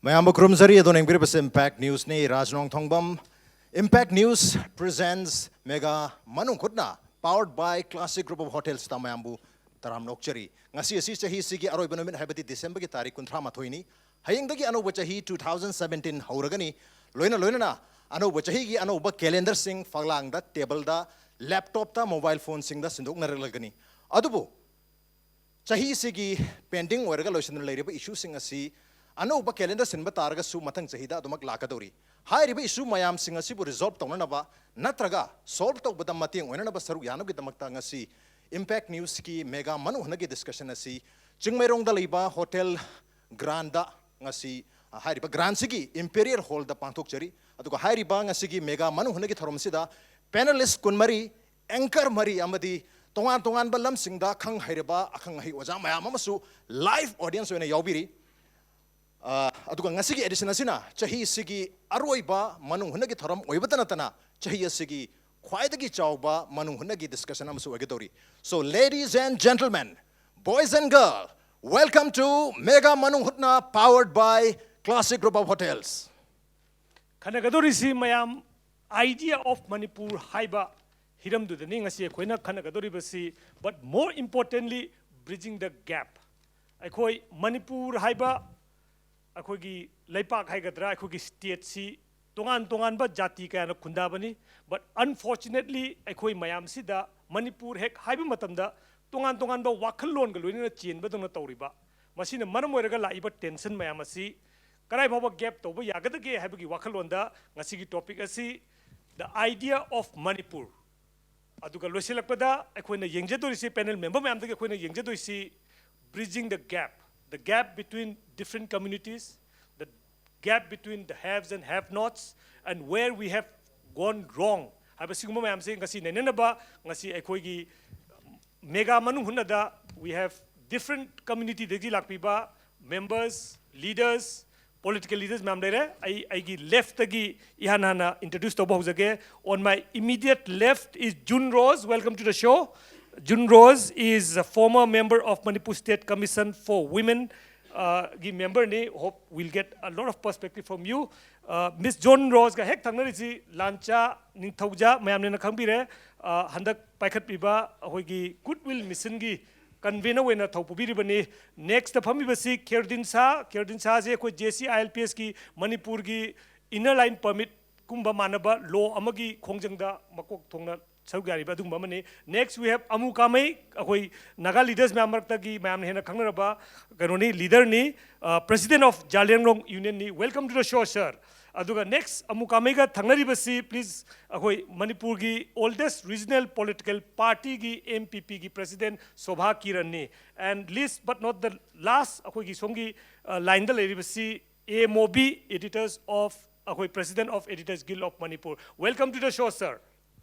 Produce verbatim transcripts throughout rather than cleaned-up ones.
ꯃꯌꯥꯝꯕꯨ ꯈꯨꯔꯨꯝꯖꯔꯤ꯫ ꯑꯗꯣ ꯌꯦꯡꯕꯤꯔꯤꯕꯁꯤ Impact Newsꯅꯤ꯫ ꯔꯥꯖ ꯅꯣꯡꯊꯣꯡꯕꯝ꯫ Impact News presents Mega ꯃꯅꯨꯡ ꯍꯨꯠꯅ, powered by Classic Group of Hotelsꯇ ꯃꯌꯥꯝꯕꯨ ꯇꯔꯥꯝꯅ ꯑꯣꯛꯆꯔꯤ꯫ ꯉꯁꯤ ꯑꯁꯤ ꯆꯍꯤꯁꯤꯒꯤ ꯑꯔꯣꯏꯕ ꯅꯨꯃꯤꯠ, ꯍꯥꯏꯕꯗꯤ ꯗꯤꯁꯦꯝꯕꯔꯒꯤ ꯇꯥꯔꯤꯛ ꯀꯨꯟꯊ꯭ꯔꯥ ꯃꯥꯊꯣꯏꯅꯤ꯫ ꯍꯌꯦꯡꯗꯒꯤ ꯑꯅꯧꯕ ꯆꯍꯤ two thousand seventeen ꯍꯧꯔꯒꯅꯤ꯫ ꯂꯣꯏꯅ ꯂꯣꯏꯅꯅ ꯑꯅꯧꯕ ꯆꯍꯤꯒꯤ ꯑꯅꯧꯕ calendarꯁꯤꯡ ꯐꯛꯂꯥꯡꯗ, ꯇꯦꯕꯜꯗ, ꯂꯦꯞꯇꯣꯞꯇ, ꯃꯣꯕꯥꯏꯜ ꯐꯣꯟꯁꯤꯡꯗ ꯁꯤꯟꯗꯣꯛꯅꯔꯛꯂꯒꯅꯤ꯫ ꯑꯗꯨꯕꯨ ꯆꯍꯤꯁꯤꯒꯤ pending ꯑꯣꯏꯔꯒ ꯂꯣꯏꯁꯤꯟꯗꯨꯅ ꯂꯩꯔꯤꯕ issueꯁꯤꯡ ꯑꯁꯤ ꯑꯅꯧꯕ calendar ꯁꯤꯟꯕ ꯇꯥꯔꯒꯁꯨ ꯃꯊꯪ ꯆꯍꯤꯗ ꯑꯗꯨꯃꯛ ꯂꯥꯛꯀꯗꯧꯔꯤ꯫ ꯍꯥꯏꯔꯤꯕ issue ꯃꯌꯥꯝꯁꯤꯡ ꯑꯁꯤꯕꯨ resolve ꯇꯧꯅꯅꯕ ꯅꯠꯇ꯭ꯔꯒ solve ꯇꯧꯕꯗ ꯃꯇꯦꯡ ꯑꯣꯏꯅꯅꯕ ꯁꯔꯨꯛ ꯌꯥꯅꯕꯒꯤꯗꯃꯛꯇ ꯉꯁꯤ Impact Newsꯀꯤ Mega ꯃꯅꯨꯡ ꯍꯨꯠꯅꯒꯤ discussion ꯑꯁꯤ ꯆꯤꯡꯃꯩꯔꯣꯡꯗ ꯂꯩꯕ Hotel Grandꯗ ꯉꯁꯤ, ꯑ, ꯍꯥꯏꯔꯤꯕ Grandꯁꯤꯒꯤ Imperial Hallꯗ ꯄꯥꯡꯊꯣꯛꯆꯔꯤ꯫ ꯑꯗꯨꯒ ꯍꯥꯏꯔꯤꯕ ꯉꯁꯤꯒꯤ Mega ꯃꯅꯨꯡ ꯍꯨꯠꯅꯒꯤ ꯊꯧꯔꯝꯁꯤꯗ panelist ꯀꯨꯟꯃꯔꯤ, anchor ꯃꯔꯤ ꯑꯃꯗꯤ ꯇꯣꯉꯥꯟ ꯇꯣꯉꯥꯟꯕ ꯂꯝꯁꯤꯡꯗ ꯈꯪ ꯍꯩꯔꯕ ꯑꯈꯪ ꯑꯍꯩ ꯑꯣꯖꯥ ꯃꯌꯥꯝ ꯑꯃꯁꯨ live audience ꯑꯣꯏꯅ ꯌꯥꯎꯕꯤꯔꯤ꯫ ꯑ, ꯑꯗꯨꯒ ꯉꯁꯤꯒꯤ edition ꯑꯁꯤꯅ ꯆꯍꯤꯁꯤꯒꯤ ꯑꯔꯣꯏꯕ ꯃꯅꯨꯡ ꯍꯨꯠꯅꯒꯤ ꯊꯧꯔꯝ ꯑꯣꯏꯕꯇ ꯅꯠꯇꯅ ꯆꯍꯤ ꯑꯁꯤꯒꯤ ꯈ꯭ꯋꯥꯏꯗꯒꯤ ꯆꯥꯎꯕ ꯃꯅꯨꯡ ꯍꯨꯠꯅꯒꯤ discussion ꯑꯃꯁꯨ ꯑꯣꯏꯒꯗꯧꯔꯤ꯫ So, ladies and gentlemen, boys and girl, welcome to Mega ꯃꯅꯨꯡ ꯍꯨꯠꯅ, powered by Classic Group of Hotels. ꯈꯟꯅꯒꯗꯧꯔꯤꯁꯤ ꯃꯌꯥꯝ, Idea of Manipur ꯍꯥꯏꯕ ꯍꯤꯔꯝꯗꯨꯗꯅꯤ ꯉꯁꯤ ꯑꯩꯈꯣꯏꯅ ꯈꯟꯅꯒꯗꯧꯔꯤꯕꯁꯤ꯫ But more importantly, bridging the gap. ꯑꯩꯈꯣꯏ ꯃꯅꯤꯄꯨꯔ ꯍꯥꯏꯕ ꯑꯩꯈꯣꯏꯒꯤ ꯂꯩꯄꯥꯛ ꯍꯥꯏꯒꯗ꯭ꯔꯥ, ꯑꯩꯈꯣꯏꯒꯤ stateꯁꯤ ꯇꯣꯉꯥꯟ ꯇꯣꯉꯥꯟꯕ ꯖꯥꯇꯤ ꯀꯌꯥꯅ ꯈꯨꯟꯗꯥꯕꯅꯤ꯫ But unfortunately, ꯑꯩꯈꯣꯏ ꯃꯌꯥꯝꯁꯤꯗ ꯃꯅꯤꯄꯨꯔ ꯍꯦꯛ ꯍꯥꯏꯕ ꯃꯇꯝꯗ ꯇꯣꯉꯥꯟ ꯇꯣꯉꯥꯟꯕ ꯋꯥꯈꯜꯂꯣꯟꯒ ꯂꯣꯏꯅꯅ ꯆꯦꯟꯕꯗꯧꯅ ꯇꯧꯔꯤꯕ, ꯃꯁꯤꯅ ꯃꯔꯝ ꯑꯣꯏꯔꯒ ꯂꯥꯛꯏꯕ tension ꯃꯌꯥꯝ ꯑꯁꯤ ꯀꯗꯥꯏ ꯐꯥꯎꯕ gap ꯇꯧꯕ ꯌꯥꯒꯗꯒꯦ ꯍꯥꯏꯕꯒꯤ ꯋꯥꯈꯜꯂꯣꯟꯗ ꯉꯁꯤꯒꯤ topic ꯑꯁꯤ The Idea of Manipur꯫ ꯑꯗꯨꯒ ꯂꯣꯏꯁꯤꯜꯂꯛꯄꯗ ꯑꯩꯈꯣꯏꯅ ꯌꯦꯡꯖꯗꯣꯏꯁꯤ, panel member ꯃꯌꯥꯝꯗꯒꯤ ꯑꯩꯈꯣꯏꯅ ꯌꯦꯡꯖꯗꯣꯏꯁꯤ, bridging the gap, the gap between different communities, the gap between the haves and have nots, and where we have gone wrong ꯍꯥꯏꯕ ꯁꯤꯒꯨꯝꯕ ꯃꯌꯥꯝꯁꯦ ꯉꯁꯤ ꯅꯩꯅꯅꯕ ꯉꯁꯤ ꯑꯩꯈꯣꯏꯒꯤ Mega ꯃꯅꯨꯡ ꯍꯨꯠꯅꯗ we have different communityꯗꯒꯤ ꯂꯥꯛꯄꯤꯕ members, leaders, political leaders ꯃꯌꯥꯝ ꯂꯩꯔꯦ꯫ ꯑꯩ ꯑꯩꯒꯤ leftꯇꯒꯤ ꯏꯍꯥꯟ ꯍꯥꯟꯅ introduce ꯇꯧꯕ ꯍꯧꯖꯒꯦ꯫ On my immediate left is June Rose. Welcome to the show. June Rose is a former member of Manipur State Commission for Women, ꯒꯤ member ꯅꯤ. Hope we'll get a lot of perspective from you. Miss John Rose ꯒ ꯍꯦꯛ ꯊꯪꯅꯔꯤꯁꯤ ꯂꯥꯟꯆꯥ ꯅꯤꯡꯊꯧꯖꯥ, ꯃꯌꯥꯝꯅ ꯈꯪꯕꯤꯔꯦ. ꯍꯟꯗꯛ ꯄꯥꯏꯈꯠꯄꯤꯕ ꯑꯩꯈꯣꯏꯒꯤ Good Will Mission ꯒꯤ convener ꯑꯣꯏꯅ ꯊꯧ ꯄꯨꯕꯤꯔꯤꯕꯅꯤ. Next ꯐꯝꯃꯤꯕꯁꯤ ꯈꯦꯔꯗꯤꯟ ꯁꯥ. ꯈꯦꯔꯗꯤꯟ ꯁꯥꯁꯦ ꯑꯩꯈꯣꯏ J C I L P S ꯀꯤ ꯃꯅꯤꯄꯨꯔꯒꯤ Inner Line Permit ꯀꯨꯝꯕ ꯃꯥꯟꯅꯕ law ꯑꯃꯒꯤ ꯈꯣꯡꯖꯪꯗ ꯃꯀꯣꯛ ꯊꯣꯡꯅ ꯁꯔꯨꯛ ꯌꯥꯔꯤꯕ ꯑꯗꯨꯒꯨꯝꯕ ꯑꯃꯅꯤ. Next we have ꯑꯃꯨ ꯀꯥꯃꯩ, ꯑꯩꯈꯣꯏ Naga leaders ꯃꯌꯥꯝ ꯃꯔꯛꯇꯒꯤ ꯃꯌꯥꯝꯅ ꯍꯦꯟꯅ ꯈꯪꯅꯔꯕ ꯀꯩꯅꯣꯅꯤ, leader ꯅꯤ, President of Zeliangrong Union ꯅꯤ. Welcome to the show, sir. ꯑꯗꯨꯒ next ꯑꯃꯨ ꯀꯥꯃꯩꯒ ꯊꯪꯅꯔꯤꯕꯁꯤ, please, ꯑꯩꯈꯣꯏ ꯃꯅꯤꯄꯨꯔꯒꯤ oldest regional political party ꯒꯤ M P P ꯒꯤ President ꯁꯣꯚꯥ ꯀꯤꯔꯟ ꯅꯤ. And least but not the last, ꯑꯩꯈꯣꯏꯒꯤ ꯁꯣꯝꯒꯤ line ꯗ ꯂꯩꯔꯤꯕꯁꯤ A M O B, editors of, ꯑꯩꯈꯣꯏ President of Editors Guild of Manipur. Welcome to the show, sir.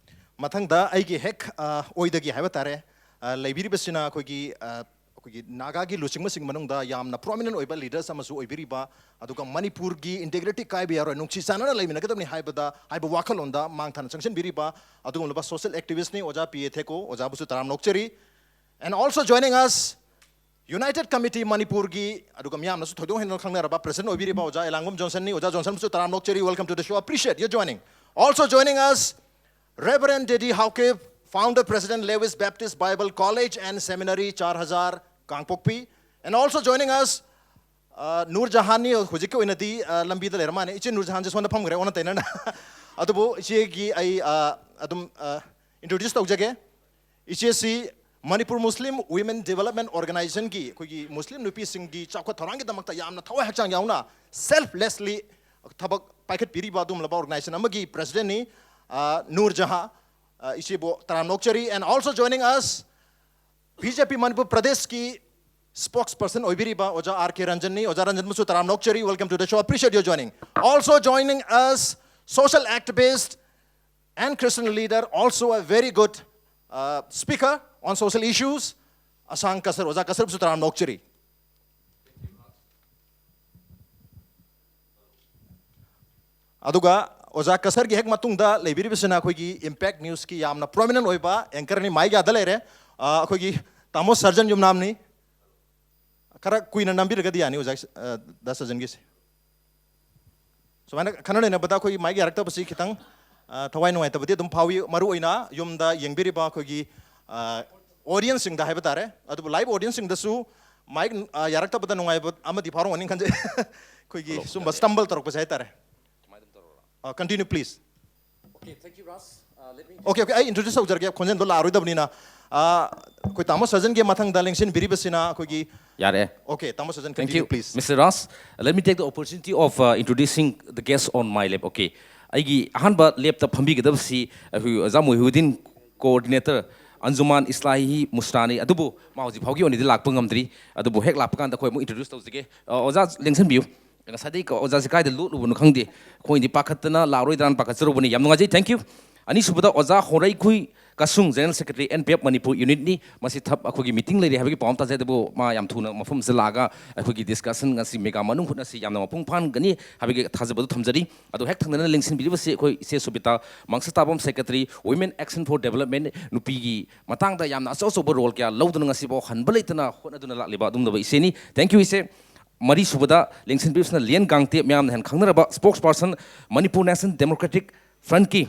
ꯃꯊꯪꯗ ꯑꯩꯒꯤ ꯍꯦꯛ ꯑꯣꯏꯗꯒꯤ ꯍꯥꯏꯕ ꯇꯥꯔꯦ, ꯂꯩꯕꯤꯔꯤꯕꯁꯤꯅ ꯑꯩꯈꯣꯏꯒꯤ ꯑꯩꯈꯣꯏꯒꯤ ꯅꯥꯒꯥꯒꯤ ꯂꯨꯆꯤꯡꯕꯁꯤꯡ ꯃꯅꯨꯡꯗ ꯌꯥꯝꯅ prominent ꯑꯣꯏꯕ leaders ꯑꯃꯁꯨ ꯑꯣꯏꯕꯤꯔꯤꯕ, ꯑꯗꯨꯒ ꯃꯅꯤꯄꯨꯔꯒꯤ integrity ꯀꯥꯏꯕ ꯌꯥꯔꯣꯏ, ꯅꯨꯡꯁꯤ ꯆꯥꯟꯅꯅ ꯂꯩꯃꯤꯟꯅꯒꯗꯕꯅꯤ ꯍꯥꯏꯕꯗ ꯍꯥꯏꯕ ꯋꯥꯈꯜꯂꯣꯟꯗ ꯃꯥꯡ ꯊꯥꯅ ꯆꯪꯁꯤꯟꯕꯤꯔꯤꯕ ꯑꯗꯨꯒꯨꯝꯂꯕ social activist ꯅꯤ ꯑꯣꯖꯥ P A ꯊꯦꯀꯣ. ꯑꯣꯖꯥꯕꯨꯁꯨ ꯇꯔꯥꯝꯅ ꯑꯣꯛꯆꯔꯤ. And also joining us, United Committee ꯃꯅꯤꯄꯨꯔꯒꯤ, ꯑꯗꯨꯒ ꯃꯤꯌꯥꯝꯅꯁꯨ ꯊꯣꯏꯗꯣꯛ ꯍꯦꯟꯗꯣꯛꯅ ꯈꯪꯅꯔꯕ president ꯑꯣꯏꯕꯤꯔꯤꯕ ꯑꯣꯖꯥ ꯑꯦꯂꯥꯡꯕꯝ ꯖꯣꯟꯁꯟꯅꯤ. ꯑꯣꯖꯥ ꯖꯣꯟꯁꯟꯕꯨꯁꯨ ꯇꯔꯥꯝꯅ ꯑꯣꯛꯆꯔꯤ. Welcome to the show. Appreciate your joining. Also joining us, Reverend Dedi Haokip, founder president, Lewis Baptist Bible College and Seminary, ꯆꯥꯔ ꯍꯖꯥꯔ, ꯀꯥꯡꯄꯣꯛꯄꯤ. And also joining us, Nur ꯖꯍꯥꯟꯅꯤ. ꯍꯧꯖꯤꯛꯀꯤ ꯑꯣꯏꯅꯗꯤ ꯂꯝꯕꯤꯗ ꯂꯩꯔ ꯃꯥꯅꯦ. ꯏꯆꯦ ꯅꯨꯔ ꯖꯍꯥꯟꯁꯦ ꯁꯣꯝꯗ ꯐꯝꯈ꯭ꯔꯦ, ꯑꯣꯟꯅ ꯇꯩꯅꯅ. ꯑꯗꯨꯕꯨ ꯏꯆꯦꯒꯤ ꯑꯩ ꯑꯗꯨꯝ introduce ꯇꯧꯖꯒꯦ. ꯏꯆꯦꯁꯤ Manipur Muslim Women Development Organization ꯒꯤ, ꯑꯩꯈꯣꯏꯒꯤ ꯃꯨꯁꯂꯤꯝ ꯅꯨꯄꯤꯁꯤꯡꯒꯤ ꯆꯥꯎꯈꯠ ꯊꯧꯔꯥꯡꯒꯤꯗꯃꯛꯇ ꯌꯥꯝꯅ ꯊꯋꯥꯏ ꯍꯛꯆꯥꯡ ꯌꯥꯎꯅ selflessly ꯊꯕꯛ ꯄꯥꯏꯈꯠꯄꯤꯔꯤꯕ ꯑꯗꯨꯒꯨꯝꯂꯕ organization ꯑꯃꯒꯤ president ꯅꯤ. ꯅꯨꯔ ꯖꯍꯥ, ꯏꯆꯦꯕꯨ ꯇꯔꯥꯝꯅ ꯑꯣꯛꯆꯔꯤ. And also joining us, B J P Manipur ꯄ꯭ꯔꯗꯦꯁꯀꯤ spokesperson ꯑꯣꯏꯕꯤꯔꯤꯕ ꯑꯣꯖꯥ R K ꯔꯟꯖꯟꯅꯤ. ꯑꯣꯖꯥ ꯔꯟꯖꯟꯕꯨꯁꯨ ꯇꯔꯥꯝꯅ ꯑꯣꯛꯆꯔꯤ. Welcome to the show. Appreciate your joining. Also joining us, social activist and Christian leader, also a very good speaker on social issues, ꯑꯁꯥꯡ ꯀꯁꯔ. ꯑꯣꯖꯥ ꯀꯁꯔꯕꯨꯁꯨ ꯇꯔꯥꯝꯅ ꯑꯣꯛꯆꯔꯤ. ꯑꯗꯨꯒ ꯑꯣꯖꯥ ꯀꯁꯔꯒꯤ ꯍꯦꯛ ꯃꯇꯨꯡꯗ ꯂꯩꯕꯤꯔꯤꯕꯁꯤꯅ ꯑꯩꯈꯣꯏꯒꯤ Impact News ꯀꯤ ꯌꯥꯝꯅ prominent ꯑꯣꯏꯕ anchor ꯅꯤ, ꯃꯥꯏꯛ ꯌꯥꯗ ꯂꯩꯔꯦ. ꯑꯩꯈꯣꯏꯒꯤ ꯇꯥꯃꯣ ꯁꯔꯖꯟ ꯌꯨꯝꯅꯥꯝꯅꯤ. ꯈꯔ ꯀꯨꯏꯅ ꯅꯝꯕꯤꯔꯒꯗꯤ ꯌꯥꯅꯤ ꯑꯣꯖꯥ, ꯑ, ꯗꯥ ꯁꯖꯟꯒꯤꯁꯦ꯫ ꯁꯨꯃꯥꯏꯅ ꯈꯟꯅ ꯅꯩꯅꯕꯗ ꯑꯩꯈꯣꯏꯒꯤ ꯃꯥꯏꯛ ꯌꯥꯔꯛꯇꯕꯁꯤ ꯈꯤꯇꯪ, ꯑ, ꯊꯋꯥꯏ ꯅꯨꯡꯉꯥꯏꯇꯕꯗꯤ ꯑꯗꯨꯝ ꯐꯥꯎꯏ꯫ ꯃꯔꯨ ꯑꯣꯏꯅ ꯌꯨꯝꯗ ꯌꯦꯡꯕꯤꯔꯤꯕ ꯑꯩꯈꯣꯏꯒꯤ, ꯑ, ꯑꯣꯗꯤꯌꯟꯁꯁꯤꯡꯗ ꯍꯥꯏꯕ ꯇꯥꯔꯦ, ꯑꯗꯨꯕꯨ ꯂꯥꯏꯚ ꯑꯣꯗꯤꯌꯟꯁꯁꯤꯡꯗꯁꯨ ꯃꯥꯏꯛ, ꯑ, ꯌꯥꯔꯛꯇꯕꯗ ꯅꯨꯡꯉꯥꯏꯕ ꯑꯃꯗꯤ ꯐꯥꯎꯔꯝꯒꯅꯤ ꯈꯟꯖꯩ꯫ ꯑꯩꯈꯣꯏꯒꯤ ꯁꯨꯝꯕ ꯁ꯭ꯇꯝꯕꯜ ꯇꯧꯔꯛꯄꯁꯦ ꯍꯥꯏꯇꯥꯔꯦ꯫ Continue, please. Okay, thank you, Ras. Uh, let me Okay, okay, ꯑꯩ ꯏꯟꯇ꯭ꯔꯣꯗ꯭ꯌꯨꯁ ꯇꯧꯖꯔꯒꯦ, ꯈꯣꯟꯖꯦꯜꯗꯣ ꯂꯥꯛꯑꯔꯣꯏꯗꯕꯅꯤꯅ꯫ ꯑ, ꯑꯩꯈꯣꯏ ꯇꯥꯃꯣ ꯁꯖꯟꯒꯤ ꯃꯊꯪꯗ ꯂꯦꯡꯁꯤꯟꯕꯤꯔꯤꯕꯁꯤꯅ ꯑꯩꯈꯣꯏꯒꯤ ꯌꯥꯔꯦ꯫ Okay, ꯇꯥꯃꯣ ꯁꯖꯟ, Thank continue, you, please. Mister Ras. Uh, let me take the opportunity of uh, introducing the guest on my left. Okay, ꯑꯩꯒꯤ ꯑꯍꯥꯟꯕ ꯂꯦꯞꯇ ꯐꯝꯕꯤꯒꯗꯕꯁꯤ ꯑꯩꯈꯣꯏ ꯑꯣꯖꯥ ꯃꯣꯍꯤꯎꯗꯤꯟ, coordinator, ꯑꯟꯖꯨꯃꯥꯟ ꯏꯁꯂꯥꯍꯤ ꯃꯨꯁꯇꯥꯅꯤ꯫ ꯑꯗꯨꯕꯨ ꯃꯥ ꯍꯧꯖꯤꯛ ꯐꯥꯎꯒꯤ ꯑꯣꯏꯅꯗꯤ ꯂꯥꯛꯄ ꯉꯝꯗ꯭ꯔꯤ꯫ ꯑꯗꯨꯕꯨ ꯍꯦꯛ ꯂꯥꯛꯄ ꯀꯥꯟꯗ ꯑꯩꯈꯣꯏ ꯑꯃꯨꯛ ꯏꯟꯇ꯭ꯔꯣꯗ꯭ꯌꯨꯁ ꯇꯧꯖꯒꯦ꯫ ꯑ, ꯑꯣꯖꯥ ꯂꯦꯡꯁꯤꯟꯕꯤꯌꯨ꯫ ꯉꯁꯥꯏꯗꯒꯤ ꯀ-, ꯑꯣꯖꯥꯁꯦ ꯀꯥꯏꯗ ꯂꯣꯠꯂꯨꯕꯅꯣ ꯈꯪꯗꯦ꯫ ꯑꯩꯈꯣꯏꯗꯤ ꯄꯥꯈꯠꯇꯅ ꯂꯥꯛꯑꯔꯣꯏꯗ꯭ꯔꯥꯅ ꯄꯥꯈꯠꯆꯔꯨꯕꯅꯤ꯫ ꯌꯥꯝ ꯅꯨꯡꯉꯥꯏꯖꯩ꯫ Thank you. ꯑꯅꯤꯁꯨꯕꯗ ꯑꯣꯖꯥ ꯍꯣꯔꯩꯈꯨꯏ ꯀꯁꯨꯡ, General Secretary, N P F Manipur Unit ꯅꯤ꯫ ꯃꯁꯤ ꯊꯕꯛ ꯑꯩꯈꯣꯏꯒꯤ ꯃꯤꯇꯤꯡ ꯂꯩꯔꯦ ꯍꯥꯏꯕꯒꯤ ꯄꯥꯎ ꯑꯃ ꯇꯥꯖꯩ, ꯑꯗꯨꯕꯨ ꯃꯥ ꯌꯥꯝ ꯊꯨꯅ ꯃꯐꯝꯁꯤꯗ ꯂꯥꯛꯑꯒ ꯑꯩꯈꯣꯏꯒꯤ ꯗꯤꯁꯀꯁꯟ ꯉꯁꯤ ꯃꯦꯒꯥ ꯃꯅꯨꯡ ꯍꯨꯠꯅ ꯑꯁꯤ ꯌꯥꯝꯅ ꯃꯄꯨꯡ ꯐꯥꯍꯟꯒꯅꯤ ꯍꯥꯏꯕꯒꯤ ꯊꯥꯖꯕꯗꯨ ꯊꯝꯖꯔꯤ꯫ ꯑꯗꯨ ꯍꯦꯛ ꯊꯪꯅꯅ ꯂꯦꯡꯁꯤꯟꯕꯤꯔꯤꯕꯁꯤ ꯑꯩꯈꯣꯏ ꯏꯆꯦ ꯁꯨꯕꯤꯇꯥ ꯃꯪꯁꯇꯥꯕꯝ, Secretary, Women Action for Development, ꯅꯨꯄꯤꯒꯤ ꯃꯇꯥꯡꯗ ꯌꯥꯝꯅ ꯑꯆꯧ ꯑꯆꯧꯕ ꯔꯣꯜ ꯀꯌꯥ ꯂꯧꯗꯨꯅ ꯉꯁꯤꯐꯥꯎ ꯍꯟꯕ ꯂꯩꯇꯅ ꯍꯣꯠꯅꯗꯨꯅ ꯂꯥꯛꯂꯤꯕ ꯑꯗꯨꯒꯨꯝꯂꯕ ꯏꯆꯦꯅꯤ꯫ Thank you, ꯏꯆꯦ꯫ ꯃꯔꯤꯁꯨꯕꯗ ꯂꯦꯡꯁꯤꯟꯕꯤꯔꯤꯕꯁꯤꯅ ꯂꯤꯌꯟ ꯒꯥꯡꯇꯦ, ꯃꯌꯥꯝꯅ ꯍꯦꯟꯅ ꯈꯪꯅꯔꯕ spokesperson, Manipur National Democratic Frontꯀꯤ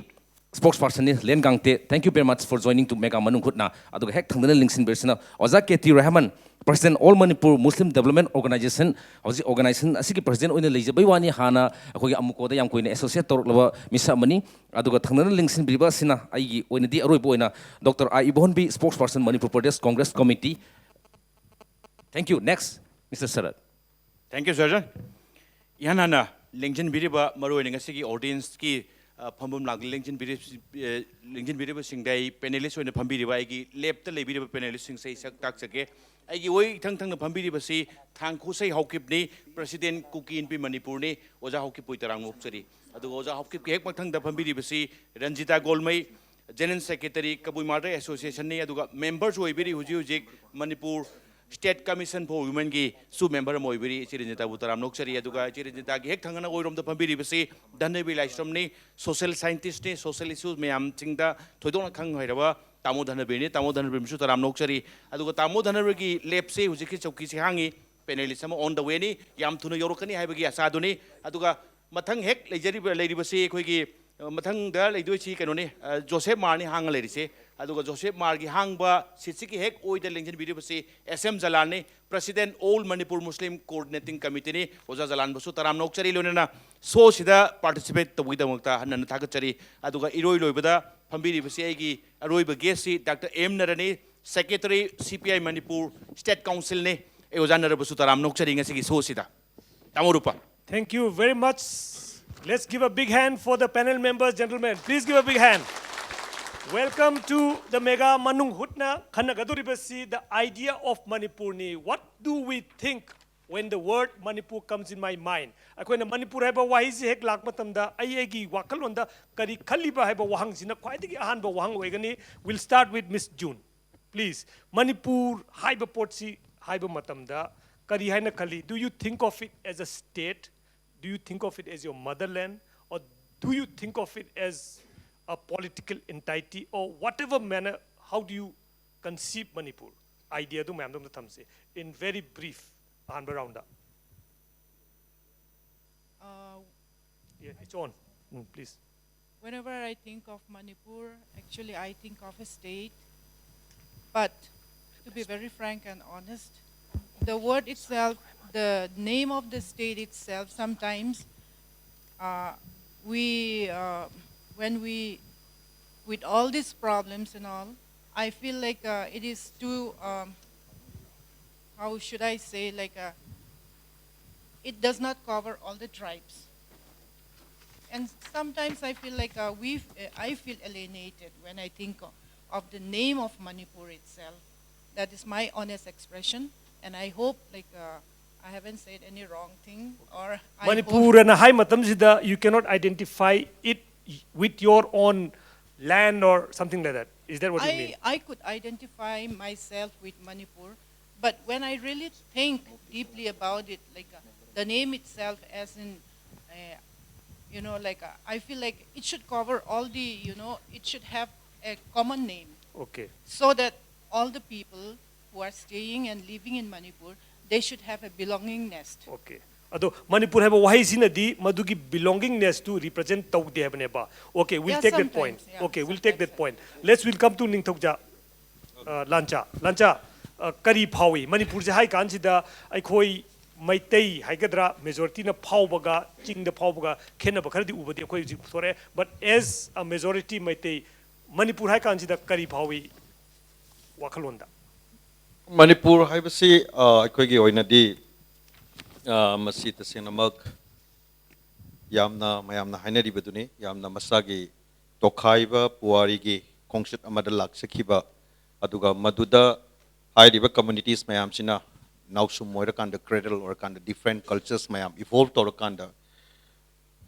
spokespersonꯅꯤ ꯂꯤꯌꯟ ꯒꯥꯡꯇꯦ꯫ Thank you very much for joining to Mega ꯃꯅꯨꯡ ꯍꯨꯠꯅ꯫ ꯑꯗꯨꯒ ꯍꯦꯛ ꯊꯪꯅꯅ ꯂꯦꯡꯁꯤꯟꯕꯤꯔꯤꯁꯤꯅ ꯑꯣꯖꯥ K T Rahman, President, All Manipur Muslim Development Organization, ꯍꯧꯖꯤꯛ organization ꯑꯁꯤꯒꯤ president ꯑꯣꯏꯅ ꯂꯩꯖꯕꯩ ꯋꯥꯅꯤ, ꯍꯥꯟꯅ ꯑꯩꯈꯣꯏꯒꯤ ꯑꯃꯨꯀꯣꯗ ꯌꯥꯝ ꯀꯨꯏꯅ associate ꯇꯧꯔꯛꯂꯕ ꯃꯤꯁꯛ ꯑꯃꯅꯤ꯫ ꯑꯗꯨꯒ ꯊꯪꯅꯅ ꯂꯦꯡꯁꯤꯟꯕꯤꯔꯤꯕ ꯑꯁꯤꯅ ꯑꯩꯒꯤ ꯑꯣꯏꯅꯗꯤ ꯑꯔꯣꯏꯕ ꯑꯣꯏꯅ Doctor ah Ibohanbi, spokesperson, Manipur Pradesh Congress Committee꯫ Thank you. Next, Mister Sarath. Thank you, Sergeant. ꯏꯍꯥꯟ ꯍꯥꯟꯅ ꯂꯦꯡꯁꯤꯟꯕꯤꯔꯤꯕ, ꯃꯔꯨꯑꯣꯏꯅ ꯉꯁꯤꯒꯤ audienceꯀꯤ, ꯑ, ꯐꯝꯐꯝ ꯂꯥꯡꯗ ꯂꯦꯡꯁꯤꯟꯕꯤꯔꯤ-, ꯑ, ꯂꯦꯡꯁꯤꯟꯕꯤꯔꯤꯕꯁꯤꯡꯗ ꯑꯩ panelist ꯑꯣꯏꯅ ꯐꯝꯕꯤꯔꯤꯕ ꯑꯩꯒꯤ lepꯇ ꯂꯩꯕꯤꯔꯤꯕ panelistꯁꯤꯡꯁꯦ ꯑꯩ ꯁꯛ ꯇꯥꯛꯆꯒꯦ꯫ ꯑꯩꯒꯤ ꯑꯣꯏ ꯏꯊꯪ ꯊꯪꯅ ꯐꯝꯕꯤꯔꯤꯕꯁꯤ ꯊꯥꯡꯈꯨꯁꯩ ꯍꯥꯎꯀꯤꯞꯅꯤ, President ꯀꯨꯀꯤ ꯏꯟꯄꯤ ꯃꯅꯤꯄꯨꯔꯅꯤ꯫ ꯑꯣꯖꯥ ꯍꯥꯎꯀꯤꯞꯄꯨ ꯑꯩ ꯇꯔꯥꯝꯅ ꯑꯣꯛꯆꯔꯤ꯫ ꯑꯗꯨꯒ ꯑꯣꯖꯥ ꯍꯥꯎꯀꯤꯞꯀꯤ ꯍꯦꯛ ꯃꯊꯪꯗ ꯐꯝꯕꯤꯔꯤꯕꯁꯤ ꯔꯟꯖꯤꯇꯥ ꯒꯣꯜꯃꯩ, General Secretary, Kabui Martyr Associationꯅꯤ꯫ ꯑꯗꯨꯒ members ꯑꯣꯏꯕꯤꯔꯤ ꯍꯧꯖꯤꯛ ꯍꯧꯖꯤꯛ Manipur State Commission for Womenꯒꯤꯁꯨ member ꯑꯃ ꯑꯣꯏꯕꯤꯔꯤ ꯏꯆꯦ ꯔꯟꯖꯤꯇꯥꯕꯨ ꯇꯔꯥꯝꯅ ꯑꯣꯛꯆꯔꯤ꯫ ꯑꯗꯨꯒ ꯏꯆꯦ ꯔꯟꯖꯤꯇꯥꯒꯤ ꯍꯦꯛ ꯊꯪꯅꯅ ꯑꯣꯏꯔꯣꯝꯗ ꯐꯝꯕꯤꯔꯤꯕꯁꯤ ꯙꯅꯕꯤ ꯂꯥꯏꯁ꯭ꯔꯝꯅꯤ, social scientistꯅꯤ, social issues ꯃꯌꯥꯝꯁꯤꯡꯗ ꯊꯣꯏꯗꯣꯛꯅ ꯈꯪ ꯍꯩꯔꯕ ꯇꯥꯃꯣ ꯙꯅꯕꯤꯔꯅꯤ꯫ ꯇꯥꯃꯣ ꯙꯅꯕꯤꯔꯕꯨꯁꯨ ꯇꯔꯥꯝꯅ ꯑꯣꯛꯆꯔꯤ꯫ ꯑꯗꯨꯒ ꯇꯥꯃꯣ ꯙꯅꯕꯤꯔꯒꯤ ꯂꯦꯞꯁꯦ ꯍꯧꯖꯤꯛꯀꯤ ꯆꯧꯀꯤꯁꯦ ꯍꯥꯡꯉꯤ꯫ Panelist ꯑꯃ on the way ꯅꯤ꯫ ꯌꯥꯝ ꯊꯨꯅ ꯌꯧꯔꯛꯀꯅꯤ ꯍꯥꯏꯕꯒꯤ ꯑꯁꯥꯗꯨꯅꯤ꯫ ꯑꯗꯨꯒ ꯃꯊꯪ ꯍꯦꯛ ꯂꯩꯖꯔꯤꯕ, ꯂꯩꯔꯤꯕꯁꯤ ꯑꯩꯈꯣꯏꯒꯤ, ꯑ, ꯃꯊꯪꯗ ꯂꯩꯗꯣꯏꯁꯤ ꯀꯩꯅꯣꯅꯤ, ꯑ, ꯖꯣꯁꯦꯞ ꯃꯥꯔꯅꯤ ꯍꯥꯡꯉ ꯂꯩꯔꯤꯁꯦ꯫ ꯑꯗꯨꯒ ꯖꯣꯁꯦꯞ ꯃꯥꯔꯒꯤ ꯍꯥꯡꯕ seat ꯁꯤꯒꯤ ꯍꯦꯛ ꯑꯣꯏꯗ ꯂꯦꯡꯁꯤꯟꯕꯤꯔꯤꯕꯁꯤ S M ꯖꯂꯥꯟꯅꯤ, President All Manipur Muslim Coordinating Committee ꯅꯤ꯫ ꯑꯣꯖꯥ ꯖꯂꯥꯟꯕꯨꯁꯨ ꯇꯔꯥꯝꯅ ꯑꯣꯛꯆꯔꯤ, ꯂꯣꯏꯅꯅ show ꯁꯤꯗ participate ꯇꯧꯕꯒꯤꯗꯃꯛꯇ ꯍꯟꯅ ꯍꯟꯅ ꯊꯥꯒꯠꯆꯔꯤ꯫ ꯑꯗꯨꯒ ꯏꯔꯣꯏ ꯂꯣꯏꯕꯗ ꯐꯝꯕꯤꯔꯤꯕꯁꯤ ꯑꯩꯒꯤ ꯑꯔꯣꯏꯕ guest ꯁꯤ Doctor M ꯅꯔꯅꯤ, Secretary C P I Manipur State Council ꯅꯤ꯫ ꯑꯩ ꯑꯣꯖꯥ ꯅꯔꯕꯨꯁꯨ ꯇꯔꯥꯝꯅ ꯑꯣꯛꯆꯔꯤ ꯉꯁꯤꯒꯤ show ꯁꯤꯗ꯫ ꯇꯥꯃꯣ ꯔꯨꯄꯥ꯫ Thank you very much. Let's give a big hand for the panel members, gentlemen. Please give a big hand. Welcome to the mega ꯃꯅꯨꯡ ꯍꯨꯠꯅ ꯈꯟꯅꯒꯗꯧꯔꯤꯕꯁꯤ the idea of ꯃꯅꯤꯄꯨꯔꯅꯤ꯫ What do we think when the word Manipur comes in my mind? ꯑꯩꯈꯣꯏꯅ ꯃꯅꯤꯄꯨꯔ ꯍꯥꯏꯕ ꯋꯥꯍꯩꯁꯤ ꯍꯦꯛ ꯂꯥꯛꯄ ꯃꯇꯝꯗ ꯑꯩ ꯑꯩꯒꯤ ꯋꯥꯈꯜꯂꯣꯟꯗ ꯀꯔꯤ ꯈꯜꯂꯤꯕ ꯍꯥꯏꯕ ꯋꯥꯍꯪꯁꯤꯅ ꯈ꯭ꯋꯥꯏꯗꯒꯤ ꯑꯍꯥꯟꯕ ꯋꯥꯍꯪ ꯑꯣꯏꯒꯅꯤ꯫ We'll start with Miss June. Please, Manipur ꯍꯥꯏꯕ ꯄꯣꯠꯁꯤ ꯍꯥꯏꯕ ꯃꯇꯝꯗ ꯀꯔꯤ ꯍꯥꯏꯅ ꯈꯜꯂꯤ? Do you think of it as a state? Do you think of it as your motherland? Or do you think of it as a political entity? Or whatever manner, how do you conceive Manipur? Idea ꯗꯨ ꯃꯌꯥꯝꯗ ꯑꯝꯇ ꯊꯝꯁꯤ꯫ In very brief, ꯑꯍꯥꯟꯕ round the. Uh, Yeah, it's on. Mm, please. Whenever I think of Manipur, actually I think of a state. But to be very frank and honest, the word itself, the name of the state itself, sometimes uh, we, uh, when we, with all these problems and all, I feel like uh, it is too, um, how should I say, like uh, it does not cover all the tribes. And sometimes I feel like uh, we, uh, I feel alienated when I think of, of the name of Manipur itself. That is my honest expression, and I hope like uh, I haven't said any wrong thing or I hope- Manipur ꯑꯅ ꯍꯥꯏ ꯃꯇꯝꯁꯤꯗ you cannot identify it with your own land or something like that. Is that what you I, mean? I could identify myself with Manipur, but when I really think deeply about it, like uh, the name itself, as in, uh, you know, like uh, I feel like it should cover all the, you know, it should have a common name. Okay. So that all the people who are staying and living in Manipur, they should have a belongingness. Okay. ꯑꯗꯣ ꯃꯅꯤꯄꯨꯔ ꯍꯥꯏꯕ ꯋꯥꯍꯩꯁꯤꯅꯗꯤ ꯃꯗꯨꯒꯤ belongingness two represent ꯇꯧꯗꯦ ꯍꯥꯏꯕꯅꯦꯕ. Okay, we'll Yeah, take that sometimes, point. Yeah, Okay, we'll take that sometimes. Point. Let's, we'll come to ꯅꯤꯡꯊꯧꯖꯥ, uh, ꯂꯥꯟꯆꯥ. ꯂꯥꯟꯆꯥ, uh, ꯀꯔꯤ ꯐꯥꯎꯏ ꯃꯅꯤꯄꯨꯔꯁꯦ ꯍꯥꯏ ꯀꯥꯟꯁꯤꯗ ꯑꯩꯈꯣꯏ ꯃꯩꯇꯩ ꯍꯥꯏꯒꯗ꯭ꯔꯥ, majority ꯅ ꯐꯥꯎꯕꯒ ꯆꯤꯡꯗ ꯐꯥꯎꯕꯒ ꯈꯦꯠꯅꯕ ꯈꯔꯗꯤ ꯎꯕꯗꯤ ꯑꯩꯈꯣꯏ ꯍꯧꯖꯤꯛ ꯊꯣꯔꯛꯑꯦ, but as a majority Meitei, Manipur ꯍꯥꯏ ꯀꯥꯟꯁꯤꯗ ꯀꯔꯤ ꯐꯥꯎꯏ ꯋꯥꯈꯜꯂꯣꯟꯗ? ꯃꯅꯤꯄꯨꯔ ꯍꯥꯏꯕꯁꯤ ꯑ, ꯑꯩꯈꯣꯏꯒꯤ ꯑꯣꯏꯅꯗꯤ ꯑ, ꯃꯁꯤ ꯇꯁꯦꯡꯅꯃꯛ ꯌꯥꯝꯅ ꯃꯌꯥꯝꯅ ꯍꯥꯏꯅꯔꯤꯕꯗꯨꯅꯤ, ꯌꯥꯝꯅ ꯃꯁꯥꯒꯤ ꯇꯣꯈꯥꯏꯕ ꯄꯨꯋꯥꯔꯤꯒꯤ ꯈꯣꯡꯆꯠ ꯑꯃꯗ ꯂꯥꯛꯆꯈꯤꯕ, ꯑꯗꯨꯒ ꯃꯗꯨꯗ ꯍꯥꯏꯔꯤꯕ communities ꯃꯌꯥꯝꯁꯤꯅ ꯅꯥꯎꯁꯨꯝ ꯑꯣꯏꯔꯀꯥꯟꯗ, cradle ꯑꯣꯏꯔꯀꯥꯟꯗ, different cultures ꯃꯌꯥꯝ evolve ꯇꯧꯔꯀꯥꯟꯗ,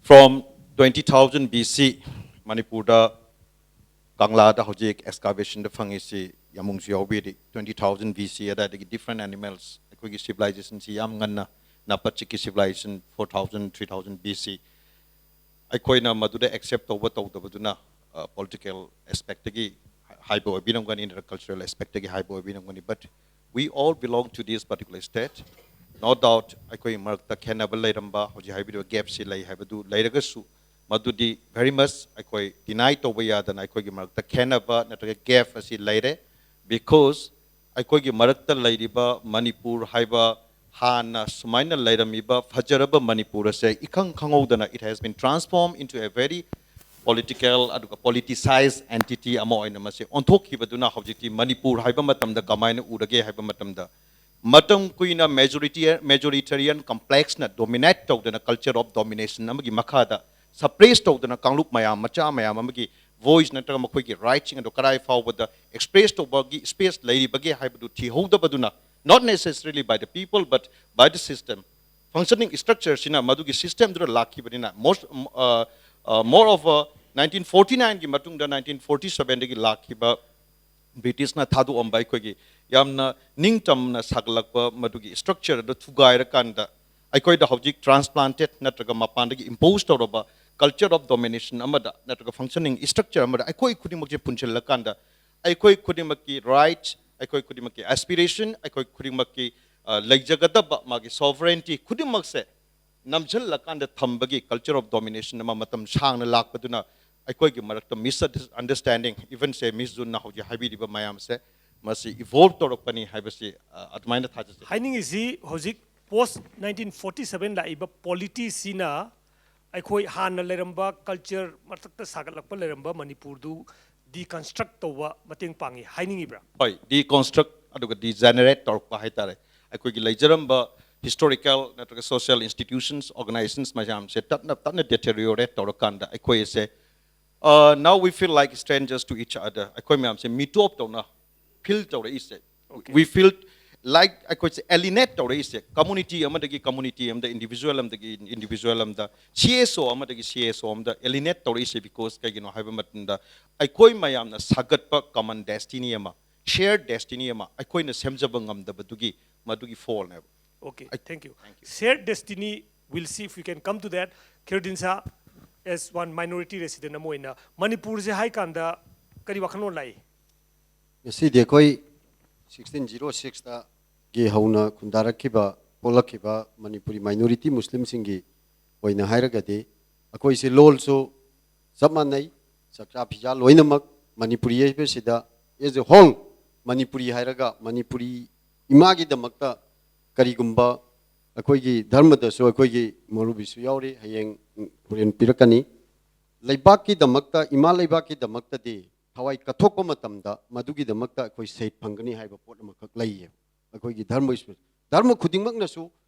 from twenty thousand B C ꯃꯅꯤꯄꯨꯔꯗ ꯀꯪꯂꯥꯗ ꯍꯧꯖꯤꯛ excavationꯗ ꯐꯪꯉꯤꯁꯤ ꯌꯥꯝꯕꯨꯡꯁꯨ ꯌꯥꯎꯕꯤꯔꯤ꯫ Twenty thousand B C ꯑꯗꯥꯏꯗꯒꯤ different animals, ꯑꯩꯈꯣꯏꯒꯤ civilizationꯁꯤ ꯌꯥꯝ ꯉꯟꯅ, ꯅꯥꯄꯠꯆꯤꯛꯀꯤ civilization four thousand, three thousand B C ꯑꯩꯈꯣꯏꯅ ꯃꯗꯨꯗ accept ꯇꯧꯕ ꯇꯧꯗꯕꯗꯨꯅ political aspectꯇꯒꯤ ꯍꯥꯏꯕ ꯑꯣꯏꯕꯤꯔꯝꯒꯅꯤ, ꯅꯠꯇ꯭ꯔꯒ cultural aspectꯇꯒꯤ ꯍꯥꯏꯕ ꯑꯣꯏꯕꯤꯔꯝꯒꯅꯤ, but we all belong to this particular state. No doubt ꯑꯩꯈꯣꯏ ꯃꯔꯛꯇ ꯈꯦꯠꯅꯕ ꯂꯩꯔꯝꯕ, ꯍꯧꯖꯤꯛ ꯍꯥꯏꯕꯤꯔꯤꯕ gapꯁꯤ ꯂꯩ ꯍꯥꯏꯕꯗꯨ ꯂꯩꯔꯒꯁꯨ, ꯃꯗꯨꯗꯤ very much ꯑꯩꯈꯣꯏ deny ꯇꯧꯕ ꯌꯥꯗꯅ ꯑꯩꯈꯣꯏꯒꯤ ꯃꯔꯛꯇ ꯈꯦꯠꯅꯕ ꯅꯠꯇ꯭ꯔꯒ gap ꯑꯁꯤ ꯂꯩꯔꯦ, because ꯑꯩꯈꯣꯏꯒꯤ ꯃꯔꯛꯇ ꯂꯩꯔꯤꯕ ꯃꯅꯤꯄꯨꯔ ꯍꯥꯏꯕ ꯍꯥꯟꯅ ꯁꯨꯃꯥꯏꯅ ꯂꯩꯔꯝꯃꯤꯕ ꯐꯖꯔꯕ ꯃꯅꯤꯄꯨꯔ ꯑꯁꯦ ꯏꯈꯪ ꯈꯪꯍꯧꯗꯅ it has been transformed into a very political ꯑꯗꯨꯒ politicized entity ꯑꯃ ꯑꯣꯏꯅ ꯃꯁꯤ ꯑꯣꯟꯊꯣꯛꯈꯤꯕꯗꯨꯅ ꯍꯧꯖꯤꯛꯇꯤ ꯃꯅꯤꯄꯨꯔ ꯍꯥꯏꯕ ꯃꯇꯝꯗ ꯀꯃꯥꯏꯅ ꯎꯔꯒꯦ ꯍꯥꯏꯕ ꯃꯇꯝꯗ, ꯃꯇꯝ ꯀꯨꯏꯅ majority, majoritarian complexꯅ dominate ꯇꯧꯗꯅ culture of domination ꯑꯃꯒꯤ ꯃꯈꯥꯗ suppress ꯇꯧꯗꯅ ꯀꯥꯡꯂꯨꯞ ꯃꯌꯥꯝ, ꯃꯆꯥ ꯃꯌꯥꯝ ꯑꯃꯒꯤ voice ꯅꯠꯇ꯭ꯔꯒ ꯃꯈꯣꯏꯒꯤ rightꯁꯤꯡ ꯑꯗꯨ ꯀꯗꯥꯏ ꯐꯥꯎꯕꯗ express ꯇꯧꯕꯒꯤ space ꯂꯩꯔꯤꯕꯒꯦ ꯍꯥꯏꯕꯗꯨ ꯊꯤꯍꯧꯗꯕꯗꯨꯅ, not necessarily by the people but by the system, functioning structureꯁꯤꯅ ꯃꯗꯨꯒꯤ systemꯗꯨꯗ ꯂꯥꯛꯈꯤꯕꯅꯤꯅ, most, uh, uh, moreover nineteen forty nineꯒꯤ ꯃꯇꯨꯡꯗ nineteen forty sevenꯗꯒꯤ ꯂꯥꯛꯈꯤꯕ Britishꯅ ꯊꯥꯗꯣꯛꯑꯝꯕ ꯑꯩꯈꯣꯏꯒꯤ ꯌꯥꯝꯅ ꯅꯤꯡꯇꯝꯅ ꯁꯥꯒꯠꯂꯛꯄ ꯃꯗꯨꯒꯤ structure ꯑꯗꯨ ꯊꯨꯒꯥꯏꯔꯀꯥꯟꯗ, ꯑꯩꯈꯣꯏꯗ ꯍꯧꯖꯤꯛ transplanted ꯅꯠꯇ꯭ꯔꯒ ꯃꯄꯥꯟꯗꯒꯤ impose ꯇꯧꯔꯕ culture of domination ꯑꯃꯗ ꯅꯠꯇ꯭ꯔꯒ functioning structure ꯑꯃꯗ ꯑꯩꯈꯣꯏ ꯈꯨꯗꯤꯡꯃꯛꯁꯦ ꯄꯨꯟꯁꯤꯜꯂꯀꯥꯟꯗ, ꯑꯩꯈꯣꯏ ꯈꯨꯗꯤꯡꯃꯛꯀꯤ ꯔꯥꯏꯠꯁ, ꯑꯩꯈꯣꯏ ꯈꯨꯗꯤꯡꯃꯛꯀꯤ ꯑꯦꯁꯄꯤꯔꯦꯁꯟ, ꯑꯩꯈꯣꯏ ꯈꯨꯗꯤꯡꯃꯛꯀꯤ ꯑ, ꯂꯩꯖꯒꯗꯕ ꯃꯥꯒꯤ ꯁꯣꯚꯔꯦꯟꯇꯤ ꯈꯨꯗꯤꯡꯃꯛꯁꯦ ꯅꯝꯁꯤꯜꯂꯀꯥꯟꯗ ꯊꯝꯕꯒꯤ ꯀꯜꯆꯔ ꯑꯣꯐ ꯗꯣꯃꯤꯅꯦꯁꯟ ꯑꯃ ꯃꯇꯝ ꯁꯥꯡꯅ ꯂꯥꯛꯄꯗꯨꯅ ꯑꯩꯈꯣꯏꯒꯤ ꯃꯔꯛꯇ ꯃꯤꯁꯑꯟꯗꯔꯁ꯭ꯇꯦꯟꯗꯤꯡ, ꯏꯚꯟ ꯁꯦ ꯃꯤꯁ ꯖꯨꯟꯅ ꯍꯧꯖꯤꯛ ꯍꯥꯏꯕꯤꯔꯤꯕ ꯃꯌꯥꯝꯁꯦ, ꯃꯁꯤ ꯏꯚꯣꯜꯕ ꯇꯧꯔꯛꯄꯅꯤ ꯍꯥꯏꯕꯁꯤ ꯑ, ꯑꯗꯨꯃꯥꯏꯅ ꯊꯥꯖꯖꯩ꯫ ꯍꯥꯏꯅꯤꯡꯉꯤꯁꯤ ꯍꯧꯖꯤꯛ ꯄꯣꯁ ꯅꯥꯏꯟꯇꯤꯟ ꯐꯣꯔꯇꯤ ꯁꯚꯦꯟ ꯂꯥꯛꯏꯕ ꯄꯣꯂꯤꯇꯤꯁꯤꯅ ꯑꯩꯈꯣꯏ ꯍꯥꯟꯅ ꯂꯩꯔꯝꯕ ꯀꯜꯆꯔ ꯃꯊꯛꯇ ꯁꯥꯒꯠꯂꯛꯄ ꯂꯩꯔꯝꯕ ꯃꯅꯤꯄꯨꯔꯗꯨ ꯗꯤꯀꯟꯁꯇ꯭ꯔꯛ ꯇꯧꯕ ꯃꯇꯦꯡ ꯄꯥꯡꯉꯤ ꯍꯥꯏꯅꯤꯡꯉꯤꯕ꯭ꯔꯥ? ꯍꯣꯏ, ꯗꯤꯀꯣꯟꯁꯇ꯭ꯔꯛ ꯑꯗꯨꯒ ꯗꯤꯖꯦꯅꯦꯔꯦꯠ ꯇꯧꯔꯛꯄ ꯍꯥꯏꯇꯥꯔꯦ꯫ ꯑꯩꯈꯣꯏꯒꯤ ꯂꯩꯖꯔꯝꯕ ꯍꯤꯁꯇꯣꯔꯤꯀꯦꯜ ꯅꯠꯇ꯭ꯔꯒ ꯁꯣꯁꯤꯌꯦꯜ ꯏꯟꯁꯇꯤꯇ꯭ꯌꯨꯁꯟꯁ, ꯑꯣꯔꯒꯅꯥꯏꯖꯦꯁꯟꯁ ꯃꯌꯥꯝꯁꯦ ꯇꯞꯅ ꯇꯞꯅ ꯗꯦꯇꯦꯔꯤꯑꯣꯔꯦꯠ ꯇꯧꯔꯀꯥꯟꯗ ꯑꯩꯈꯣꯏ ꯑꯁꯦ, uh, now we feel like strangers to each other. ꯑꯩꯈꯣꯏ ꯃꯌꯥꯝꯁꯦ ꯃꯤꯇꯣꯞ ꯇꯧꯅ ꯐꯤꯜ ꯇꯧꯔꯛꯏꯁꯦ꯫ Okay. We feel like ꯑꯩꯈꯣꯏꯁꯦ ꯑꯦꯂꯤꯅꯦꯠ ꯇꯧꯔꯛꯏꯁꯦ, ꯀꯝꯃꯨꯅꯤꯇꯤ ꯑꯃꯗꯒꯤ ꯀꯝꯃꯨꯅꯤꯇꯤ ꯑꯃꯗ, ꯏꯟꯗꯤꯕꯤꯖꯨꯋꯦꯜ ꯑꯃꯗꯒꯤ ꯏꯟꯗꯤꯕꯤꯖꯨꯋꯦꯜ ꯑꯃꯗ, ꯁꯤ ꯑꯦꯁ ꯑꯣ ꯑꯃꯗꯒꯤ ꯁꯤ ꯑꯦꯁ ꯑꯣ ꯑꯃꯗ ꯑꯦꯂꯤꯅꯦꯠ ꯇꯧꯔꯛꯏꯁꯦ꯫ ꯕꯤꯀꯣꯁ ꯀꯩꯒꯤꯅꯣ ꯍꯥꯏꯕ ꯃꯇꯝꯗ ꯑꯩꯈꯣꯏ ꯃꯌꯥꯝꯅ ꯁꯥꯒꯠꯄ ꯀꯃꯟ ꯗꯦꯁꯇꯤꯅꯤ ꯑꯃ, ꯁꯤꯌꯔ ꯗꯦꯁꯇꯤꯅꯤ ꯑꯃ ꯑꯩꯈꯣꯏꯅ ꯁꯦꯝꯖꯕ ꯉꯝꯗꯕꯗꯨꯒꯤ ꯃꯗꯨꯒꯤ ꯐꯣꯜꯅꯦꯕ꯫ Okay, I- thank you. Thank you. Shared destiny, we'll see if we can come to that. Khairuddin Shah, as one minority resident ꯑꯃ ꯑꯣꯏꯅ ꯃꯅꯤꯄꯨꯔꯁꯦ ꯍꯥꯏ ꯀꯥꯟꯗ ꯀꯔꯤ ꯋꯥꯈꯜꯂꯣꯟ ꯂꯥꯛꯏ? ꯉꯁꯤꯗꯤ ꯑꯩꯈꯣꯏ ꯁꯤꯛꯁꯇꯤꯟ ꯖꯤꯔꯣ ꯁꯤꯛꯁꯇꯒꯤ ꯍꯧꯅ ꯈꯨꯟꯗꯥꯔꯛꯈꯤꯕ, ꯄꯣꯛꯂꯛꯈꯤꯕ ꯃꯅꯤꯄꯨꯔꯤ ꯃꯥꯏꯅꯣꯔꯤꯇꯤ ꯃꯨꯁꯂꯤꯝꯁꯤꯡꯒꯤ ꯑꯣꯏꯅ ꯍꯥꯏꯔꯒꯗꯤ, ꯑꯩꯈꯣꯏꯁꯤ ꯂꯣꯜꯁꯨ ꯆꯞ ꯃꯥꯟꯅꯩ, ꯆꯥꯛꯆꯥ ꯐꯤꯖꯥ ꯂꯣꯏꯅꯃꯛ ꯃꯅꯤꯄꯨꯔꯤ ꯍꯥꯏꯕꯁꯤꯗ, as a whole, ꯃꯅꯤꯄꯨꯔꯤ ꯍꯥꯏꯔꯒ ꯃꯅꯤꯄꯨꯔꯤ ꯏꯃꯥꯒꯤꯗꯃꯛꯇ ꯀꯔꯤꯒꯨꯝꯕ ꯑꯩꯈꯣꯏꯒꯤ ꯙꯔꯃꯗꯁꯨ ꯑꯩꯈꯣꯏꯒꯤ ꯃꯧꯂꯨꯕꯤꯁꯨ ꯌꯥꯎꯔꯤ, ꯍꯌꯦꯡ ꯍꯣꯔꯦꯟ ꯄꯤꯔꯛꯀꯅꯤ꯫ ꯂꯩꯕꯥꯛꯀꯤꯗꯃꯛꯇ, ꯏꯃꯥ ꯂꯩꯕꯥꯛꯀꯤꯗꯃꯛꯇꯗꯤ ꯊꯋꯥꯏ ꯀꯠꯊꯣꯛꯄ ꯃꯇꯝꯗ ꯃꯗꯨꯒꯤꯗꯃꯛꯇ ꯑꯩꯈꯣꯏ ꯁꯍꯤꯗ ꯐꯪꯒꯅꯤ ꯍꯥꯏꯕ ꯄꯣꯠ ꯑꯃꯈꯛ ꯂꯩꯌꯦ꯫ ꯑꯩꯈꯣꯏꯒꯤ ꯙꯔꯃ, ꯙꯔꯃ ꯈꯨꯗꯤꯡꯃꯛꯅꯁꯨ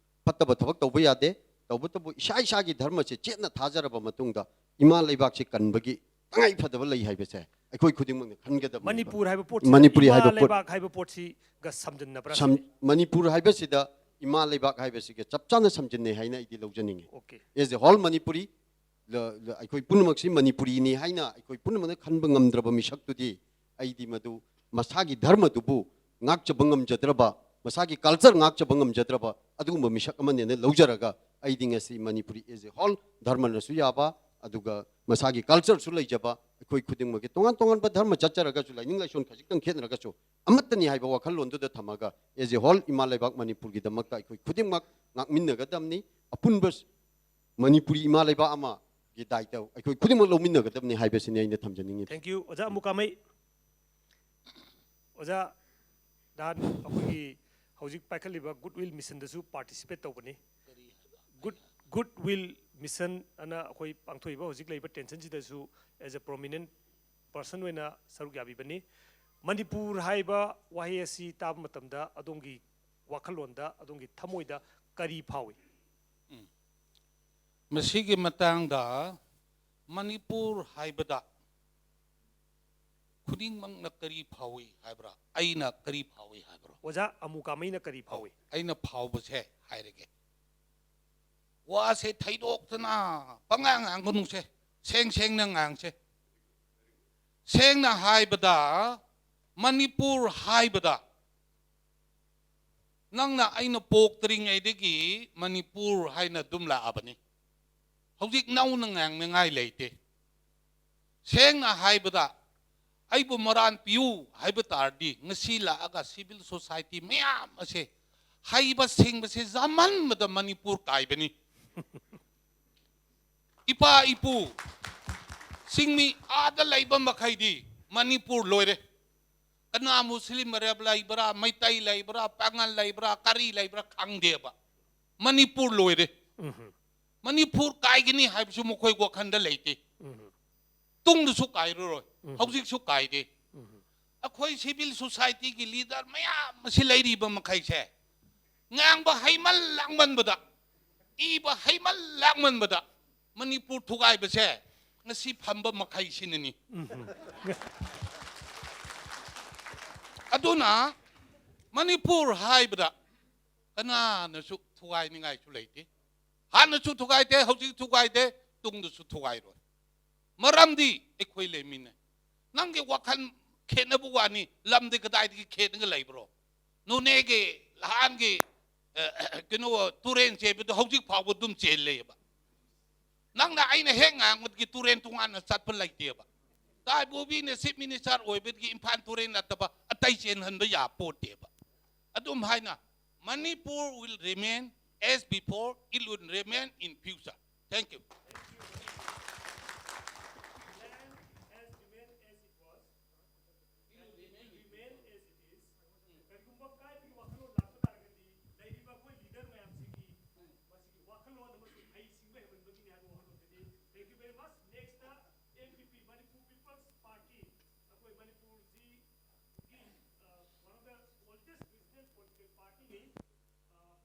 ꯐꯠꯇꯕ ꯊꯕꯛ ꯇꯧꯕ ꯌꯥꯗꯦ꯫ ꯇꯧꯕꯇꯕꯨ ꯏꯁꯥ ꯏꯁꯥꯒꯤ ꯙꯔꯃꯁꯦ ꯆꯦꯠꯅ ꯊꯥꯖꯔꯕ ꯃꯇꯨꯡꯗ ꯏꯃꯥ ꯂꯩꯕꯥꯛꯁꯤ ꯀꯟꯕꯒꯤ ꯇꯉꯥꯏ ꯐꯗꯕ ꯂꯩ ꯍꯥꯏꯕꯁꯦ ꯑꯩꯈꯣꯏ ꯈꯨꯗꯤꯡꯃꯛꯅ ꯈꯟꯒꯗꯕꯅꯦꯕ꯫ ꯃꯅꯤꯄꯨꯔ ꯍꯥꯏꯕ ꯄꯣꯠꯁꯤ ꯃꯅꯤꯄꯨꯔꯤ ꯏꯃꯥ ꯍꯥꯏꯕ ꯄꯣꯠ- ꯂꯩꯕꯥꯛ ꯍꯥꯏꯕ ꯄꯣꯠꯁꯤꯒ ꯁꯝꯖꯤꯟꯅꯕ꯭ꯔꯥ ꯁꯝ- ꯁꯤꯅꯤ? ꯃꯅꯤꯄꯨꯔ ꯍꯥꯏꯕꯁꯤꯗ ꯏꯃꯥ ꯂꯩꯕꯥꯛ ꯍꯥꯏꯕꯁꯤꯒ ꯆꯞ ꯆꯥꯅ ꯁꯝꯖꯤꯟꯅꯩ ꯍꯥꯏꯅ ꯑꯩꯗꯤ ꯂꯧꯖꯅꯤꯡꯉꯤ꯫ Okay. As a whole Manipuri, ꯂ- ꯂ- ꯑꯩꯈꯣꯏ ꯄꯨꯝꯅꯃꯛꯁꯤ ꯃꯅꯤꯄꯨꯔꯤꯅꯤ ꯍꯥꯏꯅ ꯑꯩꯈꯣꯏ ꯄꯨꯝꯅꯃꯛꯅ ꯈꯟꯕ ꯉꯝꯗ꯭ꯔꯕ ꯃꯤꯁꯛꯇꯨꯗꯤ, ꯑꯩꯗꯤ ꯃꯗꯨ ꯃꯁꯥꯒꯤ ꯙꯔꯃꯗꯨꯕꯨ ꯉꯥꯛꯆꯕ ꯉꯝꯖꯗ꯭ꯔꯕ, ꯃꯁꯥꯒꯤ ꯀꯜꯆꯔ ꯉꯥꯛꯆꯕ ꯉꯝꯖꯗ꯭ꯔꯕ ꯑꯗꯨꯒꯨꯝꯕ ꯃꯤꯁꯛ ꯑꯃꯅꯦꯅ ꯂꯧꯖꯔꯒ, ꯑꯩꯗꯤ ꯉꯁꯤ ꯃꯅꯤꯄꯨꯔꯤ as a whole, ꯙꯔꯃꯅꯁꯨ ꯌꯥꯕ, ꯑꯗꯨꯒ ꯃꯁꯥꯒꯤ ꯀꯜꯆꯔꯁꯨ ꯂꯩꯖꯕ, ꯑꯩꯈꯣꯏ ꯈꯨꯗꯤꯡꯃꯛꯀꯤ ꯇꯣꯉꯥꯟ ꯇꯣꯉꯥꯟꯕ ꯙꯔꯃ ꯆꯠꯆꯔꯒꯁꯨ, ꯂꯥꯏꯅꯤꯡ ꯂꯥꯏꯁꯣꯟ ꯈꯖꯤꯛꯇꯪ ꯈꯦꯠꯅꯔꯒꯁꯨ ꯑꯃꯠꯇꯅꯤ ꯍꯥꯏꯕ ꯋꯥꯈꯜꯂꯣꯟꯗꯨꯗ ꯊꯝꯃꯒ, as a whole, ꯏꯃꯥ ꯂꯩꯕꯥꯛ ꯃꯅꯤꯄꯨꯔꯒꯤꯗꯃꯛꯇ ꯑꯩꯈꯣꯏ ꯈꯨꯗꯤꯡꯃꯛ ꯉꯥꯛꯃꯤꯟꯅꯒꯗꯕꯅꯤ꯫ ꯑꯄꯨꯟꯕ ꯃꯅꯤꯄꯨꯔꯤ ꯏꯃꯥ ꯂꯩꯕꯥꯛ ꯑꯃꯒꯤ ꯗꯥꯏꯇ ꯑꯩꯈꯣꯏ ꯈꯨꯗꯤꯡꯃꯛ ꯂꯧꯃꯤꯟꯅꯒꯗꯕꯅꯤ ꯍꯥꯏꯕꯁꯤꯅꯤ ꯑꯩꯅ ꯊꯝꯖꯅꯤꯡꯉꯤꯕ꯫ Thank you. ꯑꯣꯖꯥ ꯑꯃꯨꯀꯥꯃꯩ, ꯑꯣꯖꯥ, ꯅꯍꯥꯟ ꯑꯩꯈꯣꯏꯒꯤ ꯍꯧꯖꯤꯛ ꯄꯥꯏꯈꯠꯂꯤꯕ Good Will Mission ꯗꯁꯨ participate ꯇꯧꯕꯅꯤ꯫ Good, Good Will Mission ꯑꯅ ꯑꯩꯈꯣꯏ ꯄꯥꯡꯊꯣꯛꯏꯕ ꯍꯧꯖꯤꯛ ꯂꯩꯔꯤꯕ tension ꯁꯤꯗꯁꯨ as a prominent person ꯑꯣꯏꯅ ꯁꯔꯨꯛ ꯌꯥꯕꯤꯕꯅꯤ꯫ ꯃꯅꯤꯄꯨꯔ ꯍꯥꯏꯕ ꯋꯥꯍꯩ ꯑꯁꯤ ꯇꯥꯕ ꯃꯇꯝꯗ ꯑꯗꯣꯝꯒꯤ ꯋꯥꯈꯜꯂꯣꯟꯗ, ꯑꯗꯣꯝꯒꯤ ꯊꯃꯣꯏꯗ ꯀꯔꯤ ꯐꯥꯎꯏ? ꯃꯁꯤꯒꯤ ꯃꯇꯥꯡꯗ ꯃꯅꯤꯄꯨꯔ ꯍꯥꯏꯕꯗ ꯈꯨꯗꯤꯡꯃꯛꯅ ꯀꯔꯤ ꯐꯥꯎꯏ ꯍꯥꯏꯕ꯭ꯔꯥ? ꯑꯩꯅ ꯀꯔꯤ ꯐꯥꯎꯏ ꯍꯥꯏꯕ꯭ꯔꯣ? ꯑꯣꯖꯥ ꯑꯃꯨꯀꯥꯃꯩꯅ ꯀꯔꯤ ꯐꯥꯎꯏ? ꯑꯩꯅ ꯐꯥꯎꯕꯁꯦ ꯍꯥꯏꯔꯒꯦ꯫ ꯋꯥꯁꯦ ꯊꯩꯗꯣꯛꯇꯅ ꯄꯉꯥꯡ ꯉꯥꯡꯒꯅꯨꯁꯦ꯫ ꯁꯦꯡ ꯁꯦꯡꯅ ꯉꯥꯡꯁꯦ꯫ ꯁꯦꯡꯅ ꯍꯥꯏꯕꯗ, ꯃꯅꯤꯄꯨꯔ ꯍꯥꯏꯕꯗ, ꯅꯪꯅ ꯑꯩꯅ ꯄꯣꯛꯇ꯭ꯔꯤꯉꯩꯗꯒꯤ ꯃꯅꯤꯄꯨꯔ ꯍꯥꯏꯅ ꯑꯗꯨꯝ ꯂꯥꯛꯑꯕꯅꯤ꯫ ꯍꯧꯖꯤꯛ ꯅꯧꯅ ꯉꯥꯡꯅꯉꯥꯏ ꯂꯩꯇꯦ꯫ ꯁꯦꯡꯅ ꯍꯥꯏꯕꯗ, ꯑꯩꯕꯨ ꯃꯔꯥꯟ ꯄꯤꯌꯨ ꯍꯥꯏꯕ ꯇꯥꯔꯗꯤ, ꯉꯁꯤ ꯂꯥꯛꯑꯒ civil society ꯃꯌꯥꯝ ꯑꯁꯦ, ꯍꯩꯕ ꯁꯤꯡꯕꯁꯦ ꯌꯥꯝꯃꯟꯕꯗ ꯃꯅꯤꯄꯨꯔ ꯀꯥꯏꯕꯅꯤ꯫ ꯏꯄꯥ ꯏꯄꯨ ꯆꯤꯡꯃꯤ ꯑꯥꯗ ꯂꯩꯕ ꯃꯈꯩꯗꯤ ꯃꯅꯤꯄꯨꯔ ꯂꯣꯏꯔꯦ꯫ ꯀꯅꯥ ꯃꯨꯁꯂꯤꯝ ꯑꯔꯕ ꯂꯩꯕ꯭ꯔꯥ, ꯃꯩꯇꯩ ꯂꯩꯕ꯭ꯔꯥ, ꯄꯥꯉꯜ ꯂꯩꯕ꯭ꯔꯥ, ꯀꯔꯤ ꯂꯩꯕ꯭ꯔꯥ ꯈꯪꯗꯦꯕ꯫ ꯃꯅꯤꯄꯨꯔ ꯂꯣꯏꯔꯦ꯫ ꯃꯅꯤꯄꯨꯔ ꯀꯥꯏꯒꯅꯤ ꯍꯥꯏꯕꯁꯨ ꯃꯈꯣꯏ ꯋꯥꯈꯜꯗ ꯂꯩꯇꯦ꯫ ꯇꯨꯡꯗꯁꯨ ꯀꯥꯏꯔꯔꯣꯏ, ꯍꯧꯖꯤꯛꯁꯨ ꯀꯥꯏꯗꯦ꯫ ꯑꯩꯈꯣꯏ civil society ꯒꯤ leader ꯃꯌꯥꯝ ꯑꯁꯤ ꯂꯩꯔꯤꯕ ꯃꯈꯩꯁꯦ, ꯉꯥꯡꯕ ꯍꯩꯃꯜ ꯂꯥꯡꯃꯟꯕꯗ, ꯏꯕ ꯍꯩꯃꯜ ꯂꯥꯡꯃꯟꯕꯗ ꯃꯅꯤꯄꯨꯔ ꯊꯨꯒꯥꯏꯕꯁꯦ ꯉꯁꯤ ꯐꯝꯕ ꯃꯈꯩꯁꯤꯅꯅꯤ꯫ ꯑꯗꯨꯅ ꯃꯅꯤꯄꯨꯔ ꯍꯥꯏꯕꯗ ꯀꯅꯥꯅꯁꯨ ꯊꯨꯒꯥꯏꯅꯤꯡꯉꯥꯏꯁꯨ ꯂꯩꯇꯦ꯫ ꯍꯥꯟꯅꯁꯨ ꯊꯨꯒꯥꯏꯗꯦ, ꯍꯧꯖꯤꯛ ꯊꯨꯒꯥꯏꯗꯦ, ꯇꯨꯡꯗꯁꯨ ꯊꯨꯒꯥꯏꯔꯣꯏ꯫ ꯃꯔꯝꯗꯤ ꯑꯩꯈꯣꯏ ꯂꯩꯃꯤꯟꯅꯩ꯫ ꯅꯪꯒꯤ ꯋꯥꯈꯜ ꯈꯦꯠꯅꯕ ꯋꯥꯅꯤ, ꯂꯝꯗꯤ ꯀꯗꯥꯏꯗꯒꯤ ꯈꯦꯠꯅꯒ ꯂꯩꯕ꯭ꯔꯣ? ꯅꯣꯅꯦꯒꯤ ꯂꯍꯥꯟꯒꯤ, ꯑ, ꯀꯩꯅꯣ, ꯇꯨꯔꯦꯟ ꯆꯦꯟꯕꯗꯣ ꯍꯧꯖꯤꯛ ꯐꯥꯎꯕ ꯑꯗꯨꯝ ꯆꯦꯜꯂꯦꯕ꯫ ꯅꯪꯅ ꯑꯩꯅ ꯍꯦꯛ ꯉꯥꯡꯕꯗꯒꯤ ꯇꯨꯔꯦꯟ ꯇꯣꯉꯥꯟꯅ ꯆꯠꯄ ꯂꯩꯇꯦꯕ꯫ ꯇꯥꯏꯕꯣꯕꯤꯅ chief minister ꯑꯣꯏꯕꯗꯒꯤ ꯏꯝꯐꯥꯜ ꯇꯨꯔꯦꯟ ꯅꯠꯇꯕ ꯑꯇꯩ ꯆꯦꯟꯍꯟꯕ ꯌꯥꯄꯣꯠꯇꯦꯕ꯫ ꯑꯗꯨꯝ ꯍꯥꯏꯅ Manipur will remain as before, it will remain in future. Thank you. Remain as it is. ꯀꯔꯤꯒꯨꯝꯕ ꯀꯥꯏꯕꯒꯤ ꯋꯥꯈꯜꯂꯣꯟ ꯂꯥꯛꯄ ꯇꯥꯔꯒꯗꯤ ꯂꯩꯔꯤꯕ ꯑꯩꯈꯣꯏ leader ꯃꯌꯥꯝꯁꯤꯒꯤ ꯃꯁꯤꯒꯤ ꯋꯥꯈꯜꯂꯣꯟ ꯑꯃꯁꯨꯡ ꯍꯩꯁꯤꯡꯕ ꯍꯦꯟꯃꯟꯕꯒꯤꯅꯤ ꯍꯥꯏꯕ ꯋꯥꯈꯜꯂꯣꯟꯗꯨꯗꯤ꯫ Thank you very much. Next, uh, M P P, Manipur People's Party. ꯑꯩꯈꯣꯏ ꯃꯅꯤꯄꯨꯔꯁꯤꯒꯤ, uh, one of the oldest regional political party ꯅꯤ꯫ Uh,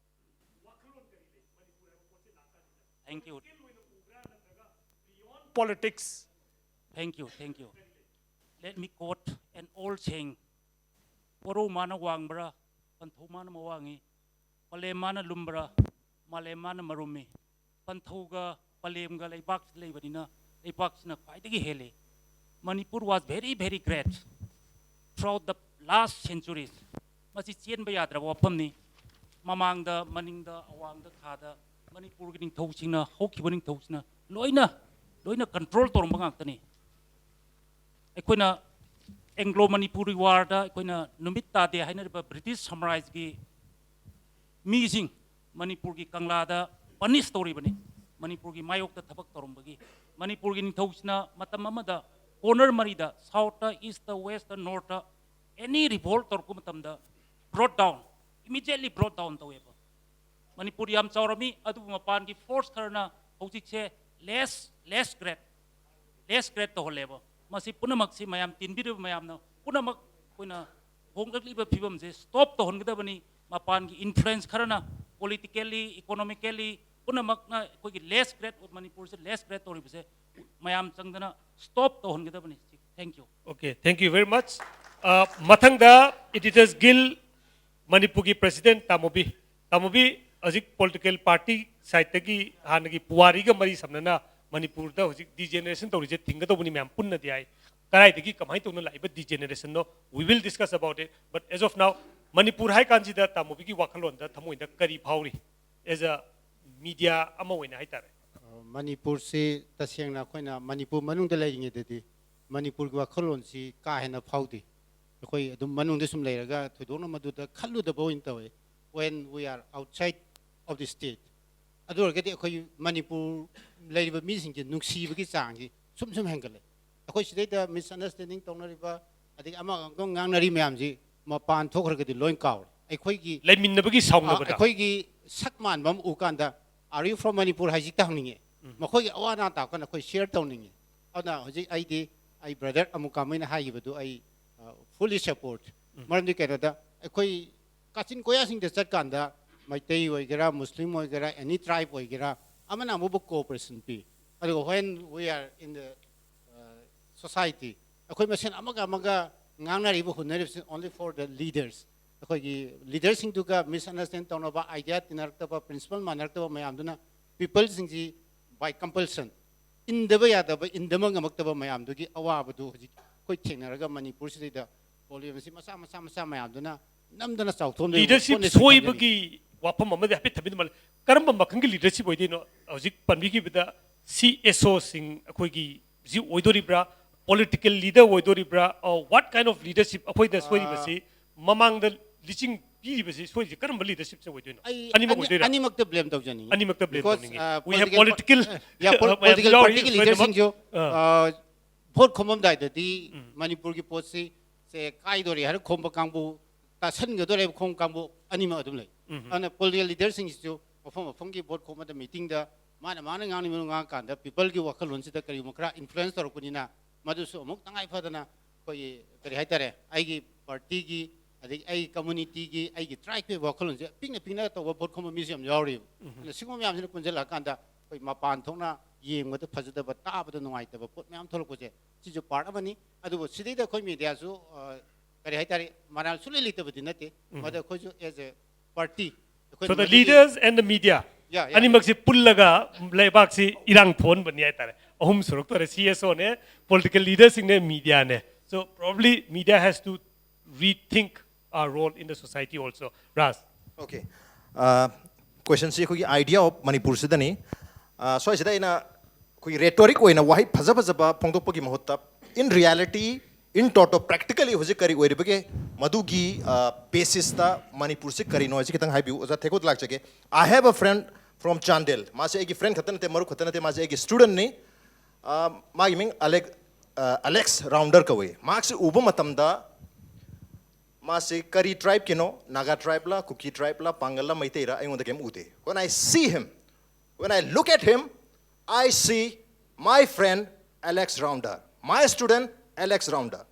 ꯋꯥꯈꯜꯂꯣꯟ ꯀꯔꯤ ꯂꯩ ꯃꯅꯤꯄꯨꯔ ꯍꯥꯏꯕ ꯄꯣꯠꯁꯦ ꯂꯥꯛꯀꯥꯟꯁꯤꯗ? Thank you. Scale ꯑꯣꯏꯅ ꯎꯕ꯭ꯔꯥ ꯅꯠꯇ꯭ꯔꯒ beyond politics? Thank you, thank you. Let me quote an old saying. ꯄꯣꯔꯧ ꯃꯥꯅ ꯋꯥꯡꯕ꯭ꯔꯥ, ꯄꯟꯊꯧ ꯃꯥꯅ ꯃꯋꯥꯡꯉꯤ, ꯄꯂꯦꯝ ꯃꯥꯅ ꯂꯨꯝꯕ꯭ꯔꯥ, ꯃꯥꯂꯦꯝ ꯃꯥꯅ ꯃꯔꯨꯝꯃꯤ꯫ ꯄꯟꯊꯧꯒ ꯄꯂꯦꯝꯒ ꯂꯩꯕꯥꯛꯁꯤꯗ ꯂꯩꯕꯅꯤꯅ ꯂꯩꯕꯥꯛꯁꯤꯅ ꯈ꯭ꯋꯥꯏꯗꯒꯤ ꯍꯦꯜꯂꯤ꯫ Manipur was very, very great throughout the last centuries. ꯃꯁꯤ ꯆꯦꯟꯕ ꯌꯥꯗ꯭ꯔꯕ ꯋꯥꯐꯝꯅꯤ꯫ ꯃꯃꯥꯡꯗ, ꯃꯅꯤꯡꯗ, ꯑꯋꯥꯡꯗ, ꯈꯥꯗ ꯃꯅꯤꯄꯨꯔꯒꯤ ꯅꯤꯡꯊꯧꯁꯤꯡꯅ, ꯍꯧꯈꯤꯕ ꯅꯤꯡꯊꯧꯁꯤꯡꯅ ꯂꯣꯏꯅ, ꯂꯣꯏꯅ control ꯇꯧꯔꯝꯕ ꯉꯥꯛꯇꯅꯤ꯫ ꯑꯩꯈꯣꯏꯅ Anglo Manipuri War ꯗ ꯑꯩꯈꯣꯏꯅ ꯅꯨꯃꯤꯠ ꯇꯥꯗꯦ ꯍꯥꯏꯅꯔꯤꯕ ꯕ꯭ꯔꯤꯇꯤꯁ ꯁꯥꯝꯔꯥꯖ꯭ꯌꯒꯤ ꯃꯤꯁꯤꯡ ꯃꯅꯤꯄꯨꯔꯒꯤ ꯀꯪꯂꯥꯗ punish ꯇꯧꯔꯤꯕꯅꯤ, ꯃꯅꯤꯄꯨꯔꯒꯤ ꯃꯥꯌꯣꯛꯇ ꯊꯕꯛ ꯇꯧꯔꯝꯕꯒꯤ꯫ ꯃꯅꯤꯄꯨꯔꯒꯤ ꯅꯤꯡꯊꯧꯁꯤꯅ ꯃꯇꯝ ꯑꯃꯗ corner ꯃꯔꯤꯗ, south ꯇ, east ꯇ, west ꯇ, north ꯇ, any revolt ꯇꯧꯔꯛꯄ ꯃꯇꯝꯗ brought down, immediately brought down ꯇꯧꯋꯦꯕ꯫ ꯃꯅꯤꯄꯨꯔ ꯌꯥꯝ ꯆꯥꯎꯔꯝꯃꯤ, ꯑꯗꯨꯕꯨ ꯃꯄꯥꯟꯒꯤ force ꯈꯔꯅ ꯍꯧꯖꯤꯛꯁꯦ less, less great, less great ꯇꯧꯍꯜꯂꯦꯕ꯫ ꯃꯁꯤ ꯄꯨꯝꯅꯃꯛꯁꯤ ꯃꯌꯥꯝ ꯇꯤꯟꯕꯤꯔꯤꯕ ꯃꯌꯥꯝꯅ ꯄꯨꯝꯅꯃꯛ ꯑꯩꯈꯣꯏꯅ ꯍꯣꯡꯂꯛꯂꯤꯕ ꯐꯤꯕꯝꯁꯦ stop ꯇꯧꯍꯟꯒꯗꯕꯅꯤ꯫ ꯃꯄꯥꯟꯒꯤ influence ꯈꯔꯅ politically, economically ꯄꯨꯝꯅꯃꯛꯅ ꯑꯩꯈꯣꯏꯒꯤ less great ꯃꯅꯤꯄꯨꯔꯁꯦ less great ꯇꯧꯔꯤꯕꯁꯦ ꯃꯌꯥꯝ ꯆꯪꯗꯅ stop ꯇꯧꯍꯟꯒꯗꯕꯅꯤ꯫ Thank you. Okay, thank you very much. ꯑ, ꯃꯊꯪꯗ Editor Guild ꯃꯅꯤꯄꯨꯔꯒꯤ president ꯇꯥꯃꯣꯕꯤ꯫ ꯇꯥꯃꯣꯕꯤ, ꯍꯧꯖꯤꯛ political party side ꯇꯒꯤ ꯍꯥꯟꯅꯒꯤ ꯄꯨꯋꯥꯔꯤꯒ ꯃꯔꯤ ꯁꯝꯅꯅ ꯃꯅꯤꯄꯨꯔꯗ ꯍꯧꯖꯤꯛ degeneration ꯇꯧꯔꯤꯁꯦ ꯊꯤꯡꯒꯗꯧꯕꯅꯤ ꯃꯌꯥꯝ ꯄꯨꯟꯅꯗꯤ ꯍꯥꯏ꯫ ꯀꯗꯥꯏꯗꯒꯤ ꯀꯃꯥꯏꯅ ꯇꯧꯅ ꯂꯥꯛꯏꯕ degeneration no? We will discuss about it. But as of now, Manipur ꯍꯥꯏ ꯀꯥꯟꯁꯤꯗ ꯇꯥꯃꯣꯕꯤꯒꯤ ꯋꯥꯈꯜꯂꯣꯟꯗ ꯊꯃꯣꯏꯗ ꯀꯔꯤ ꯐꯥꯎꯔꯤ? As a media ꯑꯃ ꯑꯣꯏꯅ ꯍꯥꯏꯇꯥꯔꯦ꯫ ꯑ, ꯃꯅꯤꯄꯨꯔꯁꯤ ꯇꯁꯦꯡꯅ ꯑꯩꯈꯣꯏꯅ ꯃꯅꯤꯄꯨꯔ ꯃꯅꯨꯡꯗ ꯂꯩꯔꯤꯉꯩꯗꯗꯤ ꯃꯅꯤꯄꯨꯔꯒꯤ ꯋꯥꯈꯜꯂꯣꯟꯁꯤ ꯀꯥ ꯍꯦꯟꯅ ꯐꯥꯎꯗꯦ꯫ ꯑꯩꯈꯣꯏ ꯑꯗꯨꯝ ꯃꯅꯨꯡꯗ ꯁꯨꯝ ꯂꯩꯔꯒ ꯊꯣꯏꯗꯣꯛꯅ ꯃꯗꯨꯗ ꯈꯜꯂꯨꯗꯕ ꯑꯣꯏꯅ ꯇꯧꯋꯦ꯫ When we are outside of the state, ꯑꯗꯨ ꯑꯣꯏꯔꯒꯗꯤ ꯑꯩꯈꯣꯏ ꯃꯅꯤꯄꯨꯔ ꯂꯩꯔꯤꯕ ꯃꯤꯁꯤꯡꯁꯦ ꯅꯨꯡꯁꯤꯕꯒꯤ ꯆꯥꯡꯁꯤ ꯁꯨꯝ ꯁꯨꯝ ꯍꯦꯟꯒꯠꯂꯦ꯫ ꯑꯩꯈꯣꯏ ꯁꯤꯗꯩꯗ misunderstanding ꯇꯧꯅꯔꯤꯕ, ꯑꯗꯒꯤ ꯑꯃꯒ ꯑꯃꯒ ꯉꯥꯡꯅꯔꯤ ꯃꯌꯥꯝꯁꯤ ꯃꯄꯥꯟ ꯊꯣꯛꯈ꯭ꯔꯒꯗꯤ ꯂꯣꯏ ꯀꯥꯎꯔꯦ꯫ ꯑꯩꯈꯣꯏꯒꯤ ꯂꯩꯃꯤꯟꯅꯕꯒꯤ ꯑ, ꯁꯥꯎꯅꯕꯗ ꯑꯩꯈꯣꯏꯒꯤ ꯁꯛ ꯃꯥꯟꯕ ꯑꯃ ꯎ ꯀꯥꯟꯗ, "Are you from Manipur?" ꯍꯥꯏꯁꯤ ꯍꯦꯛꯇ ꯍꯪꯅꯤꯡꯉꯦ꯫ ꯃꯈꯣꯏꯒꯤ ꯑꯋꯥ ꯑꯅꯥ ꯇꯥꯕ ꯀꯥꯟꯗ ꯑꯩꯈꯣꯏ share ꯇꯧꯅꯤꯡꯉꯤ꯫ ꯑꯗꯨꯅ ꯍꯧꯖꯤꯛ ꯑꯩꯗꯤ ꯑꯩ brother ꯑꯃꯨꯀꯥꯃꯩꯅ ꯍꯥꯏꯈꯤꯕꯗꯨ ꯑꯩ fully support꯫ ꯃꯔꯝꯗꯤ ꯀꯩꯅꯣꯗ, ꯑꯩꯈꯣꯏ ꯀꯥꯆꯤꯟ ꯀꯣꯌꯥꯁꯤꯡꯗ ꯆꯠꯀꯥꯟꯗ ꯃꯩꯇꯩ ꯑꯣꯏꯒꯦꯔꯥ, ꯃꯨꯁꯂꯤꯝ ꯑꯣꯏꯒꯦꯔꯥ, any tribe ꯑꯣꯏꯒꯦꯔꯥ, ꯑꯃꯅ ꯑꯃꯕꯨ cooperation ꯄꯤ꯫ ꯑꯗꯨꯒ when we are in the society, ꯑꯩꯈꯣꯏ ꯃꯁꯦꯟ ꯑꯃꯒ ꯑꯃꯒ ꯉꯥꯡꯅꯔꯤꯕ, ꯍꯨꯟꯅꯔꯤꯕꯁꯤ only for the leaders꯫ ꯑꯩꯈꯣꯏꯒꯤ leaderꯁꯤꯡꯗꯨꯒ misunderstand ꯇꯧꯅꯕ, idea ꯇꯤꯟꯅꯔꯛꯇꯕ, principle ꯃꯥꯟꯅꯔꯛꯇꯕ ꯃꯌꯥꯝꯗꯨꯅ peopleꯁꯤꯡꯁꯤ by compulsion, ꯏꯟꯗꯕ ꯌꯥꯗꯕ, ꯏꯟꯗꯕ ꯉꯝꯃꯛꯇꯕ ꯃꯌꯥꯝꯗꯨꯒꯤ ꯑꯋꯥꯕꯗꯨ ꯍꯧꯖꯤꯛ ꯑꯩꯈꯣꯏ ꯊꯦꯡꯅꯔꯒ ꯃꯅꯤꯄꯨꯔꯁꯤꯗꯩꯗ problemꯁꯤ ꯃꯆꯥ ꯃꯆꯥ ꯃꯆꯥ ꯃꯌꯥꯝꯗꯨꯅ ꯅꯝꯗꯅ ꯆꯥꯎꯊꯣꯛꯍꯟꯕ leadership ꯁꯣꯏꯕꯒꯤ ꯋꯥꯐꯝ ꯑꯃꯗꯤ ꯍꯥꯏꯐꯦꯠ ꯊꯝꯕꯤꯗ ꯃꯥꯜꯂꯦ꯫ ꯀꯔꯝꯕ ꯃꯈꯜꯒꯤ leadership ꯑꯣꯏꯗꯣꯏꯅꯣ? ꯍꯧꯖꯤꯛ ꯄꯟꯕꯤꯈꯤꯕꯗ CSOꯁꯤꯡ ꯑꯩꯈꯣꯏꯒꯤ ꯍꯧꯖꯤꯛ ꯑꯣꯏꯗꯣꯔꯤꯕ꯭ꯔꯥ, political leader ꯑꯣꯏꯗꯣꯔꯤꯕ꯭ꯔꯥ? What kind of leadership ꯑꯩꯈꯣꯏꯗ ꯁꯣꯏꯔꯤꯕꯁꯤ, ꯃꯃꯥꯡꯗ ꯂꯤꯆꯤꯡ ꯄꯤꯔꯤꯕꯁꯤ ꯁꯣꯏꯔꯤꯁꯤ ꯀꯔꯝꯕ leadershipꯁꯦ ꯑꯣꯏꯗꯣꯏꯅꯣ? ꯑꯩ ꯑꯅꯤꯃꯛ ꯑꯅꯤ- ꯑꯣꯏꯗꯣꯏꯔꯥ? ꯑꯅꯤꯃꯛꯇ blame ꯇꯧꯖꯅꯤꯡꯉꯤ꯫ ꯑꯅꯤꯃꯛꯇ blame Because, ꯇꯧꯅꯤꯡꯉꯤ꯫ uh, We have political political par- yeah, pol- ꯃꯌꯥꯝ political ꯌꯥꯎꯔꯤ, partyꯒꯤ ꯂꯣꯏꯅꯃꯛ꯫ leaderꯁꯤꯡꯁꯨ, ꯑꯥ꯫ uh, vote ꯈꯣꯝꯃꯝꯗꯥꯏꯗꯗꯤ ꯃꯅꯤꯄꯨꯔꯒꯤ ꯄꯣꯠꯁꯤ ꯁꯦ ꯀꯥꯏꯗꯣꯔꯦ ꯍꯥꯏꯔ ꯈꯣꯝꯕ ꯀꯥꯡꯕꯨ, ꯇꯥꯁꯟꯒꯗꯣꯔꯦ ꯈꯣꯝꯕ ꯀꯥꯡꯕꯨ ꯑꯅꯤꯃꯛ ꯑꯗꯨꯝ ꯂꯩ꯫ ꯑꯗꯨꯅ political leaderꯁꯤꯡꯁꯤꯁꯨ ꯃꯐꯝ ꯃꯐꯝꯒꯤ vote ꯈꯣꯝꯕꯗ meetingꯗ ꯃꯥꯅ ꯃꯥꯅ ꯉꯥꯡꯅꯤꯡꯕ ꯉꯥꯡꯉꯀꯥꯟꯗ peopleꯒꯤ ꯋꯥꯈꯜꯂꯣꯟꯁꯤꯗ ꯀꯔꯤꯒꯨꯝꯕ ꯈꯔ influence ꯇꯧꯔꯛꯄꯅꯤꯅ, ꯃꯗꯨꯁꯨ ꯑꯃꯨꯛ ꯇꯉꯥꯏ ꯐꯗꯅ ꯑꯩꯈꯣꯏꯒꯤ ꯀꯔꯤ ꯍꯥꯏꯇꯥꯔꯦ, ꯑꯩꯒꯤ partyꯒꯤ, ꯑꯗꯒꯤ ꯑꯩꯒꯤ communityꯒꯤ, ꯑꯩꯒꯤ tribeꯀꯤ ꯋꯥꯈꯜꯂꯣꯟꯁꯦ ꯄꯤꯛꯅ ꯄꯤꯛꯅ ꯇꯧꯕ vote ꯈꯣꯝꯕ ꯃꯤꯁꯨ ꯌꯥꯝ ꯌꯥꯎꯔꯤꯕ꯫ ꯑꯗꯨꯅ ꯁꯤꯒꯨꯝꯕ ꯃꯌꯥꯝꯁꯤꯅ ꯄꯨꯟꯁꯤꯜꯂꯛꯑꯀꯥꯟꯗ ꯑꯩꯈꯣꯏ ꯃꯄꯥꯟ ꯊꯣꯛꯅ ꯌꯦꯡꯕꯗ ꯐꯖꯗꯕ, ꯇꯥꯕꯗ ꯅꯨꯡꯉꯥꯏꯇꯕ ꯄꯣꯠ ꯃꯌꯥꯝ ꯊꯣꯛꯂꯛꯄꯁꯦ, ꯁꯤꯁꯨ part ꯑꯃꯅꯤ꯫ ꯑꯗꯨꯕꯨ ꯁꯤꯗꯩꯗ ꯑꯩꯈꯣꯏ mediaꯁꯨ, ꯑ, ꯀꯔꯤ ꯍꯥꯏꯇꯥꯔꯦ, ꯃꯔꯥꯜ ꯁꯨꯡꯂꯩ ꯂꯩꯇꯕꯗꯤ ꯅꯠꯇꯦ꯫ ꯃꯗ ꯑꯩꯈꯣꯏꯁꯨ as a party, ꯑꯩꯈꯣꯏ So the ꯃꯗꯨꯒꯤ leaders and the media Yeah, yeah, ꯑꯅꯤꯃꯛꯁꯤ ꯄꯨꯜꯂꯒ ꯂꯩꯕꯥꯛꯁꯤ ꯏꯔꯥꯡ ꯊꯣꯛꯍꯟꯕꯅꯤ ꯍꯥꯏꯇꯥꯔꯦ꯫ ꯑꯍꯨꯝ ꯁꯨꯔꯛꯇꯣꯔꯦ: CSOꯅꯦ, political leaderꯁꯤꯡꯅꯦ, mediaꯅꯦ꯫ So probably media has to rethink our role in the society also. Raj. Okay. Uh, questionꯁꯤ ꯑꯩꯈꯣꯏꯒꯤ idea of ꯃꯅꯤꯄꯨꯔꯁꯤꯗꯅꯤ꯫ ꯑ, ꯁ꯭ꯋꯥꯏꯁꯤꯗ ꯑꯩꯅ ꯑꯩꯈꯣꯏꯒꯤ rhetoric ꯑꯣꯏꯅ ꯋꯥꯍꯩ ꯐꯖ ꯐꯖꯕ ꯐꯣꯡꯗꯣꯛꯄꯒꯤ ꯃꯍꯨꯠꯇ, in reality, in toto, practically ꯍꯧꯖꯤꯛ ꯀꯔꯤ ꯑꯣꯏꯔꯤꯕꯒꯦ, ꯃꯗꯨꯒꯤ, ꯑ, basis ꯇ ꯃꯅꯤꯄꯨꯔꯁꯤ ꯀꯔꯤꯅꯣ ꯍꯥꯏꯁꯤ ꯈꯤꯇꯪ ꯍꯥꯏꯕꯤꯌꯨ꯫ ꯑꯣꯖꯥ ꯊꯦꯀꯣꯗ ꯂꯥꯛꯆꯒꯦ꯫ I have a friend from Chandel. ꯃꯥꯁꯦ ꯑꯩꯒꯤ friend ꯈꯛꯇ ꯅꯠꯇꯦ, ꯃꯔꯨꯞ ꯈꯛꯇ ꯅꯠꯇꯦ, ꯃꯥꯁꯦ ꯑꯩꯒꯤ student ꯅꯤ꯫ ꯑ, ꯃꯥꯒꯤ ꯃꯤꯡ ꯑꯂꯦꯛ-, ꯑ, ꯑꯂꯦꯛꯁ ꯔꯥꯎꯟꯗꯔ ꯀꯧꯏ꯫ ꯃꯍꯥꯛꯁꯤ ꯎꯕ ꯃꯇꯝꯗ ꯃꯥꯁꯤ ꯀꯔꯤ tribe ꯀꯤꯅꯣ, ꯅꯥꯒꯥ tribe ꯂ, ꯀꯨꯀꯤ tribe ꯂ, ꯄꯥꯡꯒꯜ ꯂ, ꯃꯩꯇꯩ ꯔ, ꯑꯩꯉꯣꯟꯗ ꯀꯩꯝ ꯎꯗꯦ꯫ When I see him, when I look at him, I see my friend Alex Rounder, my student Alex Rounder.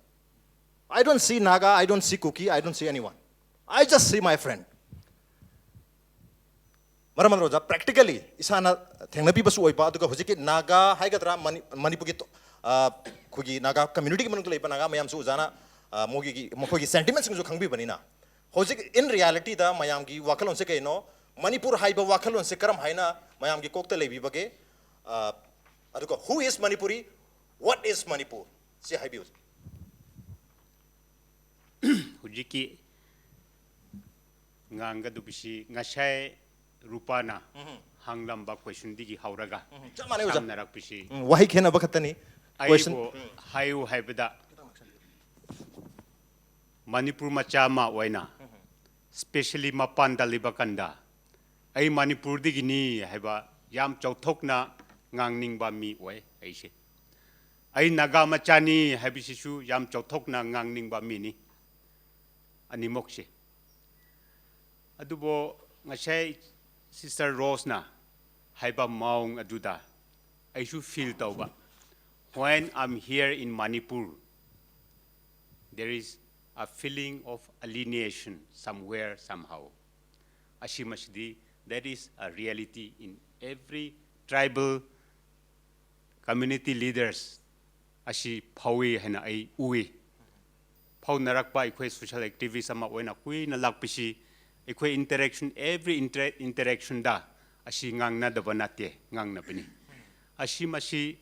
I don't see Naga, I don't see Kuki, I don't see anyone. I just see my friend. ꯃꯔꯝ ꯑꯗꯨꯅ ꯑꯣꯖꯥ, practically ꯏꯁꯥꯅ ꯊꯦꯡꯅꯕꯤꯕꯁꯨ ꯑꯣꯏꯕ, ꯑꯗꯨꯒ ꯍꯧꯖꯤꯛꯀꯤ ꯅꯥꯒꯥ ꯍꯥꯏꯒꯗ꯭ꯔꯥ, money-, ꯃꯅꯤꯄꯨꯔꯒꯤ ꯇꯣ-, ꯑ, ꯑꯩꯈꯣꯏꯒꯤ ꯅꯥꯒꯥ community ꯒꯤ ꯃꯅꯨꯡꯗ ꯂꯩꯕ ꯅꯥꯒꯥ ꯃꯌꯥꯝꯁꯨ ꯑꯣꯖꯥꯅ, ꯑ, ꯃꯣꯏꯒꯤ, ꯃꯈꯣꯏꯒꯤ sentiment ꯁꯤꯡꯁꯨ ꯈꯪꯕꯤꯕꯅꯤꯅ, ꯍꯧꯖꯤꯛ in reality ꯗ ꯃꯌꯥꯝꯒꯤ ꯋꯥꯈꯜꯂꯣꯟꯁꯦ ꯀꯩꯅꯣ, ꯃꯅꯤꯄꯨꯔ ꯍꯥꯏꯕ ꯋꯥꯈꯜꯂꯣꯟꯁꯦ ꯀꯔꯝ ꯍꯥꯏꯅ ꯃꯌꯥꯝꯒꯤ ꯀꯣꯛꯇ ꯂꯩꯕꯤꯕꯒꯦ? ꯑ, ꯑꯗꯨꯒ who is Manipuri, what is Manipur, ꯁꯤ ꯍꯥꯏꯕꯤꯌꯨ꯫ ꯍꯧꯖꯤꯛꯀꯤ ꯉꯥꯡꯒꯗꯧꯕꯁꯤ ꯉꯁꯥꯏ ꯔꯨꯄꯥꯅ ꯍꯪꯂꯝꯕ question ꯗꯒꯤ ꯍꯧꯔꯒ ꯆꯞ ꯃꯥꯟꯅꯩ, ꯑꯣꯖꯥ꯫ ꯁꯝꯅꯔꯛꯄꯁꯤ ꯎꯝ, ꯋꯥꯍꯩ ꯈꯦꯠꯅꯕ ꯈꯛꯇꯅꯤ꯫ Question ꯑꯩꯕꯨ ꯍꯥꯏꯌꯨ ꯍꯥꯏꯕꯗ, ꯃꯅꯤꯄꯨꯔ ꯃꯆꯥ ꯑꯃ ꯑꯣꯏꯅ, specially ꯃꯄꯥꯟꯗ ꯂꯩꯕ ꯀꯥꯟꯗ, ꯑꯩ ꯃꯅꯤꯄꯨꯔꯗꯒꯤꯅꯤ ꯍꯥꯏꯕ ꯌꯥꯝ ꯆꯥꯎꯊꯣꯛꯅ ꯉꯥꯡꯅꯤꯡꯕ ꯃꯤ ꯑꯣꯏ ꯑꯩꯁꯦ꯫ ꯑꯩ ꯅꯥꯒꯥ ꯃꯆꯥꯅꯤ ꯍꯥꯏꯕꯁꯤꯁꯨ ꯌꯥꯝ ꯆꯥꯎꯊꯣꯛꯅ ꯉꯥꯡꯅꯤꯡꯕ ꯃꯤꯅꯤ, ꯑꯅꯤꯃꯛꯁꯦ꯫ ꯑꯗꯨꯕꯨ ꯉꯁꯥꯏ Sister ꯔꯣꯁꯅ ꯍꯥꯏꯕ ꯃꯑꯣꯡ ꯑꯗꯨꯗ ꯑꯩꯁꯨ feel ꯇꯧꯕ, when I'm here in Manipur, there is a feeling of alienation somewhere, somehow. ꯑꯁꯤꯃꯁꯤꯗꯤ, that is a reality in every tribal community leaders ꯑꯁꯤ ꯐꯥꯎꯏ ꯍꯥꯏꯅ ꯑꯩ ꯎꯏ꯫ ꯐꯥꯎꯅꯔꯛꯄ ꯑꯩꯈꯣꯏ social activist ꯑꯃ ꯑꯣꯏꯅ ꯀꯨꯏꯅ ꯂꯥꯛꯄꯁꯤ, ꯑꯩꯈꯣꯏ interaction, every inter-, interaction ꯗ ꯑꯁꯤ ꯉꯥꯡꯅꯗꯕ ꯅꯠꯇꯦ, ꯉꯥꯡꯅꯕꯅꯤ꯫ ꯑꯁꯤꯃꯁꯤ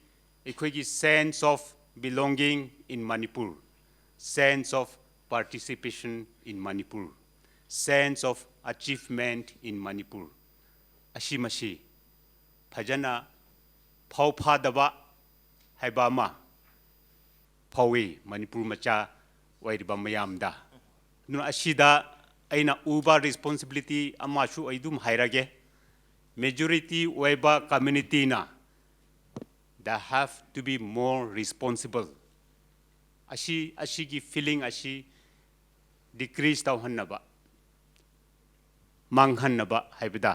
ꯑꯩꯈꯣꯏꯒꯤ sense of belonging in Manipur, sense of participation in Manipur, sense of achievement in Manipur, ꯑꯁꯤꯃꯁꯤ ꯐꯖꯅ ꯐꯥꯎ ꯐꯥꯗꯕ ꯍꯥꯏꯕ ꯑꯃ ꯐꯥꯎꯏ ꯃꯅꯤꯄꯨꯔ ꯃꯆꯥ ꯑꯣꯏꯔꯤꯕ ꯃꯌꯥꯝꯗ꯫ ꯑꯗꯨꯅ ꯑꯁꯤꯗ ꯑꯩꯅ ꯎꯕ responsibility ꯑꯃꯁꯨ ꯑꯩ ꯑꯗꯨꯝ ꯍꯥꯏꯔꯒꯦ꯫ Majority ꯑꯣꯏꯕ communityꯅ they have to be more responsible꯫ ꯑꯁꯤ, ꯑꯁꯤꯒꯤ feeling ꯑꯁꯤ decrease ꯇꯧꯍꯟꯅꯕ, ꯃꯥꯡꯍꯟꯅꯕ ꯍꯥꯏꯕꯗ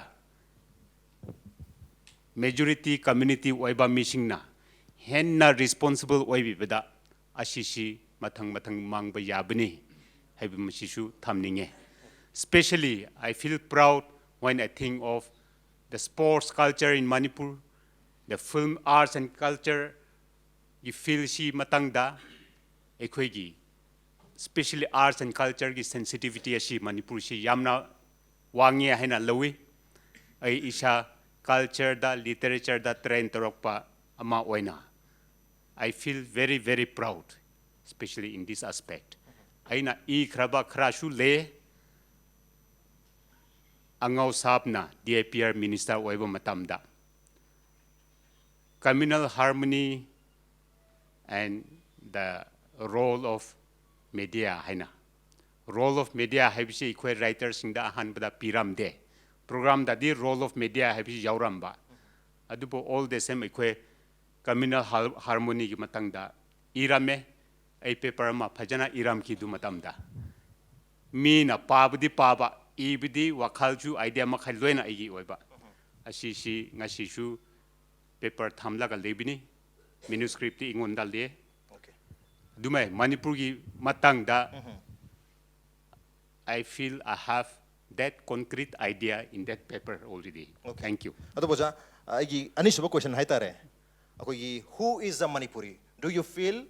majority community ꯑꯣꯏꯕ ꯃꯤꯁꯤꯡꯅ ꯍꯦꯟꯅ responsible ꯑꯣꯏꯕꯤꯕꯗ ꯑꯁꯤꯁꯤ ꯃꯊꯪ ꯃꯊꯪ ꯃꯥꯡꯕ ꯌꯥꯕꯅꯤ ꯍꯥꯏꯕ ꯃꯁꯤꯁꯨ ꯊꯝꯅꯤꯡꯉꯦ꯫ Especially, I feel proud when I think of the sports culture in Manipur, the film arts and culture ꯒꯤ fieldꯁꯤ ꯃꯇꯥꯡꯗ ꯑꯩꯈꯣꯏꯒꯤ especially arts and cultureꯒꯤ sensitivity ꯑꯁꯤ ꯃꯅꯤꯄꯨꯔꯁꯤ ꯌꯥꯝꯅ ꯋꯥꯡꯉꯦ ꯍꯥꯏꯅ ꯂꯧꯏ꯫ ꯑꯩ ꯏꯁꯥ cultureꯗ, literatureꯗ train ꯇꯧꯔꯛꯄ ꯑꯃ ꯑꯣꯏꯅ I feel very, very proud, especially in this aspect꯫ ꯑꯩꯅ ꯏꯈ꯭ꯔꯕ ꯈꯔꯁꯨ ꯂꯩ꯫ ꯑꯉꯥꯎ ꯁꯥꯍꯕꯅ D I P R minister ꯑꯣꯏꯕ ꯃꯇꯝꯗ communal harmony and the role of media ꯍꯥꯏꯅ꯫ Role of media ꯍꯥꯏꯕꯁꯤ ꯑꯩꯈꯣꯏ writerꯁꯤꯡꯗ ꯑꯍꯥꯟꯕꯗ ꯄꯤꯔꯝꯗꯦ꯫ Programꯗꯗꯤ role of media ꯍꯥꯏꯕꯁꯤ ꯌꯥꯎꯔꯝꯕ꯫ ꯑꯗꯨꯕꯨ all the same ꯑꯩꯈꯣꯏ communal har-, harmonyꯒꯤ ꯃꯇꯥꯡꯗ ꯏꯔꯝꯃꯦ꯫ ꯑꯩ paper ꯑꯃ ꯐꯖꯅ ꯏꯔꯝꯈꯤ ꯑꯗꯨ ꯃꯇꯝꯗ꯫ ꯃꯤꯅ ꯄꯥꯕꯗꯤ ꯄꯥꯕ, ꯏꯕꯗꯤ ꯋꯥꯈꯜꯁꯨ idea ꯃꯈꯩ ꯂꯣꯏꯅ ꯑꯩꯒꯤ ꯑꯣꯏꯕ꯫ ꯑꯁꯤꯁꯤ ꯉꯁꯤꯁꯨ paper ꯊꯝꯂꯒ ꯂꯩꯕꯅꯤ꯫ Manuscriptꯇꯤ ꯑꯩꯉꯣꯟꯗ ꯂꯩ꯫ Okay. ꯑꯗꯨꯃꯥꯏ ꯃꯅꯤꯄꯨꯔꯒꯤ ꯃꯇꯥꯡꯗ I feel I have that concrete idea in that paper already. Okay. Thank you. ꯑꯗꯨꯕꯨ ꯑꯣꯖꯥ, ꯑꯩꯒꯤ ꯑꯅꯤꯁꯨꯕ question ꯍꯥꯏꯇꯥꯔꯦ, ꯑꯩꯈꯣꯏꯒꯤ who is a Manipuri? Do you feel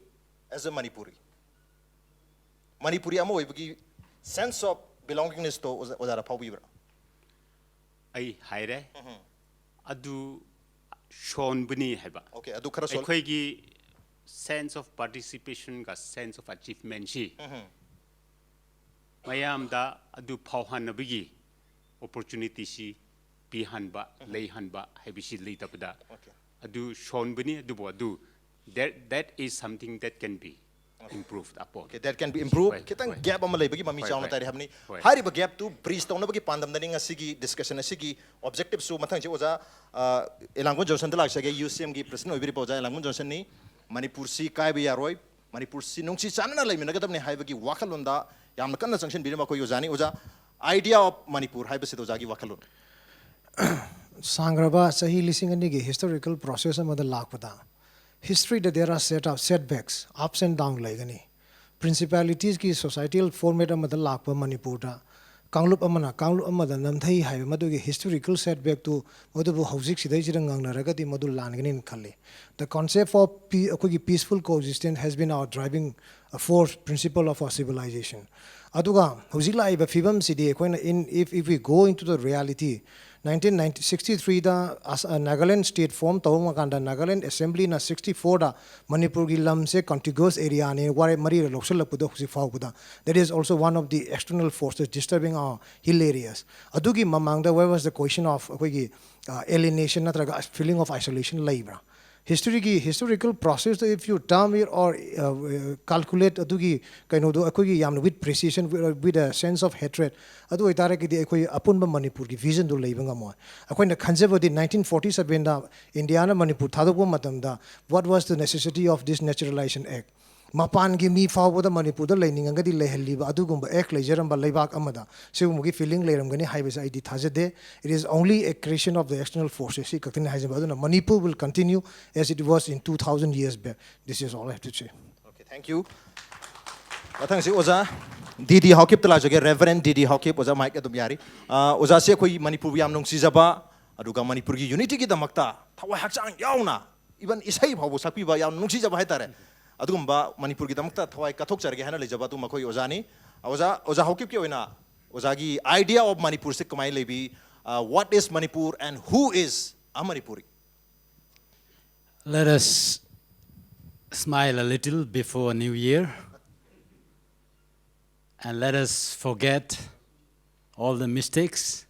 as a Manipuri? Manipuri ꯑꯃ ꯑꯣꯏꯕꯒꯤ sense of belongingnessꯇꯣ ꯑꯣꯖꯥ, ꯑꯣꯖꯥꯗ ꯐꯥꯎꯕꯤꯕ꯭ꯔꯥ? ꯑꯩ ꯍꯥꯏꯔꯦ꯫ ꯑꯗꯨ ꯁꯣꯟꯕꯅꯤ ꯍꯥꯏꯕ꯫ Okay, ꯑꯗꯨ ꯈꯔ ꯁꯣꯜ- ꯑꯩꯈꯣꯏꯒꯤ sense of participationꯒ sense of achievementꯁꯤ ꯃꯌꯥꯝꯗ ꯑꯗꯨ ꯐꯥꯎꯍꯟꯅꯕꯒꯤ opportunityꯁꯤ ꯄꯤꯍꯟꯕ, ꯂꯩꯍꯟꯕ ꯍꯥꯏꯕꯁꯤ ꯂꯩꯇꯕꯗ ꯑꯗꯨ ꯁꯣꯟꯕꯅꯤ꯫ ꯑꯗꯨꯕꯨ ꯑꯗꯨ that, that is something that can be improved upon. Okay, that can be improved. ꯍꯣꯏ, ꯈꯤꯇꯪ ꯍꯣꯏ꯫ gap ꯑꯃ ꯂꯩꯕꯒꯤ ꯃꯃꯤ ꯍꯣꯏ, ꯆꯥꯎꯅ ꯍꯣꯏ꯫ ꯇꯥꯔꯤ ꯍꯥꯏꯕꯅꯤ꯫ ꯍꯣꯏ꯫ ꯍꯥꯏꯔꯤꯕ gap ꯇꯨ bridge ꯇꯧꯅꯕꯒꯤ ꯄꯥꯟꯗꯝꯗꯅꯤ ꯉꯁꯤꯒꯤ discussion ꯑꯁꯤꯒꯤ objective ꯁꯨ꯫ ꯃꯊꯪꯁꯤ ꯑꯣꯖꯥ ꯑꯦꯂꯥꯡꯒꯣꯟ ꯖꯣꯟꯁꯟꯗ ꯂꯥꯛꯆꯒꯦ꯫ ꯌꯨ ꯁꯤ ꯑꯦꯝꯒꯤ president ꯑꯣꯏꯕꯤꯔꯤꯕ ꯑꯣꯖꯥ ꯑꯦꯂꯥꯡꯒꯣꯟ ꯖꯣꯟꯁꯟꯅꯤ꯫ ꯃꯅꯤꯄꯨꯔꯁꯤ ꯀꯥꯏꯕ ꯌꯥꯔꯣꯏ, ꯃꯅꯤꯄꯨꯔꯁꯤ ꯅꯨꯡꯁꯤ ꯆꯥꯟꯅꯅ ꯂꯩꯃꯤꯟꯅꯒꯗꯕꯅꯤ ꯍꯥꯏꯕꯒꯤ ꯋꯥꯈꯜꯂꯣꯟꯗ ꯌꯥꯝꯅ ꯀꯟꯅ ꯆꯪꯁꯤꯟꯕꯤꯔꯤꯕ ꯑꯩꯈꯣꯏꯒꯤ ꯑꯣꯖꯥꯅꯤ꯫ ꯑꯣꯖꯥ, idea of ꯃꯅꯤꯄꯨꯔ ꯍꯥꯏꯕꯁꯤꯗ ꯑꯣꯖꯥꯒꯤ ꯋꯥꯈꯜꯂꯣꯟ꯫ ꯁꯥꯡꯈ꯭ꯔꯕ ꯆꯍꯤ ꯂꯤꯁꯤꯡ ꯑꯅꯤꯒꯤ historical process ꯑꯃꯗ ꯂꯥꯛꯄꯗ, history the there are set up setbacks, ups and down ꯂꯩꯒꯅꯤ꯫ Principalities ꯀꯤ societal format ꯑꯃꯗ ꯂꯥꯛꯄ ꯃꯅꯤꯄꯨꯔꯗ ꯀꯥꯡꯂꯨꯞ ꯑꯃꯅ ꯀꯥꯡꯂꯨꯞ ꯑꯃꯗ ꯅꯝꯊꯩ ꯍꯥꯏꯕ ꯃꯗꯨꯒꯤ historical setback ꯇꯨ, ꯃꯗꯨꯕꯨ ꯍꯧꯖꯤꯛ ꯁꯤꯗꯩꯁꯤꯗ ꯉꯪꯅꯔꯒꯗꯤ ꯃꯗꯨ ꯂꯥꯟꯒꯅꯤꯅ ꯈꯜꯂꯤ꯫ The concept of pe- ꯑꯩꯈꯣꯏꯒꯤ peaceful coexistence has been our driving force, principle of our civilization. ꯑꯗꯨꯒ ꯍꯧꯖꯤꯛ ꯂꯥꯛꯏꯕ ꯐꯤꯕꯝꯁꯤꯗꯤ ꯑꯩꯈꯣꯏꯅ in, if, if we go into the reality, nineteen ninety, sixty three ꯗ ꯑꯁ-, ꯑ, Nagaland state form ꯇꯧꯕ ꯀꯥꯟꯗ Nagaland Assembly ꯅ sixty four ꯗ ꯃꯅꯤꯄꯨꯔꯒꯤ ꯂꯝꯁꯦ contiguous area ꯅꯤ, ꯋꯥꯔꯦꯞ ꯃꯔꯤꯔ ꯂꯧꯁꯤꯜꯂꯛꯄꯗꯣ ꯍꯧꯖꯤꯛ ꯐꯥꯎꯕꯗ, that is also one of the external forces disturbing our hill areas. ꯑꯗꯨꯒꯤ ꯃꯃꯥꯡꯗ where was the question of ꯑꯩꯈꯣꯏꯒꯤ, ꯑ, alienation ꯅꯠꯇ꯭ꯔꯒ feeling of isolation ꯂꯩꯕ꯭ꯔꯥ? History ꯒꯤ historical process ꯇ if you term it or, uh, calculate ꯑꯗꯨꯒꯤ ꯀꯩꯅꯣꯗꯣ ꯑꯩꯈꯣꯏꯒꯤ ꯌꯥꯝꯅ with precision, with, with a sense of hatred, ꯑꯗꯨ ꯑꯣꯏꯇꯥꯔꯒꯗꯤ ꯑꯩꯈꯣꯏ ꯑꯄꯨꯟꯕ ꯃꯅꯤꯄꯨꯔꯒꯤ vision ꯗꯨ ꯂꯩꯕ ꯉꯝꯃꯣꯏ꯫ ꯑꯩꯈꯣꯏꯅ ꯈꯟꯖꯕꯗꯤ nineteen forty seven ꯗ ꯏꯟꯗꯤꯌꯥꯅ ꯃꯅꯤꯄꯨꯔ ꯊꯥꯗꯣꯛꯄ ꯃꯇꯝꯗ what was the necessity of this Naturalization Act? ꯃꯄꯥꯟꯒꯤ ꯃꯤ ꯐꯥꯎꯕꯗ ꯃꯅꯤꯄꯨꯔꯗ ꯂꯩꯅꯤꯡꯉꯒꯗꯤ ꯂꯩꯍꯜꯂꯤꯕ ꯑꯗꯨꯒꯨꯝꯕ act ꯂꯩꯖꯔꯝꯕ ꯂꯩꯕꯥꯛ ꯑꯃꯗ ꯁꯤꯒꯨꯝꯕꯒꯤ feeling ꯂꯩꯔꯝꯒꯅꯤ ꯍꯥꯏꯕꯁꯦ ꯑꯩꯗꯤ ꯊꯥꯖꯗꯦ꯫ It is only a creation of the external forces ꯁꯤ ꯈꯛꯇꯅꯤ ꯍꯥꯏꯖꯕ꯫ ꯑꯗꯨꯅ Manipur will continue as it was in two thousand years back. This is all I have to say. Okay, thank you. ꯃꯊꯪꯁꯤ ꯑꯣꯖꯥ ꯗꯤ ꯗꯤ ꯍꯥꯎꯀꯤꯞꯇ ꯂꯥꯛꯆꯒꯦ꯫ Reverend ꯗꯤ ꯗꯤ ꯍꯥꯎꯀꯤꯞ, ꯑꯣꯖꯥ mic ꯑꯗꯨꯝ ꯌꯥꯔꯤ꯫ ꯑ, ꯑꯣꯖꯥꯁꯤ ꯑꯩꯈꯣꯏ ꯃꯅꯤꯄꯨꯔꯕꯨ ꯌꯥꯝ ꯅꯨꯡꯁꯤꯖꯕ, ꯑꯗꯨꯒ ꯃꯅꯤꯄꯨꯔꯒꯤ unity ꯒꯤꯗꯃꯛꯇ ꯊꯋꯥꯏ ꯍꯛꯆꯥꯡ ꯌꯥꯎꯅ even ꯏꯁꯩ ꯐꯥꯎꯕ ꯁꯛꯄꯤꯕ, ꯌꯥꯝ ꯅꯨꯡꯁꯤꯖꯕ ꯍꯥꯏꯇꯥꯔꯦ꯫ ꯑꯗꯨꯒꯨꯝꯕ ꯃꯅꯤꯄꯨꯔꯒꯤꯗꯃꯛꯇ ꯊꯋꯥꯏ ꯀꯠꯊꯣꯛꯆꯔꯒꯦ ꯍꯥꯏꯅ ꯂꯩꯖꯕ ꯑꯗꯨꯝ ꯑꯩꯈꯣꯏ ꯑꯣꯖꯥꯅꯤ꯫ ꯑꯣꯖꯥ, ꯑꯣꯖꯥ ꯍꯥꯎꯀꯤꯞꯀꯤ ꯑꯣꯏꯅ ꯑꯣꯖꯥꯒꯤ idea of ꯃꯅꯤꯄꯨꯔꯁꯦ ꯀꯃꯥꯏꯅ ꯂꯩꯕꯤ? Uh, what is Manipur and who is a Manipuri? Let us smile a little before New Year, and let us forget all the mistakes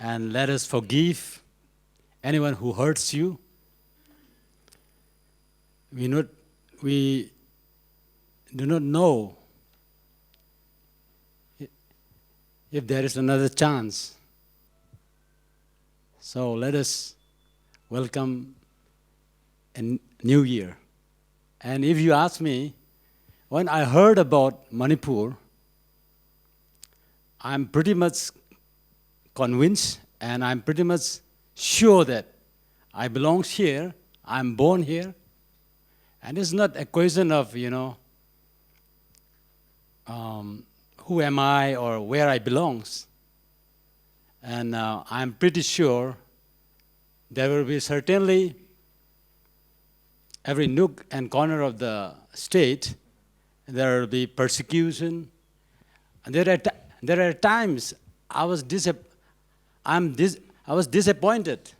and let us forgive anyone who hurts you. We, not, we do not know if there is another chance. So let us welcome a n- new year. And if you ask me, when I heard about Manipur, I'm pretty much convinced and I'm pretty much sure that I belong here, I'm born here. And it's not a question of, you know, um, who am I or where I belongs. And uh, I'm pretty sure there will be certainly every nook and corner of the state, there will be persecution. And there are, t- there are times I was, disap- I'm dis- I was disappointed.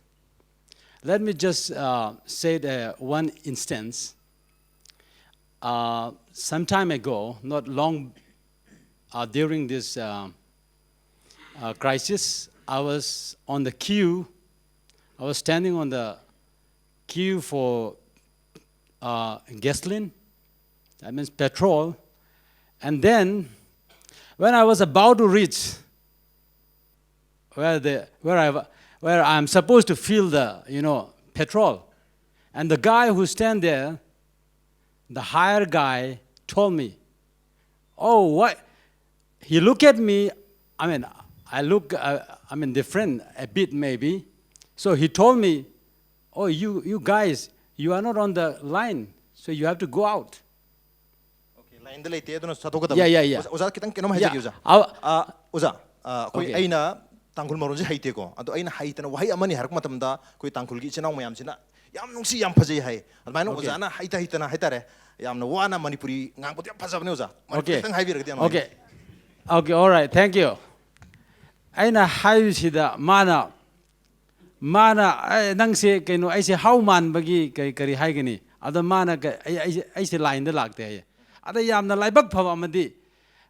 Let me just uh, say the one instance. Uh, some time ago, not long uh, during this uh, uh, crisis, I was on the queue. I was standing on the queue for uh, gasoline, that means petrol. And then, when I was about to reach where the where I where I'm supposed to fill the, you know, petrol, and the guy who stand there, the higher guy, told me, "Oh, what?" He looked at me. I mean, I look. Uh, I mean, different a bit maybe. So he told me, "Oh, you you guys, you are not on the line, so you have to go out." Okay, line ꯗ ꯂꯩꯇꯦ, ꯑꯗꯨꯅ ꯆꯠꯊꯣꯛꯀꯗꯕ. Yeah, yeah, yeah. ꯑꯣꯖꯥ, ꯑꯣꯖꯥ, ꯈꯤꯇꯪ ꯀꯩꯅꯣꯝ ꯍꯥꯏꯖꯒꯦ, ꯑꯣꯖꯥ꯫ ꯑ- ꯑ, ꯑꯣꯖꯥ, ꯑ, ꯑꯩꯈꯣꯏ Okay. ꯑꯩꯅ ꯇꯥꯡꯈꯨꯜ ꯃꯔꯣꯟꯁꯦ ꯍꯩꯇꯦꯀꯣ, ꯑꯗꯣ ꯑꯩꯅ ꯍꯩꯇꯅ ꯋꯥꯍꯩ ꯑꯃꯅꯤ ꯍꯥꯏꯔꯛꯄ ꯃꯇꯝꯗ ꯑꯩꯈꯣꯏ ꯇꯥꯡꯈꯨꯜꯒꯤ ꯏꯆꯤꯟ ꯏꯅꯥꯎ ꯃꯌꯥꯝꯁꯤꯅ ꯌꯥꯝ ꯅꯨꯡꯁꯤ, ꯌꯥꯝ ꯐꯖꯩ ꯍꯥꯏ꯫ ꯑꯗꯨꯃꯥꯏꯅ Okay. ꯑꯣꯖꯥꯅ ꯍꯩꯇ ꯍꯩꯇꯅ ꯍꯥꯏꯇꯥꯔꯦ, ꯌꯥꯝꯅ ꯋꯥꯅ ꯃꯅꯤꯄꯨꯔꯤ ꯉꯥꯡꯕꯗꯣ ꯌꯥꯝ ꯐꯖꯕꯅꯦ ꯑꯣꯖꯥ꯫ ꯃꯅꯤꯄꯨꯔꯤ Okay. ꯈꯤꯇꯪ ꯍꯥꯏꯕꯤꯔꯒꯗꯤ ꯌꯥꯝ Okay. ꯅꯨꯡꯉꯥꯏꯅꯤ꯫ Okay, all right, thank you. ꯑꯩꯅ ꯍꯥꯏꯔꯤꯁꯤꯗ ꯃꯥꯅ ꯃꯥꯅ "ꯑꯦ, ꯅꯪꯁꯦ ꯀꯩꯅꯣ, ꯑꯩꯁꯦ ꯍꯥꯎ ꯃꯥꯟꯕꯒꯤ ꯀꯔꯤ ꯀꯔꯤ ꯍꯥꯏꯒꯅꯤ?" ꯑꯗ ꯃꯥꯅ ꯀ- ꯑꯩ ꯑꯩꯁꯦ ꯑꯩꯁꯦ ꯂꯥꯏꯟꯗ ꯂꯥꯛꯇꯦ ꯍꯥꯏꯌꯦ꯫ ꯑꯗ ꯌꯥꯝꯅ ꯂꯥꯏꯕꯛ ꯐꯕ ꯑꯃꯗꯤ,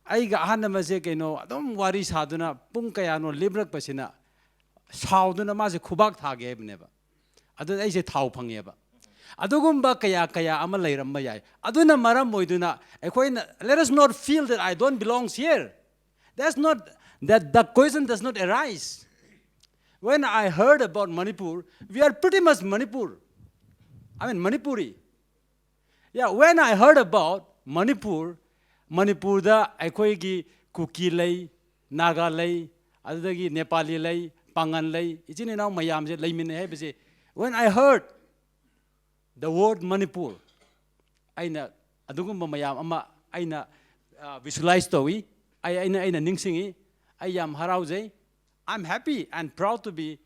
ꯑꯩꯒ ꯑꯍꯟ ꯑꯃꯁꯦ ꯀꯩꯅꯣ ꯑꯗꯨꯝ ꯋꯥꯔꯤ ꯁꯥꯗꯨꯅ ꯄꯨꯡ ꯀꯌꯥꯅꯣ ꯂꯦꯞꯂꯛꯄꯁꯤꯅ, ꯁꯥꯎꯗꯨꯅ ꯃꯥꯁꯦ ꯈꯨꯕꯥꯛ ꯊꯥꯒꯦ ꯍꯥꯏꯕꯅꯦꯕ꯫ ꯑꯗꯨꯗ ꯑꯩꯁꯦ ꯊꯥꯎ ꯐꯪꯉꯦꯕ꯫ ꯑꯗꯨꯒꯨꯝꯕ ꯀꯌꯥ ꯀꯌꯥ ꯑꯃ ꯂꯩꯔꯝꯕ ꯌꯥꯏ꯫ ꯑꯗꯨꯅ ꯃꯔꯝ ꯑꯣꯏꯗꯨꯅ ꯑꯩꯈꯣꯏꯅ, let us not feel that I don't belongs here. That's not, that the question does not arise. When I heard about Manipur, we are pretty much Manipur. I mean, Manipuri. Yeah, when I heard about Manipur, ꯃꯅꯤꯄꯨꯔꯗ ꯑꯩꯈꯣꯏꯒꯤ ꯀꯨꯀꯤ ꯂꯩ, ꯅꯥꯒꯥ ꯂꯩ, ꯑꯗꯨꯗꯒꯤ ꯅꯦꯄꯥꯂꯤ ꯂꯩ, ꯄꯥꯉꯟ ꯂꯩ, ꯏꯆꯤꯟ ꯏꯅꯥꯎ ꯃꯌꯥꯝꯁꯦ ꯂꯩꯃꯤꯟꯅꯩ ꯍꯥꯏꯕꯁꯦ, when I heard the word Manipur, ꯑꯩꯅ ꯑꯗꯨꯒꯨꯝꯕ ꯃꯌꯥꯝ ꯑꯃ ꯑꯩꯅ ꯚꯤꯖꯨꯋꯦꯂꯥꯏꯁ ꯇꯧꯏ꯫ ꯑꯩ ꯑꯩꯅ ꯑꯩꯅ ꯅꯤꯡꯁꯤꯡꯉꯤ꯫ ꯑꯩ ꯌꯥꯝ ꯍꯔꯥꯎꯖꯩ꯫ I'm happy and proud to be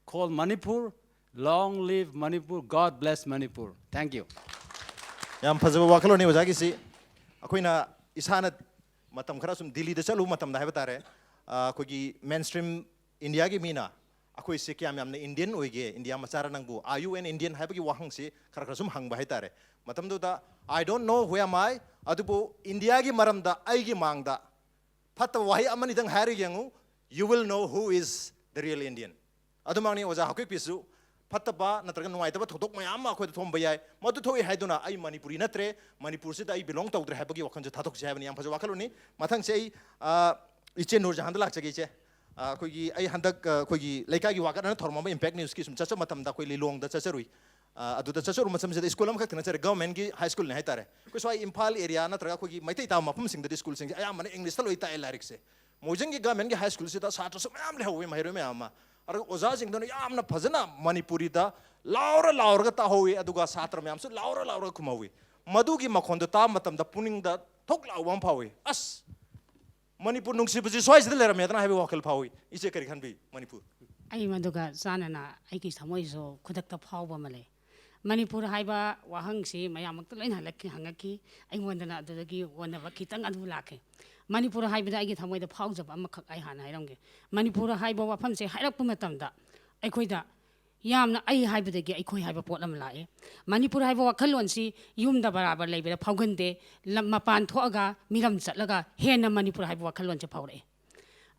called Manipur. Long live Manipur. God bless Manipur. Thank you. ꯌꯥꯝ ꯐꯖꯕ ꯋꯥꯈꯜꯂꯣꯟꯅꯤ ꯑꯣꯖꯥꯒꯤꯁꯤ꯫ ꯑꯩꯈꯣꯏꯅ ꯏꯁꯥꯅ ꯃꯇꯝ ꯈꯔ ꯁꯨꯝ ꯗꯤꯜꯂꯤꯗ ꯆꯠꯂꯨꯕ ꯃꯇꯝꯗ ꯍꯥꯏꯕ ꯇꯥꯔꯦ, ꯑ, ꯑꯩꯈꯣꯏꯒꯤ ꯃꯦꯟ ꯁ꯭ꯇ꯭ꯔꯤꯝ ꯏꯟꯗꯤꯌꯥꯒꯤ ꯃꯤꯅ ꯑꯩꯈꯣꯏꯁꯦ ꯀꯌꯥꯝ ꯌꯥꯝꯅ ꯏꯟꯗꯤꯌꯟ ꯑꯣꯏꯒꯦ, ꯏꯟꯗꯤꯌꯥ ꯃꯆꯥꯔ ꯅꯪꯕꯨ, are you an Indian ꯍꯥꯏꯕꯒꯤ ꯋꯥꯍꯪꯁꯤ ꯈꯔ ꯈꯔ ꯁꯨꯝ ꯍꯪꯕ ꯍꯥꯏ ꯇꯥꯔꯦ꯫ ꯃꯇꯝꯗꯨꯗ, "I don't know, who am I?" ꯑꯗꯨꯕꯨ ꯏꯟꯗꯤꯌꯥꯒꯤ ꯃꯔꯝꯗ ꯑꯩꯒꯤ ꯃꯥꯡꯗ ꯐꯠꯇꯕ ꯋꯥꯍꯩ ꯑꯃꯅꯤꯗꯪ ꯍꯥꯏꯔꯒ ꯌꯦꯡꯉꯨ, "You will know who is the real Indian." ꯑꯗꯨꯃꯛꯅꯤ ꯑꯣꯖꯥ ꯍꯥꯎꯀꯤꯞꯀꯤꯁꯨ꯫ ꯐꯠꯇꯕ ꯅꯠꯇ꯭ꯔꯒ ꯅꯨꯡꯉꯥꯏꯇꯕ ꯊꯧꯗꯣꯛ ꯃꯌꯥꯝ ꯑꯃ ꯑꯩꯈꯣꯏꯗ ꯊꯣꯛꯍꯟꯕ ꯌꯥꯏ꯫ ꯃꯗꯨ ꯊꯣꯛꯏ ꯍꯥꯏꯗꯨꯅ ꯑꯩ ꯃꯅꯤꯄꯨꯔꯤ ꯅꯠꯇ꯭ꯔꯦ, ꯃꯅꯤꯄꯨꯔꯁꯤꯗ ꯑꯩ ꯕꯤꯂꯣꯡ ꯇꯧꯗ꯭ꯔꯦ ꯍꯥꯏꯕꯒꯤ ꯋꯥꯈꯜꯁꯦ ꯊꯥꯗꯣꯛꯁꯤ ꯍꯥꯏꯕꯅꯤ꯫ ꯌꯥꯝ ꯐꯖꯕ ꯋꯥꯈꯜꯂꯣꯟꯅꯤ꯫ ꯃꯊꯪꯁꯦ ꯑꯩ, ꯑ, ꯏꯆꯦ ꯅꯨꯔꯖꯍꯥꯟꯗ ꯂꯥꯛꯆꯒꯦ, ꯏꯆꯦ꯫ ꯑ, ꯑꯩꯈꯣꯏꯒꯤ, ꯑꯩ ꯍꯟꯗꯛ, ꯑ, ꯑꯩꯈꯣꯏꯒꯤ ꯂꯩꯀꯥꯏꯒꯤ ꯋꯥꯀꯠꯅ ꯊꯧꯔꯝ ꯑꯃ ꯏꯝꯄꯦꯛ ꯅ꯭ꯌꯨꯁꯀꯤ ꯁꯨꯝ ꯆꯠꯆꯕ ꯃꯇꯝꯗ ꯑꯩꯈꯣꯏ ꯂꯤꯂꯣꯡꯗ ꯆꯠꯆꯔꯨꯏ꯫ ꯑ, ꯑꯗꯨꯗ ꯆꯠꯆꯔꯨꯕ ꯃꯇꯝꯁꯤꯗ ꯁ꯭ꯀꯨꯜ ꯑꯃꯈꯛꯇ ꯅꯠꯆꯔꯦ, ꯒꯚꯔꯟꯃꯦꯟꯠꯀꯤ ꯍꯥꯏ ꯁ꯭ꯀꯨꯜꯅꯤ ꯍꯥꯏ ꯇꯥꯔꯦ꯫ ꯑꯩꯈꯣꯏ ꯁ꯭ꯋꯥꯏ ꯏꯝꯐꯥꯜ ꯑꯦꯔꯤꯌꯥ ꯅꯠꯇ꯭ꯔꯒ ꯑꯩꯈꯣꯏꯒꯤ ꯃꯩꯇꯩ ꯇꯥꯕ ꯃꯐꯝꯁꯤꯡꯗꯗꯤ ꯁ꯭ꯀꯨꯜꯁꯤꯡꯁꯦ ꯑꯌꯥꯝꯕꯅ ꯏꯪꯂꯤꯁꯇ ꯂꯣꯏ ꯇꯥꯛꯑꯦ ꯂꯥꯏꯔꯤꯛꯁꯦ꯫ ꯃꯣꯏꯖꯤꯡꯒꯤ ꯒꯚꯔꯟꯃꯦꯟꯠꯀꯤ ꯍꯥꯏ ꯁ꯭ꯀꯨꯜꯁꯤꯗ ꯁꯥꯇ꯭ꯔꯁꯨ ꯃꯌꯥꯝ ꯂꯩꯍꯧꯋꯤ, ꯃꯍꯩꯔꯣꯏ ꯃꯌꯥꯝ ꯑꯃ꯫ ꯑꯗꯨꯒ ꯑꯣꯖꯥꯁꯤꯡꯗꯨꯅ ꯌꯥꯝꯅ ꯐꯖꯅ ꯃꯅꯤꯄꯨꯔꯤꯗ ꯂꯥꯎꯔ ꯂꯥꯎꯔꯒ ꯇꯥꯍꯧꯋꯤ, ꯑꯗꯨꯒ ꯁꯥꯇ꯭ꯔ ꯃꯌꯥꯝꯁꯨ ꯂꯥꯎꯔ ꯂꯥꯎꯔꯒ ꯈꯨꯝꯍꯧꯋꯤ꯫ ꯃꯗꯨꯒꯤ ꯃꯈꯣꯟꯗꯣ ꯇꯥꯕ ꯃꯇꯝꯗ ꯄꯨꯛꯅꯤꯡꯗ ꯊꯣꯛ ꯂꯥꯎꯕ ꯑꯃ ꯐꯥꯎꯏ꯫ ꯑꯁ, ꯃꯅꯤꯄꯨꯔ ꯅꯨꯡꯁꯤꯕꯁꯤ ꯁ꯭ꯋꯥꯏꯁꯤꯗ ꯂꯩꯔꯝꯃꯦꯗꯅ ꯍꯥꯏꯕꯒꯤ ꯋꯥꯈꯜ ꯐꯥꯎꯏ꯫ ꯏꯆꯦ ꯀꯔꯤ ꯈꯟꯕꯤ? ꯃꯅꯤꯄꯨꯔ꯫ ꯑꯩ ꯃꯗꯨꯒ ꯆꯥꯟꯅꯅ ꯑꯩꯒꯤ ꯊꯃꯣꯏꯁꯨ ꯈꯨꯗꯛꯇ ꯐꯥꯎꯕ ꯑꯃ ꯂꯩ꯫ ꯃꯅꯤꯄꯨꯔ ꯍꯥꯏꯕ ꯋꯥꯍꯪꯁꯤ ꯃꯌꯥꯝꯃꯛꯇ ꯂꯣꯏꯅ ꯍꯜꯂꯛꯈꯤ, ꯍꯪꯉꯛꯈꯤ꯫ ꯑꯩꯉꯣꯟꯗꯅ ꯑꯗꯨꯗꯒꯤ ꯑꯣꯟꯅꯕ ꯈꯤꯇꯪ ꯑꯗꯨ ꯂꯥꯛꯈꯤ꯫ ꯃꯅꯤꯄꯨꯔ ꯍꯥꯏꯕꯗ ꯑꯩꯒꯤ ꯊꯃꯣꯏꯗ ꯐꯥꯎꯖꯕ ꯑꯃꯈꯛ ꯑꯩ ꯍꯥꯟꯅ ꯍꯥꯏꯔꯝꯒꯦ꯫ ꯃꯅꯤꯄꯨꯔ ꯍꯥꯏꯕ ꯋꯥꯐꯝꯁꯦ ꯍꯥꯏꯔꯛꯄ ꯃꯇꯝꯗ ꯑꯩꯈꯣꯏꯗ ꯌꯥꯝꯅ ꯑꯩ ꯍꯥꯏꯕꯗꯒꯤ ꯑꯩꯈꯣꯏ ꯍꯥꯏꯕ ꯄꯣꯠ ꯑꯃ ꯂꯥꯛꯏ꯫ ꯃꯅꯤꯄꯨꯔ ꯍꯥꯏꯕ ꯋꯥꯈꯜꯂꯣꯟꯁꯤ ꯌꯨꯝꯗ ꯕꯔꯥꯕꯔ ꯂꯩꯕꯗ ꯐꯥꯎꯒꯟꯗꯦ꯫ ꯂꯝ, ꯃꯄꯥꯟ ꯊꯣꯛꯑꯒ, ꯃꯤꯔꯝ ꯆꯠꯂꯒ ꯍꯦꯟꯅ ꯃꯅꯤꯄꯨꯔ ꯍꯥꯏꯕ ꯋꯥꯈꯜꯂꯣꯟꯁꯦ ꯐꯥꯎꯔꯛꯏ꯫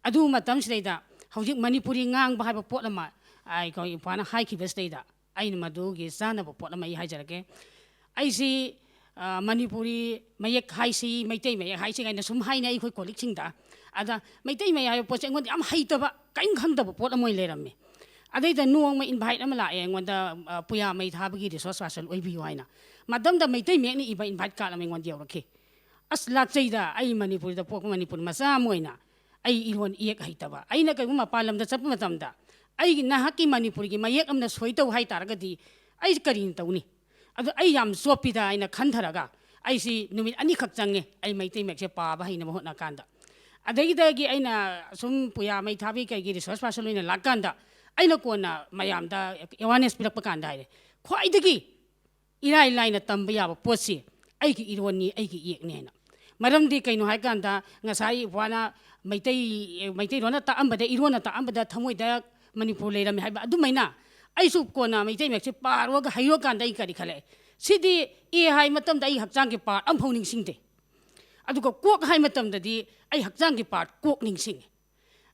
ꯑꯗꯨ ꯃꯇꯝꯁꯤꯗꯩꯗ ꯍꯧꯖꯤꯛ ꯃꯅꯤꯄꯨꯔꯤ ꯉꯥꯡꯕ ꯍꯥꯏꯕ ꯄꯣꯠ ꯑꯃ ꯑꯩꯈꯣꯏ ꯏꯄ꯭ꯋꯥꯅ ꯍꯥꯏꯈꯤꯕꯁꯤꯗꯩꯗ ꯑꯩꯅ ꯃꯗꯨꯒꯤ ꯆꯥꯅꯕ ꯄꯣꯠ ꯑꯃ ꯑꯩ ꯍꯥꯏꯖꯔꯛꯀꯦ꯫ ꯑꯩꯁꯤ, ꯑ, ꯃꯅꯤꯄꯨꯔꯤ ꯃꯌꯦꯛ ꯍꯥꯏꯁꯤ, ꯃꯩꯇꯩ ꯃꯌꯦꯛ ꯍꯥꯏꯁꯤ ꯀꯥꯏꯅ ꯁꯨꯝ ꯍꯥꯏꯅꯩ ꯑꯩꯈꯣꯏ colleagueꯁꯤꯡꯗ꯫ ꯑꯗ ꯃꯩꯇꯩ ꯃꯌꯦꯛ ꯍꯥꯏꯕ ꯄꯣꯠꯁꯦ ꯑꯩꯉꯣꯟꯗ ꯌꯥꯝ ꯍꯩꯇꯕ, ꯀꯔꯤꯝ ꯈꯪꯗꯕ ꯄꯣꯠ ꯑꯃ ꯑꯣꯏꯅ ꯂꯩꯔꯝꯃꯤ꯫ ꯑꯗꯩꯗ ꯅꯣꯡꯃ invite ꯑꯃ ꯂꯥꯛꯑꯦ ꯑꯩꯉꯣꯟꯗ, ꯑ, ꯄꯨꯌꯥ ꯃꯩꯊꯥꯕꯒꯤ resource person ꯑꯣꯏꯕꯤꯌꯨ ꯍꯥꯏꯅ꯫ ꯃꯇꯝꯗ ꯃꯩꯇꯩ ꯃꯌꯦꯛꯅ ꯏꯕ invite card ꯑꯃ ꯑꯩꯉꯣꯟꯗ ꯌꯧꯔꯛꯈꯤ꯫ ꯑꯁ, ꯂꯥꯛꯆꯩꯗ, ꯑꯩ ꯃꯅꯤꯄꯨꯔꯗ ꯄꯣꯛꯄ ꯃꯅꯤꯄꯨꯔ ꯃꯆꯥ ꯑꯃ ꯑꯣꯏꯅ ꯑꯩ ꯏꯔꯣꯟ ꯏꯌꯦꯛ ꯍꯩꯇꯕ, ꯑꯩꯅ ꯀꯩꯒꯨꯝꯕ ꯃꯄꯥꯟ ꯂꯝꯗ ꯆꯠꯄ ꯃꯇꯝꯗ ꯑꯩꯒꯤ, ꯅꯍꯥꯛꯀꯤ ꯃꯅꯤꯄꯨꯔꯒꯤ ꯃꯌꯦꯛ ꯑꯃꯅ ꯁꯣꯏ ꯇꯧ ꯍꯥꯏ ꯇꯥꯔꯒꯗꯤ ꯑꯩ ꯀꯔꯤꯅ ꯇꯧꯅꯤ? ꯑꯗꯨ ꯑꯩ ꯌꯥꯝ ꯆꯣꯞꯄꯤꯗ ꯍꯥꯏꯅ ꯈꯟꯊꯔꯒ ꯑꯩꯁꯤ ꯅꯨꯃꯤꯠ ꯑꯅꯤꯈꯛ ꯆꯪꯉꯦ ꯑꯩ ꯃꯩꯇꯩ ꯃꯌꯦꯛꯁꯦ ꯄꯥꯕ ꯍꯩꯅꯕ ꯍꯣꯠꯅ ꯀꯥꯟꯗ꯫ ꯑꯗꯒꯤꯗꯒꯤ ꯑꯩꯅ ꯁꯨꯝ ꯄꯨꯌꯥ ꯃꯩꯊꯥꯕꯤ ꯀꯩꯒꯤ resource person ꯑꯣꯏꯅ ꯂꯥꯛꯀꯥꯟꯗ ꯑꯩꯅ ꯀꯣꯟꯅ ꯃꯌꯥꯝꯗ awareness ꯄꯤꯔꯛꯄ ꯀꯥꯟꯗ ꯍꯥꯏꯔꯦ, ꯈ꯭ꯋꯥꯏꯗꯒꯤ ꯏꯔꯥꯏ ꯂꯥꯏꯅ ꯇꯝꯕ ꯌꯥꯕ ꯄꯣꯠꯁꯤ ꯑꯩꯒꯤ ꯏꯔꯣꯟꯅꯤ, ꯑꯩꯒꯤ ꯏꯌꯦꯛꯅꯤ ꯍꯥꯏꯅ꯫ ꯃꯔꯝꯗꯤ ꯀꯩꯅꯣ ꯍꯥꯏꯀꯥꯟꯗ, ꯉꯁꯥꯏ ꯏꯄ꯭ꯋꯥꯅ ꯃꯩꯇꯩ, ꯃꯩꯇꯩꯂꯣꯟꯅ ꯇꯥꯛꯑꯝꯕꯗ, ꯏꯔꯣꯟꯅ ꯇꯥꯛꯑꯝꯕꯗ ꯊꯃꯣꯏꯗ ꯃꯅꯤꯄꯨꯔ ꯂꯩꯔꯝꯃꯤ ꯍꯥꯏꯕ ꯑꯗꯨꯃꯥꯏꯅ, ꯑꯩꯁꯨ ꯀꯣꯟꯅ ꯃꯩꯇꯩ ꯃꯌꯦꯛꯁꯦ ꯄꯥꯔꯨꯔꯒ ꯍꯩꯔꯨꯔꯀꯥꯟꯗ ꯑꯩ ꯀꯔꯤ ꯈꯜꯂꯛꯑꯦ? ꯁꯤꯗꯤ ꯑꯦ ꯍꯥꯏ ꯃꯇꯝꯗ ꯑꯩ ꯍꯛꯆꯥꯡꯒꯤ part ꯑꯝꯐꯥꯎ ꯅꯤꯡꯁꯤꯡꯗꯦ, ꯑꯗꯨꯒ ꯀꯣꯛ ꯍꯥꯏ ꯃꯇꯝꯗꯗꯤ ꯑꯩ ꯍꯛꯆꯥꯡꯒꯤ part ꯀꯣꯛ ꯅꯤꯡꯁꯤꯡꯉꯤ꯫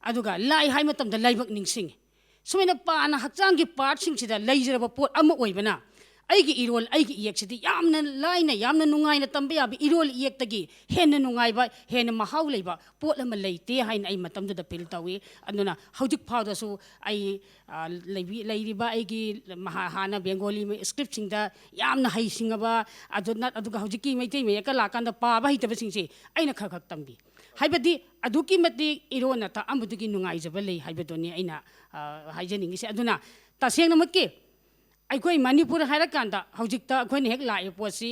ꯑꯗꯨꯒ ꯂꯥꯏ ꯍꯥꯏ ꯃꯇꯝꯗ ꯂꯥꯏꯕꯛ ꯅꯤꯡꯁꯤꯡꯉꯤ꯫ ꯁꯨꯃꯥꯏꯅ ꯄꯥꯅ ꯍꯛꯆꯥꯡꯒꯤ partꯁꯤꯡꯁꯤꯗ ꯂꯩꯖꯔꯕ ꯄꯣꯠ ꯑꯃ ꯑꯣꯏꯕꯅ, ꯑꯩꯒꯤ ꯏꯔꯣꯜ, ꯑꯩꯒꯤ ꯏꯌꯦꯛꯁꯤꯗꯤ ꯌꯥꯝꯅ ꯂꯥꯏꯅ, ꯌꯥꯝꯅ ꯅꯨꯡꯉꯥꯏꯅ ꯇꯝꯕ ꯌꯥꯕ, ꯏꯔꯣꯜ ꯏꯌꯦꯛꯇꯒꯤ ꯍꯦꯟꯅ ꯅꯨꯡꯉꯥꯏꯕ, ꯍꯦꯟꯅ ꯃꯍꯥꯎ ꯂꯩꯕ ꯄꯣꯠ ꯑꯃ ꯂꯩꯇꯦ ꯍꯥꯏꯅ ꯑꯩ ꯃꯇꯝꯗꯨꯗ feel ꯇꯧꯏ꯫ ꯑꯗꯨꯅ ꯍꯧꯖꯤꯛ ꯐꯥꯎꯗꯁꯨ ꯑꯩ, ꯑ, ꯂꯩꯕꯤ-, ꯂꯩꯔꯤꯕ ꯑꯩꯒꯤ ꯃꯍꯥ-, ꯍꯥꯟꯅ Bengali scriptꯁꯤꯡꯗ ꯌꯥꯝꯅ ꯍꯩꯁꯤꯡꯉꯕ, ꯑꯗꯨꯅ, ꯑꯗꯨꯒ ꯍꯧꯖꯤꯛꯀꯤ ꯃꯩꯇꯩ ꯃꯌꯦꯛꯀ ꯂꯥꯛꯀꯥꯟꯗ ꯄꯥꯕ ꯍꯩꯇꯕꯁꯤꯡꯁꯤ ꯑꯩꯅ ꯈꯔ ꯈꯔ ꯇꯝꯕꯤ꯫ ꯍꯥꯏꯕꯗꯤ ꯑꯗꯨꯛꯀꯤ ꯃꯇꯤꯛ ꯏꯔꯣꯟꯅ ꯇꯥꯛꯑꯝꯕꯗꯨꯒꯤ ꯅꯨꯡꯉꯥꯏꯖꯕ ꯂꯩ ꯍꯥꯏꯕꯗꯨꯅꯤ ꯑꯩꯅ, ꯑ, ꯍꯥꯏꯖꯅꯤꯡꯉꯤꯁꯦ꯫ ꯑꯗꯨꯅ ꯇꯁꯦꯡꯅꯃꯛꯀꯤ ꯑꯩꯈꯣꯏ ꯃꯅꯤꯄꯨꯔ ꯍꯥꯏꯔꯀꯥꯟꯗ ꯍꯧꯖꯤꯛꯇ ꯑꯩꯈꯣꯏꯅ ꯍꯦꯛ ꯂꯥꯛꯏꯕ ꯄꯣꯠꯁꯤ,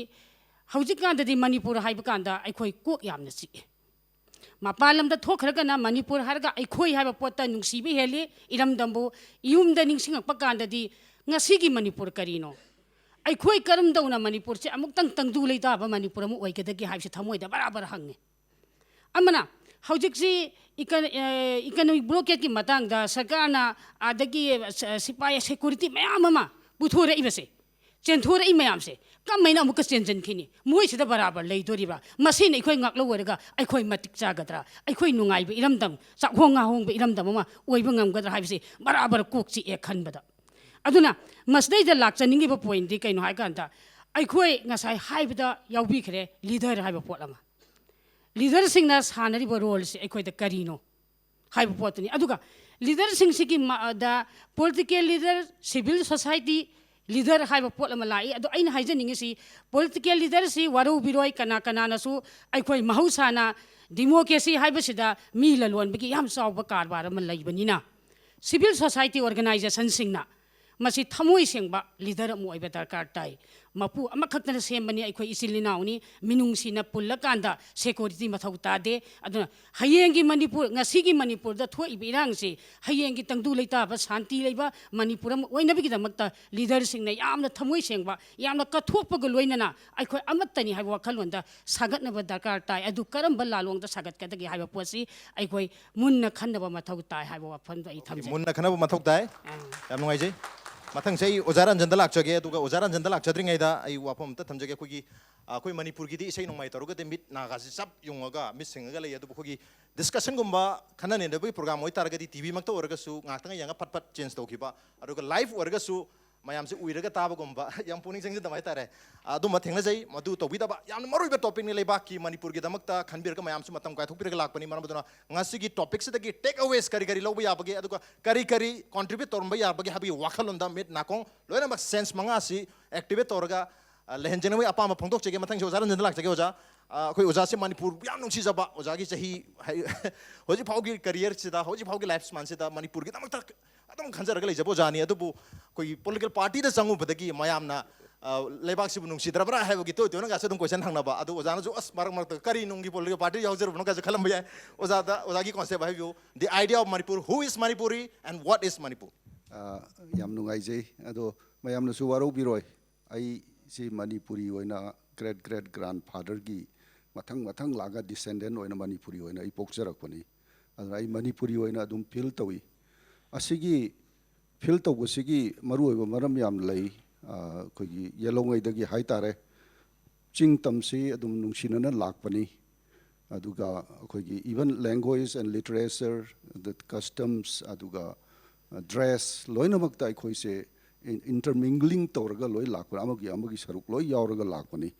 ꯍꯧꯖꯤꯛꯀꯥꯟꯗꯗꯤ ꯃꯅꯤꯄꯨꯔ ꯍꯥꯏꯕ ꯀꯥꯟꯗ ꯑꯩꯈꯣꯏ ꯀꯣꯛ ꯌꯥꯝꯅ ꯆꯤꯛꯑꯦ꯫ ꯃꯄꯥꯟ ꯂꯝꯗ ꯊꯣꯛꯈ꯭ꯔꯒꯅ ꯃꯅꯤꯄꯨꯔ ꯍꯥꯏꯔꯒ ꯑꯩꯈꯣꯏ ꯍꯥꯏꯕ ꯄꯣꯠꯇ ꯅꯨꯡꯁꯤꯕ ꯍꯦꯜꯂꯤ꯫ ꯏꯔꯝꯗꯝꯕꯨ ꯌꯨꯝꯗ ꯅꯤꯡꯁꯤꯡꯉꯛꯄ ꯀꯥꯟꯗꯗꯤ ꯉꯁꯤꯒꯤ ꯃꯅꯤꯄꯨꯔ ꯀꯔꯤꯅꯣ? ꯑꯩꯈꯣꯏ ꯀꯔꯝꯗꯧꯅ ꯃꯅꯤꯄꯨꯔꯁꯦ ꯑꯃꯨꯛꯇꯪ ꯇꯪꯗꯨ ꯂꯩꯇꯥꯕ ꯃꯅꯤꯄꯨꯔ ꯑꯃ ꯑꯣꯏꯒꯗꯒꯦ ꯍꯥꯏꯕꯁꯤ ꯊꯃꯣꯏꯗ ꯕꯔꯥꯕꯔ ꯍꯪꯉꯤ꯫ ꯑꯃꯅ ꯍꯧꯖꯤꯛꯁꯤ ꯏꯀ-, ꯑꯦ, economic blockadeꯀꯤ ꯃꯇꯥꯡꯗ ꯁꯔꯀꯥꯔꯅ ꯑꯗꯒꯤ ꯁ-, ꯁꯤꯄꯥꯏ security ꯃꯌꯥꯝ ꯑꯃ ꯄꯨꯊꯣꯔꯛꯏꯕꯁꯦ, ꯆꯦꯟꯊꯣꯔꯛꯏ ꯃꯌꯥꯝꯁꯦ ꯀꯃꯥꯏꯅ ꯑꯃꯨꯛꯀ ꯆꯦꯟꯁꯤꯟꯈꯤꯅꯤ? ꯃꯣꯏꯁꯤꯗ ꯕꯔꯥꯕꯔ ꯂꯩꯗꯣꯔꯤꯕ꯭ꯔꯥ? ꯃꯁꯤꯅ ꯑꯩꯈꯣꯏ ꯉꯥꯛꯂꯧ ꯑꯣꯏꯔꯒ ꯑꯩꯈꯣꯏ ꯃꯇꯤꯛ ꯆꯥꯒꯗ꯭ꯔꯥ? ꯑꯩꯈꯣꯏ ꯅꯨꯡꯉꯥꯏꯕ ꯏꯔꯝꯗꯝ, ꯆꯥꯛꯍꯣꯡ ꯉꯥꯍꯣꯡꯕ ꯏꯔꯝꯗꯝ ꯑꯃ ꯑꯣꯏꯕ ꯉꯝꯒꯗ꯭ꯔꯥ ꯍꯥꯏꯕꯁꯤ ꯕꯔꯥꯕꯔ ꯀꯣꯛ ꯆꯤꯛꯑꯦ ꯈꯟꯕꯗ꯫ ꯑꯗꯨꯅ ꯃꯁꯤꯗꯩꯗ ꯂꯥꯛꯆꯅꯤꯡꯉꯤꯕ ꯄꯣꯏꯟꯗꯤ ꯀꯩꯅꯣ ꯍꯥꯏ ꯀꯥꯟꯗ, ꯑꯩꯈꯣꯏ ꯉꯁꯥꯏ ꯍꯥꯏꯕꯗ ꯌꯥꯎꯕꯤꯈ꯭ꯔꯦ, ꯂꯤꯗꯔ ꯍꯥꯏꯕ ꯄꯣꯠ ꯑꯃ꯫ ꯂꯤꯗꯔꯁꯤꯡꯅ ꯁꯥꯟꯅꯔꯤꯕ ꯔꯣꯜꯁꯦ ꯑꯩꯈꯣꯏꯗ ꯀꯔꯤꯅꯣ ꯍꯥꯏꯕ ꯄꯣꯠꯇꯨꯅꯤ꯫ ꯑꯗꯨꯒ ꯂꯤꯗꯔꯁꯤꯡꯁꯤꯒꯤ ꯃ-, ꯗ political leader, civil society leader ꯍꯥꯏꯕ ꯄꯣꯠ ꯑꯃ ꯂꯥꯛꯏ꯫ ꯑꯗꯣ ꯑꯩꯅ ꯍꯥꯏꯖꯅꯤꯡꯉꯤꯁꯤ, political leaderꯁꯤ ꯋꯥꯔꯧꯕꯤꯔꯣꯏ, ꯀꯅꯥ ꯀꯅꯥꯅꯁꯨ꯫ ꯑꯩꯈꯣꯏ ꯃꯍꯧꯁꯥꯅ democracy ꯍꯥꯏꯕꯁꯤꯗ ꯃꯤ ꯂꯂꯣꯟꯕꯒꯤ ꯌꯥꯝ ꯆꯥꯎꯕ ꯀꯔꯕꯥꯔ ꯑꯃ ꯂꯩꯕꯅꯤꯅ, civil society organizationꯁꯤꯡꯅ ꯃꯁꯤ ꯊꯃꯣꯏ ꯁꯦꯡꯕ ꯂꯤꯗꯔ ꯑꯃ ꯑꯣꯏꯕ ꯗꯔꯀꯥꯔ ꯇꯥꯏ꯫ ꯃꯄꯨ ꯑꯃꯈꯛꯇꯅ ꯁꯦꯝꯕꯅꯤ, ꯑꯩꯈꯣꯏ ꯏꯆꯤꯜ ꯏꯅꯥꯎꯅꯤ, ꯃꯤꯅꯨꯡꯁꯤꯅ ꯄꯨꯜꯂꯀꯥꯟꯗ security ꯃꯊꯧ ꯇꯥꯗꯦ꯫ ꯑꯗꯨꯅ ꯍꯌꯦꯡꯒꯤ ꯃꯅꯤꯄꯨꯔ, ꯉꯁꯤꯒꯤ ꯃꯅꯤꯄꯨꯔꯗ ꯊꯣꯛꯏꯕ ꯏꯔꯥꯡꯁꯤ ꯍꯌꯦꯡꯒꯤ ꯇꯪꯗꯨ ꯂꯩꯇꯥꯕ ꯁꯥꯟꯇꯤ ꯂꯩꯕ ꯃꯅꯤꯄꯨꯔ ꯑꯃ ꯑꯣꯏꯅꯕꯒꯤꯗꯃꯛꯇ ꯂꯤꯗꯔꯁꯤꯡꯅ ꯌꯥꯝꯅ ꯊꯃꯣꯏ ꯁꯦꯡꯕ, ꯌꯥꯝꯅ ꯀꯠꯊꯣꯛꯄꯒ ꯂꯣꯏꯅꯅ ꯑꯩꯈꯣꯏ ꯑꯃꯠꯇꯅꯤ ꯍꯥꯏꯕ ꯋꯥꯈꯜꯂꯣꯟꯗ ꯁꯥꯒꯠꯅꯕ ꯗꯔꯀꯥꯔ ꯇꯥꯏ꯫ ꯑꯗꯨ ꯀꯔꯝꯕ ꯂꯥꯂꯣꯡꯗ ꯁꯥꯒꯠꯀꯗꯒꯦ ꯍꯥꯏꯕ ꯄꯣꯠꯁꯤ ꯑꯩꯈꯣꯏ ꯃꯨꯟꯅ ꯈꯟꯅꯕ ꯃꯊꯧ ꯇꯥꯏ ꯍꯥꯏꯕ ꯋꯥꯐꯝꯗꯣ ꯑꯩ ꯊꯝꯖꯒꯦ꯫ ꯃꯨꯟꯅ ꯈꯟꯅꯕ ꯃꯊꯧ ꯇꯥꯏ꯫ ꯑꯥ꯫ ꯌꯥꯝ ꯅꯨꯡꯉꯥꯏꯖꯩ꯫ ꯃꯊꯪꯁꯦ ꯑꯩ ꯑꯣꯖꯥ ꯔꯟꯖꯟꯗ ꯂꯥꯛꯆꯒꯦ꯫ ꯑꯗꯨꯒ ꯑꯣꯖꯥ ꯔꯟꯖꯟꯗ ꯂꯥꯛꯆꯗ꯭ꯔꯤꯉꯩꯗ ꯑꯩ ꯋꯥꯐꯝ ꯑꯝꯇ ꯊꯝꯖꯒꯦ꯫ ꯑꯩꯈꯣꯏꯒꯤ, ꯑ, ꯑꯩꯈꯣꯏ ꯃꯅꯤꯄꯨꯔꯒꯤꯗꯤ ꯏꯁꯩ ꯅꯣꯡꯃꯥꯏ ꯇꯧꯔꯒꯗꯤ ꯃꯤꯠ ꯅꯥꯒꯥꯁꯤ ꯆꯞ ꯌꯨꯡꯉꯒ ꯃꯤꯠ ꯁꯤꯡꯉꯒ ꯂꯩ꯫ ꯑꯗꯨꯕꯨ ꯑꯩꯈꯣꯏꯒꯤ discussionꯒꯨꯝꯕ, ꯈꯟꯅ ꯅꯩꯅꯕꯒꯤ program ꯑꯣꯏꯇꯥꯔꯒꯗꯤ, TVꯃꯛꯇ ꯑꯣꯏꯔꯒꯁꯨ ꯉꯥꯏꯍꯥꯛꯇꯪ ꯌꯦꯡꯉ ꯐꯠ ꯐꯠ change ꯇꯧꯈꯤꯕ, ꯑꯗꯨꯒ live ꯑꯣꯏꯔꯒꯁꯨ ꯃꯌꯥꯝꯁꯦ ꯎꯏꯔꯒ ꯇꯥꯕꯒꯨꯝꯕ, ꯌꯥꯝ ꯄꯨꯛꯅꯤꯡ ꯆꯪꯁꯤꯟꯗꯕ ꯍꯥꯏꯇꯥꯔꯦ, ꯑꯗꯨꯝꯕ ꯊꯦꯡꯅꯖꯩ꯫ ꯃꯗꯨ ꯇꯧꯕꯤꯗꯕ, ꯌꯥꯝꯅ ꯃꯔꯨꯑꯣꯏꯕ topicꯅꯤ ꯂꯩꯕꯥꯛꯀꯤ, ꯃꯅꯤꯄꯨꯔꯒꯤꯗꯃꯛꯇ ꯈꯟꯕꯤꯔꯒ ꯃꯌꯥꯝꯁꯨ ꯃꯇꯝ ꯀꯥꯏꯊꯣꯛꯄꯤꯔꯒ ꯂꯥꯛꯄꯅꯤ꯫ ꯃꯔꯝ ꯑꯗꯨꯅ ꯉꯁꯤꯒꯤ topicꯁꯤꯗꯒꯤ take aways ꯀꯔꯤ ꯀꯔꯤ ꯂꯧꯕ ꯌꯥꯕꯒꯦ, ꯑꯗꯨꯒ ꯀꯔꯤ ꯀꯔꯤ contribute ꯇꯧꯔꯝꯕ ꯌꯥꯕꯒꯦ ꯍꯥꯏꯕꯒꯤ ꯋꯥꯈꯜꯂꯣꯟꯗ ꯃꯤꯠ ꯅꯥꯀꯣꯡ ꯂꯣꯏꯅꯃꯛ sense ꯃꯉꯥꯁꯤ activate ꯇꯧꯔꯒ, ꯑ, ꯂꯩꯍꯟꯖꯅꯤꯡꯕꯒꯤ ꯑꯄꯥꯝꯕ ꯐꯣꯡꯗꯣꯛꯆꯒꯦ꯫ ꯃꯊꯪꯁꯤ ꯑꯣꯖꯥ ꯔꯟꯖꯟꯗ ꯂꯥꯛꯆꯒꯦ꯫ ꯑꯣꯖꯥ, ꯑ, ꯑꯩꯈꯣꯏ ꯑꯣꯖꯥꯁꯦ ꯃꯅꯤꯄꯨꯔ ꯌꯥꯝ ꯅꯨꯡꯁꯤꯖꯕ, ꯑꯣꯖꯥꯒꯤ ꯆꯍꯤ ꯍꯥꯏ-, ꯍꯧꯖꯤꯛ ꯐꯥꯎꯒꯤ careerꯁꯤꯗ, ꯍꯧꯖꯤꯛ ꯐꯥꯎꯒꯤ lifespanꯁꯤꯗ ꯃꯅꯤꯄꯨꯔꯒꯤꯗꯃꯛꯇ ꯑꯗꯨꯝ ꯈꯟꯖꯔꯒ ꯂꯩꯖꯕ ꯑꯣꯖꯥꯅꯤ꯫ ꯑꯗꯨꯕꯨ ꯑꯩꯈꯣꯏꯒꯤ political partyꯗ ꯆꯪꯉꯨꯕꯗꯒꯤ ꯃꯌꯥꯝꯅ, ꯑ, ꯂꯩꯕꯥꯛꯁꯤꯕꯨ ꯅꯨꯡꯁꯤꯗ꯭ꯔꯕ꯭ꯔꯥ ꯍꯥꯏꯕꯒꯤ ꯇꯣꯏ ꯇꯣꯏꯅ ꯀꯥꯁꯦ ꯑꯗꯨꯝ question ꯍꯪꯅꯕ꯫ ꯑꯗꯨ ꯑꯣꯖꯥꯅꯁꯨ, "ꯑꯁ, ꯃꯔꯛ ꯃꯔꯛꯇ ꯀꯔꯤ ꯅꯨꯡꯒꯤ political party ꯌꯥꯎꯖꯔꯨꯕꯅꯣ?" ꯀꯥꯏꯁꯨ ꯈꯜꯂꯝꯕ ꯌꯥꯏ꯫ ꯑꯣꯖꯥꯗ, ꯑꯣꯖꯥꯒꯤ concept ꯍꯥꯏꯕꯤꯌꯨ, "The idea of Manipur, who is Manipuri and what is Manipur?" ꯑ, ꯌꯥꯝ ꯅꯨꯡꯉꯥꯏꯖꯩ꯫ ꯑꯗꯣ ꯃꯌꯥꯝꯅꯁꯨ ꯋꯥꯔꯧꯕꯤꯔꯣꯏ, ꯑꯩ ꯁꯤ ꯃꯅꯤꯄꯨꯔꯤ ꯑꯣꯏꯅ great great grandfatherꯒꯤ ꯃꯊꯪ ꯃꯊꯪ ꯂꯥꯛꯑꯒ descendant ꯑꯣꯏꯅ ꯃꯅꯤꯄꯨꯔꯤ ꯑꯣꯏꯅ ꯑꯩ ꯄꯣꯛꯆꯔꯛꯄꯅꯤ꯫ ꯑꯗꯨꯅ ꯑꯩ ꯃꯅꯤꯄꯨꯔꯤ ꯑꯣꯏꯅ ꯑꯗꯨꯝ feel ꯇꯧꯏ꯫ ꯑꯁꯤꯒꯤ feel ꯇꯧꯕꯁꯤꯒꯤ ꯃꯔꯨꯑꯣꯏꯕ ꯃꯔꯝ ꯌꯥꯝ ꯂꯩ꯫ ꯑꯩꯈꯣꯏꯒꯤ ꯌꯦꯜꯍꯧꯉꯩꯗꯒꯤ ꯍꯥꯏꯇꯥꯔꯦ, ꯆꯤꯡ ꯇꯝꯁꯤ ꯑꯗꯨꯝ ꯅꯨꯡꯁꯤꯅꯅ ꯂꯥꯛꯄꯅꯤ꯫ ꯑꯗꯨꯒ ꯑꯩꯈꯣꯏꯒꯤ even language and literature, the customs, ꯑꯗꯨꯒ dress, ꯂꯣꯏꯅꯃꯛꯇ ꯑꯩꯈꯣꯏꯁꯦ intermingling ꯇꯧꯔꯒ ꯂꯣꯏ ꯂꯥꯛꯄꯅꯤ, ꯑꯃꯒꯤ ꯑꯃꯒꯤ ꯁꯔꯨꯛ ꯂꯣꯏ ꯌꯥꯎꯔꯒ ꯂꯥꯛꯄꯅꯤ꯫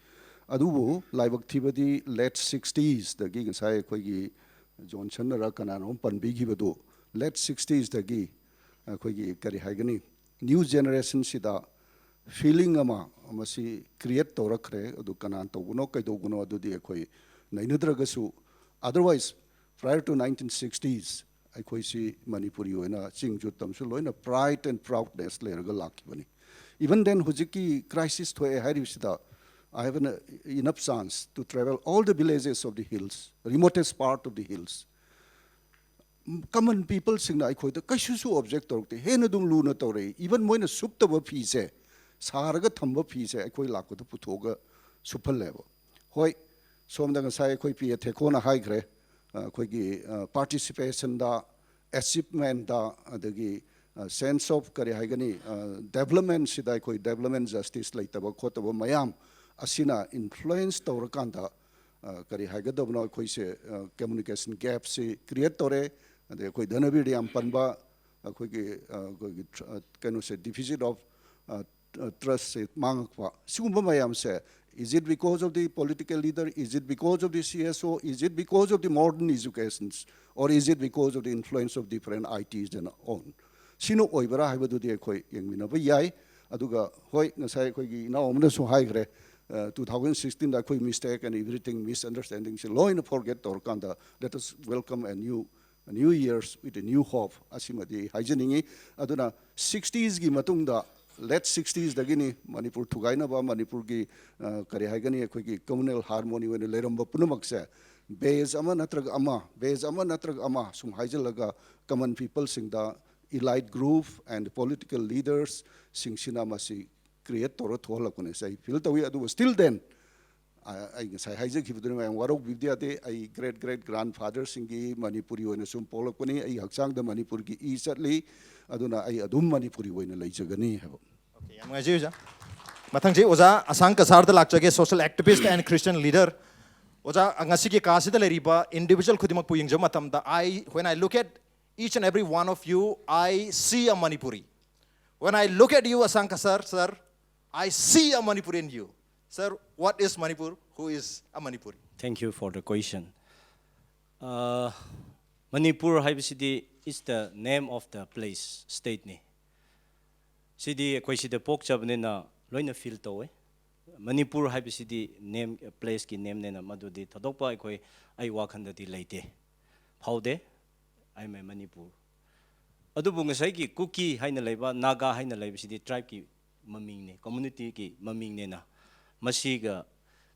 ꯑꯗꯨꯕꯨ ꯂꯥꯏꯕꯛ ꯊꯤꯕꯗꯤ late sixtiesꯗꯒꯤ, ꯉꯁꯥꯏ ꯑꯩꯈꯣꯏꯒꯤ ꯖꯣꯟꯁꯟꯅꯔ ꯀꯅꯥꯅꯣꯝ ꯄꯟꯕꯤꯈꯤꯕꯗꯨ, late sixtiesꯗꯒꯤ ꯑꯩꯈꯣꯏꯒꯤ ꯀꯔꯤ ꯍꯥꯏꯒꯅꯤ, new generationꯁꯤꯗ feeling ꯑꯃ ꯃꯁꯤ create ꯇꯧꯔꯛꯈ꯭ꯔꯦ꯫ ꯑꯗꯨ ꯀꯅꯥꯅ ꯇꯧꯕꯅꯣ ꯀꯩꯗꯧꯕꯅꯣ ꯑꯗꯨꯗꯤ ꯑꯩꯈꯣꯏ ꯅꯩꯅꯗ꯭ꯔꯒꯁꯨ, otherwise prior to nineteen sixties ꯑꯩꯈꯣꯏꯁꯤ ꯃꯅꯤꯄꯨꯔꯤ ꯑꯣꯏꯅ ꯆꯤꯡꯁꯨ ꯇꯝꯁꯨ ꯂꯣꯏꯅ pride and proudness ꯂꯩꯔꯒ ꯂꯥꯛꯈꯤꯕꯅꯤ꯫ Even then, ꯍꯧꯖꯤꯛꯀꯤ crisis ꯊꯣꯛꯑꯦ ꯍꯥꯏꯔꯤꯕꯁꯤꯗ, I have an enough chance to travel all the villages of the hills, remotest part of the hills. Common peopleꯁꯤꯡꯅ ꯑꯩꯈꯣꯏꯗ ꯀꯩꯁꯨꯁꯨ object ꯇꯧꯔꯛꯇꯦ, ꯍꯦꯟꯅ ꯑꯗꯨꯝ ꯂꯨꯅ ꯇꯧꯔꯛꯏ꯫ Even ꯃꯣꯏꯅ ꯁꯨꯞꯇꯕ ꯐꯤꯁꯦ ꯁꯥꯔꯒ ꯊꯝꯕ ꯐꯤꯁꯦ ꯑꯩꯈꯣꯏ ꯂꯥꯛꯄꯗ ꯄꯨꯊꯣꯛꯑꯒ ꯁꯨꯞꯍꯜꯂꯦꯕ꯫ ꯍꯣꯏ, ꯁꯣꯝꯗ ꯉꯁꯥꯏ ꯑꯩꯈꯣꯏ ꯄꯤ ꯑꯦ ꯊꯦꯀꯣꯅ ꯍꯥꯏꯈ꯭ꯔꯦ, ꯑꯩꯈꯣꯏꯒꯤ participationꯗ, achievementꯇ, ꯑꯗꯒꯤ sense of ꯀꯔꯤ ꯍꯥꯏꯒꯅꯤ, developmentꯁꯤꯗ ꯑꯩꯈꯣꯏ development justice ꯂꯩꯇꯕ ꯈꯣꯠꯇꯕ ꯃꯌꯥꯝ ꯑꯁꯤꯅ influence ꯇꯧꯔꯀꯥꯟꯗ ꯀꯔꯤ ꯍꯥꯏꯒꯗꯕꯅꯣ, ꯑꯩꯈꯣꯏꯁꯦ communication gapꯁꯤ create ꯇꯧꯔꯦ꯫ ꯑꯗꯩ ꯑꯩꯈꯣꯏ ꯙꯅꯕꯤꯔꯗ ꯌꯥꯝ ꯄꯟꯕ ꯑꯩꯈꯣꯏꯒꯤ ꯑꯩꯈꯣꯏꯒꯤ ꯀꯩꯅꯣꯁꯦ, deficit of trustꯁꯦ ꯃꯥꯡꯉꯛꯄ, ꯁꯤꯒꯨꯝꯕ ꯃꯌꯥꯝꯁꯦ, is it because of the political leader, is it because of the C S O, is it because of the modern educations, or is it because of the influence of different I Ts and on? ꯁꯤꯅ ꯑꯣꯏꯕ꯭ꯔꯥ ꯍꯥꯏꯕꯗꯨꯗꯤ ꯑꯩꯈꯣꯏ ꯌꯦꯡꯃꯤꯟꯅꯕ ꯌꯥꯏ꯫ ꯑꯗꯨꯒ ꯍꯣꯏ, ꯉꯁꯥꯏ ꯑꯩꯈꯣꯏꯒꯤ ꯏꯅꯥꯎ ꯑꯃꯅꯁꯨ ꯍꯥꯏꯈ꯭ꯔꯦ, two thousand sixteenꯗ ꯑꯩꯈꯣꯏ mistake and everything misunderstandingꯁꯦ ꯂꯣꯏꯅ forget ꯇꯧꯔꯀꯥꯟꯗ, let us welcome a new, a new years with a new hope, ꯑꯁꯤꯃꯗꯤ ꯑꯩ ꯍꯥꯏꯖꯅꯤꯡꯉꯤ꯫ ꯑꯗꯨꯅ sixtiesꯀꯤ ꯃꯇꯨꯡꯗ, late sixtiesꯗꯒꯤꯅꯤ ꯃꯅꯤꯄꯨꯔ ꯊꯨꯒꯥꯏꯅꯕ, ꯃꯅꯤꯄꯨꯔꯒꯤ ꯀꯔꯤ ꯍꯥꯏꯒꯅꯤ, ꯑꯩꯈꯣꯏꯒꯤ communal harmony ꯑꯣꯏꯅ ꯂꯩꯔꯝꯕ ꯄꯨꯝꯅꯃꯛꯁꯦ base ꯑꯃ ꯅꯠꯇ꯭ꯔꯒ ꯑꯃ, base ꯑꯃ ꯅꯠꯇ꯭ꯔꯒ ꯑꯃ ꯁꯨꯝ ꯍꯥꯏꯖꯤꯜꯂꯒ common peopleꯁꯤꯡꯗ, elite group and political leadersꯁꯤꯡꯁꯤꯅ ꯃꯁꯤ create ꯇꯧꯔ ꯊꯣꯛꯍꯜꯂꯛꯄꯅꯦ ꯁꯤ ꯑꯩ feel ꯇꯧꯏ꯫ ꯑꯗꯨꯕꯨ still then, ꯑꯩ ꯉꯁꯥꯏ ꯍꯥꯏꯖꯈꯤꯕꯗꯨꯅ ꯃꯌꯥꯝ ꯋꯥꯔꯧꯕꯤꯕꯗꯤ ꯌꯥꯗꯦ꯫ ꯑꯩ great great grandfatherꯁꯤꯡꯒꯤ ꯃꯅꯤꯄꯨꯔꯤ ꯑꯣꯏꯅ ꯁꯨꯝ ꯄꯣꯛꯂꯛꯄꯅꯤ꯫ ꯑꯩ ꯍꯛꯆꯥꯡꯗ ꯃꯅꯤꯄꯨꯔꯒꯤ ꯏ ꯆꯠꯂꯤ꯫ ꯑꯗꯨꯅ ꯑꯩ ꯑꯗꯨꯝ ꯃꯅꯤꯄꯨꯔꯤ ꯑꯣꯏꯅ ꯂꯩꯖꯒꯅꯤ ꯍꯥꯏꯕ꯫ Okay, ꯌꯥꯝ ꯅꯨꯡꯉꯥꯏꯖꯩ ꯑꯣꯖꯥ꯫ ꯃꯊꯪꯁꯤ ꯑꯣꯖꯥ ꯑꯁꯥꯡ ꯀꯁꯥꯔꯗ ꯂꯥꯛꯆꯒꯦ, social activist and Christian leader. ꯑꯣꯖꯥ, ꯉꯁꯤꯒꯤ ꯀꯥꯁꯤꯗ ꯂꯩꯔꯤꯕ individual ꯈꯨꯗꯤꯡꯃꯛꯄꯨ ꯌꯦꯡꯖꯕ ꯃꯇꯝꯗ, I, when I look at each and every one of you, I see a Manipuri. When I look at you, Asang Kasar, sir, I see a Manipuri in you. Sir, what is Manipur? Who is a Manipuri? Thank you for the question. Uh, Manipur ꯍꯥꯏꯕꯁꯤꯗꯤ is the name of the place, stateꯅꯤ꯫ ꯁꯤꯗꯤ ꯑꯩꯈꯣꯏ ꯁꯤꯗ ꯄꯣꯛꯆꯕꯅꯤꯅ ꯂꯣꯏꯅ feel ꯇꯧꯋꯦ꯫ ꯃꯅꯤꯄꯨꯔ ꯍꯥꯏꯕꯁꯤꯗꯤ name, placeꯀꯤ nameꯅꯦꯅ ꯃꯗꯨꯗꯤ ꯊꯣꯏꯗꯣꯛꯄ ꯑꯩꯈꯣꯏ, ꯑꯩ ꯋꯥꯈꯜꯗꯗꯤ ꯂꯩꯇꯦ, ꯐꯥꯎꯗꯦ꯫ I am a Manipur. ꯑꯗꯨꯕꯨ ꯉꯁꯥꯏꯒꯤ ꯀꯨꯀꯤ ꯍꯥꯏꯅ ꯂꯩꯕ, ꯅꯥꯒꯥ ꯍꯥꯏꯅ ꯂꯩꯕꯁꯤꯗꯤ tribeꯀꯤ ꯃꯃꯤꯡꯅꯤ, communityꯒꯤ ꯃꯃꯤꯡꯅꯤꯅ ꯃꯁꯤꯒ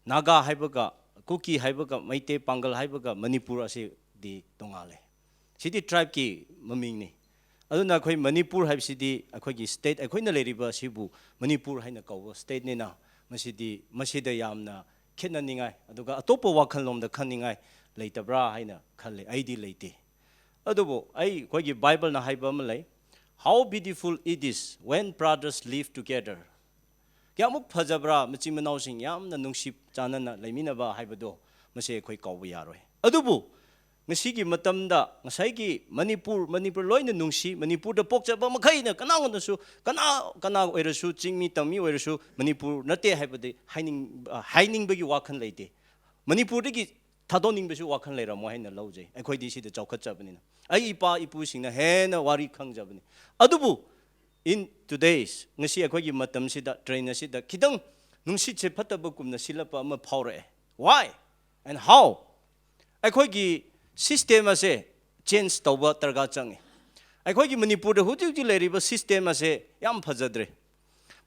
ꯅꯥꯒꯥ ꯍꯥꯏꯕꯒ, ꯀꯨꯀꯤ ꯍꯥꯏꯕꯒ, ꯃꯩꯇꯩ, ꯄꯥꯡꯒꯜ ꯍꯥꯏꯕꯒ ꯃꯅꯤꯄꯨꯔ ꯑꯁꯤꯗꯤ ꯇꯣꯉꯥꯜꯂꯦ꯫ ꯁꯤꯗꯤ tribeꯀꯤ ꯃꯃꯤꯡꯅꯤ꯫ ꯑꯗꯨꯅ ꯑꯩꯈꯣꯏ ꯃꯅꯤꯄꯨꯔ ꯍꯥꯏꯕꯁꯤꯗꯤ ꯑꯩꯈꯣꯏꯒꯤ state, ꯑꯩꯈꯣꯏꯅ ꯂꯩꯔꯤꯕ ꯑꯁꯤꯕꯨ ꯃꯅꯤꯄꯨꯔ ꯍꯥꯏꯅ ꯀꯧꯕ stateꯅꯤꯅ ꯃꯁꯤꯗꯤ, ꯃꯁꯤꯗ ꯌꯥꯝꯅ ꯈꯦꯠꯅꯅꯤꯡꯉꯥꯏ ꯑꯗꯨꯒ ꯑꯇꯣꯞꯄ ꯋꯥꯈꯜꯂꯣꯝꯗ ꯈꯟꯅꯤꯡꯉꯥꯏ ꯂꯩꯇꯕ꯭ꯔꯥ ꯍꯥꯏꯅ ꯈꯜꯂꯦ꯫ ꯑꯩꯗꯤ ꯂꯩꯇꯦ꯫ ꯑꯗꯨꯕꯨ ꯑꯩ, ꯑꯩꯈꯣꯏꯒꯤ Bibleꯅ ꯍꯥꯏꯕ ꯑꯃ ꯂꯩ, "How beautiful it is when brothers live together." ꯀꯌꯥꯃꯨꯛ ꯐꯖꯕ꯭ꯔꯥ ꯃꯆꯤꯟ ꯃꯅꯥꯎꯁꯤꯡ ꯌꯥꯝꯅ ꯅꯨꯡꯁꯤ ꯆꯥꯟꯅꯅ ꯂꯩꯃꯤꯟꯅꯕ ꯍꯥꯏꯕꯗꯣ, ꯃꯁꯤ ꯑꯩꯈꯣꯏ ꯀꯥꯎꯕ ꯌꯥꯔꯣꯏ꯫ ꯑꯗꯨꯕꯨ ꯉꯁꯤꯒꯤ ꯃꯇꯝꯗ ꯉꯁꯥꯏꯒꯤ ꯃꯅꯤꯄꯨꯔ, ꯃꯅꯤꯄꯨꯔ ꯂꯣꯏꯅ ꯅꯨꯡꯁꯤ, ꯃꯅꯤꯄꯨꯔꯗ ꯄꯣꯛꯆꯕ ꯃꯈꯩꯅ ꯀꯅꯥꯉꯣꯟꯗꯁꯨ, ꯀꯅꯥ, ꯀꯅꯥ ꯑꯣꯏꯔꯁꯨ, ꯆꯤꯡꯃꯤ ꯇꯝꯃꯤ ꯑꯣꯏꯔꯁꯨ, ꯃꯅꯤꯄꯨꯔ ꯅꯠꯇꯦ ꯍꯥꯏꯕꯗꯤ ꯍꯥꯏꯅꯤꯡ-, ꯍꯥꯏꯅꯤꯡꯕꯒꯤ ꯋꯥꯈꯜ ꯂꯩꯇꯦ꯫ ꯃꯅꯤꯄꯨꯔꯗꯒꯤ ꯊꯥꯗꯣꯛꯅꯤꯡꯕꯁꯨ ꯋꯥꯈꯜ ꯂꯩꯔꯝꯃꯣꯏ ꯍꯥꯏꯅ ꯂꯧꯖꯩ, ꯑꯩꯈꯣꯏꯗꯤ ꯁꯤꯗ ꯆꯥꯎꯈꯠꯆꯕꯅꯤꯅ꯫ ꯑꯩ ꯏꯄꯥ ꯏꯄꯨꯁꯤꯡꯅ ꯍꯦꯟꯅ ꯋꯥꯔꯤ ꯈꯪꯖꯕꯅꯤ꯫ ꯑꯗꯨꯕꯨ in today's, ꯉꯁꯤ ꯑꯩꯈꯣꯏꯒꯤ ꯃꯇꯝꯁꯤꯗ, ꯇ꯭ꯔꯦꯟ ꯑꯁꯤꯗ ꯈꯤꯇꯪ ꯅꯨꯡꯁꯤꯠꯁꯦ ꯐꯠꯇꯕꯒꯨꯝꯅ ꯁꯤꯜꯂꯛꯄ ꯑꯃ ꯐꯥꯎꯔꯛꯑꯦ꯫ Why and how? ꯑꯩꯈꯣꯏꯒꯤ system ꯑꯁꯦ change ꯇꯧꯕ ꯗꯔꯀꯥꯔ ꯆꯪꯉꯤ꯫ ꯑꯩꯈꯣꯏꯒꯤ ꯃꯅꯤꯄꯨꯔꯗ ꯍꯧꯖꯤꯛ ꯍꯧꯖꯤꯛ ꯂꯩꯔꯤꯕ system ꯑꯁꯦ ꯌꯥꯝ ꯐꯖꯗ꯭ꯔꯦ꯫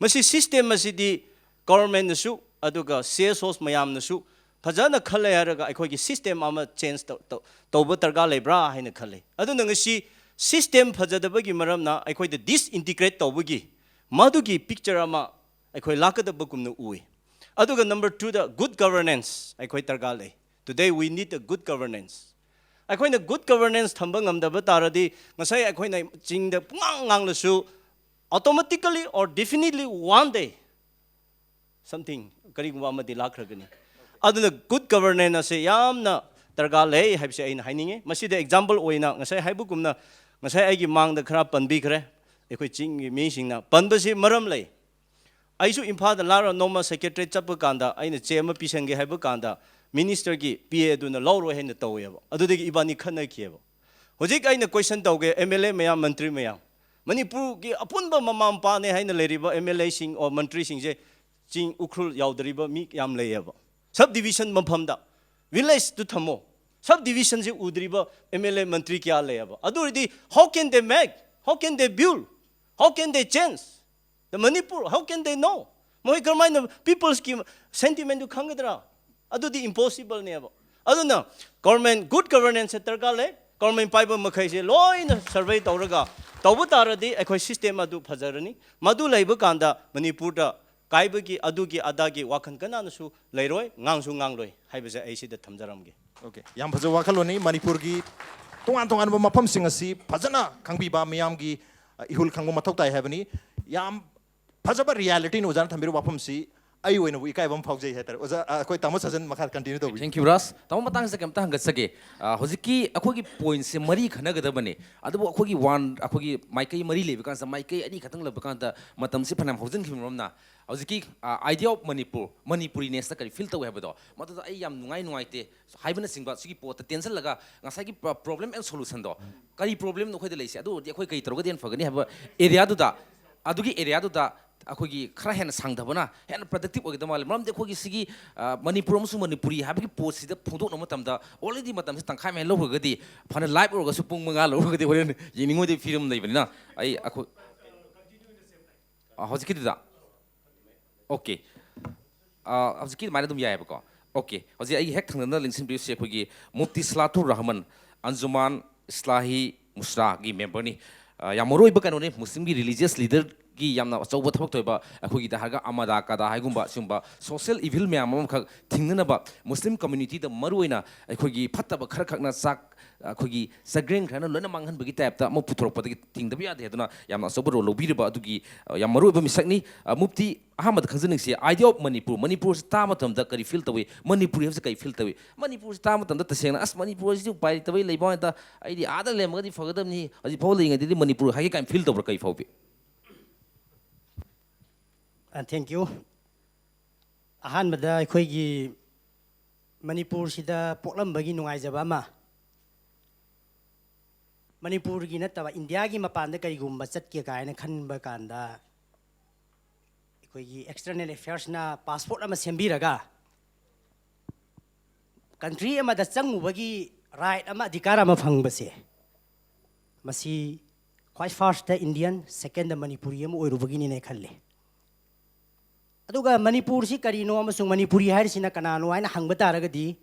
ꯃꯁꯤ system ꯑꯁꯤꯗꯤ governmentꯅꯁꯨ ꯑꯗꯨꯒ CSOs ꯃꯌꯥꯝꯅꯁꯨ ꯐꯖꯅ ꯈꯜꯂꯦ ꯍꯥꯏꯔꯒ ꯑꯩꯈꯣꯏꯒꯤ system ꯑꯃ change ꯇꯧ-, ꯇꯧ-, ꯇꯧꯕ ꯗꯔꯀꯥꯔ ꯂꯩꯕ꯭ꯔꯥ ꯍꯥꯏꯅ ꯈꯜꯂꯤ꯫ ꯑꯗꯨꯅ ꯉꯁꯤ system ꯐꯖꯗꯕꯒꯤ ꯃꯔꯝꯅ ꯑꯩꯈꯣꯏꯗ disintegrate ꯇꯧꯕꯒꯤ ꯃꯗꯨꯒꯤ picture ꯑꯃ ꯑꯩꯈꯣꯏ ꯂꯥꯛꯀꯗꯕꯒꯨꯝꯅ ꯎꯏ꯫ ꯑꯗꯨꯒ number twoꯗ good governance ꯑꯩꯈꯣꯏ ꯗꯔꯀꯥꯔ ꯂꯩ꯫ Today we need a good governance. ꯑꯩꯈꯣꯏꯅ good governance ꯊꯝꯕ ꯉꯝꯗꯕ ꯇꯥꯔꯗꯤ ꯉꯁꯥꯏ ꯑꯩꯈꯣꯏꯅ ꯆꯤꯡꯗ ꯄꯨꯡꯉꯥꯡ ꯉꯥꯡꯂꯁꯨ automatically or definitely one day something, ꯀꯔꯤꯒꯨꯝꯕ ꯑꯃꯗꯤ ꯂꯥꯛꯈ꯭ꯔꯒꯅꯤ꯫ ꯑꯗꯨꯅ good governance ꯑꯁꯦ ꯌꯥꯝꯅ ꯗꯔꯀꯥꯔ ꯂꯩ ꯍꯥꯏꯕꯁꯦ ꯑꯩꯅ ꯍꯥꯏꯅꯤꯡꯉꯤ꯫ ꯃꯁꯤꯗ example ꯑꯣꯏꯅ ꯉꯁꯥꯏ ꯍꯥꯏꯕꯒꯨꯝꯅ, ꯉꯁꯥꯏ ꯑꯩꯒꯤ ꯃꯥꯡꯗ ꯈꯔ ꯄꯟꯕꯤꯈ꯭ꯔꯦ ꯑꯩꯈꯣꯏ ꯆꯤꯡꯒꯤ ꯃꯤꯁꯤꯡꯅ꯫ ꯄꯟꯕꯁꯤ ꯃꯔꯝ ꯂꯩ꯫ ꯑꯩꯁꯨ ꯏꯝꯐꯥꯜꯗ ꯂꯥꯛꯂꯒ ꯅꯣꯡꯃ secretariat ꯆꯠꯄ ꯀꯥꯟꯗ ꯑꯩꯅ ꯆꯦ ꯑꯃ ꯄꯤꯁꯟꯒꯦ ꯍꯥꯏꯕ ꯀꯥꯟꯗ ministerꯒꯤ P A ꯑꯗꯨꯅ ꯂꯧꯔꯣꯏ ꯍꯥꯏꯅ ꯇꯧꯋꯦꯕ꯫ ꯑꯗꯨꯗꯒꯤ ꯏꯕꯥꯅꯤ ꯈꯠꯅꯈꯤꯑꯕ꯫ ꯍꯧꯖꯤꯛ ꯑꯩꯅ question ꯇꯧꯒꯦ, M L A ꯃꯌꯥꯝ, ꯃꯟꯇ꯭ꯔꯤ ꯃꯌꯥꯝ, ꯃꯅꯤꯄꯨꯔꯒꯤ ꯑꯄꯨꯟꯕ ꯃꯃꯥ ꯃꯄꯥꯅꯦ ꯍꯥꯏꯅ ꯂꯩꯔꯤꯕ M L Aꯁꯤꯡ or ꯃꯟꯇ꯭ꯔꯤꯁꯤꯡꯁꯦ ꯆꯤꯡ ꯎꯈ꯭ꯔꯨꯜ ꯌꯥꯎꯗ꯭ꯔꯤꯕ ꯃꯤ ꯌꯥꯝ ꯂꯩꯌꯦꯕ꯫ Sub division ꯃꯐꯝꯗ, villageꯇꯨ ꯊꯝꯃꯣ, sub divisionꯁꯦ ꯎꯗ꯭ꯔꯤꯕ M L A ꯃꯟꯇ꯭ꯔꯤ ꯀꯌꯥ ꯂꯩꯌꯦꯕ꯫ ꯑꯗꯨ ꯑꯣꯏꯔꯗꯤ how can they make, how can they build, how can they change the Manipur, how can they know? ꯃꯣꯏ ꯀꯔꯝꯍꯥꯏꯅ peopleꯁꯀꯤ sentimentꯗꯨ ꯈꯪꯒꯗ꯭ꯔꯥ? ꯑꯗꯨꯗꯤ impossibleꯅꯦꯕ꯫ ꯑꯗꯨꯅ government, good governanceꯁꯦ ꯗꯔꯀꯥꯔ ꯂꯩ꯫ Government ꯄꯥꯏꯕ ꯃꯈꯩꯁꯦ ꯂꯣꯏꯅ survey ꯇꯧꯔꯒ ꯇꯧꯕ ꯇꯥꯔꯗꯤ ꯑꯩꯈꯣꯏ system ꯑꯗꯨ ꯐꯖꯔꯅꯤ꯫ ꯃꯗꯨ ꯂꯩꯕ ꯀꯥꯟꯗ ꯃꯅꯤꯄꯨꯔꯗ ꯀꯥꯏꯕꯒꯤ, ꯑꯗꯨꯒꯤ ꯑꯗꯥꯒꯤ ꯋꯥꯈꯜ ꯀꯅꯥꯅꯁꯨ ꯂꯩꯔꯣꯏ, ꯉꯥꯡꯁꯨ ꯉꯥꯡꯂꯣꯏ ꯍꯥꯏꯕꯁꯦ ꯑꯩ ꯁꯤꯗ ꯊꯝꯖꯔꯝꯒꯦ꯫ Okay, ꯌꯥꯝ ꯐꯖꯕ ꯋꯥꯈꯜꯂꯣꯟꯅꯤ꯫ ꯃꯅꯤꯄꯨꯔꯒꯤ ꯇꯣꯉꯥꯟ ꯇꯣꯉꯥꯟꯕ ꯃꯐꯝꯁꯤꯡ ꯑꯁꯤ ꯐꯖꯅ ꯈꯪꯕꯤꯕ, ꯃꯤꯌꯥꯝꯒꯤ ꯑ, ꯏꯍꯨꯜ ꯈꯪꯕ ꯃꯊꯧ ꯇꯥꯏ ꯍꯥꯏꯕꯅꯤ꯫ ꯌꯥꯝ ꯐꯖꯕ realityꯅꯤ ꯑꯣꯖꯥꯅ ꯊꯝꯕꯤꯔꯤꯕ ꯋꯥꯐꯝꯁꯤ꯫ ꯑꯩ ꯑꯣꯏꯅꯕꯨ ꯏꯀꯥꯏꯕ ꯑꯃ ꯐꯥꯎꯖꯩ ꯍꯥꯏꯇꯥꯔꯦ꯫ ꯑꯣꯖꯥ, ꯑ, ꯑꯩꯈꯣꯏ ꯇꯥꯃꯣ ꯁꯥꯖꯟ ꯃꯈꯥ continue ꯇꯧꯕꯤꯌꯨ꯫ Thank you, ꯔꯥꯖ꯫ ꯇꯥꯃꯣ, ꯃꯇꯥꯡꯁꯤꯗ ꯀꯩꯝꯇ ꯍꯪꯒꯠꯆꯒꯦ꯫ ꯑ, ꯍꯧꯖꯤꯛꯀꯤ ꯑꯩꯈꯣꯏꯒꯤ pointꯁꯦ ꯃꯔꯤ ꯈꯟꯅꯒꯗꯕꯅꯦ, ꯑꯗꯨꯕꯨ ꯑꯩꯈꯣꯏꯒꯤ one, ꯑꯩꯈꯣꯏꯒꯤ ꯃꯥꯏꯀꯩ ꯃꯔꯤ ꯂꯩꯕ ꯀꯥꯟꯁꯤꯗ ꯃꯥꯏꯀꯩ ꯑꯅꯤ ꯈꯛꯇꯪ ꯂꯩꯕ ꯀꯥꯟꯗ ꯃꯇꯝꯁꯤ ꯐꯅꯌꯥꯝ ꯍꯧꯖꯤꯟꯈꯤꯕ ꯃꯔꯝꯅ ꯍꯧꯖꯤꯛꯀꯤ, ꯑ, idea of ꯃꯅꯤꯄꯨꯔ, ꯃꯅꯤꯄꯨꯔꯤꯅꯦꯁꯇ ꯀꯔꯤ feel ꯇꯧꯏ ꯍꯥꯏꯕꯗꯣ, ꯃꯗꯨꯗ ꯑꯩ ꯌꯥꯝ ꯅꯨꯡꯉꯥꯏ ꯅꯨꯡꯉꯥꯏꯇꯦ ꯍꯥꯏꯕꯅꯆꯤꯡꯕ ꯁꯤꯒꯤ ꯄꯣꯠꯇ ꯇꯦꯟꯁꯤꯜꯂꯒ ꯉꯁꯥꯏꯒꯤ problem and solutionꯗꯣ, ꯀꯔꯤ problemꯅꯣ ꯑꯩꯈꯣꯏꯗ ꯂꯩꯁꯦ, ꯑꯗꯨ ꯑꯣꯏꯔꯗꯤ ꯑꯩꯈꯣꯏ ꯀꯔꯤ ꯇꯧꯔꯒꯗꯤ ꯍꯦꯟꯅ ꯐꯒꯅꯤ ꯍꯥꯏꯕ areaꯗꯨꯗ, ꯑꯗꯨꯒꯤ areaꯗꯨꯗ ꯑꯩꯈꯣꯏꯒꯤ ꯈꯔ ꯍꯦꯟꯅ ꯁꯥꯡꯊꯕꯅ ꯍꯦꯟꯅ productive ꯑꯣꯏꯒꯗꯕ ꯃꯥꯜꯂꯦ꯫ ꯃꯔꯝꯗꯤ ꯑꯩꯈꯣꯏꯒꯤ ꯁꯤꯒꯤ, ꯑ, ꯃꯅꯤꯄꯨꯔ ꯑꯃꯁꯨꯡ ꯃꯅꯤꯄꯨꯔꯤ ꯍꯥꯏꯕꯒꯤ ꯄꯣꯠꯁꯤꯗ ꯐꯣꯡꯗꯣꯛꯅꯕ ꯃꯇꯝꯗ already ꯃꯇꯝꯁꯤ ꯇꯪꯈꯥꯏ ꯃꯌꯥ ꯂꯧꯈ꯭ꯔꯒꯗꯤ, ꯐꯅ live ꯑꯣꯏꯔꯒꯁꯨ ꯄꯨꯡ ꯃꯉꯥ ꯂꯧꯔꯒꯗꯤ ꯍꯣꯔꯦꯟ ꯌꯦꯡꯅꯤꯡꯉꯣꯏꯗꯕꯒꯤ ꯐꯤꯕꯝ ꯂꯩꯕꯅꯤꯅ ꯑꯩ ꯑꯩꯈꯣꯏ, ꯑ, ꯍꯧꯖꯤꯛꯀꯤꯗꯨꯗ, okay, ꯑ, ꯍꯧꯖꯤꯛꯀꯤ ꯑꯗꯨꯃꯥꯏꯅ ꯑꯗꯨꯝ ꯌꯥꯏꯑꯕꯀꯣ꯫ Okay, ꯍꯧꯖꯤꯛ ꯑꯩꯒꯤ ꯍꯦꯛ ꯊꯪꯅꯅ ꯂꯦꯡꯁꯤꯟꯕꯤꯔꯤꯁꯤ ꯑꯩꯈꯣꯏꯒꯤ ꯃꯨꯐꯇꯤ ꯁꯂꯥꯇꯨꯔ ꯔꯍꯃꯟ, ꯑꯟꯖꯨꯃꯥꯟ ꯏꯁꯂꯥꯍꯤ ꯃꯨꯁꯔꯥꯒꯤ memberꯅꯤ꯫ ꯑ, ꯌꯥꯝ ꯃꯔꯨ ꯑꯣꯏꯕ ꯀꯩꯅꯣꯅꯤ, ꯃꯨꯁꯂꯤꯝꯒꯤ religious leader ꯒꯤ ꯌꯥꯝꯅ ꯑꯆꯧꯕ ꯊꯕꯛ ꯇꯧꯔꯤꯕ ꯑꯩꯈꯣꯏꯒꯤꯗ ꯍꯥꯏꯔꯒ ꯑꯃꯗꯥ ꯀꯗꯥ ꯍꯥꯏꯒꯨꯝꯕ ꯁꯤꯒꯨꯝꯕ ꯁꯣꯁꯤꯌꯦꯜ ꯏꯚꯤꯜ ꯃꯌꯥꯝ ꯑꯃꯈꯛ ꯊꯤꯡꯅꯅꯕ, ꯃꯨꯁꯂꯤꯝ ꯀꯝꯃ꯭ꯌꯨꯅꯤꯇꯤꯗ ꯃꯔꯨꯑꯣꯏꯅ ꯑꯩꯈꯣꯏꯒꯤ ꯐꯠꯇꯕ ꯈꯔ ꯈꯛꯅ ꯆꯥꯛ, ꯑꯩꯈꯣꯏꯒꯤ ꯆꯒ꯭ꯔꯦꯡ ꯈꯔꯅ ꯂꯣꯏꯅ ꯃꯥꯡꯍꯟꯕꯒꯤ ꯇꯥꯏꯞꯇ ꯑꯃ ꯄꯨꯊꯣꯔꯛꯄꯗꯒꯤ ꯊꯤꯡꯗꯕ ꯌꯥꯗꯦ꯫ ꯑꯗꯨꯅ ꯌꯥꯝꯅ ꯑꯆꯧꯕ ꯔꯣꯜ ꯂꯧꯕꯤꯔꯤꯕ ꯑꯗꯨꯒꯤ, ꯑ, ꯌꯥꯝ ꯃꯔꯨꯑꯣꯏꯕ ꯃꯤꯁꯛꯅꯤ꯫ ꯑ, ꯃꯨꯐꯇꯤ, ꯑꯍꯥꯟꯕꯗ ꯈꯪꯖꯅꯤꯡꯁꯤ, idea of ꯃꯅꯤꯄꯨꯔ, ꯃꯅꯤꯄꯨꯔꯁꯤ ꯇꯥꯕ ꯃꯇꯝꯗ ꯀꯔꯤ ꯐꯤꯜ ꯇꯧꯏ? ꯃꯅꯤꯄꯨꯔꯤ ꯍꯥꯏꯕꯁꯤ ꯀꯔꯤ ꯐꯤꯜ ꯇꯧꯏ? ꯃꯅꯤꯄꯨꯔꯁꯤ ꯇꯥꯕ ꯃꯇꯝꯗ ꯇꯁꯦꯡꯅ, "ꯑꯁ, ꯃꯅꯤꯄꯨꯔꯁꯤ ꯎꯄꯥꯏ ꯂꯩꯇꯕꯩ ꯂꯩꯕ ꯋꯥꯅꯤꯗ, ꯑꯩꯗꯤ ꯑꯥꯗ ꯂꯩꯔꯝꯃꯒꯗꯤ ꯐꯒꯗꯕꯅꯤ, ꯍꯧꯖꯤꯛ ꯐꯥꯎ ꯂꯩꯔꯤꯉꯩꯗꯗꯤ ꯃꯅꯤꯄꯨꯔ" ꯍꯥꯏꯒꯦ ꯀꯥꯏꯅ ꯐꯤꯜ ꯇꯧꯕ꯭ꯔꯥ? ꯀꯔꯤ ꯐꯥꯎꯕꯤ? ꯑ, thank you꯫ ꯑꯍꯥꯟꯕꯗ ꯑꯩꯈꯣꯏꯒꯤ ꯃꯅꯤꯄꯨꯔꯁꯤꯗ ꯄꯣꯛꯂꯝꯕꯒꯤ ꯅꯨꯡꯉꯥꯏꯖꯕ ꯑꯃ, ꯃꯅꯤꯄꯨꯔꯒꯤ ꯅꯠꯇꯕ ꯏꯟꯗꯤꯌꯥꯒꯤ ꯃꯄꯥꯟꯗ ꯀꯔꯤꯒꯨꯝꯕ ꯆꯠꯀꯦ ꯀꯥꯏꯅ ꯈꯟꯕ ꯀꯥꯟꯗ, ꯑꯩꯈꯣꯏꯒꯤ ꯑꯦꯛꯁꯇꯔꯅꯦꯜ ꯑꯦꯐꯤꯌꯔꯁꯅ ꯄꯥꯁꯄꯣꯔꯠ ꯑꯃ ꯁꯦꯝꯕꯤꯔꯒ ꯀꯟꯇ꯭ꯔꯤ ꯑꯃꯗ ꯆꯪꯉꯨꯕꯒꯤ ꯔꯥꯏꯠ ꯑꯃ, ꯑꯙꯤꯀꯥꯔ ꯑꯃ ꯐꯪꯕꯁꯦ, ꯃꯁꯤ ꯈ꯭ꯋꯥꯏ ꯐꯥꯔꯁꯇ ꯏꯟꯗꯤꯌꯟ, ꯁꯦꯀꯦꯟꯗ ꯃꯅꯤꯄꯨꯔꯤ ꯑꯃ ꯑꯣꯏꯔꯨꯕꯒꯤꯅꯤꯅ ꯈꯜꯂꯤ꯫ ꯑꯗꯨꯒ ꯃꯅꯤꯄꯨꯔꯁꯤ ꯀꯔꯤꯅꯣ ꯑꯃꯁꯨꯡ ꯃꯅꯤꯄꯨꯔꯤ ꯍꯥꯏꯔꯤꯁꯤꯅ ꯀꯅꯥꯅꯣ ꯍꯥꯏꯅ ꯍꯪꯕ ꯇꯥꯔꯒꯗꯤ,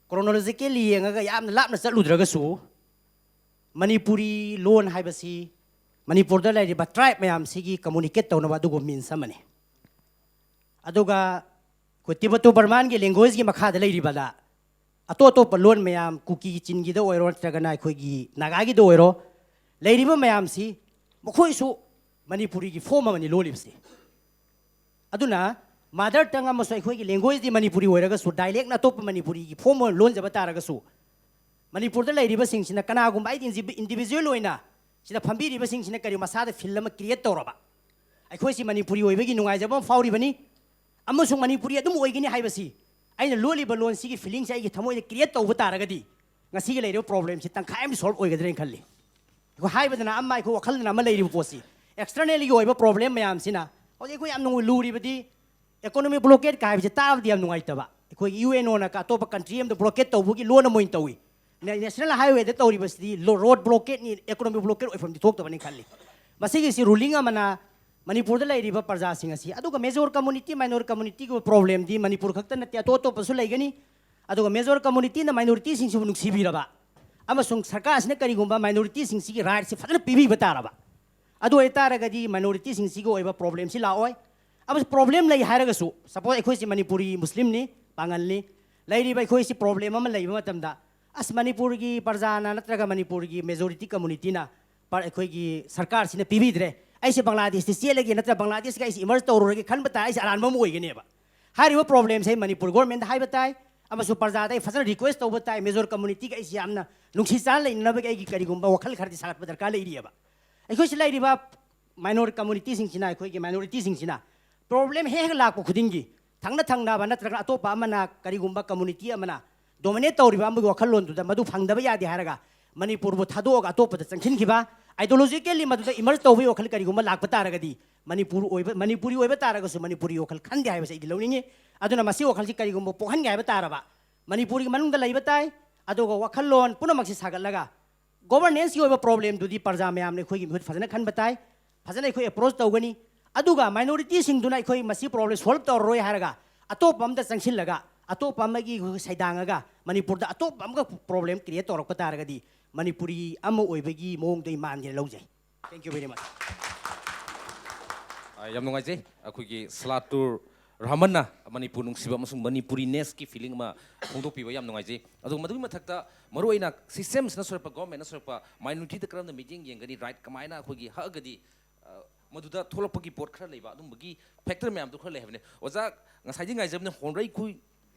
ꯀ꯭ꯔꯣꯅꯣꯂꯣꯖꯤꯀꯦꯜꯂꯤ ꯌꯦꯡꯉꯒ ꯌꯥꯝꯅ ꯂꯥꯞꯅ ꯆꯠꯂꯨꯗ꯭ꯔꯒꯁꯨ, ꯃꯅꯤꯄꯨꯔꯤ ꯂꯣꯟ ꯍꯥꯏꯕꯁꯤ ꯃꯅꯤꯄꯨꯔꯗ ꯂꯩꯔꯤꯕ ꯇ꯭ꯔꯥꯏꯕ ꯃꯌꯥꯝꯁꯤꯒꯤ ꯀꯝꯃꯨꯅꯤꯀꯦꯠ ꯇꯧꯅꯕ ꯑꯗꯨꯒꯨꯝꯕ ꯃꯤꯟꯁ ꯑꯃꯅꯤ꯫ ꯑꯗꯨꯒ ꯑꯩꯈꯣꯏ ꯇꯤꯕꯦꯇꯣ ꯕꯔꯃꯥꯟꯒꯤ ꯂꯦꯡꯒ꯭ꯋꯦꯖꯀꯤ ꯃꯈꯥꯗ ꯂꯩꯔꯤꯕꯗ, ꯑꯇꯣꯞ ꯑꯇꯣꯞꯄ ꯂꯣꯟ ꯃꯌꯥꯝ, ꯀꯨꯀꯤ ꯆꯤꯟꯒꯤꯗ ꯑꯣꯏꯔꯣ ꯅꯠꯇ꯭ꯔꯒꯅ ꯑꯩꯈꯣꯏꯒꯤ ꯅꯥꯒꯥꯒꯤꯗ ꯑꯣꯏꯔꯣ, ꯂꯩꯔꯤꯕ ꯃꯌꯥꯝꯁꯤ ꯃꯈꯣꯏꯁꯨ ꯃꯅꯤꯄꯨꯔꯤꯒꯤ ꯐꯣꯔꯝ ꯑꯃꯅꯤ ꯂꯣꯜꯂꯤꯕꯁꯤ꯫ ꯑꯗꯨꯅ ꯃꯥꯗꯔ ꯇꯪ ꯑꯃꯁꯨ ꯑꯩꯈꯣꯏꯒꯤ ꯂꯦꯡꯒ꯭ꯋꯦꯖꯇꯤ ꯃꯅꯤꯄꯨꯔꯤ ꯑꯣꯏꯔꯒꯁꯨ, ꯗꯥꯏꯂꯦꯛꯅ ꯑꯇꯣꯞꯄ ꯃꯅꯤꯄꯨꯔꯤꯒꯤ ꯐꯣꯔꯝ ꯑꯣꯏꯅ ꯂꯣꯟꯖꯕ ꯇꯥꯔꯒꯁꯨ, ꯃꯅꯤꯄꯨꯔꯗ ꯂꯩꯔꯤꯕꯁꯤꯡꯁꯤꯅ ꯀꯅꯥꯒꯨꯝꯕ ꯑꯩꯗꯤ ꯏꯟꯗꯤꯕꯤꯖꯨꯋꯦꯜ ꯑꯣꯏꯅ ꯁꯤꯗ ꯐꯝꯕꯤꯔꯤꯕꯁꯤꯡꯁꯤꯅ ꯀꯔꯤ ꯃꯁꯥꯗ ꯐꯤꯜ ꯑꯃ ꯀ꯭ꯔꯤꯌꯦꯠ ꯇꯧꯔꯕ, ꯑꯩꯈꯣꯏꯁꯤ ꯃꯅꯤꯄꯨꯔꯤ ꯑꯣꯏꯕꯒꯤ ꯅꯨꯡꯉꯥꯏꯖꯕ ꯑꯃ ꯐꯥꯎꯔꯤꯕꯅꯤ ꯑꯃꯁꯨꯡ ꯃꯅꯤꯄꯨꯔꯤ ꯑꯗꯨꯝ ꯑꯣꯏꯒꯅꯤ ꯍꯥꯏꯕꯁꯤ, ꯑꯩꯅ ꯂꯣꯜꯂꯤꯕ ꯂꯣꯟꯁꯤꯒꯤ ꯐꯤꯂꯤꯡꯁꯦ ꯑꯩꯒꯤ ꯊꯃꯣꯏꯗ ꯀ꯭ꯔꯤꯌꯦꯠ ꯇꯧꯕ ꯇꯥꯔꯒꯗꯤ, ꯉꯁꯤꯒꯤ ꯂꯩꯔꯤꯕ ꯄ꯭ꯔꯣꯕ꯭ꯂꯦꯝꯁꯤ ꯇꯪꯈꯥꯏ ꯑꯃꯗꯤ ꯁꯣꯜꯕ ꯑꯣꯏꯒꯗ꯭ꯔꯦꯅ ꯈꯜꯂꯤ꯫ ꯑꯩꯈꯣꯏ ꯍꯥꯏꯕꯗꯅ ꯑꯃ, ꯑꯩꯈꯣꯏ ꯋꯥꯈꯜꯗꯅ ꯑꯃ ꯂꯩꯔꯤꯕ ꯄꯣꯠꯁꯤ, ꯑꯦꯛꯁꯇꯔꯅꯦꯜꯒꯤ ꯑꯣꯏꯕ ꯄ꯭ꯔꯣꯕ꯭ꯂꯦꯝ ꯃꯌꯥꯝꯁꯤꯅ ꯍꯧꯖꯤꯛ ꯑꯩꯈꯣꯏ ꯌꯥꯝ ꯅꯨꯡ-, ꯂꯨꯔꯤꯕꯗꯤ, ꯏꯀꯣꯅꯣꯃꯤꯛ ꯕ꯭ꯂꯣꯀꯦꯠꯀ ꯍꯥꯏꯕꯁꯤ ꯇꯥꯕꯗꯤ ꯌꯥꯝ ꯅꯨꯡꯉꯥꯏꯇꯕ꯫ ꯑꯩꯈꯣꯏꯒꯤ ꯌꯨ ꯑꯦꯟ ꯑꯣꯅ ꯑꯇꯣꯞꯄ ꯀꯟꯇ꯭ꯔꯤ ꯑꯃꯗ ꯕ꯭ꯂꯣꯀꯦꯠ ꯇꯧꯕꯒꯤ ꯂꯣꯟ ꯑꯃ ꯑꯣꯏꯅ ꯇꯧꯏ꯫ ꯅꯦ-, ꯅꯦꯁꯅꯦꯜ ꯍꯥꯏꯋꯦꯗ ꯇꯧꯔꯤꯕꯁꯤꯗꯤ ꯂꯣ-, ꯔꯣꯗ ꯕ꯭ꯂꯣꯀꯦꯠꯅꯤ, ꯏꯀꯣꯅꯣꯃꯤꯛ ꯕ꯭ꯂꯣꯀꯦꯠ ꯑꯣꯏꯐꯝꯗꯤ ꯊꯣꯛꯇꯕꯅꯤ ꯈꯜꯂꯤ꯫ ꯃꯁꯤꯒꯤꯁꯤ ꯔꯨꯂꯤꯡ ꯑꯃꯅ ꯃꯅꯤꯄꯨꯔꯗ ꯂꯩꯔꯤꯕ ꯄ꯭ꯔꯖꯥꯁꯤꯡ ꯑꯁꯤ, ꯑꯗꯨꯒ ꯃꯦꯖꯣꯔ ꯀꯝꯃꯨꯅꯤꯇꯤ, ꯃꯥꯏꯅꯣꯔ ꯀꯝꯃꯨꯅꯤꯇꯤꯒꯤ ꯑꯣꯏꯕ ꯄ꯭ꯔꯣꯕ꯭ꯂꯦꯝꯗꯤ ꯃꯅꯤꯄꯨꯔ ꯈꯛꯇ ꯅꯠꯇꯦ, ꯑꯇꯣꯞ ꯑꯇꯣꯞꯄꯁꯨ ꯂꯩꯒꯅꯤ꯫ ꯑꯗꯨꯒ ꯃꯦꯖꯣꯔ ꯀꯝꯃꯨꯅꯤꯇꯤꯅ ꯃꯥꯏꯅꯣꯔꯤꯇꯤꯁꯤꯡꯁꯤꯕꯨ ꯅꯨꯡꯁꯤꯕꯤꯔꯕ ꯑꯃꯁꯨꯡ ꯁꯔꯀꯥꯔꯁꯤꯅ ꯀꯔꯤꯒꯨꯝꯕ ꯃꯥꯏꯅꯣꯔꯤꯇꯤꯁꯤꯡꯁꯤꯒꯤ ꯔꯥꯏꯠꯁꯤ ꯐꯖꯅ ꯄꯤꯕꯤꯕ ꯇꯥꯔꯕ, ꯑꯗꯨ ꯑꯣꯏꯇꯥꯔꯒꯗꯤ ꯃꯥꯏꯅꯣꯔꯤꯇꯤꯁꯤꯡꯁꯤꯒꯤ ꯑꯣꯏꯕ ꯄ꯭ꯔꯣꯕ꯭ꯂꯦꯝꯁꯤ ꯂꯥꯛꯑꯣꯏ꯫ ꯑꯃꯁꯨ ꯄ꯭ꯔꯣꯕ꯭ꯂꯦꯝ ꯂꯩ ꯍꯥꯏꯔꯒꯁꯨ, ꯁꯄꯣꯁ ꯑꯩꯈꯣꯏꯁꯤ ꯃꯅꯤꯄꯨꯔꯤ ꯃꯨꯁꯂꯤꯝꯅꯤ, ꯄꯥꯉꯜꯅꯤ, ꯂꯩꯔꯤꯕ ꯑꯩꯈꯣꯏꯁꯤ ꯄ꯭ꯔꯣꯕ꯭ꯂꯦꯝ ꯑꯃ ꯂꯩꯕ ꯃꯇꯝꯗ, ꯑꯁ, ꯃꯅꯤꯄꯨꯔꯒꯤ ꯄ꯭ꯔꯖꯥꯅ ꯅꯠꯇ꯭ꯔꯒ ꯃꯅꯤꯄꯨꯔꯒꯤ ꯃꯦꯖꯣꯔꯤꯇꯤ ꯀꯝꯃꯨꯅꯤꯇꯤꯅ ꯄꯔ-, ꯑꯩꯈꯣꯏꯒꯤ ꯁꯔꯀꯥꯔꯁꯤꯅ ꯄꯤꯕꯤꯗ꯭ꯔꯦ, ꯑꯩꯁꯦ ꯕꯪꯒ꯭ꯂꯥꯗꯦꯁꯇ ꯆꯦꯜꯂꯒꯦ ꯅꯠꯇ꯭ꯔꯒ ꯕꯪꯒ꯭ꯂꯥꯗꯦꯁꯀ ꯑꯩꯁꯦ ꯏꯃꯔꯖ ꯇꯧꯔꯨꯔꯒꯦ ꯈꯟꯕ ꯇꯥꯔꯦ, ꯑꯩꯁꯦ ꯑꯔꯥꯟꯕ ꯑꯃ ꯑꯣꯏꯒꯅꯦꯕ꯫ ꯍꯥꯏꯔꯤꯕ ꯄ꯭ꯔꯣꯕ꯭ꯂꯦꯝꯁꯦ ꯑꯩ ꯃꯅꯤꯄꯨꯔ ꯒꯣꯔꯃꯦꯟꯗ ꯍꯥꯏꯕ ꯇꯥꯏ, ꯑꯃꯁꯨꯡ ꯄ꯭ꯔꯖꯥꯗ ꯑꯩ ꯐꯖꯅ ꯔꯤꯀ꯭ꯋꯦꯁ ꯇꯧꯕ ꯇꯥꯏ, ꯃꯦꯖꯣꯔ ꯀꯝꯃꯨꯅꯤꯇꯤꯒ ꯑꯩꯁꯦ ꯌꯥꯝꯅ ꯅꯨꯡꯁꯤ ꯆꯥꯟꯅ ꯂꯩꯅꯅꯕꯒꯤ ꯑꯩꯒꯤ ꯀꯔꯤꯒꯨꯝꯕ ꯋꯥꯈꯜ ꯈꯔꯗꯤ ꯁꯥꯒꯠꯄ ꯗꯔꯀꯥꯔ ꯂꯩꯔꯤꯑꯕ꯫ ꯑꯩꯈꯣꯏꯁꯤ ꯂꯩꯔꯤꯕ ꯃꯥꯏꯅꯣꯔ ꯀꯝꯃꯨꯅꯤꯇꯤꯁꯤꯡꯁꯤꯅ, ꯑꯩꯈꯣꯏꯒꯤ ꯃꯥꯏꯅꯣꯔꯤꯇꯤꯁꯤꯡꯁꯤꯅ ꯄ꯭ꯔꯣꯕ꯭ꯂꯦꯝ ꯍꯦꯛ ꯍꯦꯛ ꯂꯥꯛꯄ ꯈꯨꯗꯤꯡꯒꯤ ꯊꯪꯅ ꯊꯪꯅꯕ ꯅꯠꯇ꯭ꯔꯒ ꯑꯇꯣꯞꯄ ꯑꯃꯅ, ꯀꯔꯤꯒꯨꯝꯕ ꯀꯝꯃꯨꯅꯤꯇꯤ ꯑꯃꯅ ꯗꯣꯃꯤꯅꯦꯠ ꯇꯧꯔꯤꯕ ꯑꯃꯒꯤ ꯋꯥꯈꯜꯂꯣꯟꯗꯨꯗ ꯃꯗꯨ ꯐꯪꯗꯕ ꯌꯥꯗꯦ ꯍꯥꯏꯔꯒ ꯃꯅꯤꯄꯨꯔꯕꯨ ꯊꯥꯗꯣꯛꯑꯒ ꯑꯇꯣꯞꯄꯗ ꯆꯪꯁꯤꯟꯈꯤꯕ, ꯑꯥꯏꯗꯤꯌꯣꯂꯣꯖꯤꯀꯦꯜꯂꯤ ꯃꯗꯨꯗ ꯏꯃꯔꯖ ꯇꯧꯕꯒꯤ ꯋꯥꯈꯜ ꯀꯔꯤꯒꯨꯝꯕ ꯂꯥꯛꯄ ꯇꯥꯔꯒꯗꯤ, ꯃꯅꯤꯄꯨꯔ ꯑꯣꯏꯕ, ꯃꯅꯤꯄꯨꯔꯤ ꯑꯣꯏꯕ ꯇꯥꯔꯒꯁꯨ ꯃꯅꯤꯄꯨꯔꯤ ꯋꯥꯈꯜ ꯈꯟꯗꯦ ꯍꯥꯏꯕꯁꯦ ꯑꯩꯗꯤ ꯂꯧꯅꯤꯡꯉꯤ꯫ ꯑꯗꯨꯅ ꯃꯁꯤ ꯋꯥꯈꯜꯁꯤ ꯀꯔꯤꯒꯨꯝꯕ ꯄꯣꯛꯍꯟꯒꯦ ꯍꯥꯏꯕ ꯇꯥꯔꯕ, ꯃꯅꯤꯄꯨꯔꯒꯤ ꯃꯅꯨꯡꯗ ꯂꯩꯕ ꯇꯥꯏ, ꯑꯗꯨꯒ ꯋꯥꯈꯜꯂꯣꯟ ꯄꯨꯝꯅꯃꯛꯁꯤ ꯁꯥꯒꯠꯂꯒ ꯒꯣꯕꯔꯅꯦꯟꯁꯀꯤ ꯑꯣꯏꯕ ꯄ꯭ꯔꯣꯕ꯭ꯂꯦꯝꯗꯨꯗꯤ ꯄ꯭ꯔꯖꯥ ꯃꯌꯥꯝꯅ ꯑꯩꯈꯣꯏꯒꯤ ꯃꯤꯍꯨꯠ ꯐꯖꯅ ꯈꯟꯕ ꯇꯥꯏ, ꯐꯖꯅ ꯑꯩꯈꯣꯏ ꯑꯦꯄ꯭ꯔꯣꯆ ꯇꯧꯒꯅꯤ꯫ ꯑꯗꯨꯒ ꯃꯥꯏꯅꯣꯔꯤꯇꯤꯁꯤꯡꯗꯨꯅ ꯑꯩꯈꯣꯏ ꯃꯁꯤ ꯄ꯭ꯔꯣꯕ꯭ꯂꯦꯝ ꯁꯣꯜꯕ ꯇꯧꯔꯔꯣꯏ ꯍꯥꯏꯔꯒ ꯑꯇꯣꯞꯄ ꯑꯃꯗ ꯆꯪꯁꯤꯜꯂꯒ, ꯑꯇꯣꯞꯄ ꯑꯃꯒꯤ ꯁꯩꯗꯥꯡꯉꯒ ꯃꯅꯤꯄꯨꯔꯗ ꯑꯇꯣꯞꯄ ꯑꯃꯒ ꯄ꯭ꯔꯣꯕ꯭ꯂꯦꯝ ꯀ꯭ꯔꯤꯌꯦꯠ ꯇꯧꯔꯛꯄ ꯇꯥꯔꯒꯗꯤ ꯃꯅꯤꯄꯨꯔꯤ ꯑꯃ ꯑꯣꯏꯕꯒꯤ ꯃꯑꯣꯡꯗꯣ ꯑꯩ ꯃꯥꯟꯒꯦꯅ ꯂꯧꯖꯩ꯫ Thank you very much. ꯑ, ꯌꯥꯝ ꯅꯨꯡꯉꯥꯏꯖꯩ꯫ ꯑꯩꯈꯣꯏꯒꯤ ꯁꯂꯥꯇꯨꯔ ꯔꯍꯃꯟꯅ ꯃꯅꯤꯄꯨꯔ ꯅꯨꯡꯁꯤꯕ ꯑꯃꯁꯨꯡ ꯃꯅꯤꯄꯨꯔꯤꯅꯦꯁꯀꯤ ꯐꯤꯂꯤꯡ ꯑꯃ ꯐꯣꯡꯗꯣꯛꯄꯤꯕ ꯌꯥꯝ ꯅꯨꯡꯉꯥꯏꯖꯩ꯫ ꯑꯗꯨꯒ ꯃꯗꯨꯒꯤ ꯃꯊꯛꯇ ꯃꯔꯨꯑꯣꯏꯅ ꯁꯤꯁꯇꯦꯝꯁꯤꯅ ꯁꯣꯏꯔꯛꯄ, ꯒꯣꯔꯃꯦꯟꯅ ꯁꯣꯏꯔꯛꯄ, ꯃꯥꯏꯅꯣꯔꯤꯇꯤꯗ ꯀꯔꯝꯅ ꯃꯤꯠꯌꯦꯡ ꯌꯦꯡꯒꯅꯤ, ꯔꯥꯏꯠ ꯀꯃꯥꯏꯅ ꯑꯩꯈꯣꯏꯒꯤ ꯍꯛꯑꯒꯗꯤ, ꯑ, ꯃꯗꯨꯗ ꯊꯣꯛꯂꯛꯄꯒꯤ ꯄꯣꯠ ꯈꯔ ꯂꯩꯕ, ꯑꯗꯨꯝꯕꯒꯤ ꯐꯦꯛꯇꯔ ꯃꯌꯥꯝꯗꯣ ꯈꯔ ꯂꯩ ꯍꯥꯏꯕꯅꯤ꯫ ꯑꯣꯖꯥ, ꯉꯁꯥꯏꯗꯤ ꯉꯥꯏꯖꯕꯅꯤ, ꯍꯣꯟꯔꯩꯈꯨ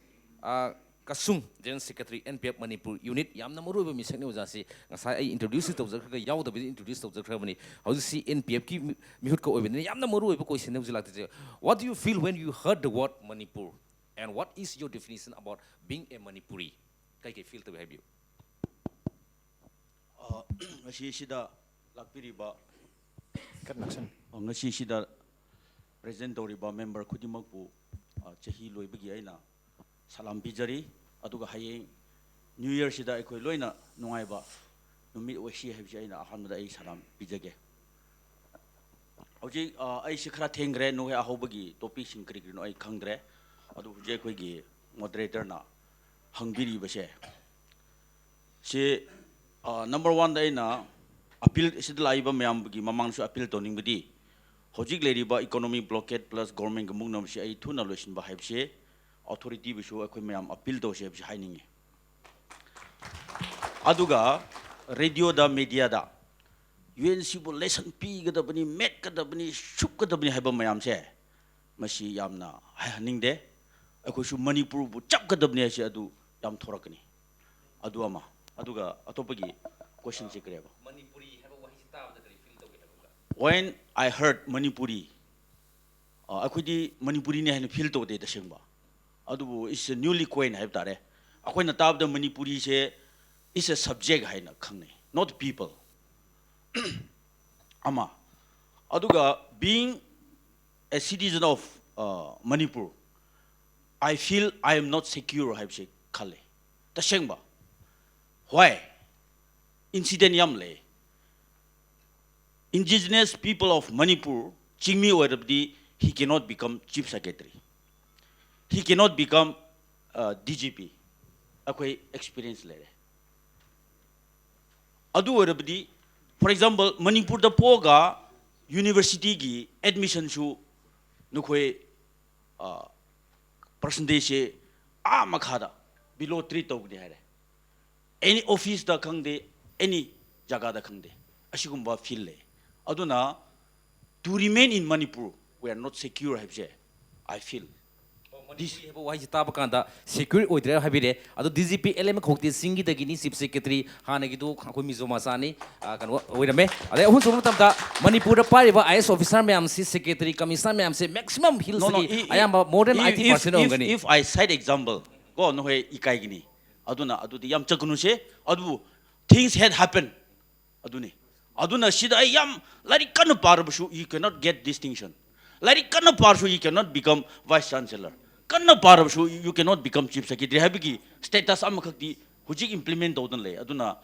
ꯑ, Kasung, general secretary, N P F Manipur unit. ꯌꯥꯝꯅ ꯃꯔꯨꯑꯣꯏꯕ ꯃꯤꯁꯛꯅꯤ ꯑꯣꯖꯥꯁꯤ꯫ ꯉꯁꯥꯏ ꯑꯩ ꯏꯟꯇ꯭ꯔꯣꯗ꯭ꯌꯨꯁꯁꯤ ꯇꯧꯖꯈ꯭ꯔꯒ, ꯌꯥꯎꯗꯕꯤꯗ ꯏꯟꯇ꯭ꯔꯣꯗ꯭ꯌꯨꯁ ꯇꯧꯖꯈ꯭ꯔꯕꯅꯤ꯫ ꯍꯧꯖꯤꯛꯁꯤ ꯑꯦꯟ ꯄꯤ ꯑꯦꯐꯀꯤ ꯃꯤ-, ꯃꯤꯍꯨꯠꯀ ꯑꯣꯏꯕꯅꯤꯅ ꯌꯥꯝꯅ ꯃꯔꯨꯑꯣꯏꯕ ꯀꯣꯏꯁꯟꯅꯤ ꯍꯧꯖꯤꯛ ꯂꯥꯛꯇꯣꯏꯁꯦ꯫ What do you feel when you heard the word Manipur? And what is your definition about being a Manipuri? ꯀꯩ ꯀꯩ ꯐꯤꯜ ꯇꯧꯏ ꯍꯥꯏꯕꯤꯌꯨ꯫ ꯑ, ꯉꯁꯤꯁꯤꯗ ꯂꯥꯛꯄꯤꯔꯤꯕ ꯈꯔ ꯅꯛꯁꯟ ꯑ, ꯉꯁꯤꯁꯤꯗ ꯄ꯭ꯔꯦꯖꯦꯟ ꯇꯧꯔꯤꯕ ꯃꯦꯝꯕꯔ ꯈꯨꯗꯤꯡꯃꯛꯄꯨ, ꯑ, ꯆꯍꯤ ꯂꯣꯏꯕꯒꯤ ꯑꯩꯅ ꯁꯂꯥꯝ ꯄꯤꯖꯔꯤ꯫ ꯑꯗꯨꯒ ꯍꯌꯦꯡ ꯅ꯭ꯌꯨ ꯌꯔꯁꯤꯗ ꯑꯩꯈꯣꯏ ꯂꯣꯏꯅ ꯅꯨꯡꯉꯥꯏꯕ ꯅꯨꯃꯤꯠ ꯑꯣꯏꯁꯤ ꯍꯥꯏꯕꯁꯤ ꯑꯩꯅ ꯑꯍꯥꯟꯕꯗ ꯑꯩ ꯁꯂꯥꯝ ꯄꯤꯖꯒꯦ꯫ ꯍꯧꯖꯤꯛ, ꯑ, ꯑꯩꯁꯤ ꯈꯔ ꯊꯦꯡꯈ꯭ꯔꯦ, ꯅꯣꯏ ꯑꯍꯧꯕꯒꯤ ꯇꯣꯄꯤꯛꯁꯤꯡ ꯀꯔꯤ ꯀꯔꯤꯅꯣ ꯑꯩ ꯈꯪꯗ꯭ꯔꯦ꯫ ꯑꯗꯨ ꯍꯧꯖꯤꯛ ꯑꯩꯈꯣꯏꯒꯤ ꯃꯣꯗꯔꯦꯇꯔꯅ ꯍꯪꯕꯤꯔꯤꯕꯁꯦ, ꯁꯤ, ꯑ, ꯅꯝꯕꯔ ꯋꯥꯟꯗ ꯑꯩꯅ ꯑꯄꯤꯜ, ꯁꯤꯗ ꯂꯥꯛꯏꯕ ꯃꯌꯥꯝꯒꯤ ꯃꯃꯥꯡꯗꯁꯨ ꯑꯄꯤꯜ ꯇꯧꯅꯤꯡꯕꯗꯤ, ꯍꯧꯖꯤꯛ ꯂꯩꯔꯤꯕ economic blockade plus governmentꯒ ꯃꯨꯛꯅꯕꯁꯤ ꯑꯩ ꯊꯨꯅ ꯂꯣꯏꯁꯤꯟꯕ ꯍꯥꯏꯕꯁꯤ, authorityꯕꯨꯁꯨ ꯑꯩꯈꯣꯏ ꯃꯌꯥꯝ ꯑꯄꯤꯜ ꯇꯧꯁꯦ ꯍꯥꯏꯕꯁꯤ ꯍꯥꯏꯅꯤꯡꯉꯤ꯫ ꯑꯗꯨꯒ radioꯗ, mediaꯗ UNCꯕꯨ lesson ꯄꯤꯒꯗꯕꯅꯤ, ꯃꯦꯠꯀꯗꯕꯅꯤ, ꯁꯨꯞꯀꯗꯕꯅꯤ ꯍꯥꯏꯕ ꯃꯌꯥꯝꯁꯦ, ꯃꯁꯤ ꯌꯥꯝꯅ ꯍꯥꯏꯍꯟꯅꯤꯡꯗꯦ꯫ ꯑꯩꯈꯣꯏꯁꯨ ꯃꯅꯤꯄꯨꯔꯕꯨ ꯆꯞꯀꯗꯕꯅꯤ ꯍꯥꯏꯁꯦ ꯑꯗꯨ ꯌꯥꯝ ꯊꯣꯔꯛꯀꯅꯤ꯫ ꯑꯗꯨ ꯑꯃ꯫ ꯑꯗꯨꯒ ꯑꯇꯣꯞꯄꯒꯤ questionꯁꯦ ꯀꯔꯤ ꯍꯥꯏꯕ? ꯃꯅꯤꯄꯨꯔꯤ ꯍꯥꯏꯕ ꯋꯥꯍꯩꯁꯤ ꯇꯥꯕꯗ ꯀꯔꯤ feel ꯇꯧꯒꯦ ꯍꯥꯏꯕ? When I heard ꯃꯅꯤꯄꯨꯔꯤ, ꯑ, ꯑꯩꯈꯣꯏꯗꯤ ꯃꯅꯤꯄꯨꯔꯤꯅꯤ ꯍꯥꯏꯅ feel ꯇꯧꯗꯦ ꯇꯁꯦꯡꯕ꯫ ꯑꯗꯨꯕꯨ it's a newly coined ꯍꯥꯏꯕ ꯇꯥꯔꯦ꯫ ꯑꯩꯈꯣꯏꯅ ꯇꯥꯕꯗ ꯃꯅꯤꯄꯨꯔꯤꯁꯦ is a subject ꯍꯥꯏꯅ ꯈꯪꯅꯩ, not people꯫ ꯑꯃ꯫ ꯑꯗꯨꯒ being a citizen of, uh, Manipur, I feel I am not secure ꯍꯥꯏꯕꯁꯦ ꯈꯜꯂꯦ꯫ ꯇꯁꯦꯡꯕ꯫ Why? Incident ꯌꯥꯝ ꯂꯩ꯫ Indigenous people of Manipur, ꯆꯤꯡꯃꯤ ꯑꯣꯏꯔꯕꯗꯤ he cannot become chief secretary, he cannot become, uh, DGP꯫ ꯑꯩꯈꯣꯏ experience ꯂꯩꯔꯦ꯫ ꯑꯗꯨ ꯑꯣꯏꯔꯕꯗꯤ, for example, ꯃꯅꯤꯄꯨꯔꯗ ꯄꯣꯛꯑꯒ universityꯒꯤ admissionꯁꯨ ꯅꯈꯣꯏ, ꯑ, percentageꯁꯦ ꯑꯥ ꯃꯈꯥꯗ below three ꯇꯧꯒꯅꯤ ꯍꯥꯏꯔꯦ꯫ Any officeꯇ ꯈꯪꯗꯦ, any ꯖꯒꯥꯗ ꯈꯪꯗꯦ, ꯑꯁꯤꯒꯨꯝꯕ feel ꯂꯩ꯫ ꯑꯗꯨꯅ to remain in Manipur, we are not secure ꯍꯥꯏꯕꯁꯦ I feel꯫ ꯃꯅꯤꯄꯨꯔꯤ ꯍꯥꯏꯕ ꯋꯥꯍꯩꯁꯤ ꯇꯥꯕ ꯀꯥꯟꯗ secure ꯑꯣꯏꯗ꯭ꯔꯦ ꯍꯥꯏꯕꯤꯔꯦ꯫ ꯑꯗꯣ DGP LM ꯈꯧꯇꯦ ꯁꯤꯡꯒꯤꯗꯒꯤꯅꯤ, chief secretary ꯍꯥꯟꯅꯒꯤꯗꯨ ꯑꯩꯈꯣꯏ ꯃꯤꯖꯣ ꯃꯆꯥꯅꯤ, ꯑ, ꯀꯩꯅꯣ ꯑꯣꯏꯔꯝꯃꯦ꯫ ꯑꯗꯩ ꯑꯍꯨꯝꯁꯨꯕ ꯃꯇꯝꯗ ꯃꯅꯤꯄꯨꯔꯗ ꯄꯥꯏꯔꯤꯕ IAS officer ꯃꯌꯥꯝꯁꯤ, secretary, commissioner ꯃꯌꯥꯝꯁꯦ maximum No, no, hillsꯇꯒꯤ if, ꯑꯌꯥꯝꯕ more than if, eighty percent if, ꯑꯣꯏꯔꯝꯒꯅꯤ꯫ If I cite example, ꯀꯣ, ꯅꯈꯣꯏ ꯏꯀꯥꯏꯒꯅꯤ꯫ ꯑꯗꯨꯅ ꯑꯗꯨꯗꯤ ꯌꯥꯝ ꯆꯠꯀꯅꯨꯁꯦ꯫ ꯑꯗꯨꯕꯨ things had happened꯫ ꯑꯗꯨꯅꯤ꯫ ꯑꯗꯨꯅ ꯁꯤꯗ ꯑꯩ ꯌꯥꯝ ꯂꯥꯏꯔꯤꯛ ꯀꯟꯅ ꯄꯥꯔꯕꯁꯨ you cannot get distinction꯫ ꯂꯥꯏꯔꯤꯛ ꯀꯟꯅ ꯄꯥꯔꯁꯨ you cannot become vice chancellor꯫ ꯀꯟꯅ ꯄꯥꯔꯕꯁꯨ you cannot become chief secretary ꯍꯥꯏꯕꯒꯤ status ꯑꯃꯈꯛꯇꯤ ꯍꯧꯖꯤꯛ implement ꯇꯧꯗꯅ ꯂꯩ꯫ ꯑꯗꯨꯅ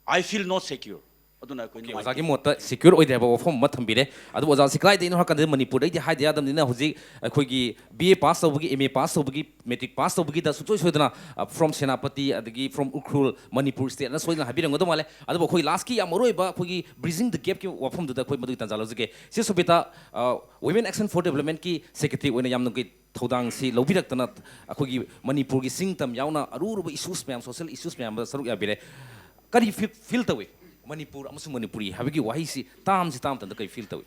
I feel not secure꯫ ꯑꯗꯨꯅ ꯑꯩꯈꯣꯏ ꯑꯣꯀꯦ, ꯑꯣꯖꯥꯒꯤ ꯃꯣꯠꯇ ꯁꯦꯀ꯭ꯌꯨꯔ ꯑꯣꯏꯗꯦ ꯍꯥꯏꯕ ꯋꯥꯐꯝ ꯑꯃ ꯊꯝꯕꯤꯔꯦ꯫ ꯑꯗꯨꯕꯨ ꯑꯣꯖꯥꯁꯤ ꯀꯗꯥꯏꯗꯒꯤꯅꯣ ꯍꯥꯏꯔꯀꯥꯟꯗ ꯃꯅꯤꯄꯨꯔꯗꯩꯗꯤ ꯍꯥꯏꯗ ꯌꯥꯗꯕꯅꯤꯅ ꯍꯧꯖꯤꯛ ꯑꯩꯈꯣꯏꯒꯤ ꯕꯤ ꯑꯦ ꯄꯥꯁ ꯇꯧꯕꯒꯤ, ꯑꯦꯝ ꯑꯦ ꯄꯥꯁ ꯇꯧꯕꯒꯤ, ꯃꯦꯇ꯭ꯔꯤꯛ ꯄꯥꯁ ꯇꯧꯕꯒꯤꯗ ꯁꯨꯡꯁꯣꯏ ꯁꯣꯏꯗꯅ ꯐ꯭ꯔꯣꯝ ꯁꯦꯅꯥꯄꯇꯤ ꯑꯗꯒꯤ ꯐ꯭ꯔꯣꯝ ꯎꯈ꯭ꯔꯨꯜ, ꯃꯅꯤꯄꯨꯔ ꯁ꯭ꯇꯦꯠꯅ ꯁꯣꯏꯗꯅ ꯍꯥꯏꯕꯤꯔꯝꯒꯗꯧ ꯃꯥꯜꯂꯦ꯫ ꯑꯗꯨꯕꯨ ꯑꯩꯈꯣꯏ ꯂꯥꯁꯀꯤ ꯌꯥꯝ ꯃꯔꯨ ꯑꯣꯏꯕ ꯑꯩꯈꯣꯏꯒꯤ ꯕ꯭ꯔꯤꯖꯤꯡ ꯗ ꯒꯦꯞꯀꯤ ꯋꯥꯐꯝꯗꯨꯗ ꯑꯩꯈꯣꯏ ꯃꯗꯨꯒꯤ ꯇꯥꯟꯖꯥ ꯂꯧꯖꯒꯦ꯫ ꯁꯤ ꯁꯣꯕꯤꯇꯥ, Women Action for Developmentꯀꯤ ꯁꯦꯀ꯭ꯔꯦꯇꯔꯤ ꯑꯣꯏꯅ ꯌꯥꯝꯅ ꯊꯧꯗꯥꯡꯁꯤ ꯂꯧꯕꯤꯔꯛꯇꯅ ꯑꯩꯈꯣꯏꯒꯤ ꯃꯅꯤꯄꯨꯔꯒꯤ ꯁꯤꯡ ꯇꯝ ꯌꯥꯎꯅ ꯑꯔꯨ ꯑꯔꯨꯕ ꯏꯁꯨꯁ ꯃꯌꯥꯝ, ꯁꯣꯁꯤꯌꯦꯜ ꯏꯁꯨꯁ ꯃꯌꯥꯝꯗ ꯁꯔꯨꯛ ꯌꯥꯕꯤꯔꯦ꯫ ꯀꯔꯤ ꯐꯤ-, ꯐꯤꯜ ꯇꯧꯏ ꯃꯅꯤꯄꯨꯔ ꯑꯃꯁꯨꯡ ꯃꯅꯤꯄꯨꯔꯤ ꯍꯥꯏꯕꯒꯤ ꯋꯥꯍꯩꯁꯤ ꯇꯥꯕ ꯃꯇꯝꯗ ꯀꯔꯤ ꯐꯤꯜ ꯇꯧꯏ?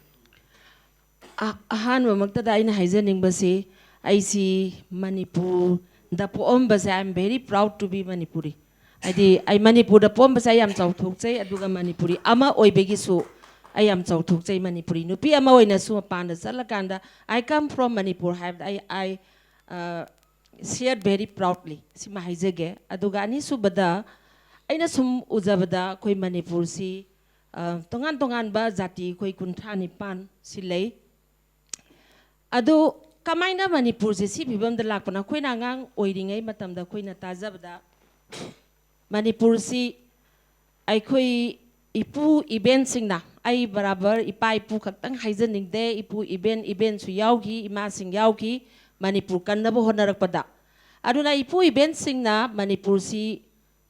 ꯑ-, ꯑꯍꯥꯟꯕꯃꯛꯇꯗ ꯑꯩꯅ ꯍꯥꯏꯖꯅꯤꯡꯕꯁꯤ, ꯑꯩꯁꯤ ꯃꯅꯤꯄꯨꯔꯗ ꯄꯣꯛꯑꯝꯕꯁꯦ, I am very proud to be Manipuri. ꯍꯥꯏꯗꯤ ꯑꯩ ꯃꯅꯤꯄꯨꯔꯗ ꯄꯣꯛꯑꯝꯕꯁꯦ ꯑꯩ ꯌꯥꯝ ꯆꯥꯎꯊꯣꯛꯆꯩ, ꯑꯗꯨꯒ ꯃꯅꯤꯄꯨꯔꯤ ꯑꯃ ꯑꯣꯏꯕꯒꯤꯁꯨ ꯑꯩ ꯌꯥꯝ ꯆꯥꯎꯊꯣꯛꯆꯩ꯫ ꯃꯅꯤꯄꯨꯔꯤ ꯅꯨꯄꯤ ꯑꯃ ꯑꯣꯏꯅꯁꯨ ꯃꯄꯥꯟꯗ ꯆꯠꯂꯀꯥꯟꯗ "I come from Manipur" ꯍꯥꯏꯕꯗ ꯑꯩ, I, uh, share very proudly, ꯁꯤꯃ ꯍꯥꯏꯖꯒꯦ꯫ ꯑꯗꯨꯒ ꯑꯅꯤꯁꯨꯕꯗ, ꯑꯩꯅ ꯁꯨꯝ ꯎꯖꯕꯗ ꯑꯩꯈꯣꯏ ꯃꯅꯤꯄꯨꯔꯁꯤ, ꯑ, ꯇꯣꯉꯥꯟ ꯇꯣꯉꯥꯟꯕ ꯖꯥꯇꯤ ꯑꯩꯈꯣꯏ ꯀꯨꯟꯊ꯭ꯔꯥ ꯅꯤꯄꯥꯟ ꯁꯤ ꯂꯩ꯫ ꯑꯗꯨ ꯀꯃꯥꯏꯅ ꯃꯅꯤꯄꯨꯔꯁꯦ ꯁꯤ ꯐꯤꯕꯝꯗ ꯂꯥꯛꯄꯅꯣ? ꯑꯩꯈꯣꯏꯅ ꯑꯉꯥꯡ ꯑꯣꯏꯔꯤꯉꯩ ꯃꯇꯝꯗ ꯑꯩꯈꯣꯏꯅ ꯇꯥꯖꯕꯗ, ꯃꯅꯤꯄꯨꯔꯁꯤ ꯑꯩꯈꯣꯏ ꯏꯄꯨ ꯏꯕꯦꯟꯁꯤꯡꯅ, ꯑꯩ ꯕꯔꯥꯕꯔ ꯏꯄꯥ ꯏꯄꯨ ꯈꯛꯇꯪ ꯍꯥꯏꯖꯅꯤꯡꯗꯦ, ꯏꯄꯨ ꯏꯕꯦꯟ, ꯏꯕꯦꯟꯁꯨ ꯌꯥꯎꯈꯤ, ꯏꯃꯥꯁꯤꯡ ꯌꯥꯎꯈꯤ, ꯃꯅꯤꯄꯨꯔ ꯀꯟꯅꯕ ꯍꯣꯠꯅꯔꯛꯄꯗ꯫ ꯑꯗꯨꯅ ꯏꯄꯨ ꯏꯕꯦꯟꯁꯤꯡꯅ ꯃꯅꯤꯄꯨꯔꯁꯤ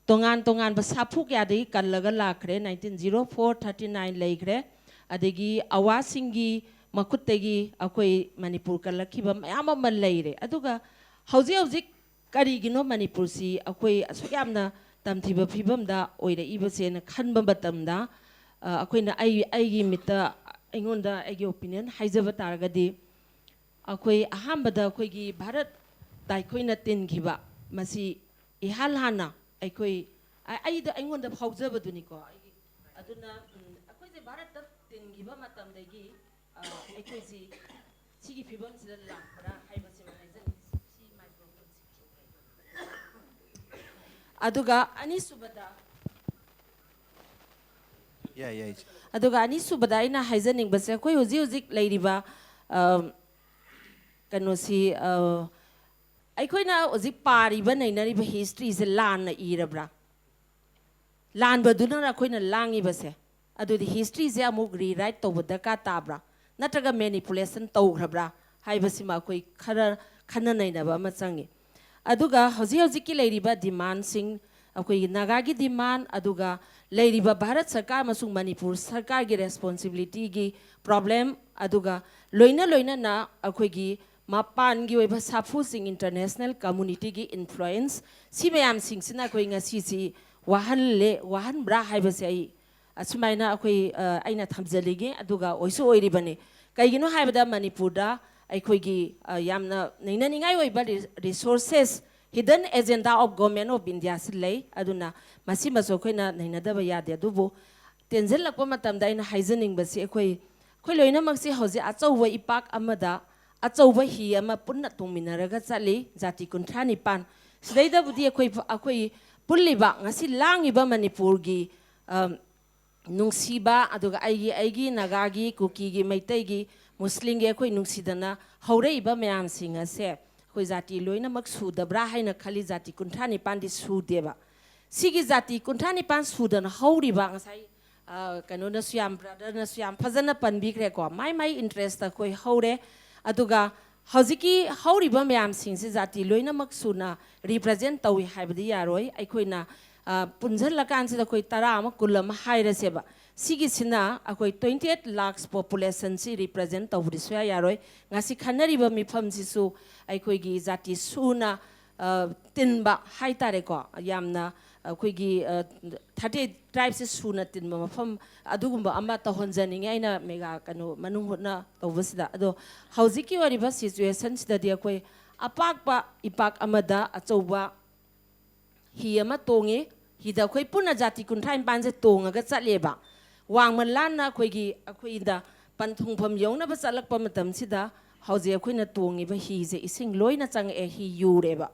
ꯇꯣꯉꯥꯟ ꯇꯣꯉꯥꯟꯕ ꯁꯥꯐꯨ ꯀꯌꯥꯗꯒꯤ ꯀꯜꯂꯒ ꯂꯥꯛꯈ꯭ꯔꯦ꯫ Nineteen zero four thirty nine ꯂꯩꯈ꯭ꯔꯦ, ꯑꯗꯒꯤ ꯑꯋꯥꯁꯤꯡꯒꯤ ꯃꯈꯨꯠꯇꯒꯤ ꯑꯩꯈꯣꯏ ꯃꯅꯤꯄꯨꯔ ꯀꯜꯂꯛꯈꯤꯕ ꯃꯌꯥꯝ ꯑꯃ ꯂꯩꯔꯦ꯫ ꯑꯗꯨꯒ ꯍꯧꯖꯤꯛ ꯍꯧꯖꯤꯛ ꯀꯔꯤꯒꯤꯅꯣ ꯃꯅꯤꯄꯨꯔꯁꯤ ꯑꯩꯈꯣꯏ ꯑꯁꯨꯛ ꯌꯥꯝꯅ ꯇꯝꯊꯤꯕ ꯐꯤꯕꯝꯗ ꯑꯣꯏꯔꯛꯏꯕꯁꯦꯅ ꯈꯟꯕ ꯃꯇꯝꯗ, ꯑ, ꯑꯩꯈꯣꯏꯅ, ꯑꯩ, ꯑꯩꯒꯤ ꯃꯤꯠꯇ, ꯑꯩꯉꯣꯟꯗ ꯑꯩꯒꯤ ꯑꯣꯄꯤꯅꯤꯌꯟ ꯍꯥꯏꯖꯕ ꯇꯥꯔꯒꯗꯤ, ꯑꯩꯈꯣꯏ ꯑꯍꯥꯟꯕꯗ ꯑꯩꯈꯣꯏꯒꯤ ꯚꯥꯔꯠꯇ ꯑꯩꯈꯣꯏꯅ ꯇꯤꯟꯈꯤꯕ, ꯃꯁꯤ ꯏꯍꯥꯟ ꯍꯥꯟꯅ ꯑꯩꯈꯣꯏ, ꯑ-, ꯑꯩꯗ, ꯑꯩꯉꯣꯟꯗ ꯐꯥꯎꯖꯕꯗꯨꯅꯤꯀꯣ꯫ ꯑꯩꯒꯤ, ꯑꯗꯨꯅ, ꯎꯝ, ꯑꯩꯈꯣꯏꯁꯦ ꯚꯥꯔꯠꯇ ꯇꯤꯟꯈꯤꯕ ꯃꯇꯝꯗꯒꯤ, ꯑ, ꯑꯩꯈꯣꯏꯁꯤ ꯁꯤꯒꯤ ꯐꯤꯕꯝꯁꯤꯗ ꯂꯥꯛꯄ꯭ꯔꯥ ꯍꯥꯏꯕꯁꯤꯃ ꯍꯥꯏꯖꯅꯤꯡꯉꯤ꯫ ꯁꯤ ꯃꯥꯏꯀ꯭ꯔꯣꯐꯣꯟꯁꯤ꯫ ꯑꯗꯨꯒ ꯑꯅꯤꯁꯨꯕꯗ, ꯌꯥꯏ, ꯌꯥꯏ, ꯏꯆꯦ꯫ ꯑꯗꯨꯒ ꯑꯅꯤꯁꯨꯕꯗ ꯑꯩꯅ ꯍꯥꯏꯖꯅꯤꯡꯕꯁꯦ, ꯑꯩꯈꯣꯏ ꯍꯧꯖꯤꯛ ꯍꯧꯖꯤꯛ ꯂꯩꯔꯤꯕ, ꯑ, ꯀꯩꯅꯣꯁꯤ, ꯑ, ꯑꯩꯈꯣꯏꯅ ꯍꯧꯖꯤꯛ ꯄꯥꯔꯤꯕ, ꯅꯩꯅꯔꯤꯕ ꯍꯤꯁꯇ꯭ꯔꯤꯁꯦ ꯂꯥꯟꯅ ꯏꯔꯕ꯭ꯔꯥ? ꯂꯥꯟꯕꯗꯨꯅ ꯑꯩꯈꯣꯏꯅ ꯂꯥꯡꯉꯤꯕꯁꯦ꯫ ꯑꯗꯨꯗꯤ ꯍꯤꯁꯇ꯭ꯔꯤꯁꯦ ꯑꯃꯨꯛ ꯔꯤꯔꯥꯏꯠ ꯇꯧꯕ ꯗꯔꯀꯥꯔ ꯇꯥꯕ꯭ꯔꯥ, ꯅꯠꯇ꯭ꯔꯒ ꯃꯦꯅꯤꯄꯨꯂꯦꯁꯟ ꯇꯧꯈ꯭ꯔꯕ꯭ꯔꯥ ꯍꯥꯏꯕꯁꯤꯃ ꯑꯩꯈꯣꯏ ꯈꯔ ꯈꯟꯅ ꯅꯩꯅꯕ ꯑꯃ ꯆꯪꯉꯤ꯫ ꯑꯗꯨꯒ ꯍꯧꯖꯤꯛ ꯍꯧꯖꯤꯛꯀꯤ ꯂꯩꯔꯤꯕ ꯗꯤꯃꯥꯟꯁꯤꯡ, ꯑꯩꯈꯣꯏꯒꯤ ꯅꯥꯒꯥꯒꯤ ꯗꯤꯃꯥꯟ, ꯑꯗꯨꯒ ꯂꯩꯔꯤꯕ ꯚꯥꯔꯠ ꯁꯔꯀꯥꯔ ꯑꯃꯁꯨꯡ ꯃꯅꯤꯄꯨꯔ ꯁꯔꯀꯥꯔꯒꯤ ꯔꯦꯁꯄꯣꯟꯁꯤꯕꯤꯂꯤꯇꯤꯒꯤ ꯄ꯭ꯔꯣꯕ꯭ꯂꯦꯝ, ꯑꯗꯨꯒ ꯂꯣꯏꯅ ꯂꯣꯏꯅꯅ ꯑꯩꯈꯣꯏꯒꯤ ꯃꯄꯥꯟꯒꯤ ꯑꯣꯏꯕ ꯁꯥꯐꯨꯁꯤꯡ, ꯏꯟꯇꯔꯅꯦꯁꯅꯦꯜ ꯀꯝꯃꯨꯅꯤꯇꯤꯒꯤ ꯏꯟꯐ꯭ꯂꯨꯌꯦꯟꯁ, ꯁꯤ ꯃꯌꯥꯝꯁꯤꯡꯁꯤꯅ ꯑꯩꯈꯣꯏ ꯉꯁꯤꯁꯤ ꯋꯥꯍꯜꯂꯦ, ꯋꯥꯍꯟꯕ꯭ꯔꯥ ꯍꯥꯏꯕꯁꯦ ꯑꯩ ꯑꯁꯨꯃꯥꯏꯅ ꯑꯩꯈꯣꯏ, ꯑ, ꯑꯩꯅ ꯊꯝꯖꯅꯤꯡꯉꯤ, ꯑꯗꯨꯒ ꯑꯣꯏꯁꯨ ꯑꯣꯏꯔꯤꯕꯅꯤ꯫ ꯀꯩꯒꯤꯅꯣ ꯍꯥꯏꯕꯗ ꯃꯅꯤꯄꯨꯔꯗ ꯑꯩꯈꯣꯏꯒꯤ, ꯑ, ꯌꯥꯝꯅ ꯅꯩꯅꯅꯤꯡꯉꯥꯏ ꯑꯣꯏꯕ re-, resources, hidden agenda of government of ꯏꯟꯗꯤꯌꯥꯁꯤ ꯂꯩ꯫ ꯑꯗꯨꯅ ꯃꯁꯤꯃꯁꯨ ꯑꯩꯈꯣꯏꯅ ꯅꯩꯅꯗꯕ ꯌꯥꯗꯦ꯫ ꯑꯗꯨꯕꯨ ꯇꯦꯟꯁꯤꯜꯂꯛꯄ ꯃꯇꯝꯗ ꯑꯩꯅ ꯍꯥꯏꯖꯅꯤꯡꯕꯁꯤ, ꯑꯩꯈꯣꯏ, ꯑꯩꯈꯣꯏ ꯂꯣꯏꯅꯃꯛꯁꯤ ꯍꯧꯖꯤꯛ ꯑꯆꯧꯕ ꯏꯄꯥꯛ ꯑꯃꯗ ꯑꯆꯧꯕ ꯍꯤ ꯑꯃ ꯄꯨꯟꯅ ꯇꯣꯡꯃꯤꯟꯅꯔꯒ ꯆꯠꯂꯤ, ꯖꯥꯇꯤ ꯀꯨꯟꯊ꯭ꯔꯥ ꯅꯤꯄꯥꯟ꯫ ꯁꯤꯗꯩꯗꯕꯨꯗꯤ ꯑꯩꯈꯣꯏ, ꯑꯩꯈꯣꯏ ꯄꯨꯜꯂꯤꯕ, ꯉꯁꯤ ꯂꯥꯡꯉꯤꯕ ꯃꯅꯤꯄꯨꯔꯒꯤ, ꯑ, ꯅꯨꯡꯁꯤꯕ, ꯑꯗꯨꯒ ꯑꯩꯒꯤ, ꯑꯩꯒꯤ ꯅꯥꯒꯥꯒꯤ, ꯀꯨꯀꯤꯒꯤ, ꯃꯩꯇꯩꯒꯤ, ꯃꯨꯁꯂꯤꯝꯒꯤ ꯑꯩꯈꯣꯏ ꯅꯨꯡꯁꯤꯗꯅ ꯍꯧꯔꯛꯏꯕ ꯃꯌꯥꯝꯁꯤꯡ ꯑꯁꯦ ꯑꯩꯈꯣꯏ ꯖꯥꯇꯤ ꯂꯣꯏꯅꯃꯛ ꯁꯨꯗꯕ꯭ꯔꯥ ꯍꯥꯏꯅ ꯈꯜꯂꯤ, ꯖꯥꯇꯤ ꯀꯨꯟꯊ꯭ꯔꯥ ꯅꯤꯄꯥꯟꯗꯤ ꯁꯨꯗꯦꯕ꯫ ꯁꯤꯒꯤ ꯖꯥꯇꯤ ꯀꯨꯟꯊ꯭ꯔꯥ ꯅꯤꯄꯥꯟ ꯁꯨꯗꯅ ꯍꯧꯔꯤꯕ, ꯉꯁꯥꯏ, ꯑ, ꯀꯩꯅꯣꯅꯁꯨ ꯌꯥꯝ, ꯕ꯭ꯔꯗꯔꯅꯁꯨ ꯌꯥꯝ ꯐꯖꯅ ꯄꯟꯕꯤꯈ꯭ꯔꯦꯀꯣ, ꯃꯥꯏ ꯃꯥꯏ ꯏꯟꯇꯔꯦꯁꯇ ꯑꯩꯈꯣꯏ ꯍꯧꯔꯦ꯫ ꯑꯗꯨꯒ ꯍꯧꯖꯤꯛꯀꯤ ꯍꯧꯔꯤꯕ ꯃꯌꯥꯝꯁꯤꯡꯁꯤ ꯖꯥꯇꯤ ꯂꯣꯏꯅꯃꯛ ꯁꯨꯅ ꯔꯤꯄ꯭ꯔꯖꯦꯟ ꯇꯧꯏ ꯍꯥꯏꯕꯗꯤ ꯌꯥꯔꯣꯏ꯫ ꯑꯩꯈꯣꯏꯅ, ꯑ, ꯄꯨꯟꯁꯤꯜꯂꯀꯥꯟꯁꯤꯗ ꯑꯩꯈꯣꯏ ꯇꯔꯥ ꯑꯃ, ꯀꯨꯟ ꯑꯃ ꯍꯥꯏꯔꯁꯦꯕ꯫ ꯁꯤꯒꯤꯁꯤꯅ ꯑꯩꯈꯣꯏ twenty eight lakhs populationꯁꯤ ꯔꯤꯄ꯭ꯔꯖꯦꯟ ꯇꯧꯕꯗꯤ ꯁꯨꯡꯌꯥ ꯌꯥꯔꯣꯏ꯫ ꯉꯁꯤ ꯈꯟꯅꯔꯤꯕ ꯃꯤꯐꯝꯁꯤꯁꯨ ꯑꯩꯈꯣꯏꯒꯤ ꯖꯥꯇꯤ ꯁꯨꯅ, ꯑ, ꯇꯤꯟꯕ ꯍꯥꯏꯇꯥꯔꯦꯀꯣ, ꯌꯥꯝꯅ ꯑꯩꯈꯣꯏꯒꯤ, ꯑ, thirty eight tribeꯁꯦ ꯁꯨꯅ ꯇꯤꯟꯕ ꯃꯐꯝ ꯑꯗꯨꯒꯨꯝꯕ ꯑꯃ ꯇꯧꯍꯟꯖꯅꯤꯡꯉꯤ ꯑꯩꯅ ꯃꯦꯒꯥ ꯀꯩꯅꯣ ꯃꯅꯨꯡ ꯍꯨꯠꯅ ꯇꯧꯕꯁꯤꯗ꯫ ꯑꯗꯣ ꯍꯧꯖꯤꯛꯀꯤ ꯑꯣꯏꯔꯤꯕ ꯁꯤꯆꯨꯋꯦꯁꯟꯁꯤꯗꯗꯤ ꯑꯩꯈꯣꯏ ꯑꯄꯥꯛꯄ ꯏꯄꯥꯛ ꯑꯃꯗ ꯑꯆꯧꯕ ꯍꯤ ꯑꯃ ꯇꯣꯡꯉꯤ꯫ ꯍꯤꯗ ꯑꯩꯈꯣꯏ ꯄꯨꯟꯅ ꯖꯥꯇꯤ ꯀꯨꯟꯊ꯭ꯔꯥ ꯅꯤꯄꯥꯟꯁꯦ ꯇꯣꯡꯉꯒ ꯆꯠꯂꯦꯕ꯫ ꯋꯥꯡꯃ ꯂꯥꯟꯅ ꯑꯩꯈꯣꯏꯒꯤ, ꯑꯩꯈꯣꯏꯗ ꯄꯟꯊꯨꯡꯐꯝ ꯌꯧꯅꯕ ꯆꯠꯂꯛꯄ ꯃꯇꯝꯁꯤꯗ ꯍꯧꯖꯤꯛ ꯑꯩꯈꯣꯏꯅ ꯇꯣꯡꯉꯤꯕ ꯍꯤꯁꯦ ꯏꯁꯤꯡ ꯂꯣꯏꯅ ꯆꯪꯉꯛꯑꯦ, ꯍꯤ ꯌꯨꯔꯦꯕ꯫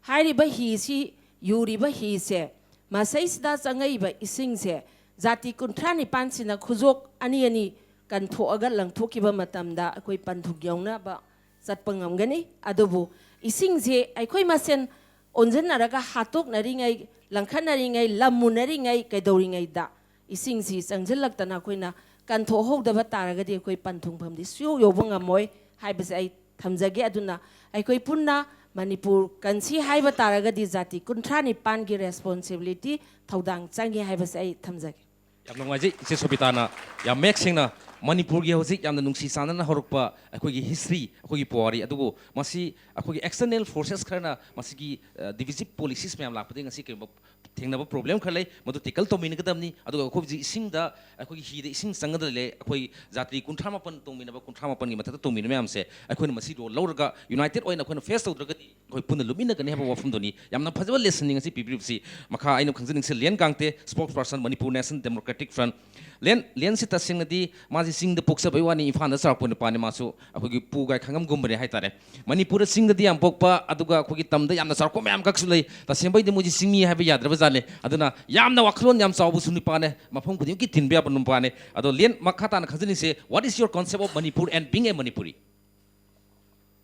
ꯍꯥꯏꯔꯤꯕ ꯍꯤꯁꯤ, ꯌꯨꯔꯤꯕ ꯍꯤꯁꯦ, ꯃꯁꯩꯁꯤꯗ ꯆꯪꯉꯛꯏꯕ ꯏꯁꯤꯡꯁꯦ ꯖꯥꯇꯤ ꯀꯨꯟꯊ꯭ꯔꯥ ꯅꯤꯄꯥꯟꯁꯤꯅ ꯈꯨꯖꯣꯛ ꯑꯅꯤ ꯑꯅꯤ ꯀꯟꯊꯣꯛꯑꯒ ꯂꯪꯊꯣꯛꯈꯤꯕ ꯃꯇꯝꯗ ꯑꯩꯈꯣꯏ ꯄꯟꯊꯨꯡ ꯌꯧꯅꯕ ꯆꯠꯄ ꯉꯝꯒꯅꯤ꯫ ꯑꯗꯨꯕꯨ ꯏꯁꯤꯡꯁꯦ ꯑꯩꯈꯣꯏ ꯃꯁꯦꯟ ꯑꯣꯟꯁꯤꯟꯅꯔꯒ ꯍꯥꯠꯇꯣꯛꯅꯔꯤꯉꯩ, ꯂꯪꯈꯠꯅꯔꯤꯉꯩ, ꯂꯝ ꯃꯨꯟꯅꯔꯤꯉꯩ, ꯀꯩꯗꯧꯔꯤꯉꯩꯗ ꯏꯁꯤꯡꯁꯤ ꯆꯪꯁꯤꯜꯂꯛꯇꯅ ꯑꯩꯈꯣꯏꯅ ꯀꯟꯊꯣꯛꯍꯧꯗꯕ ꯇꯥꯔꯒꯗꯤ ꯑꯩꯈꯣꯏ ꯄꯟꯊꯨꯡꯐꯝꯗꯤ ꯁꯨꯌꯧ ꯌꯧꯕ ꯉꯝꯃꯣꯏ ꯍꯥꯏꯕꯁꯦ ꯑꯩ ꯊꯝꯖꯒꯦ꯫ ꯑꯗꯨꯅ ꯑꯩꯈꯣꯏ ꯄꯨꯟꯅ ꯃꯅꯤꯄꯨꯔ ꯀꯟꯁꯤ ꯍꯥꯏꯕ ꯇꯥꯔꯒꯗꯤ ꯖꯥꯇꯤ ꯀꯨꯟꯊ꯭ꯔꯥ ꯅꯤꯄꯥꯟꯒꯤ responsibility, ꯊꯧꯗꯥꯡ ꯆꯪꯉꯤ ꯍꯥꯏꯕꯁꯦ ꯑꯩ ꯊꯝꯖꯒꯦ꯫ ꯌꯥꯝ ꯅꯨꯡꯉꯥꯏꯖꯩ ꯏꯆꯦ ꯁꯣꯕꯤꯇꯥꯅ ꯌꯥꯝ ꯃꯌꯦꯛ ꯁꯦꯡꯅ ꯃꯅꯤꯄꯨꯔꯒꯤ ꯍꯧꯖꯤꯛ ꯌꯥꯝꯅ ꯅꯨꯡꯁꯤ ꯆꯥꯟꯅꯅ ꯍꯧꯔꯛꯄ ꯑꯩꯈꯣꯏꯒꯤ history, ꯑꯩꯈꯣꯏꯒꯤ ꯄꯨꯋꯥꯔꯤ ꯑꯗꯨꯕꯨ ꯃꯁꯤ ꯑꯩꯈꯣꯏꯒꯤ external forces ꯈꯔꯅ ꯃꯁꯤꯒꯤ divisive policies ꯃꯌꯥꯝ ꯂꯥꯛꯄꯗꯒꯤ ꯉꯁꯤ ꯀꯩꯒꯨꯝꯕ ꯊꯦꯡꯅꯕ problem ꯈꯔ ꯂꯩ, ꯃꯗꯨ tackle ꯇꯧꯃꯤꯟꯅꯒꯗꯕꯅꯤ꯫ ꯑꯗꯨꯒ ꯑꯩꯈꯣꯏ ꯍꯧꯖꯤꯛ ꯏꯁꯤꯡꯗ, ꯑꯩꯈꯣꯏꯒꯤ ꯍꯤꯗ ꯏꯁꯤꯡ ꯆꯪꯒꯗ ꯂꯩ, ꯑꯩꯈꯣꯏ ꯖꯥꯇꯤ ꯀꯨꯟꯊ꯭ꯔꯥ ꯃꯥꯄꯟ ꯇꯣꯡꯃꯤꯟꯅꯕ, ꯀꯨꯟꯊ꯭ꯔꯥ ꯃꯥꯄꯟꯒꯤ ꯃꯊꯛꯇ ꯇꯣꯡꯃꯤꯟꯅꯕ ꯃꯌꯥꯝꯁꯦ ꯑꯩꯈꯣꯏꯅ ꯃꯁꯤ role ꯂꯧꯔꯒ united ꯑꯣꯏꯅ ꯑꯩꯈꯣꯏꯅ face ꯇꯧꯗ꯭ꯔꯒꯗꯤ ꯑꯩꯈꯣꯏ ꯄꯨꯟꯅ ꯂꯨꯞꯃꯤꯟꯅꯒꯅꯤ ꯍꯥꯏꯕ ꯋꯥꯐꯝꯗꯨꯅꯤ꯫ ꯌꯥꯝꯅ ꯐꯖꯕ lessonꯅꯤ ꯉꯁꯤ ꯄꯤꯕꯤꯔꯤꯕꯁꯤ꯫ ꯃꯈꯥ ꯑꯩꯅ ꯈꯪꯖꯅꯤꯡꯁꯤ ꯂꯦꯟ ꯒꯥꯡꯇꯦ, spokesperson Manipur National Democratic Front꯫ ꯂꯦꯟ, ꯂꯦꯟꯁꯤ ꯇꯁꯦꯡꯅꯗꯤ ꯃꯥꯁꯤ ꯆꯤꯡꯗ ꯄꯣꯛꯆꯕꯩ ꯋꯥꯅꯤ, ꯏꯝꯐꯥꯜꯗ ꯆꯥꯎꯔꯛꯄ ꯅꯨꯄꯥꯅꯤ꯫ ꯃꯥꯁꯨ ꯑꯩꯈꯣꯏꯒꯤ ꯄꯨꯒꯥꯏ ꯈꯪꯉꯝꯒꯨꯝꯕꯅꯦ ꯍꯥꯏꯇꯥꯔꯦ꯫ ꯃꯅꯤꯄꯨꯔꯗ ꯆꯤꯡꯗꯗꯤ ꯌꯥꯝ ꯄꯣꯛꯄ, ꯑꯗꯨꯒ ꯑꯩꯈꯣꯏꯒꯤ ꯇꯝꯗ ꯌꯥꯝꯅ ꯆꯥꯎꯔꯛꯄ ꯃꯌꯥꯝ ꯈꯛꯁꯨ ꯂꯩ꯫ ꯇꯁꯦꯡꯕꯩꯗꯤ ꯃꯣꯏꯁꯤ ꯆꯤꯡꯃꯤ ꯍꯥꯏꯕ ꯌꯥꯗ꯭ꯔꯕ ꯖꯥꯠꯅꯤ꯫ ꯑꯗꯨꯅ ꯌꯥꯝꯅ ꯋꯥꯈꯜꯂꯣꯟ ꯌꯥꯝ ꯆꯥꯎꯕꯁꯨ ꯅꯨꯄꯥꯅꯦ, ꯃꯐꯝ ꯈꯨꯗꯤꯡꯃꯛꯀꯤ ꯇꯤꯟꯕ ꯌꯥꯕ ꯅꯨꯄꯥꯅꯦ꯫ ꯑꯗꯣ ꯂꯦꯟ, ꯃꯈꯥ ꯇꯥꯅ ꯈꯪꯖꯅꯤꯡꯁꯦ, what is your concept of Manipur and being a Manipuri?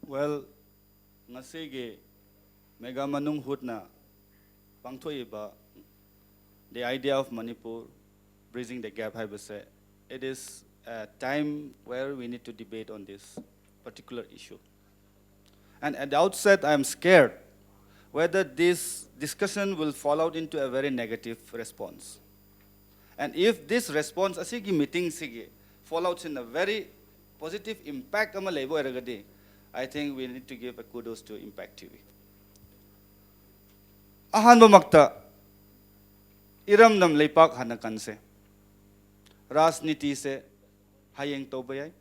Well, ꯉꯁꯤꯒꯤ mega ꯃꯅꯨꯡ ꯍꯨꯠꯅ ꯄꯥꯡꯊꯣꯛꯏꯕ the idea of Manipur bridging the gap ꯍꯥꯏꯕꯁꯦ, it is a time where we need to debate on this particular issue. And at the outset, I am scared whether this discussion will fall out into a very negative response. And if this response ꯑꯁꯤꯒꯤ meeting ꯁꯤꯒꯤ fallout ꯁꯤꯅ very positive impact ꯑꯃ ꯂꯩꯕ ꯑꯣꯏꯔꯒꯗꯤ, I think we need to give a kudos to Impact T V. ꯑꯍꯥꯟꯕꯃꯛꯇ ꯏꯔꯝꯗꯝ ꯂꯩꯄꯥꯛ ꯍꯥꯟꯅ ꯀꯟꯁꯦ꯫ ꯔꯥꯖꯅꯤꯇꯤꯁꯦ ꯍꯌꯦꯡ ꯇꯧꯕ ꯌꯥꯏ,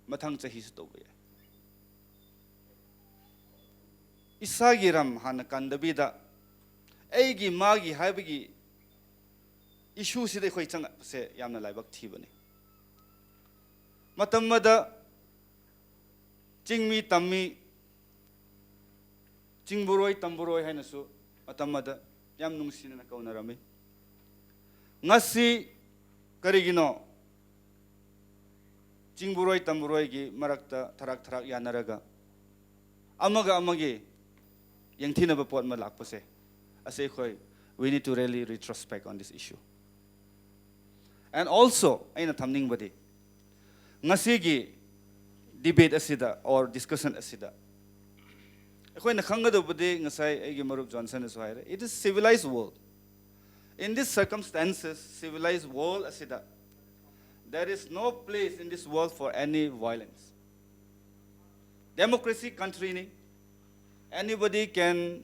ꯃꯊꯪ ꯆꯍꯤꯁꯨ ꯇꯧꯕ ꯌꯥꯏ꯫ ꯏꯁꯥꯒꯤ ꯔꯝ ꯍꯥꯟꯅ ꯀꯟꯗꯕꯤꯗ ꯑꯩꯒꯤ ꯃꯥꯒꯤ ꯍꯥꯏꯕꯒꯤ issueꯁꯤꯗ ꯑꯩꯈꯣꯏ ꯆꯪꯉꯛꯄꯁꯦ ꯌꯥꯝꯅ ꯂꯥꯏꯕꯛ ꯊꯤꯕꯅꯤ꯫ ꯃꯇꯝ ꯑꯃꯗ ꯆꯤꯡꯃꯤ ꯇꯝꯃꯤ, ꯆꯤꯡꯕꯨꯔꯣꯏ ꯇꯝꯕꯨꯔꯣꯏ ꯍꯥꯏꯅꯁꯨ ꯃꯇꯝ ꯑꯃꯗ ꯌꯥꯝ ꯅꯨꯡꯁꯤꯅꯅ ꯀꯧꯅꯔꯝꯃꯤ꯫ ꯉꯁꯤ ꯀꯔꯤꯒꯤꯅꯣ ꯆꯤꯡꯕꯨꯔꯣꯏ ꯇꯝꯕꯨꯔꯣꯏꯒꯤ ꯃꯔꯛꯇ ꯊꯔꯥꯛ ꯊꯔꯥꯛ ꯌꯥꯅꯔꯒ ꯑꯃꯒ ꯑꯃꯒꯤ ꯌꯦꯡꯊꯤꯅꯕ ꯄꯣꯠ ꯑꯃ ꯂꯥꯛꯄꯁꯦ? ꯑꯁꯤ ꯑꯩꯈꯣꯏ, we need to really retrospect on this issue. And also ꯑꯩꯅ ꯊꯝꯅꯤꯡꯕꯗꯤ, ꯉꯁꯤꯒꯤ debate ꯑꯁꯤꯗ or discussion ꯑꯁꯤꯗ ꯑꯩꯈꯣꯏꯅ ꯈꯪꯒꯗꯧꯕꯗꯤ, ꯉꯁꯥꯏ ꯑꯩꯒꯤ ꯃꯔꯨꯞ ꯖꯣꯟꯁꯟꯅꯁꯨ ꯍꯥꯏꯔꯦ, it is civilized world. In these circumstances, civilized world ꯑꯁꯤꯗ, there is no place in this world for any violence. Democracy countryꯅꯤ. Anybody can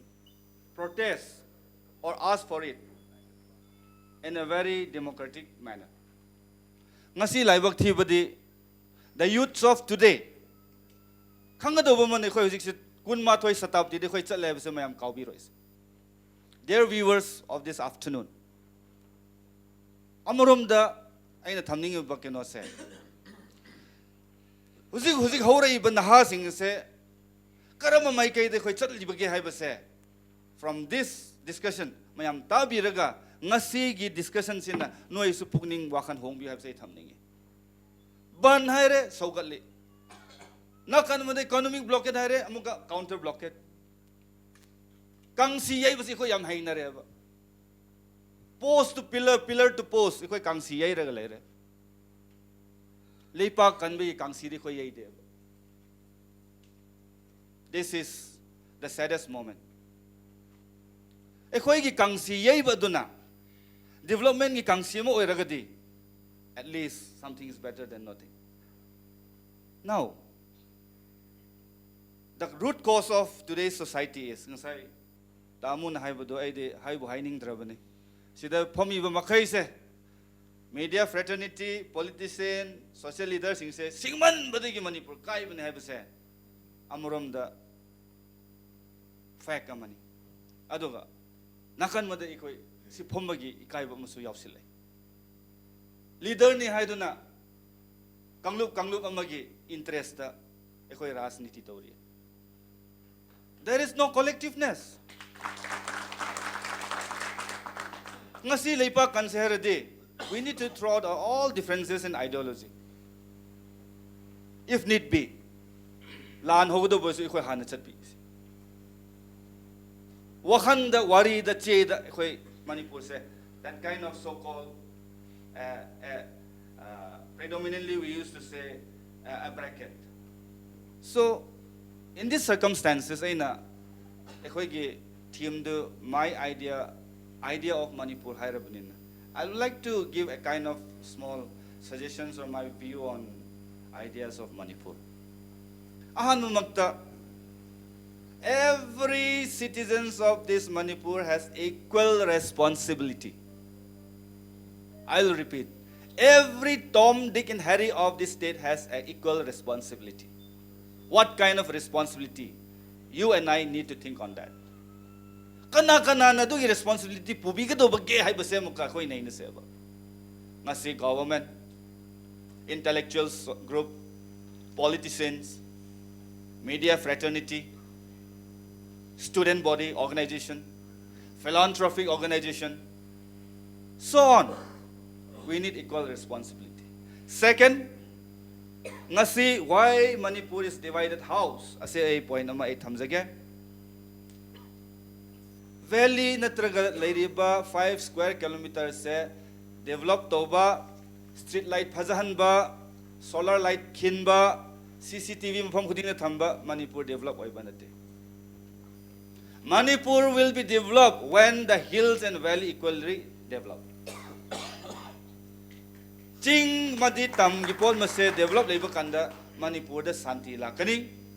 protest or ask for it in a very democratic manner. ꯉꯁꯤ ꯂꯥꯏꯕꯛ ꯊꯤꯕꯗꯤ, the youths of today, ꯈꯪꯒꯗꯧꯕ ꯑꯃꯅ, ꯑꯩꯈꯣꯏ ꯍꯧꯖꯤꯛꯁꯦ ꯀꯨꯟꯃꯥꯊꯣꯏ ꯁꯇꯥꯕꯗꯤꯗ ꯑꯩꯈꯣꯏ ꯆꯠꯂꯦ ꯍꯥꯏꯕꯁꯦ ꯃꯌꯥꯝ ꯀꯥꯎꯕꯤꯔꯣꯏꯁꯦ. Dear viewers of this afternoon, ꯑꯃꯔꯣꯝꯗ ꯑꯩꯅ ꯊꯝꯅꯤꯡꯉꯤꯕ ꯀꯩꯅꯣꯁꯦ, ꯍꯧꯖꯤꯛ ꯍꯧꯖꯤꯛ ꯍꯧꯔꯛꯏꯕ ꯅꯍꯥꯁꯤꯡꯁꯦ ꯀꯔꯝꯕ ꯃꯥꯏꯀꯩꯗ ꯑꯩꯈꯣꯏ ꯆꯠꯂꯤꯕꯒꯦ ꯍꯥꯏꯕꯁꯦ, from this discussion ꯃꯌꯥꯝ ꯇꯥꯕꯤꯔꯒ, ꯉꯁꯤꯒꯤ discussionꯁꯤꯅ ꯅꯣꯏꯁꯨ ꯄꯨꯛꯅꯤꯡ ꯋꯥꯈꯜ ꯍꯣꯡꯕꯤꯌꯨ ꯍꯥꯏꯕꯁꯦ ꯑꯩ ꯊꯝꯅꯤꯡꯉꯤ. ꯕꯟ ꯍꯥꯏꯔꯦ, ꯁꯧꯒꯠꯂꯤ. ꯅꯥꯀꯟ ꯑꯃꯗ economic blockade ꯍꯥꯏꯔꯦ, ꯑꯃꯨꯛꯀ counter blockade. ꯀꯥꯡꯁꯤ ꯌꯩꯕꯁꯤ ꯑꯩꯈꯣꯏ ꯌꯥꯝ ꯍꯩꯅꯔꯦꯕ. Post to pillar, pillar to post ꯑꯩꯈꯣꯏ ꯀꯥꯡꯁꯤ ꯌꯩꯔꯒ ꯂꯩꯔꯦ. ꯂꯩꯄꯥꯛ ꯀꯟꯕꯒꯤ ꯀꯥꯡꯁꯤꯗꯤ ꯑꯩꯈꯣꯏ ꯌꯩꯗꯦꯕ. This is the saddest moment. ꯑꯩꯈꯣꯏꯒꯤ ꯀꯥꯡꯁꯤ ꯌꯩꯕ ꯑꯗꯨꯅ developmentꯀꯤ ꯀꯥꯡꯁꯤ ꯑꯃ ꯑꯣꯏꯔꯒꯗꯤ, at least something is better than nothing. Now, the root cause of today's society is, ꯉꯁꯥꯏ ꯇꯥꯃꯨꯅ ꯍꯥꯏꯕꯗꯣ ꯑꯩꯗꯤ ꯍꯥꯏꯕꯨ ꯍꯥꯏꯅꯤꯡꯗ꯭ꯔꯕꯅꯤ. ꯁꯤꯗ ꯐꯝꯃꯤꯕ ꯃꯈꯩꯁꯦ, media fraternity, politician, social leaderꯁꯤꯡꯁꯦ ꯁꯤꯡꯃꯟꯕꯗꯒꯤ Manipur ꯀꯥꯏꯕꯅꯤ ꯍꯥꯏꯕꯁꯦ ꯑꯃꯔꯣꯝꯗ fact ꯑꯃꯅꯤ. ꯑꯗꯨꯒ ꯅꯥꯀꯟ ꯑꯃꯗ ꯑꯩꯈꯣꯏ ꯁꯤ ꯐꯝꯕꯒꯤ ꯏꯀꯥꯏꯕ ꯑꯃꯁꯨ ꯌꯥꯎꯁꯤꯜꯂꯦ. Leaderꯅꯤ ꯍꯥꯏꯗꯨꯅ ꯀꯥꯡꯂꯨꯞ ꯀꯥꯡꯂꯨꯞ ꯑꯃꯒꯤ interestꯇ ꯑꯩꯈꯣꯏ ꯔꯥꯖꯅꯤꯇꯤ ꯇꯧꯔꯤ. There is no collectiveness. ꯉꯁꯤ ꯂꯩꯄꯥꯛ ꯀꯟꯁꯦ ꯍꯥꯏꯔꯗꯤ, we need to throw out all differences in ideology. If need be, ꯂꯥꯟ ꯍꯧꯒꯗꯧꯕꯁꯨ ꯑꯩꯈꯣꯏ ꯍꯥꯟꯅ ꯆꯠꯄꯤꯁꯤ. ꯋꯥꯈꯟꯗ, ꯋꯥꯔꯤꯗ, ꯆꯦꯗ ꯑꯩꯈꯣꯏ ꯃꯅꯤꯄꯨꯔꯁꯦ, that kind of so called uh, uh, uh, predominantly we used to say uh, a bracket. So, in these circumstances, ꯑꯩꯅ ꯑꯩꯈꯣꯏꯒꯤ themeꯗꯨ My Idea, Idea of Manipur ꯍꯥꯏꯔꯕꯅꯤꯅ, I would like to give a kind of small suggestions or my view on ideas of Manipur. ꯑꯍꯥꯟꯕꯃꯛꯇ, every citizens of this Manipur has equal responsibility. I'll repeat. Every Tom, Dick and Harry of this state has an equal responsibility. What kind of responsibility? You and I need to think on that. ꯀꯅꯥ ꯀꯅꯥꯅ ꯑꯗꯨꯒꯤ responsibility ꯄꯨꯕꯤꯒꯗꯧꯕꯒꯦ ꯍꯥꯏꯕꯁꯦ ꯑꯃꯨꯛꯀ ꯑꯩꯈꯣꯏ ꯅꯩꯅꯁꯦꯕ꯫ ꯉꯁꯤ government, intellectuals group, politicians, media fraternity, student body organization, philanthropic organization, so on. We need equal responsibility. Second, ꯉꯁꯤ why Manipur is divided house ꯑꯁꯤ ꯑꯩ point ꯑꯃ ꯑꯩ ꯊꯝꯖꯒꯦ꯫ Valley ꯅꯠꯇ꯭ꯔꯒ ꯂꯩꯔꯤꯕ five square kilometerꯁꯦ develop ꯇꯧꯕ, street light ꯐꯖꯍꯟꯕ, solar light ꯈꯤꯟꯕ, C C T V ꯃꯐꯝ ꯈꯨꯗꯤꯡꯗ ꯊꯝꯕ Manipur develop ꯑꯣꯏꯕ ꯅꯠꯇꯦ꯫ Manipur will be developed when the hills and valley equally develop. ꯆꯤꯡ ꯑꯃꯗꯤ ꯇꯝꯒꯤ ꯄꯣꯠ ꯃꯁꯦ develop ꯂꯩꯕ ꯀꯥꯟꯗ ꯃꯅꯤꯄꯨꯔꯗ ꯁꯥꯟꯇꯤ ꯂꯥꯛꯀꯅꯤ,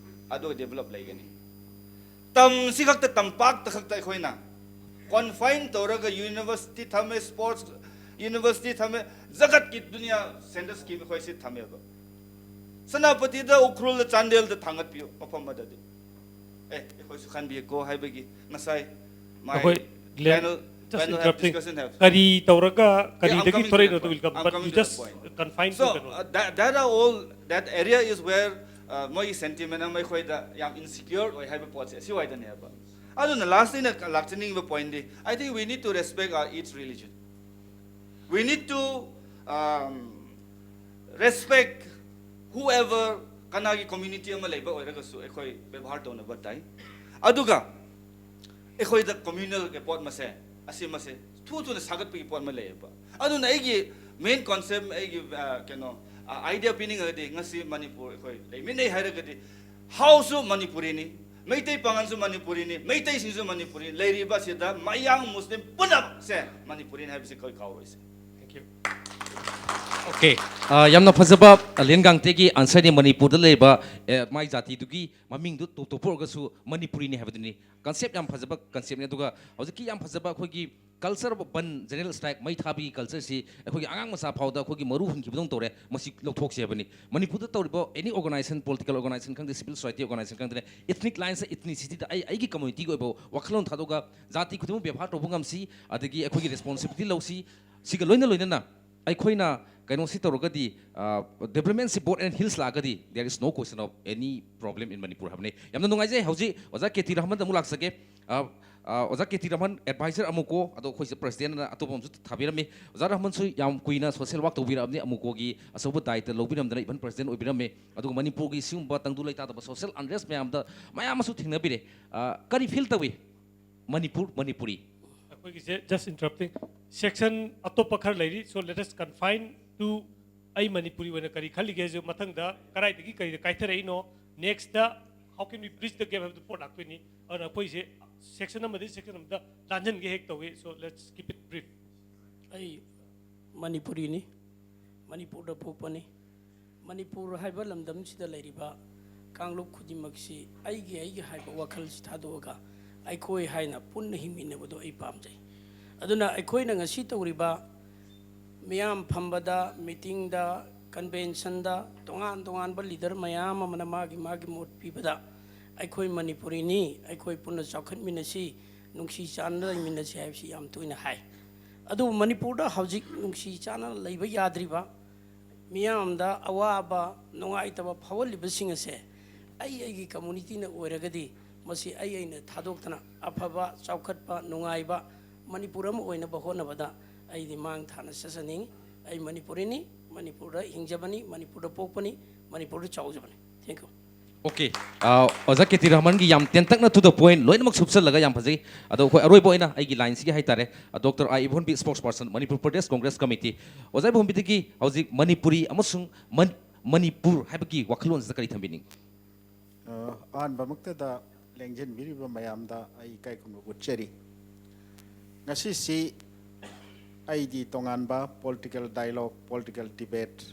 ꯑꯗꯨꯒ develop ꯂꯩꯒꯅꯤ꯫ ꯇꯝꯁꯤ ꯈꯛꯇ, ꯇꯝꯄꯥꯛꯇ ꯈꯛꯇ ꯑꯩꯈꯣꯏꯅ confine ꯇꯧꯔꯒ university ꯊꯝꯃꯦ, sports university ꯊꯝꯃꯦ, ꯖꯒꯠꯀꯤ ꯗꯨꯅꯤꯌꯥ central scheme ꯑꯩꯈꯣꯏꯁꯤ ꯊꯝꯃꯦꯕ꯫ ꯁꯦꯅꯥꯄꯇꯤꯗ, ꯎꯈ꯭ꯔꯨꯜꯗ, ꯆꯥꯟꯗꯦꯜꯗ ꯊꯥꯡꯒꯠꯄꯤꯌꯨ ꯃꯐꯝ ꯑꯃꯗꯗꯤ꯫ ꯑꯦ, ꯑꯩꯈꯣꯏꯁꯨ ꯈꯟꯕꯤꯌꯨꯀꯣ ꯍꯥꯏꯕꯒꯤ ꯉꯁꯥꯏ my ꯑꯩꯈꯣꯏ ꯂꯦꯟ- panel, just panel have interrupting. Discussion have. ꯀꯔꯤ ꯇꯧꯔꯒ Yeah, I'm ꯀꯔꯤꯗꯒꯤ coming to ꯊꯣꯔꯛꯏꯅꯣ the ꯑꯗꯨ will point. come, I'm but coming you to the just point. Confine So to uh, that, that are all, that area is where uh, ꯃꯣꯏꯒꯤ sentiment ꯑꯃ ꯑꯩꯈꯣꯏꯗ ꯌꯥꯝ insecure ꯑꯣꯏ ꯍꯥꯏꯕ ꯄꯣꯠꯁꯦ ꯑꯁꯤ ꯋꯥꯏꯗꯅꯦꯕ꯫ ꯑꯗꯨꯅ lastly ꯑꯩꯅ ꯂꯥꯛꯆꯅꯤꯡꯕ pointꯗꯤ, I think we need to respect our each religion. We need to um, respect whoever, ꯀꯅꯥꯒꯤ community ꯑꯃ ꯂꯩꯕ ꯑꯣꯏꯔꯒꯁꯨ ꯑꯩꯈꯣꯏ ꯕꯦꯕꯥꯔ ꯇꯧꯅꯕ ꯇꯥꯏ꯫ ꯑꯗꯨꯒ ꯑꯩꯈꯣꯏꯗ communalꯒꯤ ꯄꯣꯠ ꯃꯁꯦ, ꯑꯁꯤ ꯃꯁꯦ ꯊꯨ ꯊꯨꯅ ꯁꯥꯒꯠꯄꯒꯤ ꯄꯣꯠ ꯑꯃ ꯂꯩꯌꯦꯕ꯫ ꯑꯗꯨꯅ ꯑꯩꯒꯤ Main concept ꯑꯩꯒꯤ ꯑ, ꯀꯩꯅꯣ ꯑꯥꯏꯗꯤꯌꯥ ꯄꯤꯅꯤꯡꯉꯒꯗꯤ, ꯉꯁꯤ ꯃꯅꯤꯄꯨꯔ ꯑꯩꯈꯣꯏ ꯂꯩꯃꯤꯟꯅꯩ ꯍꯥꯏꯔꯒꯗꯤ, ꯍꯥꯎꯁꯨ ꯃꯅꯤꯄꯨꯔꯤꯅꯤ, ꯃꯩꯇꯩ ꯄꯥꯉꯜꯁꯨ ꯃꯅꯤꯄꯨꯔꯤꯅꯤ, ꯃꯩꯇꯩꯁꯤꯡꯁꯨ ꯃꯅꯤꯄꯨꯔꯤ, ꯂꯩꯔꯤꯕ ꯑꯁꯤꯗ ꯃꯌꯥꯡ ꯃꯨꯁꯂꯤꯝ ꯄꯨꯝꯅꯃꯛꯁꯦ ꯃꯅꯤꯄꯨꯔꯤꯅꯤ ꯍꯥꯏꯕꯁꯤ ꯑꯩꯈꯣꯏ ꯀꯥꯎꯔꯣꯏꯁꯦ꯫ Okay. ꯑ, ꯌꯥꯝꯅ ꯐꯖꯕ, ꯑ, ꯂꯦꯟꯒꯥꯡꯇꯦꯒꯤ ꯑꯟꯁꯔꯅꯤ꯫ ꯃꯅꯤꯄꯨꯔꯗ ꯂꯩꯔꯤꯕ ꯑꯦ, ꯃꯥꯏ ꯖꯥꯇꯤꯗꯨꯒꯤ ꯃꯃꯤꯡꯗꯨ ꯇꯣꯞ ꯇꯣꯞꯄ ꯑꯣꯏꯔꯒꯁꯨ ꯃꯅꯤꯄꯨꯔꯤꯅꯤ ꯍꯥꯏꯕꯗꯨꯅꯤ꯫ ꯀꯟꯁꯦꯞ ꯌꯥꯝ ꯐꯖꯕ ꯀꯟꯁꯦꯞꯅꯤ꯫ ꯑꯗꯨꯒ ꯍꯧꯖꯤꯛꯀꯤ ꯌꯥꯝ ꯐꯖꯕ ꯑꯩꯈꯣꯏꯒꯤ culture of ban, general strike, ꯃꯩ ꯊꯥꯕꯒꯤ ꯀꯜꯆꯔꯁꯤ ꯑꯩꯈꯣꯏꯒꯤ ꯑꯉꯥꯡ ꯃꯆꯥ ꯐꯥꯎꯗ ꯑꯩꯈꯣꯏꯒꯤ ꯃꯔꯨ ꯍꯨꯟꯈꯤꯕꯗꯧꯅ ꯇꯧꯔꯦ꯫ ꯃꯁꯤ ꯂꯧꯊꯣꯛꯁꯦ ꯍꯥꯏꯕꯅꯤ꯫ ꯃꯅꯤꯄꯨꯔꯗ ꯇꯧꯔꯤꯕ ꯑꯦꯅꯤ ꯑꯣꯔꯒꯅꯥꯏꯖꯦꯁꯟ, ꯄꯣꯂꯤꯇꯤꯀꯦꯜ ꯑꯣꯔꯒꯅꯥꯏꯖꯦꯁꯟ ꯈꯪꯗꯦ, ꯁꯤꯚꯤꯜ ꯁꯣꯁꯥꯏꯇꯤ ꯑꯣꯔꯒꯅꯥꯏꯖꯦꯁꯟ ꯈꯪꯗꯦ, ꯏꯊꯅꯤꯛ ꯂꯥꯏꯟꯁꯇ, ꯏꯊꯅꯤꯁꯤꯇꯤꯗ ꯑꯩ ꯑꯩꯒꯤ ꯀꯝꯃ꯭ꯌꯨꯅꯤꯇꯤꯒꯤ ꯑꯣꯏꯕ ꯋꯥꯈꯜꯂꯣꯟ ꯊꯥꯗꯣꯛꯑꯒ ꯖꯥꯇꯤ ꯈꯨꯗꯤꯡꯃꯛ ꯕꯦꯕꯥꯔ ꯇꯧꯕ ꯉꯝꯁꯤ, ꯑꯗꯒꯤ ꯑꯩꯈꯣꯏꯒꯤ ꯔꯦꯁꯄꯣꯟꯁꯤꯕꯤꯂꯤꯇꯤ ꯂꯧꯁꯤ꯫ ꯁꯤꯒ ꯂꯣꯏꯅ ꯂꯣꯏꯅꯅ ꯑꯩꯈꯣꯏꯅ ꯀꯩꯅꯣꯁꯤ ꯇꯧꯔꯒꯗꯤ, ꯗꯦꯕꯂꯞꯃꯦꯟꯁꯤ ꯕꯣꯠ ꯑꯦꯟ ꯍꯤꯜꯁ ꯂꯥꯛꯑꯒꯗꯤ there is no question of any problem in Manipur ꯍꯥꯏꯕꯅꯤ꯫ ꯌꯥꯝꯅ ꯅꯨꯡꯉꯥꯏꯖꯩ꯫ ꯍꯧꯖꯤꯛ ꯑꯣꯖꯥ ꯀꯦ ꯇꯤ ꯔꯍꯃꯟꯗ ꯑꯃꯨꯛ ꯂꯥꯛꯆꯒꯦ꯫ ꯑ, ꯑ, ꯑꯣꯖꯥ ꯀꯦ ꯇꯤ ꯔꯍꯃꯟ, ꯑꯦꯗꯚꯥꯏꯖꯔ ꯑꯃꯨꯛꯀꯣ, ꯑꯗꯣ ꯑꯩꯈꯣꯏꯁꯦ ꯄ꯭ꯔꯁꯤꯗꯦꯟꯠꯅ ꯑꯇꯣꯞꯄ ꯑꯃꯁꯨ ꯊꯥꯕꯤꯔꯝꯃꯤ꯫ ꯑꯣꯖꯥ ꯔꯍꯃꯟꯁꯨ ꯌꯥꯝ ꯀꯨꯏꯅ ꯁꯣꯁꯦꯜ ꯋꯥꯛ ꯇꯧꯕꯤꯔꯛꯑꯕꯅꯤ, ꯑꯃꯨꯛꯀꯣꯒꯤ ꯑꯆꯧꯕ ꯗꯥꯏꯇ ꯂꯧꯕꯤꯔꯝꯗꯅ ꯏꯚꯟ ꯄ꯭ꯔꯁꯤꯗꯦꯟꯠ ꯑꯣꯏꯕꯤꯔꯝꯃꯤ꯫ ꯑꯗꯨꯒ ꯃꯅꯤꯄꯨꯔꯒꯤ ꯁꯤꯒꯨꯝꯕ ꯇꯪꯗꯨ ꯂꯩꯇꯥꯗꯕ ꯁꯣꯁꯦꯜ ꯑꯟꯔꯦꯁ ꯃꯌꯥꯝꯗ ꯃꯌꯥꯝ ꯑꯃꯁꯨ ꯊꯦꯡꯅꯕꯤꯔꯦ꯫ ꯑ, ꯀꯔꯤ ꯐꯤꯜ ꯇꯧꯏ? ꯃꯅꯤꯄꯨꯔ, ꯃꯅꯤꯄꯨꯔꯤ꯫ ꯑꯩꯈꯣꯏꯒꯤꯁꯦ, just interrupting, section ꯑꯇꯣꯞꯄ ꯈꯔ ꯂꯩꯔꯤ, so let us confine to ꯑꯩ ꯃꯅꯤꯄꯨꯔꯤ ꯑꯣꯏꯅ ꯀꯔꯤ ꯈꯜꯂꯤꯒꯦꯁꯨ, ꯃꯊꯪꯗ ꯀꯗꯥꯏꯗꯒꯤ ꯀꯔꯤꯗ ꯀꯥꯏꯊꯔꯛꯏꯅꯣ, next how can we bridge the gap ꯍꯥꯏꯕꯗꯨ ꯄꯣꯠ ꯂꯥꯛꯇꯣꯏꯅꯤ꯫ ꯑꯗꯨꯅ ꯑꯩꯈꯣꯏꯁꯦ section ꯑꯃꯗꯒꯤ section ꯑꯃꯗ ꯂꯥꯟꯖꯟꯒꯦ ꯍꯦꯛ ꯇꯧꯏ, so let's keep it brief. ꯑꯩ ꯃꯅꯤꯄꯨꯔꯤꯅꯤ꯫ ꯃꯅꯤꯄꯨꯔꯗ ꯄꯣꯛꯄꯅꯤ꯫ ꯃꯅꯤꯄꯨꯔ ꯍꯥꯏꯕ ꯂꯝꯗꯝꯁꯤꯗ ꯂꯩꯔꯤꯕ ꯀꯥꯡꯂꯨꯞ ꯈꯨꯗꯤꯡꯃꯛꯁꯤ ꯑꯩꯒꯤ ꯑꯩꯒꯤ ꯍꯥꯏꯕ ꯋꯥꯈꯜꯁꯤ ꯊꯥꯗꯣꯛꯑꯒ ꯑꯩꯈꯣꯏ ꯍꯥꯏꯅ ꯄꯨꯟꯅ ꯍꯤꯡꯃꯤꯟꯅꯕꯗꯣ ꯑꯩ ꯄꯥꯝꯖꯩ꯫ ꯑꯗꯨꯅ ꯑꯩꯈꯣꯏꯅ ꯉꯁꯤ ꯇꯧꯔꯤꯕ ꯃꯤꯌꯥꯝ ꯐꯝꯕꯗ, ꯃꯤꯇꯤꯡꯗ, ꯀꯟꯚꯦꯟꯁꯟꯗ ꯇꯣꯉꯥꯟ ꯇꯣꯉꯥꯟꯕ ꯂꯤꯗꯔ ꯃꯌꯥꯝ ꯑꯃꯅ ꯃꯥꯒꯤ ꯃꯥꯒꯤ ꯃꯣꯠ ꯄꯤꯕꯗ ꯑꯩꯈꯣꯏ ꯃꯅꯤꯄꯨꯔꯤꯅꯤ, ꯑꯩꯈꯣꯏ ꯄꯨꯟꯅ ꯆꯥꯎꯈꯠꯃꯤꯟꯅꯁꯤ, ꯅꯨꯡꯁꯤ ꯆꯥꯟꯅꯅ ꯂꯩꯃꯤꯟꯅꯁꯤ ꯍꯥꯏꯕꯁꯤ ꯌꯥꯝ ꯇꯣꯏꯅ ꯍꯥꯏ꯫ ꯑꯗꯨꯕꯨ ꯃꯅꯤꯄꯨꯔꯗ ꯍꯧꯖꯤꯛ ꯅꯨꯡꯁꯤ ꯆꯥꯟꯅꯅ ꯂꯩꯕ ꯌꯥꯗ꯭ꯔꯤꯕ, ꯃꯤꯌꯥꯝꯗ ꯑꯋꯥꯕ ꯅꯨꯡꯉꯥꯏꯇꯕ ꯐꯥꯎꯍꯜꯂꯤꯕꯁꯤꯡ ꯑꯁꯦ ꯑꯩ ꯑꯩꯒꯤ ꯀꯝꯃꯨꯅꯤꯇꯤꯅ ꯑꯣꯏꯔꯒꯗꯤ ꯃꯁꯤ ꯑꯩ ꯑꯩꯅ ꯊꯥꯗꯣꯛꯇꯅ ꯑꯐꯕ, ꯆꯥꯎꯈꯠꯄ, ꯅꯨꯡꯉꯥꯏꯕ ꯃꯅꯤꯄꯨꯔ ꯑꯃ ꯑꯣꯏꯅꯕ ꯍꯣꯠꯅꯕꯗ ꯑꯩꯗꯤ ꯃꯥꯡ ꯊꯥꯅ ꯆꯠꯆꯅꯤꯡꯉꯤ꯫ ꯑꯩ ꯃꯅꯤꯄꯨꯔꯤꯅꯤ, ꯃꯅꯤꯄꯨꯔꯗ ꯍꯤꯡꯖꯕꯅꯤ, ꯃꯅꯤꯄꯨꯔꯗ ꯄꯣꯛꯄꯅꯤ, ꯃꯅꯤꯄꯨꯔꯗ ꯆꯥꯎꯖꯕꯅꯤ꯫ Thank you. ꯑꯣꯀꯦ꯫ ꯑꯣꯖꯥ ꯀꯦ ꯇꯤ ꯔꯍꯃꯟꯒꯤ ꯌꯥꯝ ꯇꯦꯟꯇꯛꯅ to the point, ꯂꯣꯏꯅꯃꯛ ꯁꯨꯞꯆꯜꯂꯒ ꯌꯥꯝ ꯐꯖꯩ꯫ ꯑꯗꯣ ꯑꯩꯈꯣꯏ ꯑꯔꯣꯏꯕ ꯑꯣꯏꯅ ꯑꯩꯒꯤ ꯂꯥꯏꯟꯁꯤꯒꯤ ꯍꯥꯏꯇꯥꯔꯦ, ꯗꯣꯛꯇꯔ ꯑꯥꯏ ꯏꯕꯣꯟꯕꯤ, ꯁ꯭ꯄꯣꯛꯁ ꯄꯔꯁꯟ, ꯃꯅꯤꯄꯨꯔ ꯄ꯭ꯔꯗꯦꯁ ꯀꯣꯡꯒ꯭ꯔꯦꯁ ꯀꯃꯤꯇꯤ꯫ ꯑꯣꯖꯥ ꯏꯕꯣꯟꯕꯤꯗꯒꯤ ꯍꯧꯖꯤꯛ ꯃꯅꯤꯄꯨꯔꯤ ꯑꯃꯁꯨꯡ ꯃꯟ-, ꯃꯅꯤꯄꯨꯔ ꯍꯥꯏꯕꯒꯤ ꯋꯥꯈꯜꯂꯣꯟꯁꯤꯗ ꯀꯔꯤ ꯊꯝꯕꯤꯅꯤꯡ? ꯑ, ꯑꯍꯥꯟꯕꯃꯛꯇꯗ ꯂꯦꯡꯁꯤꯟꯕꯤꯔꯤꯕ ꯃꯌꯥꯝꯗ ꯑꯩ ꯏꯀꯥꯏ ꯈꯨꯝꯅꯕ ꯎꯠꯆꯔꯤ꯫ ꯉꯁꯤꯁꯤ ꯑꯩꯗꯤ ꯇꯣꯉꯥꯟꯕ political dialogue, political debate,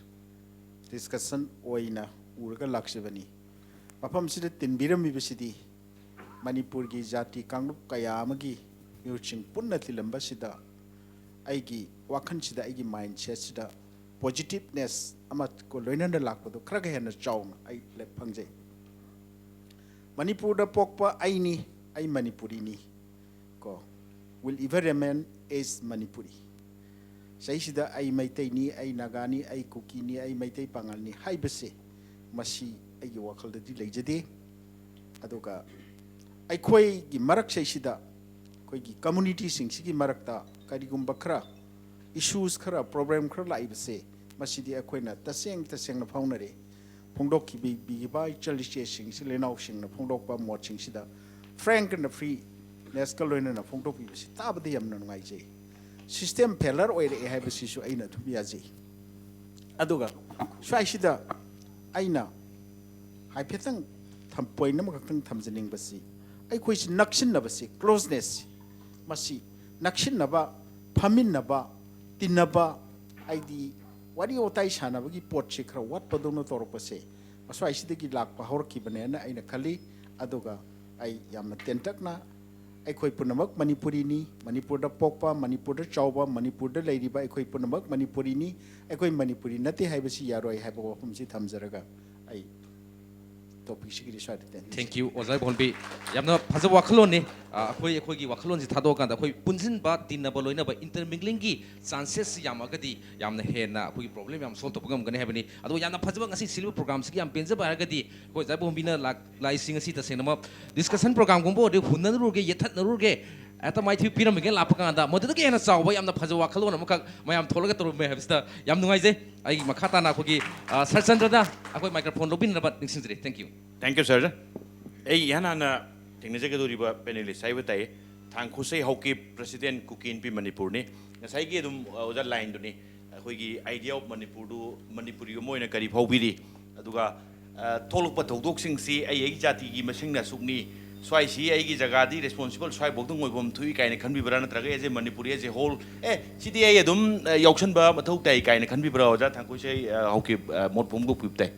discussion ꯑꯣꯏꯅ ꯎꯔꯒ ꯂꯥꯛꯆꯕꯅꯤ꯫ ꯃꯐꯝꯁꯤꯗ ꯇꯤꯟꯕꯤꯔꯝꯃꯤꯕꯁꯤꯗꯤ ꯃꯅꯤꯄꯨꯔꯒꯤ ꯖꯥꯇꯤ ꯀꯥꯡꯂꯨꯞ ꯀꯌꯥ ꯑꯃꯒꯤ ꯃꯤꯍꯨꯠꯁꯤꯡ ꯄꯨꯟꯅ ꯇꯤꯜꯂꯝꯕꯁꯤꯗ ꯑꯩꯒꯤ ꯋꯥꯈꯜꯁꯤꯗ, ꯑꯩꯒꯤ mindsetꯁꯤꯗ positiveness ꯑꯃ ꯀꯣ ꯂꯣꯏꯅꯅ ꯂꯥꯛꯄꯗꯣ ꯈꯔꯒ ꯍꯦꯟꯅ ꯆꯥꯎꯅ ꯑꯩ ꯂꯦꯞ ꯐꯪꯖꯩ꯫ ꯃꯅꯤꯄꯨꯔꯗ ꯄꯣꯛꯄ ꯑꯩꯅꯤ, ꯑꯩ ꯃꯅꯤꯄꯨꯔꯤꯅꯤ ꯀꯣ, will ever remain as Manipuri꯫ ꯁꯤꯗꯩꯁꯤꯗ ꯑꯩ ꯃꯩꯇꯩꯅꯤ, ꯑꯩ ꯅꯥꯒꯥꯅꯤ, ꯑꯩ ꯀꯨꯀꯤꯅꯤ, ꯑꯩ ꯃꯩꯇꯩ ꯄꯥꯉꯜꯅꯤ ꯍꯥꯏꯕꯁꯦ ꯃꯁꯤ ꯑꯩꯒꯤ ꯋꯥꯈꯜꯗꯗꯤ ꯂꯩꯖꯗꯦ꯫ ꯑꯗꯨꯒ ꯑꯩꯈꯣꯏꯒꯤ ꯃꯔꯛꯁꯤꯗꯩꯁꯤꯗ ꯑꯩꯈꯣꯏꯒꯤ communityꯁꯤꯡꯁꯤꯒꯤ ꯃꯔꯛꯇ ꯀꯔꯤꯒꯨꯝꯕ ꯈꯔ issues ꯈꯔ, problem ꯈꯔ ꯂꯥꯛꯏꯕꯁꯦ ꯃꯁꯤꯗꯤ ꯑꯩꯈꯣꯏꯅ ꯇꯁꯦꯡ ꯇꯁꯦꯡꯅ ꯐꯥꯎꯅꯔꯦ꯫ ꯐꯣꯡꯗꯣꯛꯈꯤꯕ ꯏꯆꯜ ꯏꯆꯦꯁꯤꯡ, ꯏꯆꯤꯜ ꯏꯅꯥꯎꯁꯤꯡꯅ ꯐꯣꯡꯗꯣꯛꯄ ꯃꯣꯠꯁꯤꯡꯁꯤꯗ frank and freenessꯀ ꯂꯣꯏꯅꯅ ꯐꯣꯡꯗꯣꯛꯄꯤꯕꯁꯤ ꯇꯥꯕꯗ ꯌꯥꯝꯅ ꯅꯨꯡꯉꯥꯏꯖꯩ꯫ System failure ꯑꯣꯏꯔꯛꯑꯦ ꯍꯥꯏꯕꯁꯤꯁꯨ ꯑꯩꯅ ꯑꯗꯨꯝ ꯌꯥꯖꯩ꯫ ꯑꯗꯨꯒ ꯁ꯭ꯋꯥꯏꯁꯤꯗ ꯑꯩꯅ ꯍꯥꯏꯐꯦꯠꯇꯪ ꯊꯝ-, point ꯑꯃꯈꯛꯇꯪ ꯊꯝꯖꯅꯤꯡꯕꯁꯤ, ꯑꯩꯈꯣꯏꯁꯤ ꯅꯛꯁꯤꯟꯅꯕꯁꯤ, closeness, ꯃꯁꯤ ꯅꯛꯁꯤꯟꯅꯕ, ꯐꯝꯃꯤꯟꯅꯕ, ꯇꯤꯟꯅꯕ, ꯍꯥꯏꯗꯤ ꯋꯥꯔꯤ ꯋꯥꯇꯥꯏ ꯁꯥꯟꯅꯕꯒꯤ ꯄꯣꯠꯁꯤ ꯈꯔ ꯋꯥꯠꯄꯗꯧꯅ ꯇꯧꯔꯛꯄꯁꯦ ꯃꯁ꯭ꯋꯥꯏꯁꯤꯗꯒꯤ ꯂꯥꯛꯄ ꯍꯧꯔꯛꯈꯤꯕꯅꯦꯅ ꯑꯩꯅ ꯈꯜꯂꯤ꯫ ꯑꯗꯨꯒ ꯑꯩ ꯌꯥꯝꯅ ꯇꯦꯟꯇꯛꯅ, ꯑꯩꯈꯣꯏ ꯄꯨꯝꯅꯃꯛ ꯃꯅꯤꯄꯨꯔꯤꯅꯤ, ꯃꯅꯤꯄꯨꯔꯗ ꯄꯣꯛꯄ, ꯃꯅꯤꯄꯨꯔꯗ ꯆꯥꯎꯕ, ꯃꯅꯤꯄꯨꯔꯗ ꯂꯩꯔꯤꯕ ꯑꯩꯈꯣꯏ ꯄꯨꯝꯅꯃꯛ ꯃꯅꯤꯄꯨꯔꯤꯅꯤ, ꯑꯩꯈꯣꯏ ꯃꯅꯤꯄꯨꯔꯤ ꯅꯠꯇꯦ ꯍꯥꯏꯕꯁꯤ ꯌꯥꯔꯣꯏ ꯍꯥꯏꯕ ꯋꯥꯐꯝꯁꯤ ꯊꯝꯖꯔꯒ ꯑꯩ topicꯁꯤꯒꯤꯗꯤ ꯁ꯭ꯋꯥꯏꯗ ꯇꯦꯟ- Thank you, ꯑꯣꯖꯥ ꯏꯕꯣꯟꯕꯤ꯫ ꯌꯥꯝꯅ ꯐꯖꯕ ꯋꯥꯈꯜꯂꯣꯟꯅꯤ꯫ ꯑ, ꯑꯩꯈꯣꯏ, ꯑꯩꯈꯣꯏꯒꯤ ꯋꯥꯈꯜꯂꯣꯟꯁꯤ ꯊꯥꯗꯣꯛꯑꯀꯥꯟꯗ ꯑꯩꯈꯣꯏ ꯄꯨꯟꯁꯤꯟꯕ, ꯇꯤꯟꯅꯕ, ꯂꯣꯏꯅꯕ, intermingling ꯒꯤ chances ꯁꯤ ꯌꯥꯝꯃꯒꯗꯤ ꯌꯥꯝꯅ ꯍꯦꯟꯅ ꯑꯩꯈꯣꯏꯒꯤ problem ꯌꯥꯝ solve ꯇꯧꯕ ꯉꯝꯒꯅꯤ ꯍꯥꯏꯕꯅꯤ꯫ ꯑꯗꯨꯒ ꯌꯥꯝꯅ ꯐꯖꯕ ꯉꯁꯤ ꯁꯤꯜꯂꯤꯕ programꯁꯤꯒꯤ ꯌꯥꯝ ꯄꯦꯟꯖꯕ ꯍꯥꯏꯔꯒꯗꯤ ꯑꯩꯈꯣꯏ ꯑꯣꯖꯥ ꯏꯕꯣꯟꯕꯤꯅ ꯂꯥꯛ-, ꯂꯥꯛꯏꯁꯤꯡ ꯑꯁꯤ ꯇꯁꯦꯡꯅꯃꯛ discussion programꯒꯨꯝꯕ ꯑꯣꯏꯔꯗꯤ ꯍꯨꯟꯅꯔꯨꯔꯒꯦ, ꯌꯦꯠꯊꯠꯅꯔꯨꯔꯒꯦ, ꯍꯦꯛꯇ ꯃꯥꯏꯊꯤꯕ ꯄꯤꯔꯝꯃꯒꯦ ꯂꯥꯛꯄ ꯀꯥꯟꯗ ꯃꯗꯨꯗꯒꯤ ꯍꯦꯟꯅ ꯆꯥꯎꯕ ꯌꯥꯝꯅ ꯐꯖꯕ ꯋꯥꯈꯜꯂꯣꯟ ꯑꯃꯈꯛ ꯃꯌꯥꯝ ꯊꯣꯛꯂꯒ ꯇꯧꯔꯝꯃꯦ ꯍꯥꯏꯕꯁꯤꯗ ꯌꯥꯝ ꯅꯨꯡꯉꯥꯏꯖꯩ꯫ ꯑꯩꯒꯤ ꯃꯈꯥ ꯇꯥꯅ ꯑꯩꯈꯣꯏꯒꯤ, ꯑ, ꯁꯔꯆꯟꯗ꯭ꯔꯗ ꯑꯩꯈꯣꯏ microphone ꯂꯧꯕꯤꯅꯅꯕ ꯅꯤꯡꯁꯤꯡꯖꯔꯤ꯫ Thank you꯫ Thank you, sir. ꯑꯩ ꯏꯍꯥꯟ ꯍꯥꯟꯅ ꯊꯦꯡꯅꯖꯒꯗꯧꯔꯤꯕ ꯄꯦꯅꯦꯂꯤꯁ ꯍꯥꯏꯕ ꯇꯥꯏ, ꯊꯥꯡꯈꯣꯁꯩ ꯍꯥꯎꯀꯤꯞ, ꯄ꯭ꯔꯁꯤꯗꯦꯟ ꯀꯨꯀꯤ ꯏꯟꯄꯤ ꯃꯅꯤꯄꯨꯔꯅꯤ꯫ ꯉꯁꯥꯏꯒꯤ ꯑꯗꯨꯝ, ꯑ, ꯑꯣꯖꯥ ꯂꯥꯏꯟꯗꯨꯅꯤ, ꯑꯩꯈꯣꯏꯒꯤ ꯑꯥꯏꯗꯤꯌꯥ ꯑꯣꯐ ꯃꯅꯤꯄꯨꯔꯗꯨ ꯃꯅꯤꯄꯨꯔꯤ ꯑꯃ ꯑꯣꯏꯅ ꯀꯔꯤ ꯐꯥꯎꯕꯤꯔꯤ? ꯑꯗꯨꯒ, ꯑ, ꯊꯣꯛꯂꯛꯄ ꯊꯧꯗꯣꯛꯁꯤꯡꯁꯤ ꯑꯩ ꯑꯩꯒꯤ ꯖꯥꯇꯤꯒꯤ ꯃꯁꯤꯡꯅ ꯑꯁꯨꯛꯅꯤ, ꯁ꯭ꯋꯥꯏꯁꯤ ꯑꯩꯒꯤ ꯖꯒꯥꯗꯤ ꯔꯦꯁꯄꯣꯟꯁꯤꯕꯜ ꯁ꯭ꯋꯥꯏꯐꯥꯎꯗꯪ ꯑꯣꯏꯐꯝ ꯊꯣꯛꯏ ꯀꯥꯏꯅ ꯈꯟꯕꯤꯕ꯭ꯔꯥ? ꯅꯠꯇ꯭ꯔꯒ as a Manipuri as a whole, ꯑꯦ, ꯁꯤꯗꯤ ꯑꯩ ꯑꯗꯨꯝ, ꯑ, ꯌꯥꯎꯁꯟꯕ ꯃꯊꯧ ꯇꯥꯏ ꯀꯥꯏꯅ ꯈꯟꯕꯤꯕ꯭ꯔꯥ? ꯑꯣꯖꯥ ꯊꯥꯡꯈꯣꯁꯩ, ꯑ, ꯍꯥꯎꯀꯤꯞ, ꯑ, ꯃꯣꯠ ꯐꯣꯡꯗꯣꯛꯄꯤꯕ ꯇꯥꯏ꯫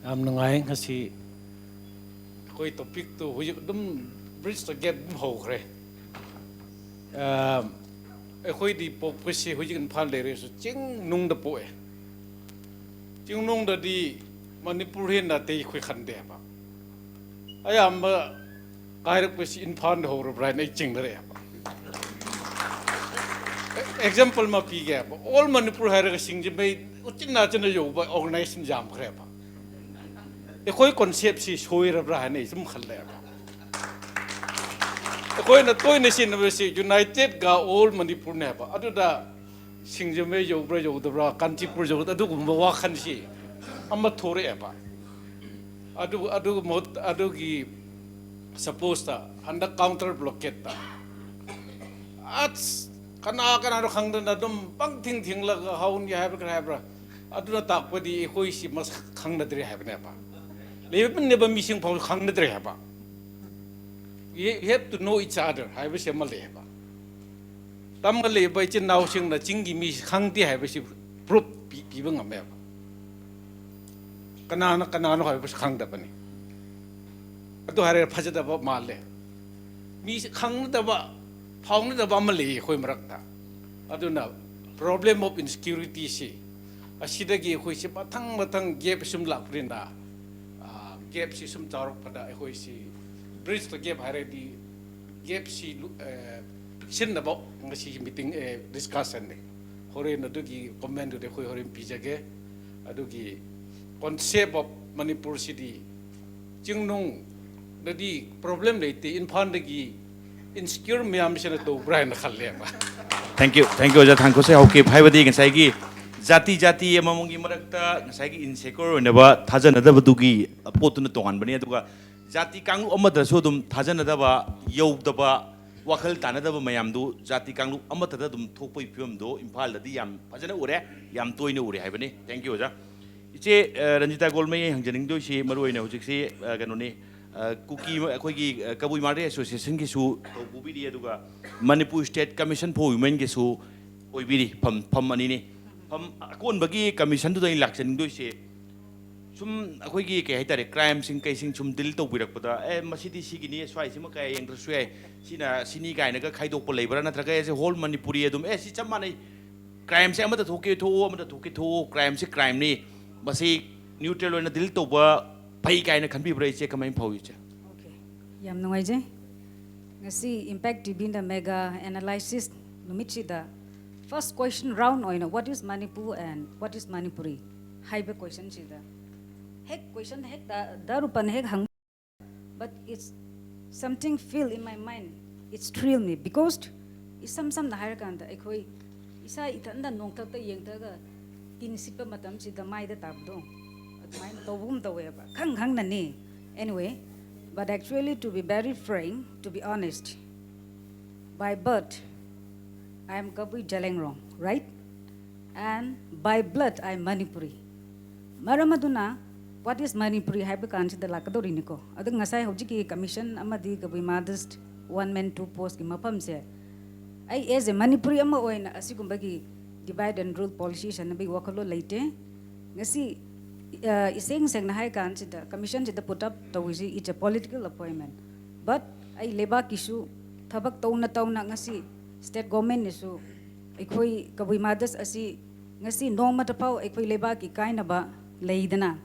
ꯌꯥꯝ ꯅꯨꯡꯉꯥꯏ꯫ ꯉꯁꯤ ꯑꯩꯈꯣꯏ ꯇꯣꯄꯤꯛꯇꯨ ꯍꯧꯖꯤꯛ ꯑꯗꯨꯝ bridge the gap ꯑꯗꯨꯝ ꯍꯧꯈ꯭ꯔꯦ꯫ ꯑ, ꯑꯩꯈꯣꯏꯗꯤ ꯄꯣꯛꯄꯁꯤ ꯍꯧꯖꯤꯛ ꯏꯝꯐꯥꯜ ꯂꯩꯔꯁꯨ ꯆꯤꯡ ꯅꯨꯡꯗ ꯄꯣꯛꯑꯦ꯫ ꯆꯤꯡꯅꯨꯡꯗꯗꯤ ꯃꯅꯤꯄꯨꯔ ꯍꯦꯟꯅ ꯑꯇꯩ ꯑꯩꯈꯣꯏ ꯈꯟꯗꯦꯕ꯫ ꯑꯌꯥꯝꯕ ꯀꯥꯏꯔꯛꯄꯁꯤ ꯏꯝꯐꯥꯜꯗ ꯍꯧꯔꯕ꯭ꯔꯥ ꯍꯥꯏꯅ ꯑꯩ ꯆꯤꯡꯅꯔꯛꯑꯦꯕ꯫ ꯑꯦꯛꯖꯥꯝꯄꯜ ꯑꯃ ꯄꯤꯒꯦꯕ, ꯑꯣꯜ ꯃꯅꯤꯄꯨꯔ ꯍꯥꯏꯔꯒ ꯁꯤꯡꯖꯃꯩ ꯎꯆꯤꯟ ꯅꯥꯆꯤꯟꯅ ꯌꯧꯕ ꯑꯣꯔꯒꯅꯥꯏꯖꯦꯁꯟ ꯌꯥꯝꯈ꯭ꯔꯦꯕ꯫ ꯑꯩꯈꯣꯏ ꯀꯣꯟꯁꯦꯞꯁꯤ ꯁꯣꯏꯔꯕ꯭ꯔꯥ ꯍꯥꯏꯅ ꯑꯩ ꯁꯨꯝ ꯈꯜꯂꯦꯕ꯫ ꯑꯩꯈꯣꯏꯅ ꯇꯣꯏꯅ ꯁꯤꯖꯤꯟꯅꯕꯁꯤ ꯌꯨꯅꯥꯏꯇꯦꯠꯀ ꯑꯣꯜ ꯃꯅꯤꯄꯨꯔꯅꯦꯕ꯫ ꯑꯗꯨꯗ ꯁꯤꯡꯖꯃꯩ ꯌꯧꯕ꯭ꯔꯥ ꯌꯧꯗꯕ꯭ꯔꯥ, ꯀꯥꯟꯆꯤꯄꯨꯔ ꯌꯧꯗ, ꯑꯗꯨꯒꯨꯝꯕ ꯋꯥꯈꯜꯁꯤ ꯑꯃ ꯊꯣꯔꯛꯑꯦꯕ꯫ ꯑꯗꯨ, ꯑꯗꯨ ꯃꯍꯨꯠ-, ꯑꯗꯨꯒꯤ ꯁꯄꯣꯁꯇ ꯍꯟꯗꯛ ꯀꯥꯎꯟꯇꯔ ꯕ꯭ꯂꯣꯀꯦꯠꯇ ꯑꯁ ꯀꯅꯥ ꯀꯅꯥꯅꯣ ꯈꯪꯗꯅ ꯑꯗꯨꯝ ꯄꯪ ꯊꯤꯡ ꯊꯤꯡꯂꯒ ꯍꯧꯅꯤ ꯍꯥꯏꯕ꯭ꯔꯥ ꯀꯔꯤ ꯍꯥꯏꯕ꯭ꯔꯥ, ꯑꯗꯨꯅ ꯇꯥꯛꯄꯗꯤ ꯑꯩꯈꯣꯏꯁꯤ ꯃꯁꯛ ꯈꯪꯅꯗ꯭ꯔꯦ ꯍꯥꯏꯕꯅꯦꯕ꯫ ꯂꯩꯃꯤꯟꯅꯕ ꯃꯤꯁꯤꯡ ꯐꯥꯎ ꯈꯪꯅꯗ꯭ꯔꯦ ꯍꯥꯏꯕ꯫ We have to know each other ꯍꯥꯏꯕꯁꯤ ꯑꯃ ꯂꯩꯌꯦꯕ꯫ ꯇꯝꯒ ꯂꯩꯕ ꯏꯆꯤꯟ ꯏꯅꯥꯎꯁꯤꯡꯅ ꯆꯤꯡꯒꯤ ꯃꯤꯁꯤ ꯈꯪꯗꯦ ꯍꯥꯏꯕꯁꯤ ꯄ꯭ꯔꯨꯐ ꯄꯤ-, ꯄꯤꯕ ꯉꯝꯃꯦꯕ꯫ ꯀꯅꯥꯅ ꯀꯅꯥꯅꯣ ꯍꯥꯏꯕꯁꯨ ꯈꯪꯗꯕꯅꯤ꯫ ꯑꯗꯨ ꯍꯥꯏꯔꯒ ꯐꯖꯗꯕ ꯃꯥꯜꯂꯦ꯫ ꯃꯤꯁꯤ ꯈꯪꯅꯗꯕ, ꯐꯥꯎꯅꯗꯕ ꯑꯃ ꯂꯩꯌꯦ ꯑꯩꯈꯣꯏ ꯃꯔꯛꯇ꯫ ꯑꯗꯨꯅ problem of insecurityꯁꯤ ꯑꯁꯤꯗꯒꯤ ꯑꯩꯈꯣꯏꯁꯤ ꯃꯊꯪ ꯃꯊꯪ gap ꯁꯨꯝ ꯂꯥꯛꯄꯅꯤꯅ, ꯑ, gapꯁꯤ ꯁꯨꯝ ꯆꯥꯎꯔꯛꯄꯗ ꯑꯩꯈꯣꯏꯁꯤ bridge the gap ꯍꯥꯏꯔꯗꯤ gapꯁꯤ ꯂꯨ-, ꯑ, ꯄꯤꯛꯁꯤꯟꯅꯕ ꯉꯁꯤꯒꯤ meeting, ꯑ, discussionꯅꯤ꯫ ꯍꯣꯔꯦꯟ ꯑꯗꯨꯒꯤ commentꯗꯨꯗꯤ ꯑꯩꯈꯣꯏ ꯍꯣꯔꯦꯟ ꯄꯤꯖꯒꯦ꯫ ꯑꯗꯨꯒꯤ concept of ꯃꯅꯤꯄꯨꯔꯁꯤꯗꯤ ꯆꯤꯡꯅꯨꯡꯗꯗꯤ problem ꯂꯩꯇꯦ, ꯏꯝꯐꯥꯜꯗꯒꯤ insecure ꯃꯌꯥꯝꯁꯤꯅ ꯇꯧꯕ꯭ꯔꯥ ꯍꯥꯏꯅ ꯈꯜꯂꯦꯕ꯫ Thank you, thank you, ꯑꯣꯖꯥ ꯊꯥꯡꯈꯣꯁꯩ ꯍꯥꯎꯀꯤꯞ꯫ ꯍꯥꯏꯕꯗꯤ ꯉꯁꯥꯏꯒꯤ ꯖꯥꯇꯤ ꯖꯥꯇꯤ ꯑꯃꯃꯝꯒꯤ ꯃꯔꯛꯇ ꯉꯁꯥꯏꯒꯤ ꯏꯟꯁꯦꯀ꯭ꯌꯣꯔ ꯑꯣꯏꯅꯕ ꯊꯥꯖꯅꯗꯕꯗꯨꯒꯤ ꯄꯣꯠꯇꯨꯅ ꯇꯣꯉꯥꯟꯕꯅꯤ꯫ ꯑꯗꯨꯒ ꯖꯥꯇꯤ ꯀꯥꯡꯂꯨꯞ ꯑꯃꯗꯁꯨ ꯑꯗꯨꯝ ꯊꯥꯖꯅꯗꯕ, ꯌꯧꯗꯕ, ꯋꯥꯈꯜ ꯇꯥꯅꯗꯕ ꯃꯌꯥꯝꯗꯨ ꯖꯥꯇꯤ ꯀꯥꯡꯂꯨꯞ ꯑꯃꯠꯇꯗ ꯑꯗꯨꯝ ꯊꯣꯛꯄꯒꯤ ꯐꯤꯕꯝꯗꯣ ꯏꯝꯐꯥꯜꯗꯗꯤ ꯌꯥꯝ ꯐꯖꯅ ꯎꯔꯦ, ꯌꯥꯝ ꯇꯣꯏꯅ ꯎꯔꯦ ꯍꯥꯏꯕꯅꯤ꯫ Thank you, ꯑꯣꯖꯥ꯫ ꯏꯆꯦ, ꯑ, ꯔꯟꯖꯤꯇꯥ ꯒꯣꯜꯃꯩ, ꯑꯩ ꯍꯪꯖꯅꯤꯡꯗꯣꯏꯁꯤ ꯃꯔꯨ ꯑꯣꯏꯅ ꯍꯧꯖꯤꯛꯁꯤ, ꯑ, ꯀꯩꯅꯣꯅꯤ, ꯑ, ꯀꯨꯀꯤ, ꯑꯩꯈꯣꯏꯒꯤ, ꯑ, ꯀꯕꯨꯏ ꯃꯥꯔꯇꯤ ꯑꯦꯁꯣꯁꯤꯌꯦꯁꯟꯒꯤꯁꯨ ꯇꯧꯕꯤꯔꯤ, ꯑꯗꯨꯒ Manipur State Commission for Womenꯒꯤꯁꯨ ꯑꯣꯏꯕꯤꯔꯤ꯫ ꯐꯝ, ꯐꯝ ꯑꯅꯤꯅꯤ꯫ ꯐꯝ ꯑꯀꯣꯟꯕꯒꯤ ꯀꯃꯤꯁꯟꯗꯨꯗ ꯑꯩꯅ ꯂꯥꯛꯆꯅꯤꯡꯗꯣꯏꯁꯦ, ꯁꯨꯝ ꯑꯩꯈꯣꯏꯒꯤ ꯀꯩ ꯍꯥꯏꯇꯥꯔꯦ, ꯀ꯭ꯔꯥꯏꯝꯁꯤꯡ ꯀꯩꯁꯤꯡ ꯁꯨꯝ ꯗꯤꯜ ꯇꯧꯕꯤꯔꯛꯄꯗ, "ꯑꯦ, ꯃꯁꯤꯗꯤ ꯁꯤꯒꯤꯅꯤ, ꯁ꯭ꯋꯥꯏꯁꯤꯃ ꯀꯌꯥ ꯌꯦꯡꯗ꯭ꯔꯁꯨ ꯌꯥꯏ, ꯁꯤꯅ ꯁꯤꯅꯤ" ꯀꯥꯏꯅꯒ ꯈꯥꯏꯗꯣꯛꯄ ꯂꯩꯕ꯭ꯔꯥ? ꯅꯠꯇ꯭ꯔꯒ as a whole ꯃꯅꯤꯄꯨꯔꯤ ꯑꯗꯨꯝ, "ꯑꯦ, ꯁꯤ ꯆꯞ ꯃꯥꯟꯅꯩ, ꯀ꯭ꯔꯥꯏꯝꯁꯦ ꯑꯃꯗ ꯊꯣꯛꯀꯦ ꯊꯣꯛꯑꯣ, ꯑꯃꯗ ꯊꯣꯛꯀꯦ ꯊꯣꯛꯑꯣ, ꯀ꯭ꯔꯥꯏꯝꯁꯦ ꯀ꯭ꯔꯥꯏꯝꯅꯤ, ꯃꯁꯤ ꯅ꯭ꯌꯨꯇ꯭ꯔꯦꯜ ꯑꯣꯏꯅ ꯗꯤꯜ ꯇꯧꯕ ꯐꯩ" ꯀꯥꯏꯅ ꯈꯟꯕꯤꯕ꯭ꯔꯥ, ꯏꯆꯦ? ꯀꯃꯥꯏꯅ ꯐꯥꯎꯏ, ꯏꯆꯦ? Okay, ꯌꯥꯝ ꯅꯨꯡꯉꯥꯏꯖꯩ꯫ ꯉꯁꯤ Impact TVꯅ mega analysis ꯅꯨꯃꯤꯠꯁꯤꯗ first question round ꯑꯣꯏꯅ "What is Manipur and what is Manipuri?" ꯍꯥꯏꯕ questionꯁꯤꯗ ꯍꯦꯛ question ꯍꯦꯛ ꯗꯥ, ꯗꯥ ꯔꯨꯄꯟ ꯍꯦꯛ ꯍꯪ, but it's something feel in my mind, it's thrill me because ꯏꯁꯝ ꯁꯝꯅ ꯍꯥꯏꯔꯀꯥꯟꯗ ꯑꯩꯈꯣꯏ ꯏꯁꯥ ꯏꯊꯟꯗ ꯅꯣꯡꯊꯛꯇ ꯌꯦꯡꯊꯔꯒ ꯇꯤꯟ ꯁꯤꯠꯄ ꯃꯇꯝꯁꯤꯗ ꯃꯥꯏꯗ ꯇꯥꯕꯗꯣ ꯑꯗꯨꯃꯥꯏꯅ ꯇꯧꯕꯒꯨꯝ ꯇꯧꯋꯦꯕ, ꯈꯪ ꯈꯪꯅꯅꯤ꯫ Anyway, but actually, to be very frank, to be honest, by birth, I am Kabui Zeliangrong, right? And by blood, I am Manipuri. ꯃꯔꯝ ꯑꯗꯨꯅ, what is Manipuri ꯍꯥꯏꯕ ꯀꯥꯟꯁꯤꯗ ꯂꯥꯛꯀꯗꯧꯔꯤꯅꯤꯀꯣ꯫ ꯑꯗꯨ ꯉꯁꯥꯏ ꯍꯧꯖꯤꯛꯀꯤ ꯀꯃꯤꯁꯟ ꯑꯃꯗꯤ ꯀꯕꯨꯏ ꯃꯥꯗꯁ one man two postꯀꯤ ꯃꯐꯝꯁꯦ, ꯑꯩ as a Manipuri ꯑꯃ ꯑꯣꯏꯅ ꯑꯁꯤꯒꯨꯝꯕꯒꯤ divide and rule policy ꯁꯥꯟꯅꯕꯒꯤ ꯋꯥꯈꯜꯂꯣꯟ ꯂꯩꯇꯦ꯫ ꯉꯁꯤ, ꯑ, ꯏꯁꯦꯡ ꯁꯦꯡꯅ ꯍꯥꯏ ꯀꯥꯟꯁꯤꯗ ꯀꯃꯤꯁꯟꯁꯤꯗ put up ꯇꯧꯔꯤꯁꯤ, it's a political appointment. But ꯑꯩ ꯂꯩꯕꯥꯛꯀꯤꯁꯨ ꯊꯕꯛ ꯇꯧꯅ ꯇꯧꯅ ꯉꯁꯤ state governmentꯅꯁꯨ ꯑꯩꯈꯣꯏ ꯀꯕꯨꯏ ꯃꯥꯗꯁ ꯑꯁꯤ ꯉꯁꯤ ꯅꯣꯡꯃꯇ ꯐꯥꯎ ꯑꯩꯈꯣꯏ ꯂꯩꯕꯥꯛꯀꯤ ꯀꯥꯏꯅꯕ ꯂꯩꯗꯅ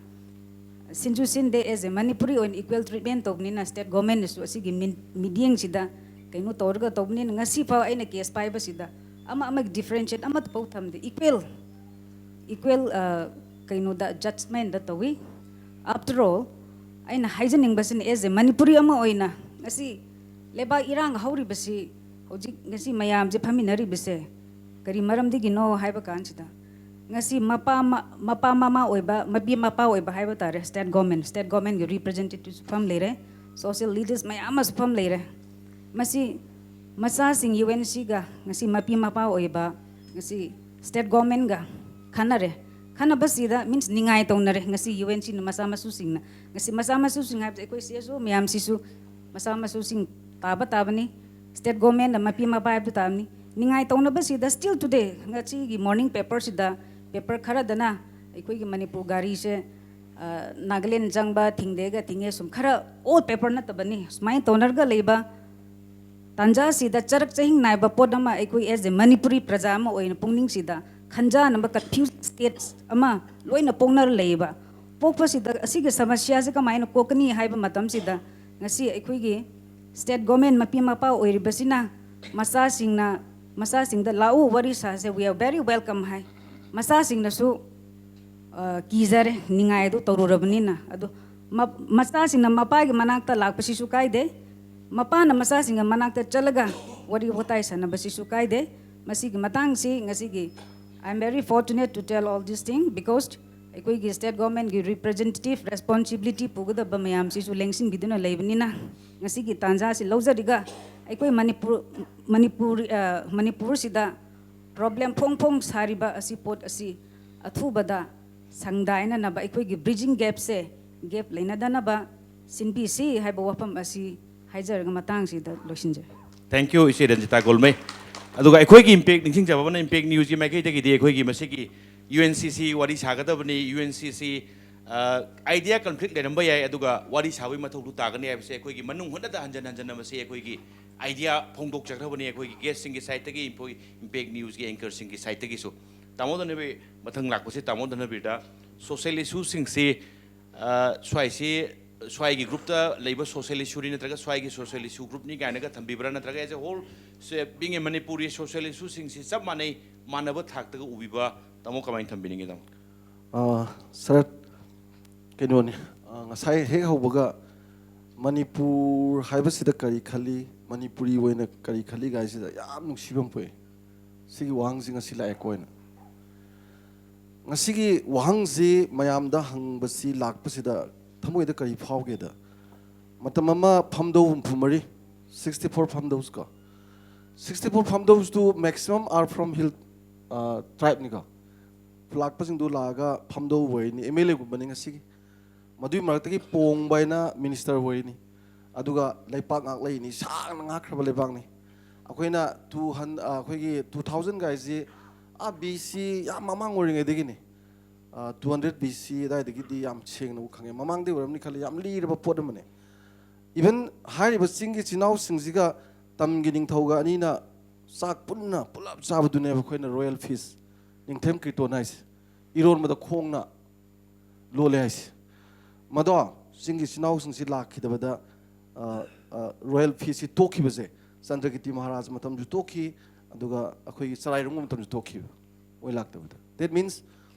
ꯁꯤꯟꯁꯨ ꯁꯤꯟꯗꯦ꯫ As a Manipuri ꯑꯣꯏꯅ equal treatment ꯇꯧꯕꯅꯤꯅ state governmentꯅꯁꯨ ꯑꯁꯤꯒꯤ ꯃꯤꯠ-, ꯃꯤꯠꯌꯦꯡꯁꯤꯗ ꯀꯩꯅꯣ ꯇꯧꯔꯒ ꯇꯧꯕꯅꯤꯅ ꯉꯁꯤ ꯐꯥꯎ ꯑꯩꯅ case ꯄꯥꯏꯕꯁꯤꯗ ꯑꯃ ꯑꯃꯒꯤ differentiate ꯑꯃꯠꯇ ꯐꯥꯎ ꯊꯝꯗꯦ, equal, equal, ꯑ, ꯀꯩꯅꯣꯗ judgementꯗ ꯇꯧꯏ꯫ After all, ꯑꯩꯅ ꯍꯥꯏꯖꯅꯤꯡꯕꯁꯤꯅ as a Manipuri ꯑꯃ ꯑꯣꯏꯅ ꯉꯁꯤ ꯂꯩꯕꯥꯛ ꯏꯔꯥꯡ ꯍꯧꯔꯤꯕꯁꯤ, ꯍꯧꯖꯤꯛ ꯉꯁꯤ ꯃꯌꯥꯝꯁꯦ ꯐꯝꯃꯤꯟꯅꯔꯤꯕꯁꯦ ꯀꯔꯤ ꯃꯔꯝꯗꯒꯤꯅꯣ ꯍꯥꯏꯕ ꯀꯥꯟꯁꯤꯗ ꯉꯁꯤ ꯃꯄꯥ ꯃ- ꯃꯄꯥ ꯃꯃꯥ ꯑꯣꯏꯕ, ꯃꯄꯤ ꯃꯄꯥ ꯑꯣꯏꯕ ꯍꯥꯏꯕ ꯇꯥꯔꯦ, ꯁ꯭ꯇꯦꯠ ꯒꯣꯔꯃꯦꯟ, ꯁ꯭ꯇꯦꯠ ꯒꯣꯔꯃꯦꯟꯒꯤ ꯔꯤꯄ꯭ꯔꯖꯦꯟꯇꯦꯇꯤꯚꯁꯨ ꯐꯝ ꯂꯩꯔꯦ, ꯁꯣꯁꯤꯌꯦꯜ ꯂꯤꯗꯔꯁ ꯃꯌꯥꯝ ꯑꯃꯁꯨ ꯐꯝ ꯂꯩꯔꯦ꯫ ꯃꯁꯤ ꯃꯆꯥꯁꯤꯡ ꯌꯨ ꯑꯦꯟ ꯁꯤꯒ ꯉꯁꯤ ꯃꯄꯤ ꯃꯄꯥ ꯑꯣꯏꯕ ꯉꯁꯤ ꯁ꯭ꯇꯦꯠ ꯒꯣꯔꯃꯦꯟꯒ ꯈꯟꯅꯔꯦ꯫ ꯈꯟꯅꯕꯁꯤꯗ ꯃꯤꯟꯁ ꯅꯤꯡꯉꯥꯏ ꯇꯧꯅꯔꯦ꯫ ꯉꯁꯤ ꯌꯨ ꯑꯦꯟ ꯁꯤꯅ ꯃꯆꯥ ꯃꯁꯨꯁꯤꯡꯅ, ꯉꯁꯤ ꯃꯆꯥ ꯃꯁꯨꯁꯤꯡ ꯍꯥꯏꯕꯁꯦ ꯑꯩꯈꯣꯏ ꯁꯤ ꯑꯦꯁ ꯑꯣ ꯃꯌꯥꯝꯁꯤꯁꯨ ꯃꯆꯥ ꯃꯁꯨꯁꯤꯡ ꯇꯥꯕ ꯇꯥꯕꯅꯤ꯫ ꯁ꯭ꯇꯦꯠ ꯒꯣꯔꯃꯦꯟꯅ ꯃꯄꯤ ꯃꯄꯥ ꯍꯥꯏꯕꯗꯨ ꯇꯥꯕꯅꯤ꯫ ꯅꯤꯡꯉꯥꯏ ꯇꯧꯅꯕꯁꯤꯗ still today ꯉꯁꯤꯒꯤ ꯃꯣꯔꯅꯤꯡ ꯄꯦꯄꯔꯁꯤꯗ ꯄꯦꯄꯔ ꯈꯔꯗꯅ ꯑꯩꯈꯣꯏꯒꯤ ꯃꯅꯤꯄꯨꯔ ꯒꯥꯔꯤꯁꯦ, ꯑ, ꯅꯥꯒꯥꯂꯦꯟ ꯆꯪꯕ ꯊꯤꯡꯗꯦꯒ ꯊꯤꯡꯉꯦ, ꯁꯨꯝ ꯈꯔ ꯑꯣꯜ ꯄꯦꯄꯔ ꯅꯠꯇꯕꯅꯤ꯫ ꯁꯨꯃꯥꯏꯅ ꯇꯧꯅꯔꯒ ꯂꯩꯕ ꯇꯥꯟꯖꯥꯁꯤꯗ ꯆꯔꯛ ꯆꯍꯤꯡ ꯅꯥꯏꯕ ꯄꯣꯠ ꯑꯃ ꯑꯩꯈꯣꯏ as a ꯃꯅꯤꯄꯨꯔꯤ ꯄ꯭ꯔꯖꯥ ꯑꯃ ꯑꯣꯏꯅ ꯄꯨꯛꯅꯤꯡꯁꯤꯗ ꯈꯟꯖꯥꯅꯕ ꯀꯟꯐ꯭ꯌꯨꯁ ꯁ꯭ꯇꯦꯠꯁ ꯑꯃ ꯂꯣꯏꯅ ꯄꯣꯛꯅꯔ ꯂꯩꯌꯦꯕ꯫ ꯄꯣꯛꯄꯁꯤꯗ ꯑꯁꯤꯒꯤ ꯁꯃꯁ꯭ꯌꯥꯁꯦ ꯀꯃꯥꯏꯅ ꯀꯣꯛꯀꯅꯤ ꯍꯥꯏꯕ ꯃꯇꯝꯁꯤꯗ ꯉꯁꯤ ꯑꯩꯈꯣꯏꯒꯤ ꯁ꯭ꯇꯦꯠ ꯒꯣꯔꯃꯦꯟ ꯃꯄꯤ ꯃꯄꯥ ꯑꯣꯏꯔꯤꯕꯁꯤꯅ ꯃꯆꯥꯁꯤꯡꯅ, ꯃꯆꯥꯁꯤꯡꯗ "ꯂꯥꯛꯎ, ꯋꯥꯔꯤ ꯁꯥꯁꯦ, we are very welcome" ꯍꯥꯏ꯫ ꯃꯆꯥꯁꯤꯡꯅꯁꯨ, ꯑ, ꯀꯤꯖꯔꯦ, ꯅꯤꯡꯉꯥꯏ ꯑꯗꯨ ꯇꯧꯔꯨꯔꯕꯅꯤꯅ꯫ ꯑꯗꯣ ꯃ-, ꯃꯆꯥꯁꯤꯡꯅ ꯃꯄꯥꯒꯤ ꯃꯅꯥꯛꯇ ꯂꯥꯛꯄꯁꯤꯁꯨ ꯀꯥꯏꯗꯦ, ꯃꯄꯥꯅ ꯃꯆꯥꯁꯤꯡꯒꯤ ꯃꯅꯥꯛꯇ ꯆꯠꯂꯒ ꯋꯥꯔꯤ ꯋꯥꯇꯥꯏ ꯁꯥꯟꯅꯕꯁꯤꯁꯨ ꯀꯥꯏꯗꯦ꯫ ꯃꯁꯤꯒꯤ ꯃꯇꯥꯡꯁꯤ ꯉꯁꯤꯒꯤ I am very fortunate to tell all this thing because ꯑꯩꯈꯣꯏꯒꯤ ꯁ꯭ꯇꯦꯠ ꯒꯣꯔꯃꯦꯟꯒꯤ ꯔꯤꯄ꯭ꯔꯖꯦꯟꯇꯦꯇꯤꯚ ꯔꯦꯁꯄꯣꯟꯁꯤꯕꯤꯂꯤꯇꯤ ꯄꯨꯒꯗꯕ ꯃꯌꯥꯝꯁꯤꯁꯨ ꯂꯦꯡꯁꯤꯟꯕꯤꯗꯨꯅ ꯂꯩꯕꯅꯤꯅ ꯉꯁꯤꯒꯤ ꯇꯥꯟꯖꯥꯁꯤ ꯂꯧꯖꯔꯤꯒ ꯑꯩꯈꯣꯏ ꯃꯅꯤꯄꯨꯔ, ꯃꯅꯤꯄꯨꯔ, ꯑ, ꯃꯅꯤꯄꯨꯔꯁꯤꯗ ꯄ꯭ꯔꯣꯕ꯭ꯂꯦꯝ ꯐꯣꯡ ꯐꯣꯡ ꯁꯥꯔꯤꯕ ꯑꯁꯤ, ꯄꯣꯠ ꯑꯁꯤ ꯑꯊꯨꯕꯗ ꯁꯪꯗꯥꯏꯅꯅꯕ, ꯑꯩꯈꯣꯏꯒꯤ ꯕ꯭ꯔꯤꯖꯤꯡ ꯒꯦꯞꯁꯦ ꯒꯦꯞ ꯂꯩꯅꯗꯅꯕ ꯁꯤꯟꯕꯤꯁꯤ ꯍꯥꯏꯕ ꯋꯥꯐꯝ ꯑꯁꯤ ꯍꯥꯏꯖꯔꯒ ꯃꯇꯥꯡꯁꯤꯗ ꯂꯣꯏꯁꯤꯟꯖꯔꯦ꯫ Thank you, ꯏꯆꯦ ꯔꯟꯖꯤꯇꯥ ꯒꯣꯜꯃꯩ꯫ ꯑꯗꯨꯒ ꯑꯩꯈꯣꯏꯒꯤ ꯏꯝꯄꯦꯛ, ꯅꯤꯡꯁꯤꯡꯖꯕ ꯑꯃꯅ ꯏꯝꯄꯦꯛ ꯅ꯭ꯌꯨꯁꯀꯤ ꯃꯥꯏꯀꯩꯗꯒꯤꯗꯤ ꯑꯩꯈꯣꯏꯒꯤ ꯃꯁꯤꯒꯤ ꯌꯨ ꯑꯦꯟ ꯁꯤ ꯁꯤ ꯋꯥꯔꯤ ꯁꯥꯒꯗꯕꯅꯤ, ꯌꯨ ꯑꯦꯟ ꯁꯤ ꯁꯤ ꯑꯥꯏꯗꯤꯌꯥ ꯀꯟꯐ꯭ꯂꯤꯛ ꯂꯩꯔꯝꯕ ꯌꯥꯏ, ꯑꯗꯨꯒ ꯋꯥꯔꯤ ꯁꯥꯕꯒꯤ ꯃꯊꯧꯗꯨ ꯇꯥꯒꯅꯤ ꯍꯥꯏꯕꯁꯦ ꯑꯩꯈꯣꯏꯒꯤ ꯃꯅꯨꯡ ꯍꯨꯠꯅꯗ ꯍꯟꯖꯟ ꯍꯟꯖꯟꯅ ꯃꯁꯤ ꯑꯩꯈꯣꯏꯒꯤ ꯑꯥꯏꯗꯤꯌꯥ ꯐꯣꯡꯗꯣꯛꯆꯈ꯭ꯔꯕꯅꯤ ꯑꯩꯈꯣꯏꯒꯤ ꯒꯦꯁꯁꯤꯡꯒꯤ ꯁꯥꯏꯠꯇꯒꯤ, ꯏꯝꯄꯦꯛ ꯅ꯭ꯌꯨꯁꯀꯤ ꯑꯦꯡꯀꯔꯁꯤꯡꯒꯤ ꯁꯥꯏꯠꯇꯒꯤꯁꯨ꯫ ꯇꯥꯃꯣ ꯙꯅꯕꯤꯔ, ꯃꯊꯪ ꯂꯥꯛꯄꯁꯤ ꯇꯥꯃꯣ ꯙꯅꯕꯤꯔꯗ ꯁꯣꯁꯤꯌꯦꯜ ꯏꯁꯨꯁꯤꯡꯁꯤ, ꯑ, ꯁ꯭ꯋꯥꯏꯁꯤ, ꯁ꯭ꯋꯥꯏꯒꯤ ꯒ꯭ꯔꯨꯞꯇ ꯂꯩꯕ ꯁꯣꯁꯤꯌꯦꯜ ꯏꯁꯨꯅꯤ ꯅꯠꯇ꯭ꯔꯒ ꯁ꯭ꯋꯥꯏꯒꯤ ꯁꯣꯁꯤꯌꯦꯜ ꯏꯁꯨ ꯒ꯭ꯔꯨꯞꯅꯤ ꯀꯥꯏꯅꯒ ꯊꯝꯕꯤꯕ꯭ꯔꯥ, ꯅꯠꯇ꯭ꯔꯒ as a whole, ꯁꯦ, being a Manipuri, ꯁꯣꯁꯤꯌꯦꯜ ꯏꯁꯨꯁꯤꯡꯁꯤ ꯆꯞ ꯃꯥꯟꯅꯩ, ꯃꯥꯟꯅꯕ ꯊꯥꯛꯇꯒ ꯎꯕꯤꯕ, ꯇꯥꯃꯣ ꯀꯃꯥꯏꯅ ꯊꯝꯕꯤꯅꯤꯡꯉꯤ, ꯇꯥꯃꯣ? ꯑ, ꯁꯔꯠ, ꯀꯩꯅꯣꯅꯤ, ꯑ, ꯉꯁꯥꯏ ꯍꯦꯛ ꯍꯧꯕꯒ ꯃꯅꯤꯄꯨꯔ ꯍꯥꯏꯕꯁꯤꯗ ꯀꯔꯤ ꯈꯜꯂꯤ, ꯃꯅꯤꯄꯨꯔꯤ ꯑꯣꯏꯅ ꯀꯔꯤ ꯈꯜꯂꯤ ꯀꯥꯏꯁꯤꯗ ꯌꯥꯝ ꯅꯨꯡꯁꯤꯕ ꯑꯃ ꯄꯣꯛꯏ꯫ ꯁꯤꯒꯤ ꯋꯥꯍꯪꯁꯤ ꯉꯁꯤ ꯂꯥꯛꯑꯦꯀꯣ ꯑꯩꯅ꯫ ꯉꯁꯤꯒꯤ ꯋꯥꯍꯪꯁꯤ ꯃꯌꯥꯝꯗ ꯍꯪꯕꯁꯤ ꯂꯥꯛꯄꯁꯤꯗ ꯊꯃꯣꯏꯗ ꯀꯔꯤ ꯐꯥꯎꯒꯦꯗ, ꯃꯇꯝ ꯑꯃ ꯐꯝꯗꯧ ꯍꯨꯝꯐꯨ ꯃꯔꯤ, sixty four ꯐꯝꯗꯧꯁꯀꯣ, sixty four ꯐꯝꯗꯧꯁꯇꯨ maximum are from hill tribeꯅꯤꯀꯣ꯫ ꯂꯥꯛꯄꯁꯤꯡꯗꯨ ꯂꯥꯛꯑꯒ ꯐꯝꯗꯧ ꯑꯣꯏꯅꯤ, ꯑꯦꯝ ꯑꯦꯜ ꯑꯦꯒꯨꯝꯕꯅꯤ ꯉꯁꯤꯒꯤ꯫ ꯃꯗꯨꯒꯤ ꯃꯔꯛꯇꯒꯤ ꯄꯣꯡꯕ ꯍꯥꯏꯅ ꯃꯤꯅꯤꯁꯇꯔ ꯑꯣꯏꯔꯤꯅꯤ꯫ ꯑꯗꯨꯒ ꯂꯩꯄꯥꯛ ꯉꯥꯛꯂꯛꯏꯅꯤ, ꯁꯥꯡꯅ ꯉꯥꯛꯈ꯭ꯔꯕ ꯂꯩꯕꯥꯛꯅꯤ꯫ ꯑꯩꯈꯣꯏꯅ ꯇꯨ ꯍꯟ ꯑꯩꯈꯣꯏꯒꯤ ꯇꯨ ꯊꯥꯎꯖꯟ ꯒꯥꯏꯁꯤ ꯑꯥ ꯕꯤ ꯁꯤ ꯌꯥꯝ ꯃꯃꯥꯡ ꯑꯣꯏꯔꯤꯉꯩꯗꯒꯤꯅꯤ꯫ ꯇꯨ ꯍꯟꯗ꯭ꯔꯦꯠ ꯕꯤ ꯁꯤ ꯑꯗꯨꯋꯥꯏꯗꯒꯤꯗꯤ ꯌꯥꯝ ꯁꯦꯡꯅꯕꯨ ꯈꯪꯉꯦ, ꯃꯃꯥꯡꯗꯒꯤ ꯑꯣꯏꯔꯝꯅꯤ ꯈꯜꯂꯤ, ꯌꯥꯝ ꯂꯤꯔꯕ ꯄꯣꯠ ꯑꯃꯅꯤ꯫ ꯏꯚꯟ ꯍꯥꯏꯔꯤꯕ ꯆꯤꯡꯒꯤ ꯏꯆꯤꯟ ꯏꯅꯥꯎꯁꯤꯡꯁꯤꯒ ꯇꯝꯒꯤ ꯅꯤꯡꯊꯧꯒ ꯑꯅꯤꯅ ꯆꯥꯛ ꯄꯨꯟꯅ ꯄꯨꯂꯞ ꯆꯥꯕꯗꯨꯅꯦꯕ ꯑꯩꯈꯣꯏꯅ ꯔꯣꯌꯦꯜ ꯐꯤꯁ, ꯅꯤꯡꯊꯦꯝ ꯀꯤꯔꯇꯣꯟ ꯍꯥꯏꯁꯦ꯫ ꯏꯔꯣꯟꯕꯗ ꯈꯣꯡꯅ ꯂꯣꯜꯂꯦ ꯍꯥꯏꯁꯦ꯫ ꯃꯗꯣ ꯆꯤꯡꯒꯤ ꯏꯆꯤꯟ ꯏꯅꯥꯎꯁꯤꯡꯁꯤ ꯂꯥꯛꯈꯤꯗꯕꯗ, ꯑ, ꯑ, ꯔꯣꯌꯦꯜ ꯐꯤꯁꯁꯤ ꯇꯣꯛꯈꯤꯕꯁꯦ, ꯆꯟꯗ꯭ꯔꯀꯤꯔꯇꯤ ꯃꯍꯥꯔꯥꯖ ꯃꯇꯝꯁꯨ ꯇꯣꯛꯈꯤ, ꯑꯗꯨꯒ ꯑꯩꯈꯣꯏꯒꯤ ꯆꯔꯥꯏꯔꯣꯡꯕ ꯃꯇꯝꯁꯨ ꯇꯣꯛꯈꯤꯕ, ꯃꯣꯏ ꯂꯥꯛꯇꯕꯗ꯫ That means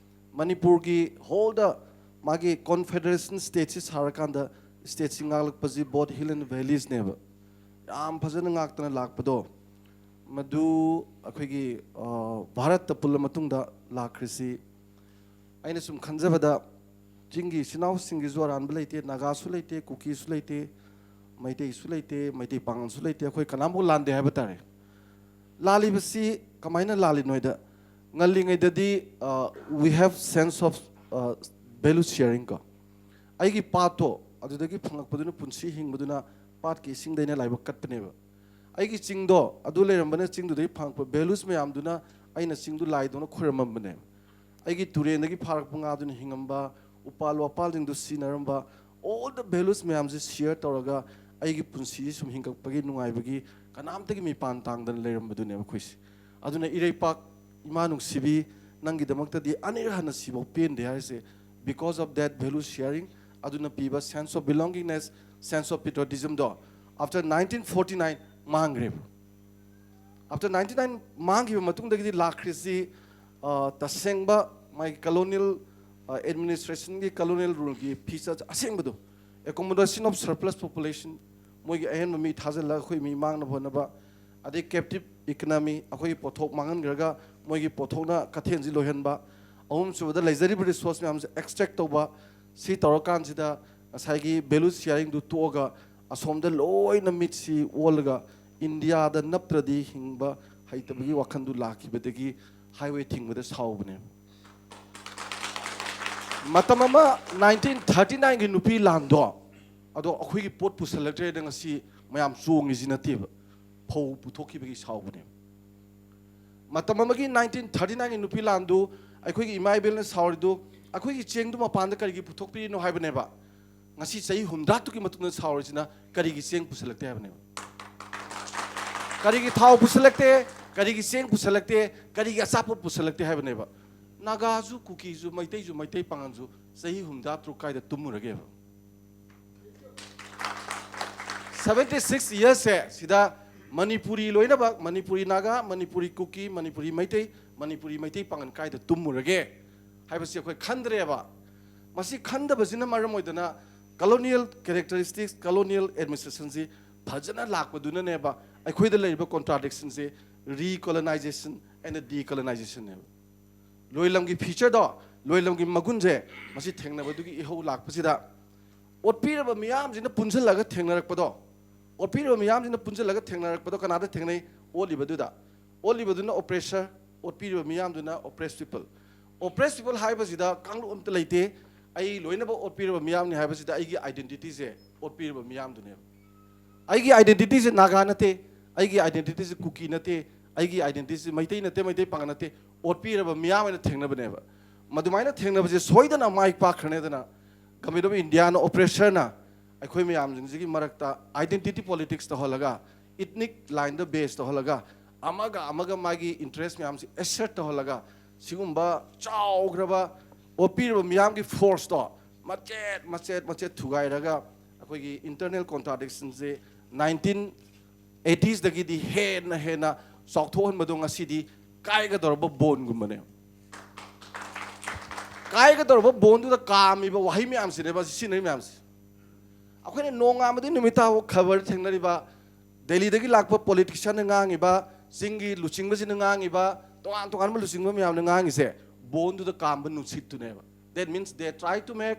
ꯃꯅꯤꯄꯨꯔꯒꯤ whole the ꯃꯥꯒꯤ ꯀꯣꯟꯐꯦꯗꯔꯦꯁꯟ ꯁ꯭ꯇꯦꯠꯁꯤ ꯁꯥꯔꯀꯥꯟꯗ ꯁ꯭ꯇꯦꯠꯁꯤ ꯉꯥꯛꯂꯛꯄꯁꯤ both hill and valleysꯅꯦꯕ꯫ ꯌꯥꯝ ꯐꯖꯅ ꯉꯥꯛꯇꯅ ꯂꯥꯛꯄꯗꯣ, ꯃꯗꯨ ꯑꯩꯈꯣꯏꯒꯤ, ꯑ, ꯚꯥꯔꯠꯇ ꯄꯨꯜꯂ ꯃꯇꯨꯡꯗ ꯂꯥꯛꯈ꯭ꯔꯤꯁꯤ꯫ ꯑꯩꯅ ꯁꯨꯝ ꯈꯟꯖꯕꯗ, ꯆꯤꯡꯒꯤ ꯏꯆꯤꯟ ꯏꯅꯥꯎꯁꯤꯡꯒꯤꯁꯨ ꯑꯔꯥꯟꯕ ꯂꯩꯇꯦ, ꯅꯥꯒꯥꯁꯨ ꯂꯩꯇꯦ, ꯀꯨꯀꯤꯁꯨ ꯂꯩꯇꯦ, ꯃꯩꯇꯩꯁꯨ ꯂꯩꯇꯦ, ꯃꯩꯇꯩ ꯄꯥꯉꯜꯁꯨ ꯂꯩꯇꯦ, ꯑꯩꯈꯣꯏ ꯀꯅꯥꯝꯐꯥꯎ ꯂꯥꯟꯗꯦ ꯍꯥꯏꯕ ꯇꯥꯔꯦ꯫ ꯂꯥꯜꯂꯤꯕꯁꯤ ꯀꯃꯥꯏꯅ ꯂꯥꯜꯂꯤꯅꯣ ꯍꯥꯏꯗ, ꯉꯜꯂꯤꯉꯩꯗꯗꯤ, ꯑ, we have sense of, ꯑ, value sharing ꯀꯣ꯫ ꯑꯩꯒꯤ ꯄꯥꯠꯇꯣ ꯑꯗꯨꯗꯒꯤ ꯐꯪꯂꯛꯄꯗꯨꯅ ꯄꯨꯟꯁꯤ ꯍꯤꯡꯕꯗꯨꯅ ꯄꯥꯠꯀꯤ ꯏꯁꯤꯡꯗꯩꯅ ꯂꯥꯏꯕꯛ ꯀꯠꯄꯅꯦꯕ꯫ ꯑꯩꯒꯤ ꯆꯤꯡꯗꯣ ꯑꯗꯨ ꯂꯩꯔꯝꯕꯅ ꯆꯤꯡꯗꯨꯗꯒꯤ ꯐꯪꯂꯛꯄ values ꯃꯌꯥꯝꯗꯨꯅ ꯑꯩꯅ ꯆꯤꯡꯗꯨ ꯂꯥꯏꯗꯧꯅ ꯈꯣꯏꯔꯝꯃꯝꯕꯅꯦꯕ꯫ ꯑꯩꯒꯤ ꯇꯨꯔꯦꯟꯗꯒꯤ ꯐꯥꯔꯛꯄ ꯉꯥꯗꯨꯅ ꯍꯤꯡꯉꯝꯕ, ꯎꯄꯥꯜ ꯋꯥꯄꯥꯜꯁꯤꯡꯗꯨ ꯁꯤꯖꯤꯟꯅꯔꯝꯕ, all the values ꯃꯌꯥꯝꯁꯦ share ꯇꯧꯔꯒ ꯑꯩꯒꯤ ꯄꯨꯟꯁꯤꯁꯤ ꯁꯨꯝ ꯍꯤꯡꯒꯠꯄꯒꯤ ꯅꯨꯡꯉꯥꯏꯕꯒꯤ ꯀꯅꯥꯝꯇꯒꯤ ꯃꯤꯄꯥꯟ ꯇꯥꯡꯗꯅ ꯂꯩꯔꯝꯕꯗꯨꯅꯦꯕ ꯑꯩꯈꯣꯏꯁꯦ꯫ ꯑꯗꯨꯅ ꯏꯔꯩꯄꯥꯛ ꯏꯃꯥ ꯅꯨꯡꯁꯤꯕꯤ, ꯅꯪꯒꯤꯗꯃꯛꯇꯗꯤ ꯑꯅꯤꯔꯛ ꯍꯟꯅ ꯁꯤꯐꯥꯎ ꯄꯦꯟꯗꯦ ꯍꯥꯏꯔꯤꯁꯦ, because of that value sharing, ꯑꯗꯨꯅ ꯄꯤꯕ sense of belongingness, sense of patriotismꯗꯣ after nineteen forty nine ꯃꯥꯡꯈ꯭ꯔꯦꯕ꯫ After ninety nine ꯃꯥꯡꯈꯤꯕ ꯃꯇꯨꯡꯗꯒꯤꯗꯤ ꯂꯥꯛꯈ꯭ꯔꯤꯁꯤ, ꯑ, ꯇꯁꯦꯡꯕ ꯃꯥꯒꯤ colonial, ꯑ, administrationꯒꯤ colonial ruleꯒꯤ features ꯑꯁꯦꯡꯕꯗꯣ, accommodation of surplus population, ꯃꯣꯏꯒꯤ ꯑꯍꯦꯟꯕ ꯃꯤ ꯊꯥꯖꯤꯜꯂꯒ ꯑꯩꯈꯣꯏ ꯃꯤ ꯃꯥꯡꯅꯕ ꯍꯣꯠꯅꯕ, ꯑꯗꯩ captive economy, ꯑꯩꯈꯣꯏꯒꯤ ꯄꯣꯠꯊꯣꯛ ꯃꯥꯡꯍꯟꯈ꯭ꯔꯒ ꯃꯣꯏꯒꯤ ꯄꯣꯠꯊꯣꯛꯅ ꯀꯩꯊꯦꯜꯁꯤ ꯂꯣꯏꯍꯟꯕ, ꯑꯍꯨꯝꯁꯨꯕꯗ ꯂꯩꯖꯔꯤꯕ ꯔꯤꯁꯣꯔꯁ ꯃꯌꯥꯝꯁꯦ ꯑꯦꯛꯁꯇ꯭ꯔꯦꯛ ꯇꯧꯕ꯫ ꯁꯤ ꯇꯧꯔꯀꯥꯟꯁꯤꯗ ꯉꯁꯥꯏꯒꯤ ꯚꯦꯂꯨ ꯁꯤꯌꯥꯔꯤꯡꯗꯨ ꯇꯣꯛꯑꯒ ꯑꯁꯣꯝꯗ ꯂꯣꯏꯅ ꯃꯤꯠꯁꯤ ꯑꯣꯜꯂꯒ ꯏꯟꯗꯤꯌꯥꯗ ꯅꯞꯇ꯭ꯔꯗꯤ ꯍꯤꯡꯕ ꯍꯩꯇꯕꯒꯤ ꯋꯥꯈꯜꯗꯨ ꯂꯥꯛꯈꯤꯕꯗꯒꯤ ꯍꯥꯏꯋꯦ ꯊꯤꯡꯕꯗ ꯁꯥꯎꯕꯅꯦ꯫ ꯃꯇꯝ ꯑꯃ ꯅꯥꯏꯟꯇꯤꯟ ꯊꯥꯔꯇꯤ ꯅꯥꯏꯟꯒꯤ ꯅꯨꯄꯤ ꯂꯥꯟꯗꯣ ꯑꯗꯣ ꯑꯩꯈꯣꯏꯒꯤ ꯄꯣꯠ ꯄꯨꯁꯜꯂꯛꯇ꯭ꯔꯦꯅ ꯉꯁꯤ ꯃꯌꯥꯝ ꯆꯣꯡꯉꯤꯁꯤ ꯅꯠꯇꯦꯕ, ꯐꯧ ꯄꯨꯊꯣꯛꯈꯤꯕꯒꯤ ꯁꯥꯎꯕꯅꯦꯕ꯫ ꯃꯇꯝ ꯑꯃꯒꯤ ꯅꯥꯏꯟꯇꯤꯟ ꯊꯥꯔꯇꯤ ꯅꯥꯏꯟꯒꯤ ꯅꯨꯄꯤ ꯂꯥꯟꯗꯨ ꯑꯩꯈꯣꯏꯒꯤ ꯏꯃꯥ ꯏꯕꯦꯜꯅ ꯁꯥꯎꯔꯤꯗꯨ ꯑꯩꯈꯣꯏꯒꯤ ꯆꯦꯡꯗꯨ ꯃꯄꯥꯟꯗ ꯀꯔꯤꯒꯤ ꯄꯨꯊꯣꯛꯄꯤꯔꯤꯅꯣ ꯍꯥꯏꯕꯅꯦꯕ꯫ ꯉꯁꯤ ꯆꯍꯤ ꯍꯨꯝꯗ꯭ꯔꯥ ꯇꯨꯛꯀꯤ ꯃꯇꯨꯡꯗ ꯁꯥꯎꯔꯤꯁꯤꯅ ꯀꯔꯤꯒꯤ ꯆꯦꯡ ꯄꯨꯁꯜꯂꯛꯇꯦ ꯍꯥꯏꯕꯅꯦꯕ, ꯀꯔꯤꯒꯤ ꯊꯥꯎ ꯄꯨꯁꯜꯂꯛꯇꯦ, ꯀꯔꯤꯒꯤ ꯆꯦꯡ ꯄꯨꯁꯜꯂꯛꯇꯦ, ꯀꯔꯤꯒꯤ ꯑꯆꯥꯄꯣꯠ ꯄꯨꯁꯜꯂꯛꯇꯦ ꯍꯥꯏꯕꯅꯦꯕ꯫ ꯅꯥꯒꯥꯁꯨ, ꯀꯨꯀꯤꯁꯨ, ꯃꯩꯇꯩꯁꯨ, ꯃꯩꯇꯩ ꯄꯥꯉꯜꯁꯨ ꯆꯍꯤ ꯍꯨꯝꯗ꯭ꯔꯥ ꯇꯔꯨꯛ ꯀꯥꯏꯗ ꯇꯨꯝꯃꯨꯔꯒꯦꯕ? ꯁꯕꯦꯟꯇꯤ ꯁꯤꯛꯁ ꯏꯌꯔꯁꯦ ꯁꯤꯗ ꯃꯅꯤꯄꯨꯔꯤ ꯂꯣꯏꯅꯃꯛ, ꯃꯅꯤꯄꯨꯔꯤ ꯅꯥꯒꯥ, ꯃꯅꯤꯄꯨꯔꯤ ꯀꯨꯀꯤ, ꯃꯅꯤꯄꯨꯔꯤ ꯃꯩꯇꯩ, ꯃꯅꯤꯄꯨꯔꯤ ꯃꯩꯇꯩ ꯄꯥꯉꯜ ꯀꯥꯏꯗ ꯇꯨꯝꯃꯨꯔꯒꯦ ꯍꯥꯏꯕꯁꯤ ꯑꯩꯈꯣꯏ ꯈꯟꯗ꯭ꯔꯦꯕ꯫ ꯃꯁꯤ ꯈꯟꯗꯕꯁꯤꯅ ꯃꯔꯝ ꯑꯣꯏꯗꯅ colonial characteristics, colonial administrationꯁꯤ ꯐꯖꯅ ꯂꯥꯛꯄꯗꯨꯅꯅꯦꯕ ꯑꯩꯈꯣꯏꯗ ꯂꯩꯔꯤꯕ contradictionꯁꯦ recolonization and decolonizationꯅꯦꯕ꯫ ꯂꯣꯏꯂꯝꯒꯤ featureꯗꯣ, ꯂꯣꯏꯂꯝꯒꯤ ꯃꯒꯨꯟꯁꯦ ꯃꯁꯤ ꯊꯦꯡꯅꯕꯗꯨꯒꯤ ꯏꯍꯧ ꯂꯥꯛꯄꯁꯤꯗ ꯑꯣꯠꯄꯤꯔꯕ ꯃꯤꯌꯥꯝꯁꯤꯅ ꯄꯨꯟꯁꯤꯜꯂꯒ ꯊꯦꯡꯅꯔꯛꯄꯗꯣ, ꯑꯣꯠꯄꯤꯔꯕ ꯃꯤꯌꯥꯝꯁꯤꯅ ꯄꯨꯟꯁꯤꯜꯂꯒ ꯊꯦꯡꯅꯔꯛꯄꯗꯣ ꯀꯅꯥꯗ ꯊꯦꯡꯅꯩ? ꯑꯣꯠꯂꯤꯕꯗꯨꯗ꯫ ꯑꯣꯠꯂꯤꯕꯗꯨꯅ oppressor, ꯑꯣꯠꯄꯤꯔꯤꯕ ꯃꯤꯌꯥꯝꯗꯨꯅ oppressed people꯫ Oppressed people ꯍꯥꯏꯕꯁꯤꯗ ꯀꯥꯡꯂꯨꯞ ꯑꯝꯇ ꯂꯩꯇꯦ꯫ ꯑꯩ ꯂꯣꯏꯅꯃꯛ ꯑꯣꯠꯄꯤꯔꯕ ꯃꯤꯌꯥꯝꯅꯤ ꯍꯥꯏꯕꯁꯤꯗ ꯑꯩꯒꯤ identityꯁꯦ ꯑꯣꯠꯄꯤꯔꯕ ꯃꯤꯌꯥꯝꯗꯨꯅꯦꯕ꯫ ꯑꯩꯒꯤ identityꯁꯦ ꯅꯥꯒꯥ ꯅꯠꯇꯦ, ꯑꯩꯒꯤ identityꯁꯦ ꯀꯨꯀꯤ ꯅꯠꯇꯦ, ꯑꯩꯒꯤ identityꯁꯦ ꯃꯩꯇꯩ ꯅꯠꯇꯦ, ꯃꯩꯇꯩ ꯄꯥꯉꯜ ꯅꯠꯇꯦ, ꯑꯣꯠꯄꯤꯔꯕ ꯃꯤꯌꯥꯝ ꯑꯣꯏꯅ ꯊꯦꯡꯅꯕꯅꯦꯕ꯫ ꯃꯗꯨꯃꯥꯏꯅ ꯊꯦꯡꯅꯕꯁꯦ ꯁꯣꯏꯗꯅ ꯃꯥꯏ ꯄꯥꯛꯈ꯭ꯔꯅꯦꯗꯅ Government of Indiaꯅ, oppressorꯅ ꯑꯩꯈꯣꯏ ꯃꯌꯥꯝꯁꯤꯡꯁꯤꯒꯤ ꯃꯔꯛꯇ identity politics ꯇꯧꯍꯜꯂꯒ, ethnic lineꯗ base ꯇꯧꯍꯜꯂꯒ, ꯑꯃꯒ ꯑꯃꯒ ꯃꯥꯒꯤ interest ꯃꯌꯥꯝꯁꯤ assert ꯇꯧꯍꯜꯂꯒ, ꯁꯤꯒꯨꯝꯕ ꯆꯥꯎꯈ꯭ꯔꯕ ꯑꯣꯠꯄꯤꯔꯕ ꯃꯤꯌꯥꯝꯒꯤ forceꯇꯣ ꯃꯆꯦꯠ ꯃꯆꯦꯠ ꯃꯆꯦꯠ ꯊꯨꯒꯥꯏꯔꯒ ꯑꯩꯈꯣꯏꯒꯤ internal contradictionꯁꯦ nineteen eightiesꯗꯒꯤꯗꯤ ꯍꯦꯟꯅ ꯍꯦꯟꯅ ꯆꯥꯎꯊꯣꯛꯍꯟꯕꯗꯣ ꯉꯁꯤꯗꯤ ꯀꯥꯏꯒꯗꯧꯔꯕ boneꯒꯨꯝꯕꯅꯦ꯫ ꯀꯥꯏꯒꯗꯧꯔꯕ boneꯗꯨꯗ ꯀꯥꯝꯃꯤꯕ ꯋꯥꯍꯩ ꯃꯌꯥꯝꯁꯤꯅꯦꯕ ꯁꯤ ꯁꯤꯖꯤꯟꯅꯔꯤ ꯃꯌꯥꯝꯁꯦ꯫ ꯑꯩꯈꯣꯏꯅ ꯅꯣꯡꯉꯥꯟꯕꯗꯒꯤ ꯅꯨꯃꯤꯠ ꯇꯥꯕ ꯈꯕꯔ ꯊꯦꯡꯅꯔꯤꯕ, ꯗꯦꯜꯂꯤꯗꯒꯤ ꯂꯥꯛꯄ politicianꯅ ꯉꯥꯡꯉꯤꯕ, ꯆꯤꯡꯒꯤ ꯂꯨꯆꯤꯡꯕꯁꯤꯡꯅ ꯉꯥꯡꯉꯤꯕ, ꯇꯣꯉꯥꯟ ꯇꯣꯉꯥꯟꯕ ꯂꯨꯆꯤꯡꯕ ꯃꯌꯥꯝꯅ ꯉꯥꯡꯉꯤꯁꯦ ꯕꯣꯟꯗꯨꯗ ꯀꯥꯝꯕ ꯅꯨꯡꯁꯤꯠꯇꯨꯅꯦꯕ꯫ That means they try to make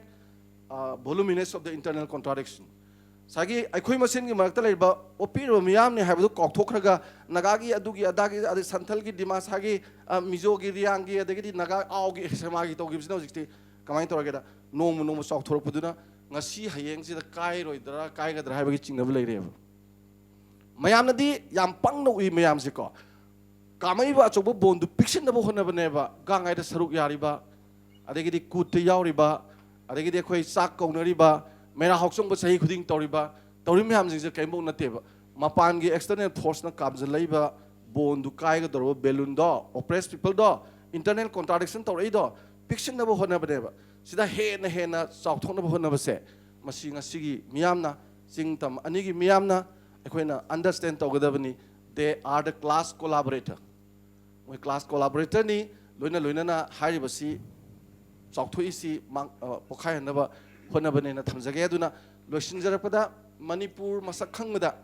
uh, voluminous of the internal contradiction. ꯉꯁꯥꯏꯒꯤ ꯑꯩꯈꯣꯏ ꯃꯁꯦꯟꯒꯤ ꯃꯔꯛꯇ ꯂꯩꯔꯤꯕ ꯑꯣꯠꯄꯤꯔꯕ ꯃꯤꯌꯥꯝꯅꯤ ꯍꯥꯏꯕꯗꯨ ꯀꯥꯎꯊꯣꯛꯈ꯭ꯔꯒ, ꯅꯥꯒꯥꯒꯤ, ꯑꯗꯨꯒꯤ, ꯑꯗꯥꯒꯤ, ꯑꯗꯩ ꯁꯟꯊꯜꯒꯤ, ꯗꯤꯃꯥꯁꯥꯒꯤ, ꯑ, ꯃꯤꯖꯣꯒꯤ, ꯔꯤꯌꯥꯡꯒꯤ, ꯑꯗꯒꯤꯗꯤ ꯅꯥꯒꯥ ꯑꯥꯎꯒꯤ, ꯁꯦꯃꯥꯒꯤ ꯇꯧꯈꯤꯕꯁꯤꯅ ꯍꯧꯖꯤꯛꯇꯤ ꯀꯃꯥꯏꯅ ꯇꯧꯔꯒꯦꯗ, ꯅꯣꯡꯃ ꯅꯣꯡꯃ ꯆꯥꯎꯊꯣꯔꯛꯄꯗꯨꯅ ꯉꯁꯤ ꯍꯌꯦꯡꯁꯤꯗ ꯀꯥꯏꯔꯣꯏꯗ꯭ꯔꯥ ꯀꯥꯏꯒꯗ꯭ꯔꯥ ꯍꯥꯏꯕꯒꯤ ꯆꯤꯡꯅꯕ ꯂꯩꯔꯦꯕ꯫ ꯃꯌꯥꯝꯅꯗꯤ ꯌꯥꯝ ꯄꯪꯅ ꯎꯏ ꯃꯌꯥꯝꯁꯦꯀꯣ꯫ ꯀꯥꯃꯩꯕ ꯑꯆꯧꯕ ꯕꯣꯟꯗꯨ ꯄꯤꯛꯁꯤꯟꯅꯕ ꯍꯣꯠꯅꯕꯅꯦꯕ ꯒꯥꯡꯉꯥꯏꯗ ꯁꯔꯨꯛ ꯌꯥꯔꯤꯕ, ꯑꯗꯒꯤꯗꯤ ꯀꯨꯠꯇ ꯌꯥꯎꯔꯤꯕ, ꯑꯗꯒꯤꯗꯤ ꯑꯩꯈꯣꯏ ꯆꯥꯛ ꯀꯧꯅꯔꯤꯕ, ꯃꯦꯔꯥ ꯍꯥꯎꯆꯣꯡꯕ ꯆꯍꯤ ꯈꯨꯗꯤꯡ ꯇꯧꯔꯤꯕ, ꯇꯧꯔꯤ ꯃꯌꯥꯝꯁꯤꯡꯁꯦ ꯀꯔꯤꯝꯐꯥꯎ ꯅꯠꯇꯦꯕ꯫ ꯃꯄꯥꯟꯒꯤ external forceꯅ ꯀꯥꯝꯖꯜꯂꯛꯏꯕ ꯕꯣꯟꯗꯨ ꯀꯥꯏꯒꯗꯧꯔꯕ balloonꯗꯣ, oppressed peopleꯗꯣ, internal contradiction ꯇꯧꯔꯛꯏꯗꯣ ꯄꯤꯛꯁꯤꯟꯅꯕ ꯍꯣꯠꯅꯕꯅꯦꯕ꯫ ꯁꯤꯗ ꯍꯦꯟꯅ ꯍꯦꯟꯅ ꯆꯥꯎꯊꯣꯛꯅꯕ ꯍꯣꯠꯅꯕꯁꯦ ꯃꯁꯤ ꯉꯁꯤꯒꯤ ꯃꯤꯌꯥꯝꯅ, ꯆꯤꯡ ꯇꯝ ꯑꯅꯤꯒꯤ ꯃꯤꯌꯥꯝꯅ ꯑꯩꯈꯣꯏꯅ understand ꯇꯧꯒꯗꯕꯅꯤ꯫ They are the class collaborator. ꯃꯣꯏ class collaboratorꯅꯤ꯫ ꯂꯣꯏꯅ ꯂꯣꯏꯅꯅ ꯍꯥꯏꯔꯤꯕꯁꯤ ꯆꯥꯎꯊꯣꯛꯏꯁꯤ ꯃꯥꯡ-, ꯑ, ꯄꯣꯈꯥꯏꯍꯟꯅꯕ ꯍꯣꯠꯅꯕꯅꯦꯅ ꯊꯝꯖꯒꯦ꯫ ꯑꯗꯨꯅ ꯂꯣꯏꯁꯤꯟꯖꯔꯛꯄꯗ ꯃꯅꯤꯄꯨꯔ ꯃꯁꯛ ꯈꯪꯕꯗ,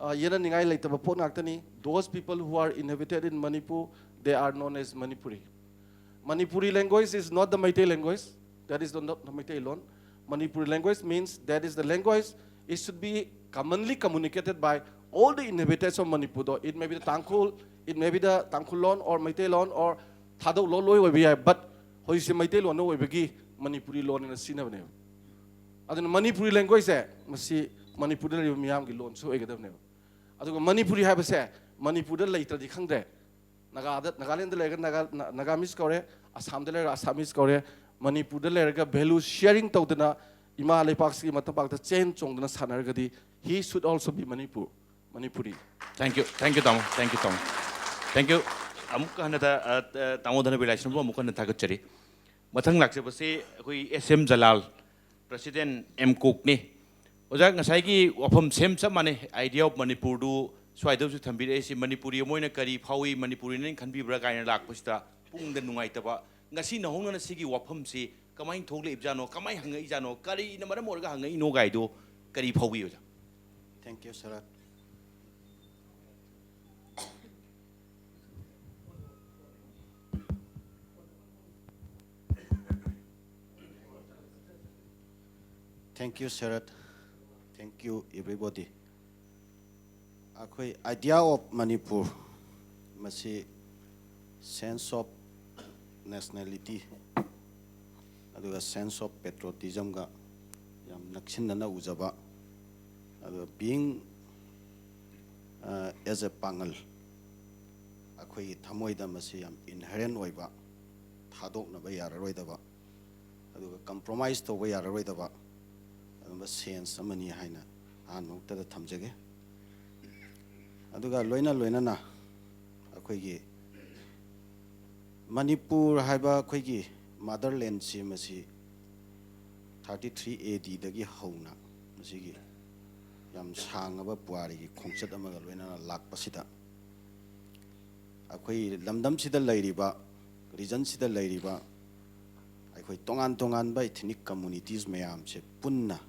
ꯑ, ꯌꯦꯠꯅꯅꯤꯡꯉꯥꯏ ꯂꯩꯇꯕ ꯄꯣꯠ ꯉꯥꯛꯇꯅꯤ꯫ Those people who are inhabited in Manipur, they are known as Manipuri. Manipuri language is not the Meitei language. That is not the Meitei loan. Manipuri language means that is the language. It should be commonly communicated by all the inhabitants of Manipur. Though it may be the Tangkhul, it may be the Tangkhul loan or Meitei loan or ꯊꯥꯗꯧ ꯂꯣꯟ ꯂꯣꯏ ꯑꯣꯏꯕ ꯌꯥꯏ, but ꯍꯧꯖꯤꯛꯁꯦ ꯃꯩꯇꯩ ꯂꯣꯟ ꯑꯣꯏꯕꯒꯤ ꯃꯅꯤꯄꯨꯔꯤ ꯂꯣꯟ ꯑꯅ ꯁꯤꯖꯤꯟꯅꯕꯅꯦꯕ꯫ ꯑꯗꯨꯅ ꯃꯅꯤꯄꯨꯔꯤ languageꯁꯦ ꯃꯁꯤ ꯃꯅꯤꯄꯨꯔꯗ ꯂꯩꯔꯤꯕ ꯃꯤꯌꯥꯝꯒꯤ ꯂꯣꯟꯁꯨ ꯑꯣꯏꯒꯗꯕꯅꯦꯕ꯫ ꯑꯗꯨꯒ ꯃꯅꯤꯄꯨꯔꯤ ꯍꯥꯏꯕꯁꯦ ꯃꯅꯤꯄꯨꯔꯗ ꯂꯩꯇ꯭ꯔꯗꯤ ꯈꯪꯗ꯭ꯔꯦ꯫ ꯅꯥꯒꯥꯗ, ꯅꯥꯒꯥꯂꯦꯟꯗ ꯂꯩꯔꯒ ꯅꯥꯒꯥ, ꯅꯥ-, ꯅꯥꯒꯥꯃꯤꯁ ꯀꯧꯔꯦ, ꯑꯁꯥꯝꯗ ꯂꯩꯔꯒ ꯑꯁꯥꯃꯤꯁ ꯀꯧꯔꯦ, ꯃꯅꯤꯄꯨꯔꯗ ꯂꯩꯔꯒ value sharing ꯇꯧꯗꯅ ꯏꯃꯥ ꯂꯩꯄꯥꯛꯁꯤꯒꯤ ꯃꯇꯝꯄꯥꯛꯇ ꯆꯦꯟ ꯆꯣꯡꯗꯅ ꯁꯥꯟꯅꯔꯒꯗꯤ he should also be Manipur, Manipuri. Thank you, thank you, ꯇꯥꯃꯣ, thank you, ꯇꯥꯃꯣ, thank you. ꯑꯃꯨꯛꯀ ꯍꯟꯅ ꯇ-, ꯑ, ꯑ, ꯇꯥꯃꯣ ꯙꯅꯕꯤꯔ ꯂꯥꯏꯁ꯭ꯔꯝꯕꯨ ꯑꯃꯨꯛ ꯍꯟꯅ ꯊꯥꯒꯠꯆꯔꯤ꯫ ꯃꯊꯪ ꯂꯥꯛꯆꯕꯁꯤ ꯑꯩꯈꯣꯏ ꯑꯦꯁ ꯑꯦꯝ ꯖꯂꯥꯜ, president ꯑꯦꯝ ꯀꯣꯛꯅꯤ꯫ ꯑꯣꯖꯥ, ꯉꯁꯥꯏꯒꯤ ꯋꯥꯐꯝ same ꯆꯞ ꯃꯥꯟꯅꯩ, idea of ꯃꯅꯤꯄꯨꯔꯗꯨ ꯁ꯭ꯋꯥꯏꯗ ꯍꯧꯖꯤꯛ ꯊꯝꯕꯤꯔꯛꯏꯁꯤ, ꯃꯅꯤꯄꯨꯔꯤ ꯑꯃ ꯑꯣꯏꯅ ꯀꯔꯤ ꯐꯥꯎꯏ, ꯃꯅꯤꯄꯨꯔꯤꯅ ꯈꯟꯕꯤꯕ꯭ꯔꯥ ꯀꯥꯏꯅ ꯂꯥꯛꯄꯁꯤꯗ ꯄꯨꯛꯅꯤꯡꯗ ꯅꯨꯡꯉꯥꯏꯇꯕ꯫ ꯉꯁꯤ ꯅꯧꯍꯧꯅꯅ ꯁꯤꯒꯤ ꯋꯥꯐꯝꯁꯤ ꯀꯃꯥꯏꯅ ꯊꯣꯛꯂꯛꯏꯕꯖꯥꯠꯅꯣ, ꯀꯃꯥꯏꯅ ꯍꯪꯉꯛꯏꯖꯥꯠꯅꯣ, ꯀꯔꯤꯅ ꯃꯔꯝ ꯑꯣꯏꯔꯒ ꯍꯪꯉꯛꯏꯅꯣ ꯀꯥꯏꯗꯣ ꯀꯔꯤ ꯐꯥꯎꯏ, ꯑꯣꯖꯥ? Thank you, shirt. Thank you, Sharad. Thank you, everybody. ꯑꯩꯈꯣꯏ idea of Manipur, ꯃꯁꯤ sense of nationality ꯑꯗꯨꯒ sense of patriotismꯒ ꯌꯥꯝ ꯅꯛꯁꯤꯟꯅꯅ ꯎꯖꯕ, ꯑꯗꯨꯒ being as a ꯄꯥꯉꯜ, ꯑꯩꯈꯣꯏꯒꯤ ꯊꯃꯣꯏꯗ ꯃꯁꯤ ꯌꯥꯝ inherent ꯑꯣꯏꯕ, ꯊꯥꯗꯣꯛꯅꯕ ꯌꯥꯔꯔꯣꯏꯗꯕ, ꯑꯗꯨꯒ compromise ꯇꯧꯕ ꯌꯥꯔꯔꯣꯏꯗꯕ ꯑꯗꯨꯝꯕ sense ꯑꯃꯅꯤ ꯍꯥꯏꯅ ꯑꯍꯥꯟꯕ ꯃꯛꯇꯗ ꯊꯝꯖꯒꯦ꯫ ꯑꯗꯨꯒ ꯂꯣꯏꯅ ꯂꯣꯏꯅꯅ ꯑꯩꯈꯣꯏꯒꯤ ꯃꯅꯤꯄꯨꯔ ꯍꯥꯏꯕ ꯑꯩꯈꯣꯏꯒꯤ motherlandꯁꯤ, ꯃꯁꯤ thirty three ADꯗꯒꯤ ꯍꯧꯅ ꯃꯁꯤꯒꯤ ꯌꯥꯝ ꯁꯥꯡꯉꯕ ꯄꯨꯋꯥꯔꯤꯒꯤ ꯈꯣꯡꯆꯠ ꯑꯃꯒ ꯂꯣꯏꯅꯅ ꯂꯥꯛꯄꯁꯤꯗ, ꯑꯩꯈꯣꯏ ꯂꯝꯗꯝꯁꯤꯗ ꯂꯩꯔꯤꯕ, regionꯁꯤꯗ ꯂꯩꯔꯤꯕ ꯑꯩꯈꯣꯏ ꯇꯣꯉꯥꯟ ꯇꯣꯉꯥꯟꯕ ethnic communities ꯃꯌꯥꯝꯁꯦ ꯄꯨꯟꯅ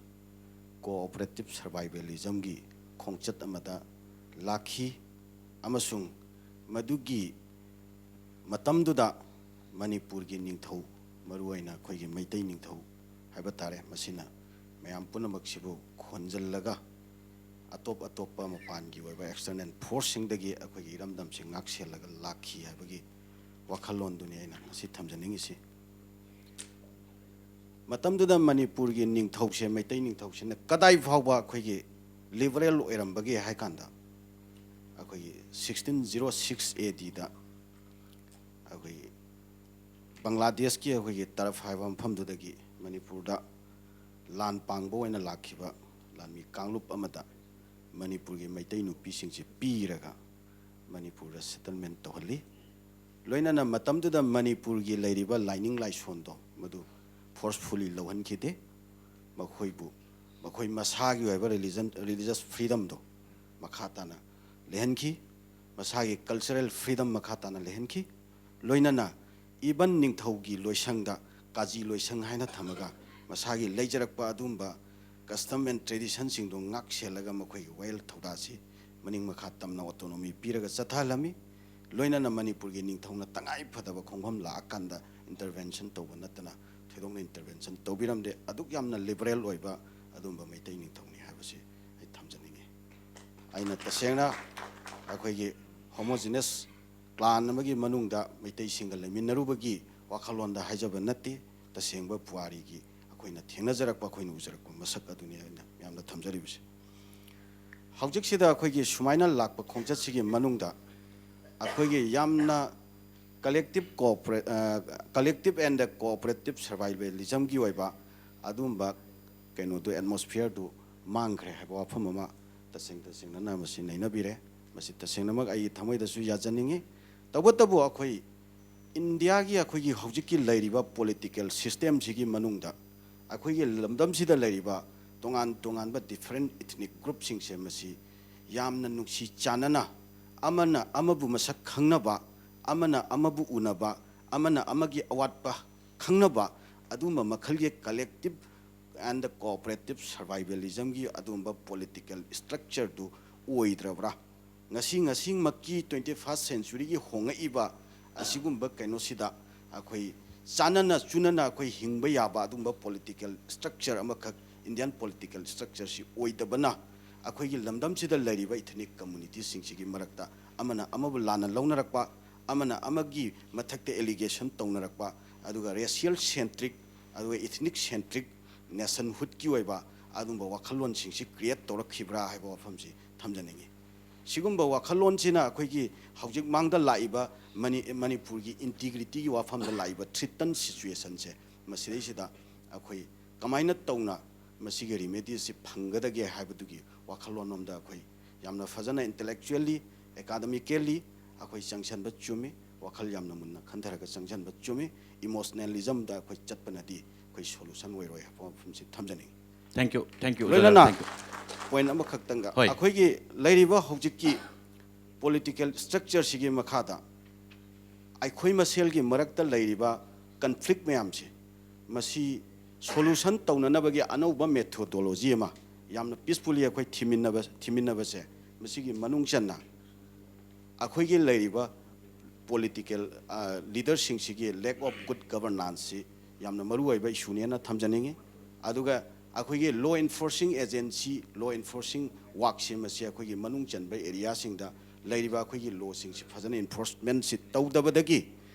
cooperative survivalismꯒꯤ ꯈꯣꯡꯆꯠ ꯑꯃꯗ ꯂꯥꯛꯈꯤ, ꯑꯃꯁꯨꯡ ꯃꯗꯨꯒꯤ ꯃꯇꯝꯗꯨꯗ ꯃꯅꯤꯄꯨꯔꯒꯤ ꯅꯤꯡꯊꯧ, ꯃꯔꯨꯑꯣꯏꯅ ꯑꯩꯈꯣꯏꯒꯤ ꯃꯩꯇꯩ ꯅꯤꯡꯊꯧ ꯍꯥꯏꯕ ꯇꯥꯔꯦ, ꯃꯁꯤꯅ ꯃꯌꯥꯝ ꯄꯨꯝꯅꯃꯛꯁꯤꯕꯨ ꯈꯣꯟꯖꯤꯜꯂꯒ ꯑꯇꯣꯞ ꯑꯇꯣꯞꯄ ꯃꯄꯥꯟꯒꯤ ꯑꯣꯏꯕ external forceꯁꯤꯡꯗꯒꯤ ꯑꯩꯈꯣꯏꯒꯤ ꯏꯔꯝꯗꯝꯁꯤ ꯉꯥꯛ ꯁꯦꯜꯂꯒ ꯂꯥꯛꯈꯤ ꯍꯥꯏꯕꯒꯤ ꯋꯥꯈꯜꯂꯣꯟꯗꯨꯅꯤ ꯑꯩꯅ ꯉꯁꯤ ꯊꯝꯖꯅꯤꯡꯉꯤꯁꯤ꯫ ꯃꯇꯝꯗꯨꯗ ꯃꯅꯤꯄꯨꯔꯒꯤ ꯅꯤꯡꯊꯧꯁꯦ, ꯃꯩꯇꯩ ꯅꯤꯡꯊꯧꯁꯤꯅ ꯀꯗꯥꯏ ꯐꯥꯎꯕ ꯑꯩꯈꯣꯏꯒꯤ liberal ꯑꯣꯏꯔꯝꯕꯒꯦ ꯍꯥꯏ ꯀꯥꯟꯗ, ꯑꯩꯈꯣꯏꯒꯤ sixteen zero six ADꯗ ꯑꯩꯈꯣꯏꯒꯤ ꯕꯪꯒ꯭ꯂꯥꯗꯦꯁꯀꯤ ꯑꯩꯈꯣꯏꯒꯤ ꯇꯔꯐ ꯍꯥꯏꯕ ꯃꯐꯝꯗꯨꯗꯒꯤ ꯃꯅꯤꯄꯨꯔꯗ ꯂꯥꯟ ꯄꯥꯡꯕ ꯑꯣꯏꯅ ꯂꯥꯛꯈꯤꯕ ꯂꯥꯟꯃꯤ ꯀꯥꯡꯂꯨꯞ ꯑꯃꯗ ꯃꯅꯤꯄꯨꯔꯒꯤ ꯃꯩꯇꯩ ꯅꯨꯄꯤꯁꯤꯡꯁꯤ ꯄꯤꯔꯒ ꯃꯅꯤꯄꯨꯔꯗ settlement ꯇꯧꯍꯜꯂꯤ꯫ ꯂꯣꯏꯅꯅ ꯃꯇꯝꯗꯨꯗ ꯃꯅꯤꯄꯨꯔꯒꯤ ꯂꯩꯔꯤꯕ ꯂꯥꯏꯅꯤꯡ ꯂꯥꯏꯁꯣꯟꯗꯣ ꯃꯗꯨ forcefully ꯂꯧꯍꯟꯈꯤꯗꯦ꯫ ꯃꯈꯣꯏꯕꯨ, ꯃꯈꯣꯏ ꯃꯁꯥꯒꯤ ꯑꯣꯏꯕ religion, religious freedomꯗꯣ ꯃꯈꯥ ꯇꯥꯅ ꯂꯩꯍꯟꯈꯤ, ꯃꯁꯥꯒꯤ cultural freedom ꯃꯈꯥ ꯇꯥꯅ ꯂꯩꯍꯟꯈꯤ꯫ ꯂꯣꯏꯅꯅ even ꯅꯤꯡꯊꯧꯒꯤ ꯂꯣꯏꯁꯪꯗ ꯀꯥꯖꯤ ꯂꯣꯏꯁꯪ ꯍꯥꯏꯅ ꯊꯝꯃꯒ ꯃꯁꯥꯒꯤ ꯂꯩꯖꯔꯛꯄ ꯑꯗꯨꯒꯨꯝꯕ custom and traditionꯁꯤꯡꯗꯣ ꯉꯥꯛ ꯁꯦꯜꯂꯒ ꯃꯈꯣꯏꯒꯤ ꯋꯥꯌꯦꯜ ꯊꯧꯗꯥꯁꯤ ꯃꯅꯤꯡ ꯃꯈꯥ ꯇꯝꯅ autonomy ꯄꯤꯔꯒ ꯆꯠꯊꯍꯜꯂꯝꯃꯤ꯫ ꯂꯣꯏꯅꯅ ꯃꯅꯤꯄꯨꯔꯒꯤ ꯅꯤꯡꯊꯧꯅ ꯇꯉꯥꯏ ꯐꯗꯕ ꯈꯣꯡꯐꯝ ꯂꯥꯛꯑꯀꯥꯟꯗ intervention ꯇꯧꯕ ꯅꯠꯇꯅ ꯊꯣꯏꯗꯣꯛꯅ intervention ꯇꯧꯕꯤꯔꯝꯗꯦ꯫ ꯑꯗꯨꯛ ꯌꯥꯝꯅ liberal ꯑꯣꯏꯕ ꯑꯗꯨꯒꯨꯝꯕ ꯃꯩꯇꯩ ꯅꯤꯡꯊꯧꯅꯤ ꯍꯥꯏꯕꯁꯤ ꯑꯩ ꯊꯝꯖꯅꯤꯡꯉꯤ꯫ ꯑꯩꯅ ꯇꯁꯦꯡꯅ ꯑꯩꯈꯣꯏꯒꯤ homogeneous clan ꯑꯃꯒꯤ ꯃꯅꯨꯡꯗ ꯃꯩꯇꯩꯁꯤꯡꯒ ꯂꯩꯃꯤꯟꯅꯔꯨꯕꯒꯤ ꯋꯥꯈꯜꯂꯣꯟꯗ ꯍꯥꯏꯖꯕ ꯅꯠꯇꯦ꯫ ꯇꯁꯦꯡꯕ ꯄꯨꯋꯥꯔꯤꯒꯤ ꯑꯩꯈꯣꯏꯅ ꯊꯦꯡꯅꯖꯔꯛꯄ, ꯑꯩꯈꯣꯏꯅ ꯎꯖꯔꯛꯄ ꯃꯁꯛ ꯑꯗꯨꯅꯤ ꯑꯩꯅ ꯃꯌꯥꯝꯗ ꯊꯝꯖꯔꯤꯕꯁꯦ꯫ ꯍꯧꯖꯤꯛꯁꯤꯗ ꯑꯩꯈꯣꯏꯒꯤ ꯁꯨꯃꯥꯏꯅ ꯂꯥꯛꯄ ꯈꯣꯡꯆꯠꯁꯤꯒꯤ ꯃꯅꯨꯡꯗ ꯑꯩꯈꯣꯏꯒꯤ ꯌꯥꯝꯅ collective cooperate-, ꯑ, collective and cooperative survivalismꯒꯤ ꯑꯣꯏꯕ ꯑꯗꯨꯒꯨꯝꯕ ꯀꯩꯅꯣꯗꯨ, atmosphereꯗꯨ ꯃꯥꯡꯈ꯭ꯔꯦ ꯍꯥꯏꯕ ꯋꯥꯐꯝ ꯑꯃ ꯇꯁꯦꯡ ꯇꯁꯦꯡꯅꯅ ꯃꯁꯤ ꯅꯩꯅꯕꯤꯔꯦ꯫ ꯃꯁꯤ ꯇꯁꯦꯡꯅꯃꯛ ꯑꯩꯒꯤ ꯊꯃꯣꯏꯗꯁꯨ ꯌꯥꯖꯅꯤꯡꯉꯤ꯫ ꯇꯧꯕꯇꯕꯨ ꯑꯩꯈꯣꯏ ꯏꯟꯗꯤꯌꯥꯒꯤ ꯑꯩꯈꯣꯏꯒꯤ ꯍꯧꯖꯤꯛꯀꯤ ꯂꯩꯔꯤꯕ political systemꯁꯤꯒꯤ ꯃꯅꯨꯡꯗ ꯑꯩꯈꯣꯏꯒꯤ ꯂꯝꯗꯝꯁꯤꯗ ꯂꯩꯔꯤꯕ ꯇꯣꯉꯥꯟ ꯇꯣꯉꯥꯟꯕ different ethnic groupꯁꯤꯡꯁꯦ ꯃꯁꯤ ꯌꯥꯝꯅ ꯅꯨꯡꯁꯤ ꯆꯥꯟꯅꯅ ꯑꯃꯅ ꯑꯃꯕꯨ ꯃꯁꯛ ꯈꯪꯅꯕ, ꯑꯃꯅ ꯑꯃꯕꯨ ꯎꯅꯕ, ꯑꯃꯅ ꯑꯃꯒꯤ ꯑꯋꯥꯠꯄ ꯈꯪꯅꯕ, ꯑꯗꯨꯒꯨꯝꯕ ꯃꯈꯜꯒꯤ collective and cooperative survivalismꯒꯤ ꯑꯗꯨꯒꯨꯝꯕ political structureꯗꯨ ꯑꯣꯏꯗ꯭ꯔꯕ꯭ꯔꯥ? ꯉꯁꯤ, ꯉꯁꯤꯃꯛꯀꯤ twenty first centuryꯒꯤ ꯍꯣꯡꯉꯛꯏꯕ ꯑꯁꯤꯒꯨꯝꯕ ꯀꯩꯅꯣꯁꯤꯗ ꯑꯩꯈꯣꯏ ꯆꯥꯟꯅꯅ ꯆꯨꯅꯅ ꯑꯩꯈꯣꯏ ꯍꯤꯡꯕ ꯌꯥꯕ ꯑꯗꯨꯒꯨꯝꯕ political structure ꯑꯃꯈꯛ, Indian political structureꯁꯤ ꯑꯣꯏꯗꯕꯅ ꯑꯩꯈꯣꯏꯒꯤ ꯂꯝꯗꯝꯁꯤꯗ ꯂꯩꯔꯤꯕ ethnic communityꯁꯤꯡꯁꯤꯒꯤ ꯃꯔꯛꯇ ꯑꯃꯅ ꯑꯃꯕꯨ ꯂꯥꯟꯅ ꯂꯧꯅꯔꯛꯄ, ꯑꯃꯅ ꯑꯃꯒꯤ ꯃꯊꯛꯇ allegation ꯇꯧꯅꯔꯛꯄ, ꯑꯗꯨꯒ racial centric, ꯑꯗꯨꯒ ethnic centric nationhoodꯀꯤ ꯑꯣꯏꯕ ꯑꯗꯨꯒꯨꯝꯕ ꯋꯥꯈꯜꯂꯣꯟꯁꯤꯡꯁꯤ create ꯇꯧꯔꯛꯈꯤꯕ꯭ꯔꯥ ꯍꯥꯏꯕ ꯋꯥꯐꯝꯁꯤ ꯊꯝꯖꯅꯤꯡꯉꯤ꯫ ꯁꯤꯒꯨꯝꯕ ꯋꯥꯈꯜꯂꯣꯟꯁꯤꯅ ꯑꯩꯈꯣꯏꯒꯤ ꯍꯧꯖꯤꯛ ꯃꯥꯡꯗ ꯂꯥꯛꯏꯕ ꯃꯅꯤ-, ꯃꯅꯤꯄꯨꯔꯒꯤ integrityꯒꯤ ꯋꯥꯐꯝꯗ ꯂꯥꯛꯏꯕ threatened situationꯁꯦ ꯃꯁꯤꯗꯩꯁꯤꯗ ꯑꯩꯈꯣꯏ ꯀꯃꯥꯏꯅ ꯇꯧꯅ ꯃꯁꯤꯒꯤ remedyꯁꯤ ꯐꯪꯒꯗꯒꯦ ꯍꯥꯏꯕꯗꯨꯒꯤ ꯋꯥꯈꯜꯂꯣꯟ ꯑꯃꯗ ꯑꯩꯈꯣꯏ ꯌꯥꯝꯅ ꯐꯖꯅ intellectually, academically ꯑꯩꯈꯣꯏ ꯆꯪꯁꯟꯕ ꯆꯨꯝꯃꯤ, ꯋꯥꯈꯜ ꯌꯥꯝꯅ ꯃꯨꯟꯅ ꯈꯟꯊꯔꯒ ꯆꯪꯁꯟꯕ ꯆꯨꯝꯃꯤ꯫ Emotionalismꯗ ꯑꯩꯈꯣꯏ ꯆꯠꯄꯅꯗꯤ ꯑꯩꯈꯣꯏ solution ꯑꯣꯏꯔꯣꯏ ꯍꯥꯏꯕ ꯋꯥꯐꯝꯁꯤ ꯊꯝꯖꯅꯤꯡꯉꯤ꯫ Thank you, thank you, ꯂꯣꯏꯅꯅ thank you. Point ꯑꯃꯈꯛꯇꯪꯒ ꯍꯣꯏ꯫ ꯑꯩꯈꯣꯏꯒꯤ ꯂꯩꯔꯤꯕ ꯍꯧꯖꯤꯛꯀꯤ political structureꯁꯤꯒꯤ ꯃꯈꯥꯗ ꯑꯩꯈꯣꯏ ꯃꯁꯦꯜꯒꯤ ꯃꯔꯛꯇ ꯂꯩꯔꯤꯕ conflict ꯃꯌꯥꯝꯁꯦ ꯃꯁꯤ solution ꯇꯧꯅꯅꯕꯒꯤ ꯑꯅꯧꯕ methodology ꯑꯃ ꯌꯥꯝꯅ peacefully ꯑꯩꯈꯣꯏ ꯊꯤꯃꯤꯟꯅꯕ, ꯊꯤꯃꯤꯟꯅꯕꯁꯦ ꯃꯁꯤꯒꯤ ꯃꯅꯨꯡ ꯆꯟꯅ ꯑꯩꯈꯣꯏꯒꯤ ꯂꯩꯔꯤꯕ political, ꯑ, leaderꯁꯤꯡꯁꯤꯒꯤ lack of good governanceꯁꯤ ꯌꯥꯝꯅ ꯃꯔꯨ ꯑꯣꯏꯕ ꯏꯁꯨꯅꯦꯅ ꯊꯝꯖꯅꯤꯡꯉꯤ꯫ ꯑꯗꯨꯒ ꯑꯩꯈꯣꯏꯒꯤ law enforcing agency, law enforcing workꯁꯦ ꯃꯁꯤ ꯑꯩꯈꯣꯏꯒꯤ ꯃꯅꯨꯡ ꯆꯟꯕ areaꯁꯤꯡꯗ ꯂꯩꯔꯤꯕ ꯑꯩꯈꯣꯏꯒꯤ lawꯁꯤꯡꯁꯤ ꯐꯖꯅ enforcementꯁꯤ ꯇꯧꯗꯕꯗꯒꯤ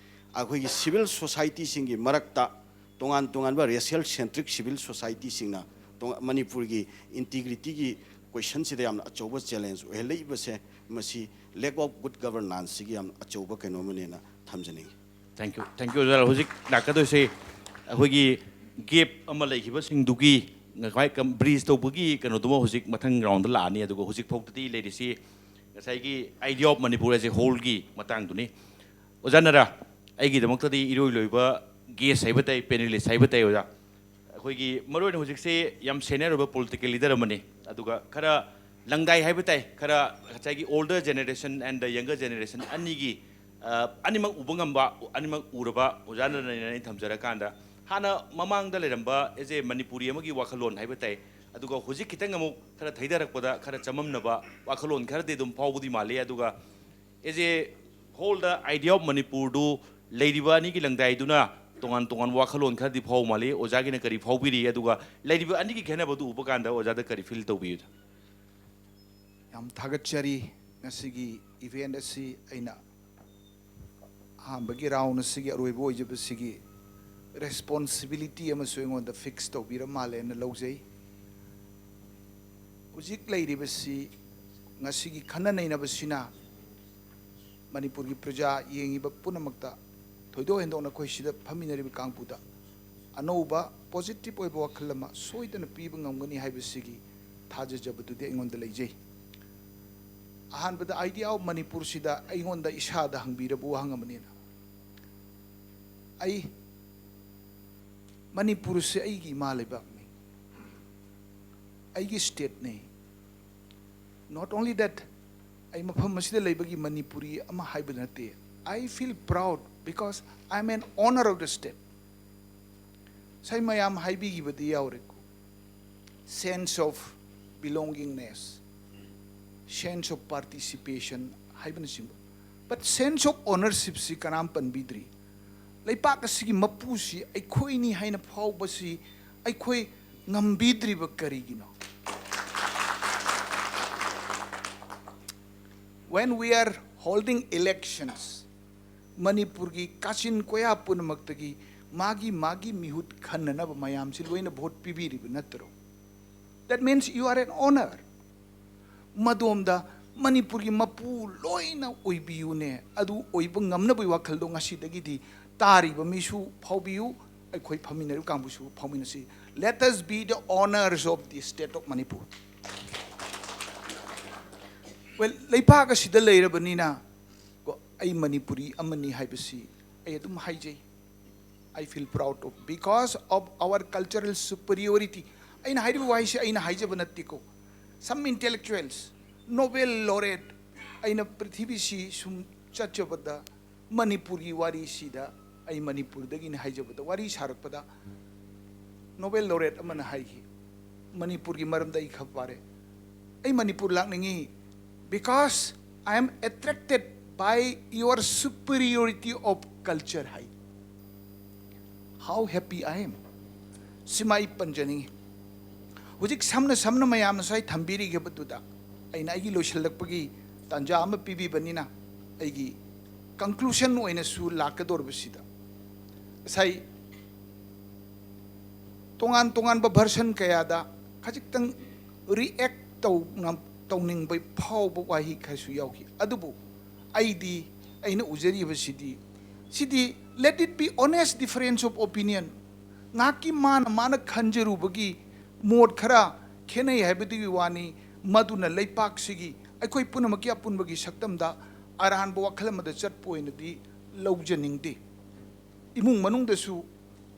ꯑꯩꯈꯣꯏꯒꯤ civil societyꯁꯤꯡꯒꯤ ꯃꯔꯛꯇ ꯇꯣꯉꯥꯟ ꯇꯣꯉꯥꯟꯕ racial centric civil societyꯁꯤꯡꯅ ꯇꯣꯉꯥꯟ-, ꯃꯅꯤꯄꯨꯔꯒꯤ integrityꯒꯤ questionꯁꯤꯗ ꯌꯥꯝꯅ ꯑꯆꯧꯕ challenge ꯑꯣꯏꯍꯜꯂꯛꯏꯕꯁꯦ, ꯃꯁꯤ lack of good governanceꯁꯤꯒꯤ ꯌꯥꯝꯅ ꯑꯆꯧꯕ ꯀꯩꯅꯣ ꯑꯃꯅꯦꯅ ꯊꯝꯖꯅꯤꯡꯉꯤ꯫ Thank you, thank you, ꯑꯣꯖꯥ꯫ ꯍꯧꯖꯤꯛ ꯂꯥꯛꯀꯗꯣꯏꯁꯦ ꯑꯩꯈꯣꯏꯒꯤ gap ꯑꯃ ꯂꯩꯈꯤꯕꯁꯤꯡꯗꯨꯒꯤ ꯉꯁꯥꯏ ꯀꯝ-, bridge ꯇꯧꯕꯒꯤ ꯀꯩꯅꯣꯗꯨꯃ ꯍꯧꯖꯤꯛ ꯃꯊꯪ roundꯗ ꯂꯥꯛꯑꯅꯤ꯫ ꯑꯗꯨꯒ ꯍꯧꯖꯤꯛ ꯐꯥꯎꯗꯗꯤ ꯂꯩꯔꯤꯁꯤ ꯉꯁꯥꯏꯒꯤ idea of Manipur as a wholeꯒꯤ ꯃꯇꯥꯡꯗꯨꯅꯤ꯫ ꯑꯣꯖꯥ ꯅꯔꯥ, ꯑꯩꯒꯤꯗꯃꯛꯇꯗꯤ ꯏꯔꯣꯏ ꯂꯣꯏꯕ guest ꯍꯥꯏꯕ ꯇꯥꯏ, panelist ꯍꯥꯏꯕ ꯇꯥꯏ ꯑꯣꯖꯥ꯫ ꯑꯩꯈꯣꯏꯒꯤ ꯃꯔꯨꯑꯣꯏꯅ ꯍꯧꯖꯤꯛꯁꯦ ꯌꯥꯝ senior ꯑꯣꯏꯕ political leader ꯑꯃꯅꯤ꯫ ꯑꯗꯨꯒ ꯈꯔ ꯂꯪꯗꯥꯏ ꯍꯥꯏꯕ ꯇꯥꯏ, ꯈꯔ ꯉꯁꯥꯏꯒꯤ older generation and the younger generation ꯑꯅꯤꯒꯤ, ꯑ, ꯑꯅꯤꯃꯛ ꯎꯕ ꯉꯝꯕ, ꯑꯅꯤꯃꯛ ꯎꯔꯕ ꯑꯣꯖꯥ ꯅꯔꯥꯅ ꯑꯩ ꯊꯝꯖꯔꯀꯥꯟꯗ, ꯍꯥꯟꯅ ꯃꯃꯥꯡꯗ ꯂꯩꯔꯝꯕ as a ꯃꯅꯤꯄꯨꯔꯤ ꯑꯃꯒꯤ ꯋꯥꯈꯜꯂꯣꯟ ꯍꯥꯏꯕ ꯇꯥꯏ꯫ ꯑꯗꯨꯒ ꯍꯧꯖꯤꯛ ꯈꯤꯇꯪ ꯑꯃꯨꯛ ꯈꯔ ꯊꯩꯊꯔꯛꯄꯗ ꯈꯔ ꯆꯃꯝꯅꯕ ꯋꯥꯈꯜꯂꯣꯟ ꯈꯔꯗꯤ ꯑꯗꯨꯝ ꯐꯥꯎꯕꯗꯤ ꯃꯥꯜꯂꯤ꯫ ꯑꯗꯨꯒ as a wholeꯗ idea of Manipurꯗꯨ ꯂꯩꯔꯤꯕ ꯑꯅꯤꯒꯤ ꯂꯪꯗꯥꯏꯗꯨꯅ ꯇꯣꯉꯥꯟ ꯇꯣꯉꯥꯟꯕ ꯋꯥꯈꯜꯂꯣꯟ ꯈꯔꯗꯤ ꯐꯥꯎ ꯃꯥꯜꯂꯤ꯫ ꯑꯣꯖꯥꯒꯤꯅ ꯀꯔꯤ ꯐꯥꯎꯕꯤꯔꯤ? ꯑꯗꯨꯒ ꯂꯩꯔꯤꯕ ꯑꯅꯤꯒꯤ ꯈꯦꯠꯅꯕꯗꯨ ꯎꯕ ꯀꯥꯟꯗ ꯑꯣꯖꯥꯗ ꯀꯔꯤ feel ꯇꯧꯕꯤꯌꯨ? ꯌꯥꯝ ꯊꯥꯒꯠꯆꯔꯤ꯫ ꯉꯁꯤꯒꯤ event ꯑꯁꯤ ꯑꯩꯅ ꯑꯍꯥꯟꯕꯒꯤ round ꯑꯁꯤꯒꯤ ꯑꯔꯣꯏꯕ ꯑꯣꯏꯖꯕꯁꯤꯒꯤ responsibility ꯑꯃꯁꯨ ꯑꯩꯉꯣꯟꯗ fix ꯇꯧꯕꯤꯔ ꯃꯥꯜꯂꯦꯅ ꯂꯧꯖꯩ꯫ ꯍꯧꯖꯤꯛ ꯂꯩꯔꯤꯕꯁꯤ, ꯉꯁꯤꯒꯤ ꯈꯟꯅ ꯅꯩꯅꯕꯁꯤꯅ ꯃꯅꯤꯄꯨꯔꯒꯤ ꯄ꯭ꯔꯖꯥ ꯌꯦꯡꯉꯤꯕ ꯄꯨꯝꯅꯃꯛꯇ, ꯊꯣꯏꯗꯣꯛ ꯍꯦꯟꯗꯣꯛꯅ ꯑꯩꯈꯣꯏ ꯁꯤꯗ ꯐꯝꯃꯤꯟꯅꯔꯤꯕ ꯀꯥꯡꯕꯨꯗ ꯑꯅꯧꯕ positive ꯑꯣꯏꯕ ꯋꯥꯈꯜ ꯑꯃ ꯁꯣꯏꯗꯅ ꯄꯤꯕ ꯉꯝꯒꯅꯤ ꯍꯥꯏꯕꯁꯤꯒꯤ ꯊꯥꯖꯖꯕꯗꯨꯗꯤ ꯑꯩꯉꯣꯟꯗ ꯂꯩꯖꯩ꯫ ꯑꯍꯥꯟꯕꯗ idea of ꯃꯅꯤꯄꯨꯔꯁꯤꯗ ꯑꯩꯉꯣꯟꯗ ꯏꯁꯥꯗ ꯍꯪꯕꯤꯔꯕ ꯋꯥꯍꯪ ꯑꯃꯅꯤꯅ, ꯑꯩ ꯃꯅꯤꯄꯨꯔꯁꯦ ꯑꯩꯒꯤ ꯏꯃꯥ ꯂꯩꯕꯥꯛꯅꯤ, ꯑꯩꯒꯤ stateꯅꯤ꯫ Not only that, ꯑꯩ ꯃꯐꯝ ꯑꯁꯤꯗ ꯂꯩꯕꯒꯤ ꯃꯅꯤꯄꯨꯔꯤ ꯑꯃ ꯍꯥꯏꯕ ꯅꯠꯇꯦ꯫ I feel proud because I am an owner of the state. ꯉꯁꯥꯏ ꯃꯌꯥꯝ ꯍꯥꯏꯕꯤꯈꯤꯕꯗꯤ ꯌꯥꯎꯔꯦꯀꯣ, sense of belongingness, sense of participation ꯍꯥꯏꯕꯅꯆꯤꯡꯕ꯫ But sense of ownershipꯁꯤ ꯀꯅꯥꯝ ꯄꯟꯕꯤꯗ꯭ꯔꯤ꯫ ꯂꯩꯄꯥꯛ ꯑꯁꯤꯒꯤ ꯃꯄꯨꯁꯤ ꯑꯩꯈꯣꯏꯅꯤ ꯍꯥꯏꯅ ꯐꯥꯎꯕꯁꯤ ꯑꯩꯈꯣꯏ ꯉꯝꯕꯤꯗ꯭ꯔꯤꯕ ꯀꯔꯤꯒꯤꯅꯣ? When we are holding elections, ꯃꯅꯤꯄꯨꯔꯒꯤ ꯀꯥꯆꯤꯟ ꯀꯣꯌꯥ ꯄꯨꯝꯅꯃꯛꯇꯒꯤ ꯃꯥꯒꯤ ꯃꯥꯒꯤ ꯃꯤꯍꯨꯠ ꯈꯟꯅꯅꯕ ꯃꯌꯥꯝꯁꯤ ꯂꯣꯏꯅ ꯚꯣꯠ ꯄꯤꯕꯤꯔꯤꯕ ꯅꯠꯇ꯭ꯔꯣ? That means you are an owner. ꯃꯗꯣꯝꯗ ꯃꯅꯤꯄꯨꯔꯒꯤ ꯃꯄꯨ ꯂꯣꯏꯅ ꯑꯣꯏꯕꯤꯌꯨꯅꯦ꯫ ꯑꯗꯨ ꯑꯣꯏꯕ ꯉꯝꯅꯕꯒꯤ ꯋꯥꯈꯜꯗꯣ ꯉꯁꯤꯗꯒꯤꯗꯤ ꯇꯥꯔꯤꯕ ꯃꯤꯁꯨ ꯐꯥꯎꯕꯤꯌꯨ, ꯑꯩꯈꯣꯏ ꯐꯝꯃꯤꯟꯅꯔꯤꯕ ꯀꯥꯡꯕꯨꯁꯨ ꯐꯥꯎꯃꯤꯟꯅꯁꯤ꯫ Let us be the owners of the state of Manipur. Well, ꯂꯩꯄꯥꯛ ꯑꯁꯤꯗ ꯂꯩꯔꯕꯅꯤꯅ ꯀꯣ, ꯑꯩ ꯃꯅꯤꯄꯨꯔꯤ ꯑꯃꯅꯤ ꯍꯥꯏꯕꯁꯤ ꯑꯩ ꯑꯗꯨꯝ ꯍꯥꯏꯖꯩ꯫ I feel proud of, because of our cultural superiority. ꯑꯩꯅ ꯍꯥꯏꯔꯤꯕ ꯋꯥꯍꯩꯁꯤ ꯑꯩꯅ ꯍꯥꯏꯖꯕ ꯅꯠꯇꯦꯀꯣ꯫ Some intellectuals, Nobel laureate, ꯑꯩꯅ ꯄ꯭ꯔꯤꯊꯤꯕꯤꯁꯤ ꯁꯨꯝ ꯆꯠꯆꯕꯗ ꯃꯅꯤꯄꯨꯔꯒꯤ ꯋꯥꯔꯤꯁꯤꯗ ꯑꯩ ꯃꯅꯤꯄꯨꯔꯗꯒꯤꯅꯤ ꯍꯥꯏꯖꯕꯗ, ꯋꯥꯔꯤ ꯁꯥꯔꯛꯄꯗ Nobel laureate ꯑꯃꯅ ꯍꯥꯏꯈꯤ, ꯃꯅꯤꯄꯨꯔꯒꯤ ꯃꯔꯝꯗ ꯑꯩ ꯈꯔ ꯄꯥꯔꯦ, ꯑꯩ Manipur ꯂꯥꯛꯅꯤꯡꯉꯤ, because I am attracted by your superiority of culture high. How happy I am. ꯁꯤꯃ ꯑꯩ ꯄꯟꯖꯅꯤꯡꯉꯤ꯫ ꯍꯧꯖꯤꯛ ꯁꯝꯅ ꯁꯝꯅ ꯃꯌꯥꯝꯅ ꯉꯁꯥꯏ ꯊꯝꯕꯤꯔꯤꯕꯗꯨꯗ ꯑꯩꯅ ꯑꯩꯒꯤ ꯂꯣꯏꯁꯤꯜꯂꯛꯄꯒꯤ ꯇꯥꯟꯖꯥ ꯑꯃ ꯄꯤꯕꯤꯕꯅꯤꯅ, ꯑꯩꯒꯤ conclusion ꯑꯣꯏꯅꯁꯨ ꯂꯥꯛꯀꯗꯧꯔꯤꯕꯁꯤꯗ, ꯉꯁꯥꯏ ꯇꯣꯉꯥꯟ ꯇꯣꯉꯥꯟꯕ version ꯀꯌꯥꯗ ꯈꯖꯤꯛꯇꯪ react ꯇꯧꯅ-, ꯇꯧꯅꯤꯡꯕ ꯐꯥꯎꯕ ꯋꯥꯍꯩ ꯈꯔꯁꯨ ꯌꯥꯎꯈꯤ꯫ ꯑꯗꯨꯕꯨ ꯑꯩꯗꯤ, ꯑꯩꯅ ꯎꯖꯔꯤꯕꯁꯤꯗꯤ, ꯁꯤꯗꯤ let it be honest difference of opinion, ꯉꯥꯏꯍꯥꯛꯀꯤ ꯃꯥꯅ ꯃꯥꯅ ꯈꯟꯖꯔꯨꯕꯒꯤ ꯃꯣꯠ ꯈꯔ ꯈꯦꯠꯅꯩ ꯍꯥꯏꯕꯗꯨꯒꯤ ꯋꯥꯅꯤ꯫ ꯃꯗꯨꯅ ꯂꯩꯄꯥꯛꯁꯤꯒꯤ, ꯑꯩꯈꯣꯏ ꯄꯨꯝꯅꯃꯛꯀꯤ ꯑꯄꯨꯟꯕꯒꯤ ꯁꯛꯇꯝꯗ ꯑꯔꯥꯟꯕ ꯋꯥꯈꯜ ꯑꯃꯗ ꯆꯠꯄ ꯑꯣꯏꯅꯗꯤ ꯂꯧꯖꯅꯤꯡꯗꯦ꯫ ꯏꯃꯨꯡ ꯃꯅꯨꯡꯗꯁꯨ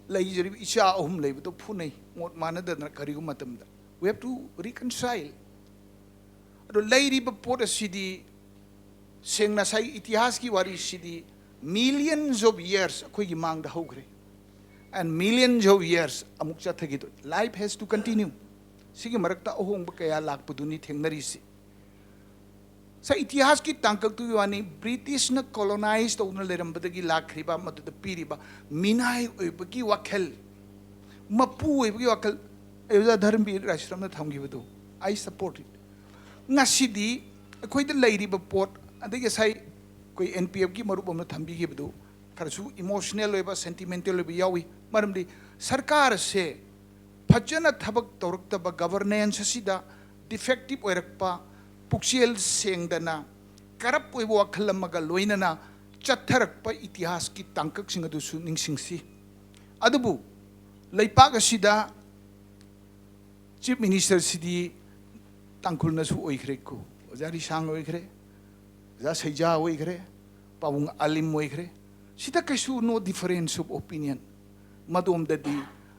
ꯂꯩꯖꯔꯤꯕ ꯏꯆꯥ ꯑꯍꯨꯝ ꯂꯩꯕꯗꯣ ꯐꯨꯅꯩ, ꯃꯣꯠ ꯃꯥꯟꯅꯗꯗꯅ꯫ ꯀꯔꯤꯒꯨꯝꯕ ꯃꯇꯝꯗ we have to reconcile꯫ ꯑꯗꯣ ꯂꯩꯔꯤꯕ ꯄꯣꯠ ꯑꯁꯤꯗꯤ, ꯁꯦꯡꯅ ꯉꯁꯥꯏ ꯏꯇꯤꯍꯥꯁꯀꯤ ꯋꯥꯔꯤꯁꯤꯗꯤ millions of years ꯑꯩꯈꯣꯏꯒꯤ ꯃꯥꯡꯗ ꯍꯧꯈ꯭ꯔꯦ, and millions of years ꯑꯃꯨꯛ ꯆꯠꯊꯈꯤꯗꯣꯏ꯫ Life has to continue꯫ ꯁꯤꯒꯤ ꯃꯔꯛꯇ ꯑꯍꯣꯡꯕ ꯀꯌꯥ ꯂꯥꯛꯄꯗꯨꯅꯤ ꯊꯦꯡꯅꯔꯤꯁꯤ꯫ ꯉꯁꯥꯏ ꯏꯇꯤꯍꯥꯁꯀꯤ ꯇꯥꯡꯀꯛꯇꯨꯒꯤ ꯋꯥꯅꯤ, ꯕ꯭ꯔꯤꯇꯤꯁꯅ ꯀꯣꯂꯣꯅꯥꯏꯖ ꯇꯧꯗꯨꯅ ꯂꯩꯔꯝꯕꯗꯒꯤ ꯂꯥꯛꯈ꯭ꯔꯤꯕ, ꯃꯗꯨꯗ ꯄꯤꯔꯤꯕ ꯃꯤꯅꯥꯏ ꯑꯣꯏꯕꯒꯤ ꯋꯥꯈꯜ, ꯃꯄꯨ ꯑꯣꯏꯕꯒꯤ ꯋꯥꯈꯜ꯫ ꯑꯩ ꯑꯣꯖꯥ ꯙꯔꯝꯕꯤꯔ ꯔꯥꯏꯁ꯭ꯔꯝꯅ ꯊꯝꯈꯤꯕꯗꯨ, I support it. ꯉꯁꯤꯗꯤ ꯑꯩꯈꯣꯏꯗ ꯂꯩꯔꯤꯕ ꯄꯣꯠ, ꯑꯗꯒꯤ ꯉꯁꯥꯏ ꯑꯩꯈꯣꯏ N P F ꯀꯤ ꯃꯔꯨꯞ ꯑꯃꯅ ꯊꯝꯕꯤꯈꯤꯕꯗꯨ, ꯈꯔꯁꯨ ꯏꯃꯣꯁꯅꯦꯜ ꯑꯣꯏꯕ, ꯁꯦꯟꯇꯤꯃꯦꯟꯇꯦꯜ ꯑꯣꯏꯕ ꯌꯥꯎꯏ꯫ ꯃꯔꯝꯗꯤ ꯁꯔꯀꯥꯔ ꯑꯁꯦ ꯐꯖꯅ ꯊꯕꯛ ꯇꯧꯔꯛꯇꯕ, ꯒꯕꯔꯅꯦꯟꯁ ꯑꯁꯤꯗ ꯗꯤꯐꯦꯛꯇꯤꯞ ꯑꯣꯏꯔꯛꯄ, ꯄꯨꯛꯆꯦꯜ ꯁꯦꯡꯗꯅ, ꯀꯔꯞ ꯑꯣꯏꯕ ꯋꯥꯈꯜ ꯑꯃꯒ ꯂꯣꯏꯅꯅ ꯆꯠꯊꯔꯛꯄ ꯏꯇꯤꯍꯥꯁꯀꯤ ꯇꯥꯡꯀꯛꯁꯤꯡ ꯑꯗꯨꯁꯨ ꯅꯤꯡꯁꯤꯡꯁꯤ꯫ ꯑꯗꯨꯕꯨ ꯂꯩꯄꯥꯛ ꯑꯁꯤꯗ ꯆꯤꯐ ꯃꯤꯅꯤꯁꯇꯔꯁꯤꯗꯤ ꯇꯥꯡꯈꯨꯜꯅꯁꯨ ꯑꯣꯏꯈ꯭ꯔꯦꯀꯣ, ꯑꯣꯖꯥ ꯔꯤꯁꯥꯡ ꯑꯣꯏꯈ꯭ꯔꯦ, ꯑꯣꯖꯥ ꯁꯩꯖꯥ ꯑꯣꯏꯈ꯭ꯔꯦ, ꯄꯥꯕꯨꯡ ꯑꯥꯂꯤꯝ ꯑꯣꯏꯈ꯭ꯔꯦ꯫ ꯁꯤꯗ ꯀꯩꯁꯨ no difference of opinion꯫ ꯃꯗꯣꯝꯗꯗꯤ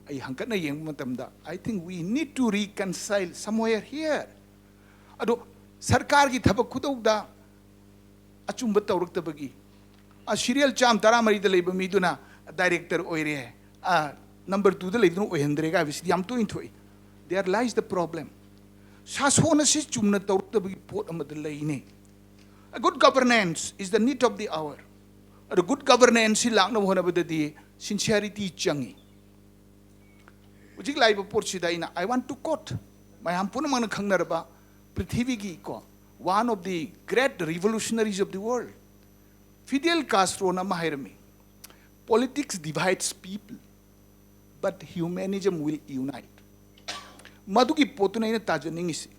ꯑꯩ ꯍꯪꯀꯠꯅ ꯌꯦꯡꯕ ꯃꯇꯝꯗ, I think we need to reconcile somewhere here꯫ ꯑꯗꯣ ꯁꯔꯀꯥꯔꯒꯤ ꯊꯕꯛ ꯈꯨꯇꯧꯗ ꯑꯆꯨꯝꯕ ꯇꯧꯔꯛꯇꯕꯒꯤ, ꯁꯤꯔꯤꯌꯦꯜ ꯆꯥꯝ ꯇꯔꯥꯃꯔꯤꯗ ꯂꯩꯕ ꯃꯤꯗꯨꯅ ꯗꯥꯏꯔꯦꯛꯇꯔ ꯑꯣꯏꯔꯦ, ꯅꯝꯕꯔ ꯇꯨꯗ ꯂꯩꯗꯨꯅ ꯑꯣꯏꯍꯟꯗ꯭ꯔꯦꯒ ꯍꯥꯏꯕꯁꯤꯗꯤ ꯌꯥꯝ ꯇꯣꯏꯅ ꯊꯣꯛꯏ꯫ There lies the problem. ꯁꯥꯁꯣꯟ ꯑꯁꯤ ꯆꯨꯝꯅ ꯇꯧꯔꯛꯇꯕꯒꯤ ꯄꯣꯠ ꯑꯃꯗ ꯂꯩꯅꯦ꯫ A good governance is the need of the hour꯫ ꯑꯗꯣ ꯒꯨꯗ ꯒꯕꯔꯅꯦꯟꯁꯁꯤ ꯂꯥꯛꯅꯕ ꯍꯣꯠꯅꯕꯗꯗꯤ ꯁꯤꯟꯁꯤꯌꯥꯔꯤꯇꯤ ꯆꯪꯉꯤ꯫ ꯍꯧꯖꯤꯛ ꯂꯥꯛꯏꯕ ꯄꯣꯠꯁꯤꯗ ꯑꯩꯅ, I want to quote, ꯃꯌꯥꯝ ꯄꯨꯝꯅꯃꯛꯅ ꯈꯪꯅꯔꯕ ꯄ꯭ꯔꯤꯊꯤꯕꯤꯒꯤ ꯀꯣ, one of the great revolutionaries of the world, Fidel Castroꯅ ꯑꯃ ꯍꯥꯏꯔꯝꯃꯤ, "Politics divides people, but humanism will unite." ꯃꯗꯨꯒꯤ ꯄꯣꯠꯇꯨꯅ ꯑꯩꯅ ꯇꯥꯖꯅꯤꯡꯉꯤꯁꯤ,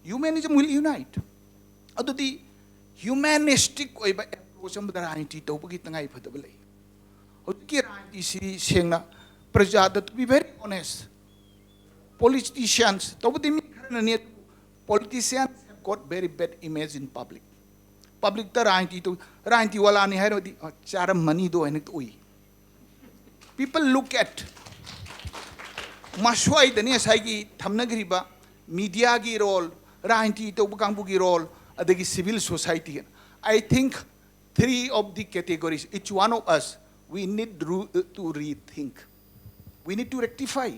"Humanism will unite." ꯑꯗꯨꯗꯤ ꯍ꯭ꯌꯨꯃꯦꯅꯤꯁꯇꯤꯛ ꯑꯣꯏꯕ ꯑꯦꯄ꯭ꯔꯣꯆ ꯑꯃꯗ ꯔꯥꯖꯅꯤꯇꯤ ꯇꯧꯕꯒꯤ ꯇꯉꯥꯏ ꯐꯗꯕ ꯂꯩ꯫ ꯍꯧꯖꯤꯛꯀꯤ ꯔꯥꯖꯅꯤꯇꯤꯁꯤ ꯁꯦꯡꯅ ꯄ꯭ꯔꯖꯥꯗ, to be very honest, politicians, ꯇꯧꯕꯗꯤ ꯃꯤ ꯈꯔꯅꯅꯤ, politicians have got very bad image in public꯫ ꯄꯕ꯭ꯂꯤꯛꯇ ꯔꯥꯖꯅꯤꯇꯤ ꯇꯧ, ꯔꯥꯖꯅꯤꯇꯤ ꯋꯥꯂꯥꯅꯤ ꯍꯥꯏꯔꯕꯗꯤ, "ꯑ, ꯆꯥꯔꯝꯃꯅꯤꯗꯣ" ꯍꯥꯏꯅ ꯎꯏ꯫ People look at, ꯃꯁ꯭ꯋꯥꯏꯗꯅꯤ ꯉꯁꯥꯏꯒꯤ ꯊꯝꯅꯈ꯭ꯔꯤꯕ ꯃꯤꯗꯤꯌꯥꯒꯤ ꯔꯣꯜ, ꯔꯥꯖꯅꯤꯇꯤ ꯇꯧꯕ ꯀꯥꯡꯕꯨꯒꯤ ꯔꯣꯜ, ꯑꯗꯒꯤ civil ꯁꯣꯁꯥꯏꯇꯤꯒꯤ꯫ I think three of the categories, each one of us, we need ru-, to rethink. We need to rectify.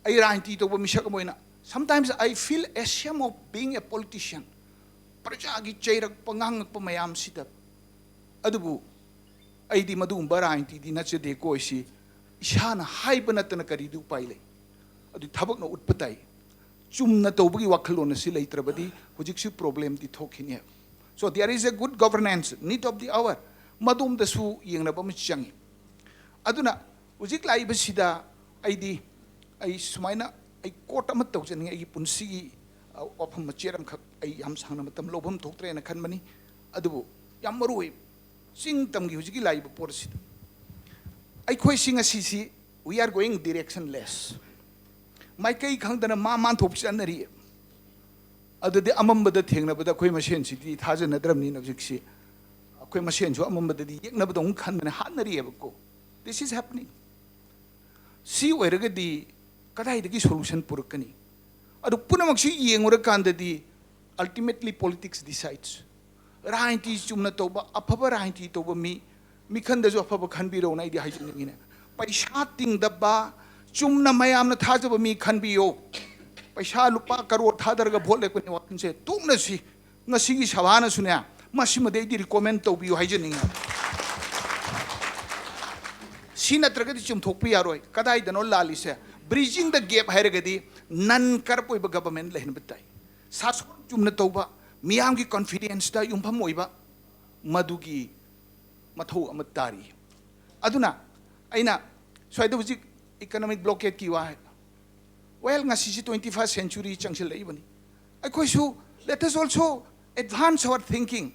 ꯑꯩ ꯔꯥꯖꯅꯤꯇꯤ ꯇꯧꯕ ꯃꯤꯁꯛ ꯑꯃ ꯑꯣꯏꯅ Sometimes I feel ashamed of being a politician. ꯄ꯭ꯔꯖꯥꯒꯤ ꯆꯩꯔꯛꯄ ꯉꯥꯡꯉꯛꯄ ꯃꯌꯥꯝꯁꯤꯗ꯫ ꯑꯗꯨꯕꯨ ꯑꯩꯗꯤ ꯃꯗꯨꯒꯨꯝꯕ ꯔꯥꯖꯅꯤꯇꯤꯗꯤ ꯅꯠꯆꯗꯦꯀꯣ꯫ ꯑꯩꯁꯤ ꯏꯁꯥꯅ ꯍꯥꯏꯕ ꯅꯠꯇꯅ ꯀꯔꯤꯗꯤ ꯎꯄꯥꯏ ꯂꯩ? ꯑꯗꯨ ꯊꯕꯛꯅ ꯎꯠꯄ ꯇꯥꯏ꯫ ꯆꯨꯝꯅ ꯇꯧꯕꯒꯤ ꯋꯥꯈꯜꯂꯣꯟ ꯑꯁꯤ ꯂꯩꯇ꯭ꯔꯕꯗꯤ ꯍꯧꯖꯤꯛꯁꯨ problemꯗꯤ ꯊꯣꯛꯈꯤꯅꯤ꯫ So there is a good governance, need of the hour. ꯃꯗꯣꯝꯗꯁꯨ ꯌꯦꯡꯅꯕ ꯑꯃ ꯆꯪꯉꯤ꯫ ꯑꯗꯨꯅ ꯍꯧꯖꯤꯛ ꯂꯥꯛꯏꯕꯁꯤꯗ ꯑꯩꯗꯤ, ꯑꯩ ꯁꯨꯃꯥꯏꯅ, ꯑꯩ quote ꯑꯃ ꯇꯧꯖꯅꯤꯡꯉꯤ꯫ ꯑꯩꯒꯤ ꯄꯨꯟꯁꯤꯒꯤ, ꯑ, ꯋꯥꯐꯝ ꯃꯆꯦꯠ ꯑꯃꯈꯛ, ꯑꯩ ꯌꯥꯝ ꯁꯥꯡꯅ ꯃꯇꯝ ꯂꯧꯐꯝ ꯊꯣꯛꯇ꯭ꯔꯦꯅ ꯈꯟꯕꯅꯤ꯫ ꯑꯗꯨꯕꯨ ꯌꯥꯝ ꯃꯔꯨ ꯑꯣꯏ, ꯆꯤꯡ ꯇꯝꯒꯤ ꯍꯧꯖꯤꯛꯀꯤ ꯂꯥꯛꯏꯕ ꯄꯣꯠ ꯑꯁꯤꯗ ꯑꯩꯈꯣꯏꯁꯤ ꯉꯁꯤꯁꯤ we are going directionless꯫ ꯃꯥꯏꯀꯩ ꯈꯪꯗꯅ ꯃꯥ ꯃꯥꯟ ꯊꯣꯛꯄ ꯆꯠꯅꯔꯤ꯫ ꯑꯗꯨꯗꯤ ꯑꯃꯝꯕꯗ ꯊꯦꯡꯅꯕꯗ ꯑꯩꯈꯣꯏ ꯃꯁꯦꯟꯁꯤꯗꯤ ꯊꯥꯖꯅꯗ꯭ꯔꯕꯅꯤꯅ ꯍꯧꯖꯤꯛꯁꯤ ꯑꯩꯈꯣꯏ ꯃꯁꯦꯟꯁꯨ ꯑꯃꯝꯕꯗꯗꯤ ꯌꯦꯛꯅꯕꯗꯧꯅ ꯈꯟꯗꯅ ꯍꯥꯠꯅꯔꯤꯑꯕꯀꯣ꯫ This is happening꯫ ꯁꯤ ꯑꯣꯏꯔꯒꯗꯤ ꯀꯗꯥꯏꯗꯒꯤ solution ꯄꯨꯔꯛꯀꯅꯤ? ꯑꯗꯨ ꯄꯨꯝꯅꯃꯛꯁꯤ ꯌꯦꯡꯉꯨꯔꯀꯥꯟꯗꯗꯤ ultimately politics decides꯫ ꯔꯥꯖꯅꯤꯇꯤ ꯆꯨꯝꯅ ꯇꯧꯕ, ꯑꯐꯕ ꯔꯥꯖꯅꯤꯇꯤ ꯇꯧꯕ ꯃꯤ, ꯃꯤꯈꯟꯗꯁꯨ ꯑꯐꯕ ꯈꯟꯕꯤꯔꯣꯅ ꯑꯩꯗꯤ ꯍꯥꯏꯖꯅꯤꯡꯉꯤꯅꯦ꯫ ꯄꯩꯁꯥ ꯇꯤꯡꯗꯕ, ꯆꯨꯝꯅ ꯃꯌꯥꯝꯅ ꯊꯥꯖꯕ ꯃꯤ ꯈꯟꯕꯤꯌꯣ꯫ ꯄꯩꯁꯥ ꯂꯨꯄꯥ ꯀꯔꯣꯔ ꯊꯥꯗꯔꯒ ꯚꯣꯠ ꯂꯦꯞꯀꯅꯤ ꯋꯥꯈꯜꯁꯦ ꯇꯣꯛꯅꯁꯤ꯫ ꯉꯁꯤꯒꯤ ꯁꯚꯥꯅꯁꯨꯅꯦ, ꯃꯁꯤꯃꯗꯤ ꯑꯩꯗꯤ recommend ꯇꯧꯕꯤꯌꯨ ꯍꯥꯏꯖꯅꯤꯡꯉꯤ꯫ ꯁꯤ ꯅꯠꯇ꯭ꯔꯒꯗꯤ ꯆꯨꯝꯊꯣꯛꯄ ꯌꯥꯔꯣꯏ꯫ ꯀꯗꯥꯏꯗꯅꯣ ꯂꯥꯜꯂꯤꯁꯦ? Bridging the gap ꯍꯥꯏꯔꯒꯗꯤ non corrupt ꯑꯣꯏꯕ government ꯂꯩꯍꯟꯕ ꯇꯥꯏ꯫ ꯁꯥꯁꯣꯟ ꯆꯨꯝꯅ ꯇꯧꯕ, ꯃꯤꯌꯥꯝꯒꯤ confidenceꯇ ꯌꯨꯝꯐꯝ ꯑꯣꯏꯕ, ꯃꯗꯨꯒꯤ ꯃꯊꯧ ꯑꯃ ꯇꯥꯔꯤ꯫ ꯑꯗꯨꯅ ꯑꯩꯅ ꯁ꯭ꯋꯥꯏꯗ ꯍꯧꯖꯤꯛ economic blockadeꯀꯤ ꯋꯥ ꯍꯥꯏ꯫ Well, ꯉꯁꯤꯁꯤ twenty first century ꯆꯪꯁꯤꯜꯂꯛꯏꯕꯅꯤ꯫ ꯑꯩꯈꯣꯏꯁꯨ let us also advance our thinking꯫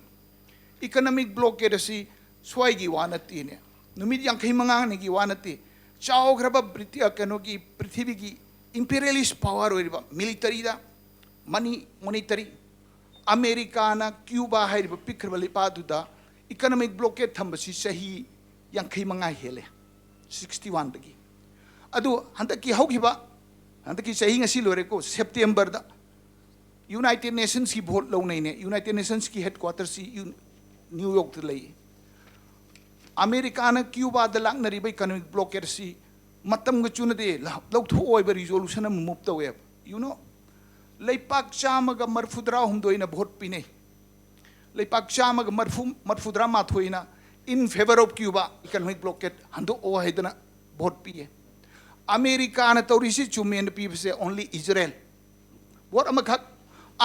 Economic blockade ꯑꯁꯤ ꯁ꯭ꯋꯥꯏꯒꯤ ꯋꯥ ꯅꯠꯇꯦꯅꯦ, ꯅꯨꯃꯤꯠ ꯌꯥꯡꯈꯩ ꯃꯉꯥꯅꯤꯒꯤ ꯋꯥ ꯅꯠꯇꯦ꯫ ꯆꯥꯎꯈ꯭ꯔꯕ ꯕ꯭ꯔꯤꯇꯤ-, ꯑ, ꯀꯩꯅꯣꯒꯤ, ꯄ꯭ꯔꯤꯊꯤꯕꯤꯒꯤ imperialist power ꯑꯣꯏꯔꯤꯕ militaryꯗ, money, monetary, ꯑꯃꯦꯔꯤꯀꯥꯅ ꯀ꯭ꯌꯨꯕꯥ ꯍꯥꯏꯔꯤꯕ ꯄꯤꯛꯈ꯭ꯔꯕ ꯂꯩꯄꯥꯛ ꯑꯗꯨꯗ economic blockade ꯊꯝꯕꯁꯤ ꯆꯍꯤ ꯌꯥꯡꯈꯩ ꯃꯉꯥ ꯍꯦꯜꯂꯦ, sixty oneꯗꯒꯤ꯫ ꯑꯗꯨ ꯍꯟꯗꯛꯀꯤ ꯍꯧꯈꯤꯕ, ꯍꯟꯗꯛꯀꯤ ꯆꯍꯤ ꯉꯁꯤ ꯂꯣꯏꯔꯦꯀꯣ, Septemberꯗ United Nationsꯀꯤ vote ꯂꯧꯅꯩꯅꯦ꯫ United Nationsꯀꯤ headquarterꯁꯤ ꯌꯨ-, New Yorkꯇ ꯂꯩ꯫ ꯑꯃꯦꯔꯤꯀꯥꯅ ꯀ꯭ꯌꯨꯕꯥꯗ ꯂꯥꯛꯅꯔꯤꯕ economic blockadeꯁꯤ ꯃꯇꯝꯒ ꯆꯨꯅꯗꯦ, ꯂ-, ꯂꯧꯊꯣꯛꯑꯣ ꯍꯥꯏꯕ resolution ꯑꯃ move ꯇꯧꯋꯦꯕ꯫ You know, ꯂꯩꯄꯥꯛ ꯆꯥꯝꯃꯒ ꯃꯔꯐꯨꯇꯔꯥ ꯍꯨꯝꯗꯣꯏꯅ ꯚꯣꯠ ꯄꯤꯅꯩ, ꯂꯩꯄꯥꯛ ꯆꯥꯝꯃꯒ ꯃꯔꯐꯨ ꯃꯔꯐꯨꯇꯔꯥ ꯃꯥꯊꯣꯏꯅ in favor of Cuba economic blockade ꯍꯟꯗꯣꯛꯑꯣ ꯍꯥꯏꯗꯅ ꯚꯣꯠ ꯄꯤꯌꯦ꯫ ꯑꯃꯦꯔꯤꯀꯥꯅ ꯇꯧꯔꯤꯁꯤ ꯆꯨꯝꯃꯦꯅ ꯄꯤꯕꯁꯦ only Israel꯫ ꯚꯣꯠ ꯑꯃꯈꯛ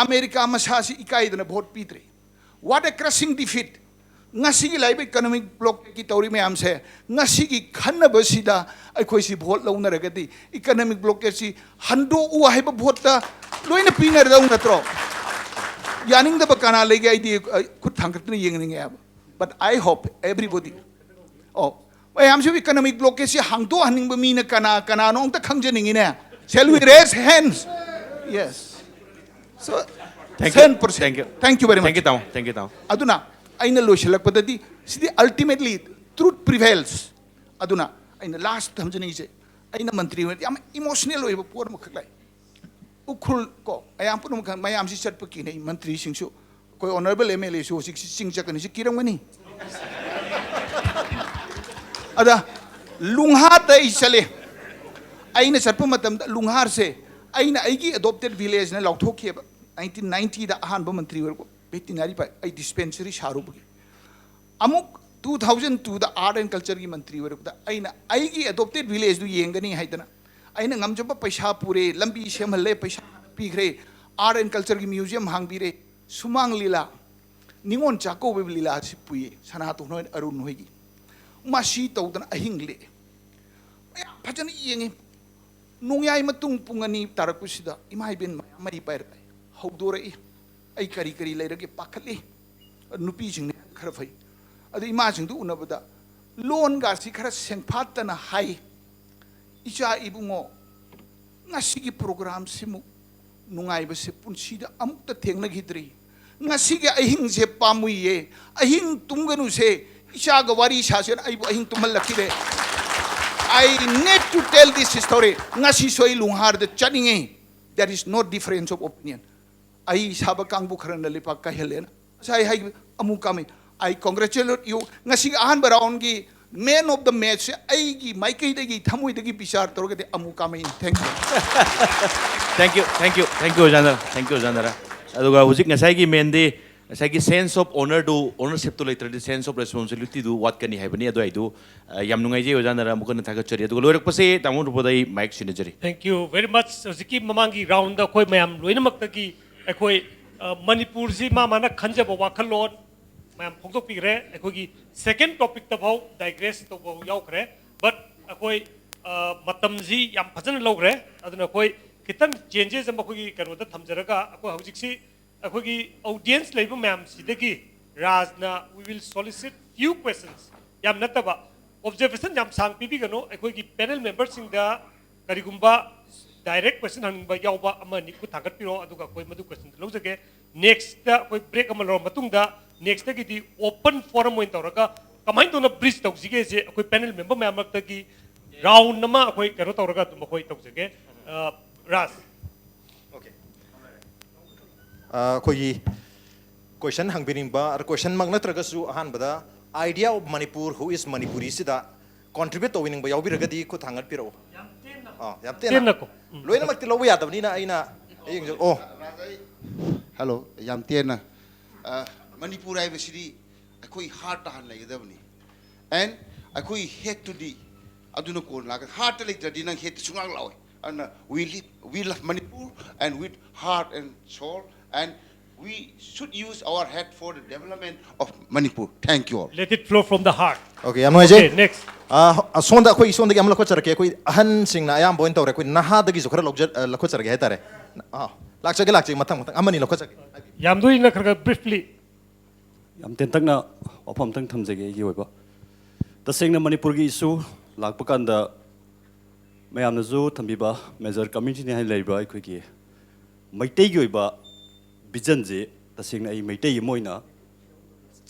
ꯑꯃꯦꯔꯤꯀꯥ ꯃꯁꯥꯁꯤ ꯏꯀꯥꯏꯗꯅ ꯚꯣꯠ ꯄꯤꯗ꯭ꯔꯦ꯫ What a crushing defeat! ꯉꯁꯤꯒꯤ ꯂꯥꯛꯏꯕ economic blockade ꯀꯤ ꯇꯧꯔꯤ ꯃꯌꯥꯝꯁꯦ, ꯉꯁꯤꯒꯤ ꯈꯟꯅꯕꯁꯤꯗ ꯑꯩꯈꯣꯏꯁꯤ ꯚꯣꯠ ꯂꯧꯅꯔꯒꯗꯤ economic blockade ꯁꯤ ꯍꯟꯗꯣꯛꯎ ꯍꯥꯏꯕ ꯚꯣꯠꯇ ꯂꯣꯏꯅ ꯄꯤꯅꯔꯗꯧ ꯅꯠꯇ꯭ꯔꯣ? ꯌꯥꯅꯤꯡꯗꯕ ꯀꯅꯥ ꯂꯩꯒꯦ? ꯑꯩꯗꯤ ꯑ, ꯈꯨꯠ ꯊꯥꯡꯒꯠꯇꯨꯅ ꯌꯦꯡꯅꯤꯡꯉꯦ ꯍꯥꯏꯕ꯫ But I hope everybody, ꯑꯣ, ꯃꯌꯥꯝꯁꯤꯕꯨ economic blockade ꯁꯤ ꯍꯥꯡꯗꯣꯛꯍꯟꯅꯤꯡꯕ ꯃꯤꯅ ꯀꯅꯥ ꯀꯅꯥꯅꯣ ꯑꯝꯇ ꯈꯪꯖꯅꯤꯡꯉꯤꯅꯦ꯫ Shall we raise hands? Yes. So, Thank you. ten percent. Thank you. Thank you very much. Thank you, ꯇꯥꯃꯣ. Thank you, ꯇꯥꯃꯣ. ꯑꯗꯨꯅ ꯑꯩꯅ ꯂꯣꯏꯁꯤꯜꯂꯛꯄꯗꯗꯤ ꯁꯤꯗꯤ ultimately truth prevails. ꯑꯗꯨꯅ ꯑꯩꯅ last ꯊꯝꯖꯅꯤꯡꯉꯤꯁꯦ, ꯑꯩꯅ ꯃꯟꯇ꯭ꯔꯤ ꯑꯣꯏꯅ ꯌꯥꯝ emotional ꯑꯣꯏꯕ ꯄꯣꯠ ꯑꯃꯈꯛ ꯂꯩ꯫ ꯎꯈ꯭ꯔꯨꯜ ꯀꯣ, ꯃꯌꯥꯝ ꯄꯨꯝꯅꯃꯛ ꯈꯪ-, ꯃꯌꯥꯝꯁꯤ ꯆꯠꯄ ꯀꯤꯅꯩ, ꯃꯟꯇ꯭ꯔꯤꯁꯤꯡꯁꯨ꯫ ꯑꯩꯈꯣꯏ honourable M L A ꯁꯨ ꯍꯧꯖꯤꯛꯁꯤ ꯆꯤꯡ ꯆꯠꯀꯅꯤꯁꯤ ꯀꯤꯔꯝꯒꯅꯤ꯫ ꯑꯗ ꯂꯨꯡꯍꯥꯗ ꯑꯩ ꯆꯠꯂꯦ꯫ ꯑꯩꯅ ꯆꯠꯄ ꯃꯇꯝꯗ ꯂꯨꯡꯍꯥꯔꯁꯦ ꯑꯩꯅ ꯑꯩꯒꯤ adopted village ꯅ ꯂꯥꯎꯊꯣꯛꯈꯤꯑꯕ꯫ Nineteen ninety ꯗ ꯑꯍꯥꯟꯕ ꯃꯟꯇ꯭ꯔꯤ ꯑꯣꯏꯔꯛꯄ ꯚꯦꯇꯤꯅꯔꯤ ꯄꯥꯏ ꯑꯩ dispensary ꯁꯥꯔꯨꯕꯒꯤ꯫ ꯑꯃꯨꯛ two thousand two the Art and Culture ꯒꯤ ꯃꯟꯇ꯭ꯔꯤ ꯑꯣꯏꯔꯛꯄꯗ ꯑꯩꯅ ꯑꯩꯒꯤ adopted village ꯗꯨ ꯌꯦꯡꯒꯅꯤ ꯍꯥꯏꯗꯅ ꯑꯩꯅ ꯉꯝꯖꯕ ꯄꯩꯁꯥ ꯄꯨꯔꯦ, ꯂꯝꯕꯤ ꯁꯦꯝꯍꯜꯂꯦ, ꯄꯩꯁꯥ ꯄꯤꯈ꯭ꯔꯦ, Art and Culture ꯒꯤ museum ꯍꯥꯡꯕꯤꯔꯦ, ꯁꯨꯃꯥꯡ ꯂꯤꯂꯥ, ꯅꯤꯉꯣꯜ ꯆꯥꯛꯀꯧꯕ ꯂꯤꯂꯥꯁꯤ ꯄꯨꯏꯌꯦ, ꯁꯅꯥꯇꯣꯟ ꯍꯣꯏ, ꯑꯔꯨꯟ ꯍꯣꯏꯒꯤ꯫ ꯃꯁꯤ ꯇꯧꯗꯅ ꯑꯍꯤꯡ ꯂꯦꯛꯑꯦ꯫ ꯃꯌꯥꯝ ꯐꯖꯅ ꯌꯦꯡꯉꯤ꯫ ꯅꯣꯡꯌꯥꯏ ꯃꯇꯨꯡ ꯄꯨꯡ ꯑꯅꯤ ꯇꯥꯔꯛꯄꯁꯤꯗ ꯏꯃꯥ ꯏꯕꯦꯟ ꯃꯌꯥꯝ ꯃꯩ ꯄꯥꯏꯔꯛꯑꯦ, ꯍꯧꯗꯣꯔꯛꯏ꯫ ꯑꯩ ꯀꯔꯤ ꯀꯔꯤ ꯂꯩꯔꯒꯦ ꯄꯥꯈꯠꯂꯤ꯫ ꯅꯨꯄꯤꯁꯤꯡꯅ ꯈꯔ ꯐꯩ꯫ ꯑꯗꯨ ꯏꯃꯥꯁꯤꯡꯗꯨ ꯎꯅꯕꯗ ꯂꯣꯟꯒꯁꯤ ꯈꯔ ꯁꯦꯡꯐꯥꯠꯇꯅ ꯍꯥꯏ, "ꯏꯆꯥ ꯏꯕꯨꯡꯉꯣ, ꯉꯁꯤꯒꯤ program ꯁꯤꯃꯨꯛ ꯅꯨꯡꯉꯥꯏꯕꯁꯦ ꯄꯨꯟꯁꯤꯗ ꯑꯃꯨꯛꯇ ꯊꯦꯡꯅꯈꯤꯗ꯭ꯔꯤ꯫ ꯉꯁꯤꯒꯤ ꯑꯍꯤꯡꯁꯦ ꯄꯥꯝꯃꯨꯏꯌꯦ, ꯑꯍꯤꯡ ꯇꯨꯝꯒꯅꯨꯁꯦ, ꯏꯆꯥꯒ ꯋꯥꯔꯤ ꯁꯥꯁꯦꯅ ꯑꯩꯕꯨ ꯑꯍꯤꯡ ꯇꯨꯝꯍꯜꯂꯛꯈꯤꯗꯦ꯫ I need to tell this story꯫ ꯉꯁꯤꯁꯨ ꯑꯩ ꯂꯨꯡꯍꯥꯔꯗ ꯆꯠꯅꯤꯡꯉꯤ꯫ There is no difference of opinion꯫ ꯑꯩ ꯁꯥꯕ ꯀꯥꯡꯕꯨ ꯈꯔꯅ ꯂꯩꯄꯥꯛ ꯀꯥꯏꯍꯜꯂꯦꯅ ꯉꯁꯥꯏ ꯍꯥꯏꯈꯤꯕ ꯑꯃꯨꯛ ꯀꯥꯃꯤ꯫ I congratulate you꯫ ꯉꯁꯤꯒꯤ ꯑꯍꯥꯟꯕ round ꯒꯤ Man of the match ꯁꯦ ꯑꯩꯒꯤ ꯃꯥꯏꯀꯩꯗꯒꯤ, ꯊꯃꯣꯏꯗꯒꯤ ꯕꯤꯆꯥꯔ ꯇꯧꯔꯒꯗꯤ ꯑꯃꯨ ꯀꯥꯃꯩꯅꯤ꯫ Thank you꯫ Thank you, thank you, thank you ꯑꯣꯖꯥ ꯅꯔꯥ, thank you ꯑꯣꯖꯥ ꯅꯔꯥ꯫ ꯑꯗꯨꯒ ꯍꯧꯖꯤꯛ ꯉꯁꯥꯏꯒꯤ ꯃꯦꯟꯗꯤ ꯉꯁꯥꯏꯒꯤ sense of honour ꯗꯨ, ownership ꯇꯨ ꯂꯩꯇ꯭ꯔꯗꯤ sense of responsibility ꯗꯨ ꯋꯥꯠꯀꯅꯤ ꯍꯥꯏꯕꯅꯤ꯫ ꯑꯗꯨ ꯑꯩꯗꯨ ꯑ, ꯌꯥꯝ ꯅꯨꯡꯉꯥꯏꯖꯩ ꯑꯣꯖꯥ ꯅꯔꯥ, ꯑꯃꯨꯛ ꯍꯟꯅ ꯊꯥꯒꯠꯆꯔꯤ꯫ ꯑꯗꯨꯒ ꯂꯣꯏꯔꯛꯄꯁꯦ ꯇꯥꯃꯣ ꯔꯨꯄꯗ ꯑꯩ mike ꯁꯤꯟꯅꯖꯔꯤ꯫ Thank you very much꯫ ꯍꯧꯖꯤꯛꯀꯤ ꯃꯃꯥꯡꯒꯤ ꯔꯥꯎꯟꯗ ꯑꯩꯈꯣꯏ ꯃꯌꯥꯝ ꯂꯣꯏꯅꯃꯛꯇꯒꯤ ꯑꯩꯈꯣꯏ ꯑ, ꯃꯅꯤꯄꯨꯔꯁꯤ ꯃꯥ ꯃꯥꯅ ꯈꯟꯖꯕ ꯋꯥꯈꯜꯂꯣꯟ ꯃꯌꯥꯝ ꯐꯣꯡꯗꯣꯛꯄꯤꯈ꯭ꯔꯦ꯫ ꯑꯩꯈꯣꯏꯒꯤ ꯁꯦꯀꯦꯟ ꯇꯣꯄꯤꯛꯇ ꯐꯥꯎ ꯗꯥꯏꯒ꯭ꯔꯦꯁ ꯇꯧꯕ ꯌꯥꯎꯈ꯭ꯔꯦ꯫ ꯕꯠ ꯑꯩꯈꯣꯏ ꯑ, ꯃꯇꯝꯁꯤ ꯌꯥꯝ ꯐꯖꯅ ꯂꯧꯈ꯭ꯔꯦ꯫ ꯑꯗꯨꯅ ꯑꯩꯈꯣꯏ ꯈꯤꯇꯪ ꯆꯦꯟꯖꯦꯁ ꯑꯃ ꯑꯩꯈꯣꯏꯒꯤ ꯀꯩꯅꯣꯗ ꯊꯝꯖꯔꯒ ꯑꯩꯈꯣꯏ ꯍꯧꯖꯤꯛꯁꯤ ꯑꯩꯈꯣꯏꯒꯤ ꯑꯣꯗꯤꯌꯦꯟꯁ ꯂꯩꯕ ꯃꯌꯥꯝꯁꯤꯗꯒꯤ ꯔꯥꯖꯅ we will solicit few questions, ꯌꯥꯝ ꯅꯠꯇꯕ, ꯑꯣꯕꯖꯔꯕꯦꯁꯟ ꯌꯥꯝ ꯁꯥꯡ ꯄꯤꯕꯤꯒꯅꯨ꯫ ꯑꯩꯈꯣꯏꯒꯤ ꯄꯦꯅꯦꯜ ꯃꯦꯝꯕꯔꯁꯤꯡꯗ ꯀꯔꯤꯒꯨꯝꯕ ꯗꯥꯏꯔꯦꯛ ꯀꯣꯏꯁꯟ ꯍꯪꯅꯤꯡꯕ ꯌꯥꯎꯕ ꯑꯃ ꯑꯅꯤ ꯈꯨꯠ ꯊꯥꯡꯒꯠꯄꯤꯔꯣ, ꯑꯗꯨꯒ ꯑꯩꯈꯣꯏ ꯃꯗꯨ ꯀꯣꯏꯁꯟꯗ ꯂꯧꯖꯒꯦ꯫ ꯅꯦꯛꯁꯇ ꯑꯩꯈꯣꯏ ꯕ꯭ꯔꯦꯛ ꯑꯃ ꯂꯧꯔ ꯃꯇꯨꯡꯗ ꯅꯦꯛꯁꯇꯒꯤꯗꯤ ꯑꯣꯄꯟ ꯐꯣꯔꯝ ꯑꯣꯏꯅ ꯇꯧꯔꯒ ꯀꯃꯥꯏꯅ ꯇꯧꯅ ꯕ꯭ꯔꯤꯖ ꯇꯧꯁꯤꯒꯦꯁꯦ ꯑꯩꯈꯣꯏ ꯄꯦꯅꯦꯜ ꯃꯦꯝꯕꯔ ꯃꯌꯥꯝ ꯃꯔꯛꯇꯒꯤ ꯔꯥꯎꯟ ꯑꯃ ꯑꯩꯈꯣꯏ ꯀꯩꯅꯣ ꯇꯧꯔꯒ ꯑꯗꯨꯝ ꯑꯩꯈꯣꯏ ꯇꯧꯖꯒꯦ꯫ ꯑ, ꯔꯥꯖ꯫ ꯑꯩꯈꯣꯏꯒꯤ ꯀꯣꯏꯁꯟ ꯍꯪꯕꯤꯅꯤꯡꯕ, ꯀꯣꯏꯁꯟꯃꯛ ꯅꯠꯇ꯭ꯔꯒꯁꯨ ꯑꯍꯥꯟꯕꯗ idea of Manipur, who is Manipuri ꯁꯤꯗ ꯀꯣꯟꯇ꯭ꯔꯤꯕ꯭ꯌꯨꯠ ꯇꯧꯕꯤꯅꯤꯡꯕ ꯌꯥꯎꯕꯤꯔꯒꯗꯤ ꯈꯨꯠ ꯊꯥꯡꯒꯠꯄꯤꯔꯛꯎ꯫ ꯑꯥ, ꯌꯥꯝ ꯇꯦꯟꯅ꯫ ꯇꯦꯟꯅꯀꯣ꯫ ꯂꯣꯏꯅꯃꯛꯇꯤ ꯂꯧꯕ ꯌꯥꯗꯕꯅꯤꯅ ꯑꯩꯅ ꯍꯌꯦꯡꯁꯨ ꯑꯣ ꯍꯜꯂꯣ꯫ ꯌꯥꯝ ꯇꯦꯟꯅ꯫ ꯑ, ꯃꯅꯤꯄꯨꯔ ꯍꯥꯏꯕꯁꯤꯗꯤ ꯑꯩꯈꯣꯏ ꯍꯥꯔꯠꯇ ꯍꯥꯟꯅ ꯂꯩꯒꯗꯕꯅꯤ꯫ ꯑꯦꯟ ꯑꯩꯈꯣꯏ ꯍꯦꯠꯇꯨꯗꯤ ꯑꯗꯨꯅ ꯀꯣꯟꯅ ꯂꯥꯛꯀꯅꯤ꯫ ꯍꯥꯔꯠꯇ ꯂꯩꯇ꯭ꯔꯗꯤ ꯅꯪ ꯍꯦꯠꯇ ꯁꯨꯡꯂꯥꯛ ꯂꯥꯛꯑꯣꯏ꯫ ꯑꯗꯨꯅ we live, we love Manipur and with heart and soul and we should use our head for the development of Manipur. Thank you all. Let it flow from the heart. Okay, ꯌꯥꯝ ꯅꯨꯡꯉꯥꯏꯖꯩ꯫ Okay, next. ꯑ, ꯑꯁꯣꯝꯗ ꯑꯩꯈꯣꯏ ꯁꯣꯝꯗꯒꯤ ꯑꯃ ꯂꯧꯈꯠꯆꯔꯛꯀꯦ꯫ ꯑꯩꯈꯣꯏ ꯑꯍꯟꯁꯤꯡꯅ ꯑꯌꯥꯝꯕ ꯑꯣꯏꯅ ꯇꯧꯔꯦ꯫ ꯑꯩꯈꯣꯏ ꯅꯍꯥꯗꯒꯤꯁꯨ ꯈꯔ ꯂꯧꯖ-, ꯑ, ꯂꯧꯈꯠꯆꯔꯛꯀꯦ ꯍꯥꯏꯇꯥꯔꯦ꯫ ꯑꯥ, ꯂꯥꯛꯆꯒꯦ, ꯂꯥꯛꯆꯒꯦ꯫ ꯃꯊꯪ, ꯃꯊꯪ ꯑꯃꯅꯤ ꯂꯧꯈꯠꯆꯒꯦ꯫ ꯌꯥꯝꯗꯣꯏꯅ ꯈꯔ ꯈꯔ ꯕ꯭ꯔꯤꯐꯂꯤ꯫ ꯌꯥꯝ ꯇꯦꯟꯇꯛꯅ ꯋꯥꯐꯝ ꯑꯝꯇꯪ ꯊꯝꯖꯒꯦ ꯑꯩꯒꯤ ꯑꯣꯏꯕ꯫ ꯇꯁꯦꯡꯅ ꯃꯅꯤꯄꯨꯔꯒꯤ ꯏꯁꯨ ꯂꯥꯛꯄ ꯀꯥꯟꯗ ꯃꯌꯥꯝꯅꯁꯨ ꯊꯝꯕꯤꯕ ꯃꯦꯖꯔ ꯀꯝꯃ꯭ꯌꯨꯅꯤꯇꯤꯅꯤ ꯍꯥꯏꯅ ꯂꯩꯔꯤꯕ ꯑꯩꯈꯣꯏꯒꯤ ꯃꯩꯇꯩꯒꯤ ꯑꯣꯏꯕ ꯚꯤꯖꯟꯁꯦ ꯇꯁꯦꯡꯅ ꯑꯩ ꯃꯩꯇꯩ ꯑꯃ ꯑꯣꯏꯅ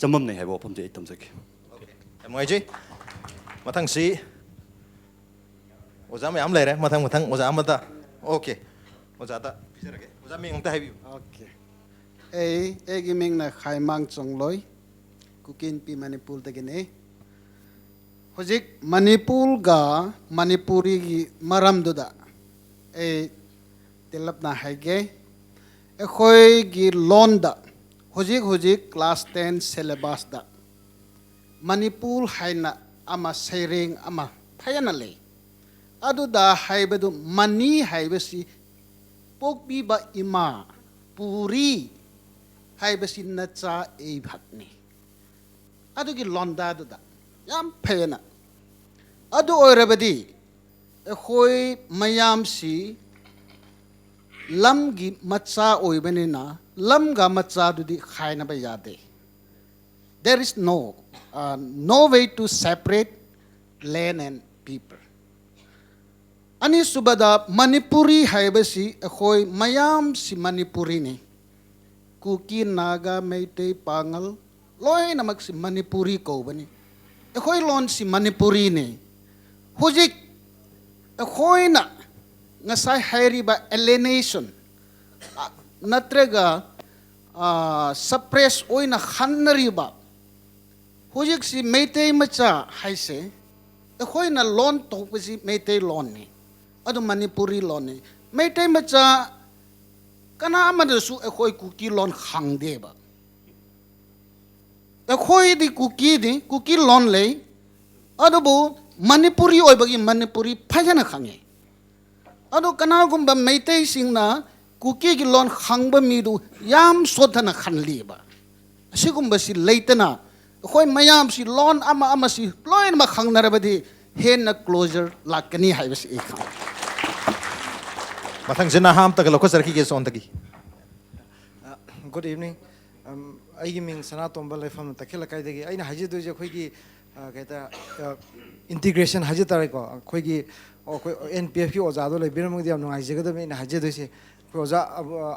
ꯆꯃꯝꯅꯩ ꯍꯥꯏꯕ ꯋꯥꯐꯝꯁꯦ ꯑꯩ ꯊꯝꯖꯒꯦ꯫ ꯌꯥꯝ ꯅꯨꯡꯉꯥꯏꯖꯩ꯫ ꯃꯊꯪꯁꯤ ꯑꯣꯖꯥ ꯃꯌꯥꯝ ꯂꯩꯔꯦ꯫ ꯃꯊꯪ ꯃꯊꯪ ꯑꯣꯖꯥ ꯑꯃꯗ꯫ Okay, ꯑꯣꯖꯥꯗ ꯄꯤꯖꯔꯒꯦ꯫ ꯑꯣꯖꯥ ꯃꯤꯡ ꯑꯝꯇ ꯍꯥꯏꯕꯤꯌꯨ꯫ Okay꯫ ꯑꯩ ꯑꯩꯒꯤ ꯃꯤꯡꯅ ꯈꯥꯏꯃꯥꯡ ꯆꯣꯡꯂꯣꯏ, ꯀꯨꯀꯤ ꯅꯨꯄꯤ ꯃꯅꯤꯄꯨꯔꯗꯒꯤꯅꯤ꯫ ꯍꯧꯖꯤꯛ ꯃꯅꯤꯄꯨꯔꯒ ꯃꯅꯤꯄꯨꯔꯤꯒꯤ ꯃꯔꯝꯗꯨꯗ ꯑꯩ ꯇꯦꯜꯂꯞꯅ ꯍꯥꯏꯒꯦ꯫ ꯑꯩꯈꯣꯏꯒꯤ ꯂꯣꯟꯗ ꯍꯧꯖꯤꯛ ꯍꯧꯖꯤꯛ class ten syllabusꯇ ꯃꯅꯤꯄꯨꯔ ꯍꯥꯏꯅ ꯑꯃ ꯁꯩꯔꯦꯡ ꯑꯃ ꯐꯖꯅ ꯂꯩ꯫ ꯑꯗꯨꯗ ꯍꯥꯏꯕꯗꯨ ꯃꯅꯤ ꯍꯥꯏꯕꯁꯤ ꯄꯣꯛꯄꯤꯕ ꯏꯃꯥ, ꯄꯨꯔꯤ ꯍꯥꯏꯕꯁꯤ ꯅꯆꯥ ꯑꯩꯍꯥꯛꯅꯤ꯫ ꯑꯗꯨꯒꯤ ꯂꯣꯟꯗꯥꯗꯨꯗ ꯌꯥꯝ ꯐꯩꯌꯦꯅ꯫ ꯑꯗꯨ ꯑꯣꯏꯔꯕꯗꯤ ꯑꯩꯈꯣꯏ ꯃꯌꯥꯝꯁꯤ ꯂꯝꯒꯤ ꯃꯆꯥ ꯑꯣꯏꯕꯅꯤꯅ ꯂꯝꯒ ꯃꯆꯥꯗꯨꯗꯤ ꯈꯥꯏꯅꯕ ꯌꯥꯗꯦ꯫ There is no, uh, no way to separate land and people. ꯑꯅꯤꯁꯨꯕꯗ ꯃꯅꯤꯄꯨꯔꯤ ꯍꯥꯏꯕꯁꯤ ꯑꯩꯈꯣꯏ ꯃꯌꯥꯝꯁꯤ ꯃꯅꯤꯄꯨꯔꯤꯅꯤ꯫ ꯀꯨꯀꯤ, ꯅꯥꯒꯥ, ꯃꯩꯇꯩ, ꯄꯥꯉꯜ ꯂꯣꯏꯅꯃꯛꯁꯤ ꯃꯅꯤꯄꯨꯔꯤ ꯀꯧꯕꯅꯤ꯫ ꯑꯩꯈꯣꯏ ꯂꯣꯟꯁꯤ ꯃꯅꯤꯄꯨꯔꯤꯅꯤ꯫ ꯍꯧꯖꯤꯛ ꯑꯩꯈꯣꯏꯅ ꯉꯁꯥꯏ ꯍꯥꯏꯔꯤꯕ alienation, ꯑ, ꯅꯠꯇ꯭ꯔꯒ, ꯑ, suppress ꯑꯣꯏꯅ ꯈꯟꯅꯔꯤꯕ ꯍꯧꯖꯤꯛꯁꯤ ꯃꯩꯇꯩ ꯃꯆꯥ ꯍꯥꯏꯁꯦ ꯑꯩꯈꯣꯏꯅ ꯂꯣꯟ ꯊꯣꯛꯄꯁꯤ ꯃꯩꯇꯩ ꯂꯣꯟꯅꯤ, ꯑꯗꯨ ꯃꯅꯤꯄꯨꯔꯤ ꯂꯣꯟꯅꯤ꯫ ꯃꯩꯇꯩ ꯃꯆꯥ ꯀꯅꯥ ꯑꯃꯗꯁꯨ ꯑꯩꯈꯣꯏ ꯀꯨꯀꯤ ꯂꯣꯟ ꯈꯪꯗꯦꯕ꯫ ꯑꯩꯈꯣꯏꯗꯤ ꯀꯨꯀꯤꯗꯤ ꯀꯨꯀꯤ ꯂꯣꯟ ꯂꯩ, ꯑꯗꯨꯕꯨ ꯃꯅꯤꯄꯨꯔꯤ ꯑꯣꯏꯕꯒꯤ ꯃꯅꯤꯄꯨꯔꯤ ꯐꯖꯅ ꯈꯪꯉꯤ꯫ ꯑꯗꯣ ꯀꯅꯥꯒꯨꯝꯕ ꯃꯩꯇꯩꯁꯤꯡꯅ ꯀꯨꯀꯤꯒꯤ ꯂꯣꯟ ꯈꯪꯕ ꯃꯤꯗꯨ ꯌꯥꯝ ꯁꯣꯠꯊꯅ ꯈꯜꯂꯤꯕ꯫ ꯑꯁꯤꯒꯨꯝꯕꯁꯤ ꯂꯩꯇꯅ ꯑꯩꯈꯣꯏ ꯃꯌꯥꯝꯁꯤ ꯂꯣꯟ ꯑꯃ ꯑꯃꯁꯤ ꯂꯣꯏꯅꯃꯛ ꯈꯪꯅꯔꯕꯗꯤ ꯍꯦꯟꯅ closure ꯂꯥꯛꯀꯅꯤ ꯍꯥꯏꯕꯁꯤ ꯑꯩ ꯈꯪꯏ꯫ ꯃꯊꯪꯁꯤ ꯅꯍꯥ ꯑꯝꯇꯒ ꯂꯧꯈꯠꯆꯔꯛꯈꯤꯒꯦ ꯁꯣꯝꯗꯒꯤ꯫ Good evening. ꯑꯩꯒꯤ ꯃꯤꯡ ꯁꯅꯥꯇꯣꯝꯕ, ꯂꯩꯐꯝ ꯇꯈꯦꯜ ꯂꯩꯀꯥꯏꯗꯒꯤ꯫ ꯑꯩꯅ ꯍꯥꯏꯖꯗꯣꯏꯁꯦ ꯑꯩꯈꯣꯏꯒꯤ ꯀꯩ ꯍꯥꯏꯇꯥꯔꯦ, integration ꯍꯥꯏꯖ ꯇꯥꯔꯦꯀꯣ꯫ ꯑꯩꯈꯣꯏꯒꯤ ꯑꯩꯈꯣꯏ N P F ꯀꯤ ꯑꯣꯖꯥꯗꯣ ꯂꯩꯕꯤꯔꯝꯃꯒꯗꯤ ꯌꯥꯝ ꯅꯨꯡꯉꯥꯏꯖꯒꯗꯕꯅꯤ꯫ ꯑꯩꯅ ꯍꯥꯏꯖꯗꯣꯏꯁꯦ ꯑꯩꯈꯣꯏ ꯑꯣꯖꯥ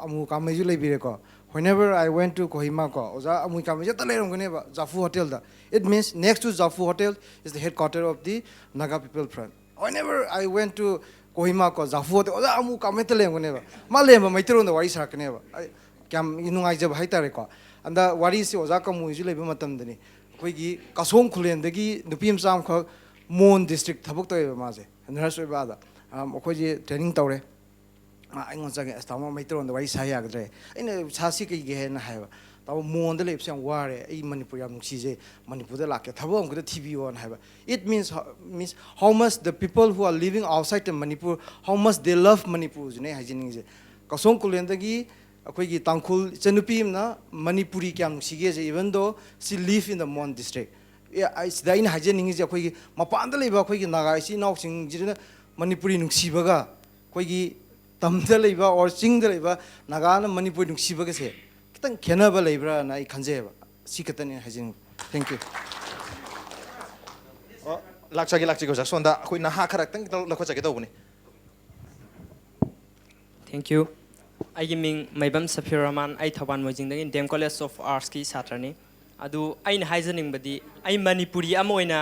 ꯑꯃꯨ ꯀꯥꯃꯩꯁꯨ ꯂꯩꯕꯤꯔꯦꯀꯣ꯫ Whenever I went to Kohima ꯀꯣ, ꯑꯣꯖꯥ ꯑꯃꯨ ꯀꯥꯃꯩꯁꯦ ꯍꯦꯛꯇ ꯂꯩꯔꯝꯒꯅꯦꯕ ꯖꯥꯐꯨ ꯍꯣꯇꯦꯜꯗ꯫ It means next to Zafu Hotel is the headquarter of the Naga People Front. Whenever I went to Kohima ꯀꯣ, ꯖꯥꯐꯨ ꯍꯣꯇꯦꯜ, ꯑꯣꯖꯥ ꯑꯃꯨ ꯀꯥꯃꯩ ꯍꯦꯛꯇ ꯂꯩꯔꯝꯒꯅꯦꯕ꯫ ꯃꯥ ꯂꯩꯔꯝꯕ ꯃꯩꯇꯩꯔꯣꯟꯗ ꯋꯥꯔꯤ ꯁꯥꯔꯛꯀꯅꯦꯕ꯫ ꯑꯩ ꯀꯌꯥꯝ ꯅꯨꯡꯉꯥꯏꯖꯕ ꯍꯥꯏꯇꯥꯔꯦꯀꯣ꯫ ꯑꯗ ꯋꯥꯔꯤꯁꯤ ꯑꯣꯖꯥ ꯀꯃꯨꯏꯁꯨ ꯂꯩꯕ ꯃꯇꯝꯗꯅꯤ꯫ ꯑꯩꯈꯣꯏꯒꯤ ꯀꯁꯣꯡ ꯈꯨꯂꯦꯟꯗꯒꯤ ꯅꯨꯄꯤ ꯃꯆꯥ ꯑꯃꯈꯛ ꯃꯣꯟ ꯗꯤꯁꯇ꯭ꯔꯤꯛ ꯊꯕꯛ ꯇꯧꯋꯦꯕ ꯃꯥꯁꯦ, ꯅꯔꯁ ꯑꯣꯏꯕ ꯑꯥꯗ꯫ ꯑꯝ, ꯑꯩꯈꯣꯏꯁꯦ ꯇ꯭ꯔꯦꯅꯤꯡ ꯇꯧꯔꯦ꯫ ꯃꯥ ꯑꯩꯉꯣꯟꯗ ꯆꯪꯉꯦ, "ꯑꯁ, ꯇꯥꯃꯣ, ꯃꯩꯇꯩꯂꯣꯟꯗ ꯋꯥꯔꯤ ꯁꯥ ꯌꯥꯒꯗ꯭ꯔꯦ?" ꯑꯩꯅ, "ꯁꯥꯁꯤ, ꯀꯩꯒꯤ?" ꯍꯥꯏꯅ ꯍꯥꯏꯕ꯫ "ꯇꯥꯃꯣ, ꯃꯣꯟꯗ ꯂꯩꯕꯁꯦ ꯌꯥꯝ ꯋꯥꯔꯦ, ꯑꯩ ꯃꯅꯤꯄꯨꯔ ꯌꯥꯝ ꯅꯨꯡꯁꯤꯖꯩ, ꯃꯅꯤꯄꯨꯔꯗ ꯂꯥꯛꯀꯦ, ꯊꯕꯛ ꯑꯃꯈꯛꯇ ꯊꯤꯕꯤꯌꯣꯅ" ꯍꯥꯏꯕ꯫ It means, means how much the people who are living outside the Manipur, how much they love Manipur ꯁꯤꯅꯦ ꯍꯥꯏꯖꯅꯤꯡꯉꯤꯁꯦ꯫ ꯀꯁꯣꯡ ꯈꯨꯂꯦꯟꯗꯒꯤ ꯑꯩꯈꯣꯏꯒꯤ ꯇꯥꯡꯈꯨꯜ ꯏꯆꯟꯅꯨꯄꯤ ꯑꯃꯅ ꯃꯅꯤꯄꯨꯔꯤ ꯀꯌꯥꯝ ꯅꯨꯡꯁꯤꯒꯦꯁꯦ, even though she live in the Mon district꯫ ꯑꯦ, ꯑꯩ ꯁꯤꯗ ꯑꯩꯅ ꯍꯥꯏꯖꯅꯤꯡꯉꯤꯁꯦ, ꯑꯩꯈꯣꯏꯒꯤ ꯃꯄꯥꯟꯗ ꯂꯩꯕ ꯑꯩꯈꯣꯏꯒꯤ ꯅꯥꯒꯥ ꯏꯆꯤꯜ ꯏꯅꯥꯎꯁꯤꯡꯁꯤꯅ ꯃꯅꯤꯄꯨꯔꯤ ꯅꯨꯡꯁꯤꯕꯒ ꯑꯩꯈꯣꯏꯒꯤ ꯇꯝꯗ ꯂꯩꯕ or ꯆꯤꯡꯗ ꯂꯩꯕ ꯅꯥꯒꯥꯅ ꯃꯅꯤꯄꯨꯔꯤ ꯅꯨꯡꯁꯤꯕꯒꯁꯦ ꯈꯤꯇꯪ ꯈꯦꯠꯅꯕ ꯂꯩꯕ꯭ꯔꯥꯅ ꯑꯩ ꯈꯟꯖꯩꯌꯦꯕ꯫ ꯁꯤ ꯈꯛꯇꯅꯤ ꯍꯥꯏꯖꯅꯤꯡꯕ꯫ Thank you꯫ ꯑꯣ, ꯂꯥꯛꯆꯒꯦ, ꯂꯥꯛꯆꯒꯦ ꯑꯣꯖꯥ꯫ ꯁꯣꯝꯗ ꯑꯩꯈꯣꯏ ꯅꯍꯥ ꯈꯔ ꯈꯤꯇꯪ ꯂꯧꯈꯠꯆꯒꯦ ꯇꯧꯕꯅꯤ꯫ Thank you꯫ ꯑꯩꯒꯤ ꯃꯤꯡ ꯃꯩꯕꯝ ꯁꯐꯤꯔ ꯔꯍꯃꯥꯟ꯫ ꯑꯩ ꯊꯧꯕꯥꯜ ꯃꯣꯏꯖꯤꯡꯗꯒꯤ ꯗꯤ ꯑꯦꯝ ꯀꯣꯂꯦꯖ ꯑꯣꯐ ꯑꯥꯔꯠꯁꯀꯤ ꯁꯥꯇ꯭ꯔꯅꯤ꯫ ꯑꯗꯨ ꯑꯩꯅ ꯍꯥꯏꯖꯅꯤꯡꯕꯗꯤ, ꯑꯩ ꯃꯅꯤꯄꯨꯔꯤ ꯑꯃ ꯑꯣꯏꯅ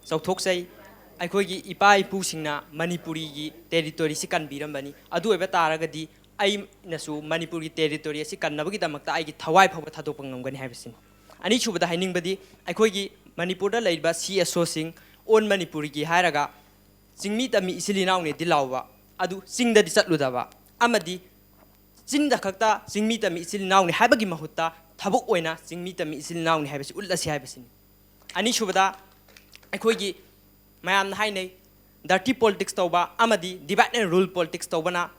ꯆꯥꯎꯊꯣꯛꯆꯩ꯫ ꯑꯩꯈꯣꯏꯒꯤ ꯏꯄꯥ ꯏꯄꯨꯁꯤꯡꯅ ꯃꯅꯤꯄꯨꯔꯤꯒꯤ ꯇꯦꯔꯤꯇꯣꯔꯤꯁꯤ ꯀꯟꯕꯤꯔꯝꯕꯅꯤ꯫ ꯑꯗꯨ ꯑꯣꯏꯕ ꯇꯥꯔꯒꯗꯤ ꯑꯩꯅꯁꯨ ꯃꯅꯤꯄꯨꯔꯒꯤ ꯇꯦꯔꯤꯇꯣꯔꯤ ꯑꯁꯤ ꯀꯟꯅꯕꯒꯤꯗꯃꯛꯇ ꯑꯩꯒꯤ ꯊꯋꯥꯏ ꯐꯥꯎꯕ ꯊꯥꯗꯣꯛꯄ ꯉꯝꯒꯅꯤ ꯍꯥꯏꯕꯁꯤꯅꯤ꯫ ꯑꯅꯤꯁꯨꯕꯗ ꯍꯥꯏꯅꯤꯡꯕꯗꯤ, ꯑꯩꯈꯣꯏꯒꯤ ꯃꯅꯤꯄꯨꯔꯗ ꯂꯩꯔꯤꯕ ꯁꯤ ꯑꯦꯁ ꯑꯣꯁꯤꯡ, ꯑꯣꯟ ꯃꯅꯤꯄꯨꯔꯤꯒꯤ ꯍꯥꯏꯔꯒ, ꯆꯤꯡꯃꯤ ꯇꯝꯃꯤ ꯏꯆꯤꯜ ꯏꯅꯥꯎꯅꯤꯗꯤ ꯂꯥꯎꯕ, ꯑꯗꯨ ꯆꯤꯡꯗꯗꯤ ꯆꯠꯂꯨꯗꯕ, ꯑꯃꯗꯤ ꯆꯤꯡꯗ ꯈꯛꯇ ꯆꯤꯡꯃꯤ ꯇꯝꯃꯤ ꯏꯆꯤꯜ ꯏꯅꯥꯎꯅꯤ ꯍꯥꯏꯕꯒꯤ ꯃꯍꯨꯠꯇ ꯊꯕꯛ ꯑꯣꯏꯅ ꯆꯤꯡꯃꯤ ꯇꯝꯃꯤ ꯏꯆꯤꯜ ꯏꯅꯥꯎꯅꯤ ꯍꯥꯏꯕꯁꯤ ꯎꯠꯂꯁꯤ ꯍꯥꯏꯕꯁꯤꯅꯤ꯫ ꯑꯅꯤꯁꯨꯕꯗ, ꯑꯩꯈꯣꯏꯒꯤ ꯃꯌꯥꯝꯅ ꯍꯥꯏꯅꯩ, ꯗꯔꯇꯤ ꯄꯣꯂꯤꯇꯤꯛꯁ ꯇꯧꯕ ꯑꯃꯗꯤ ꯗꯤꯚꯥꯏꯠ ꯑꯦꯟ ꯔꯨꯜ ꯄꯣꯂꯤꯇꯤꯛꯁ ꯇꯧꯕꯅ,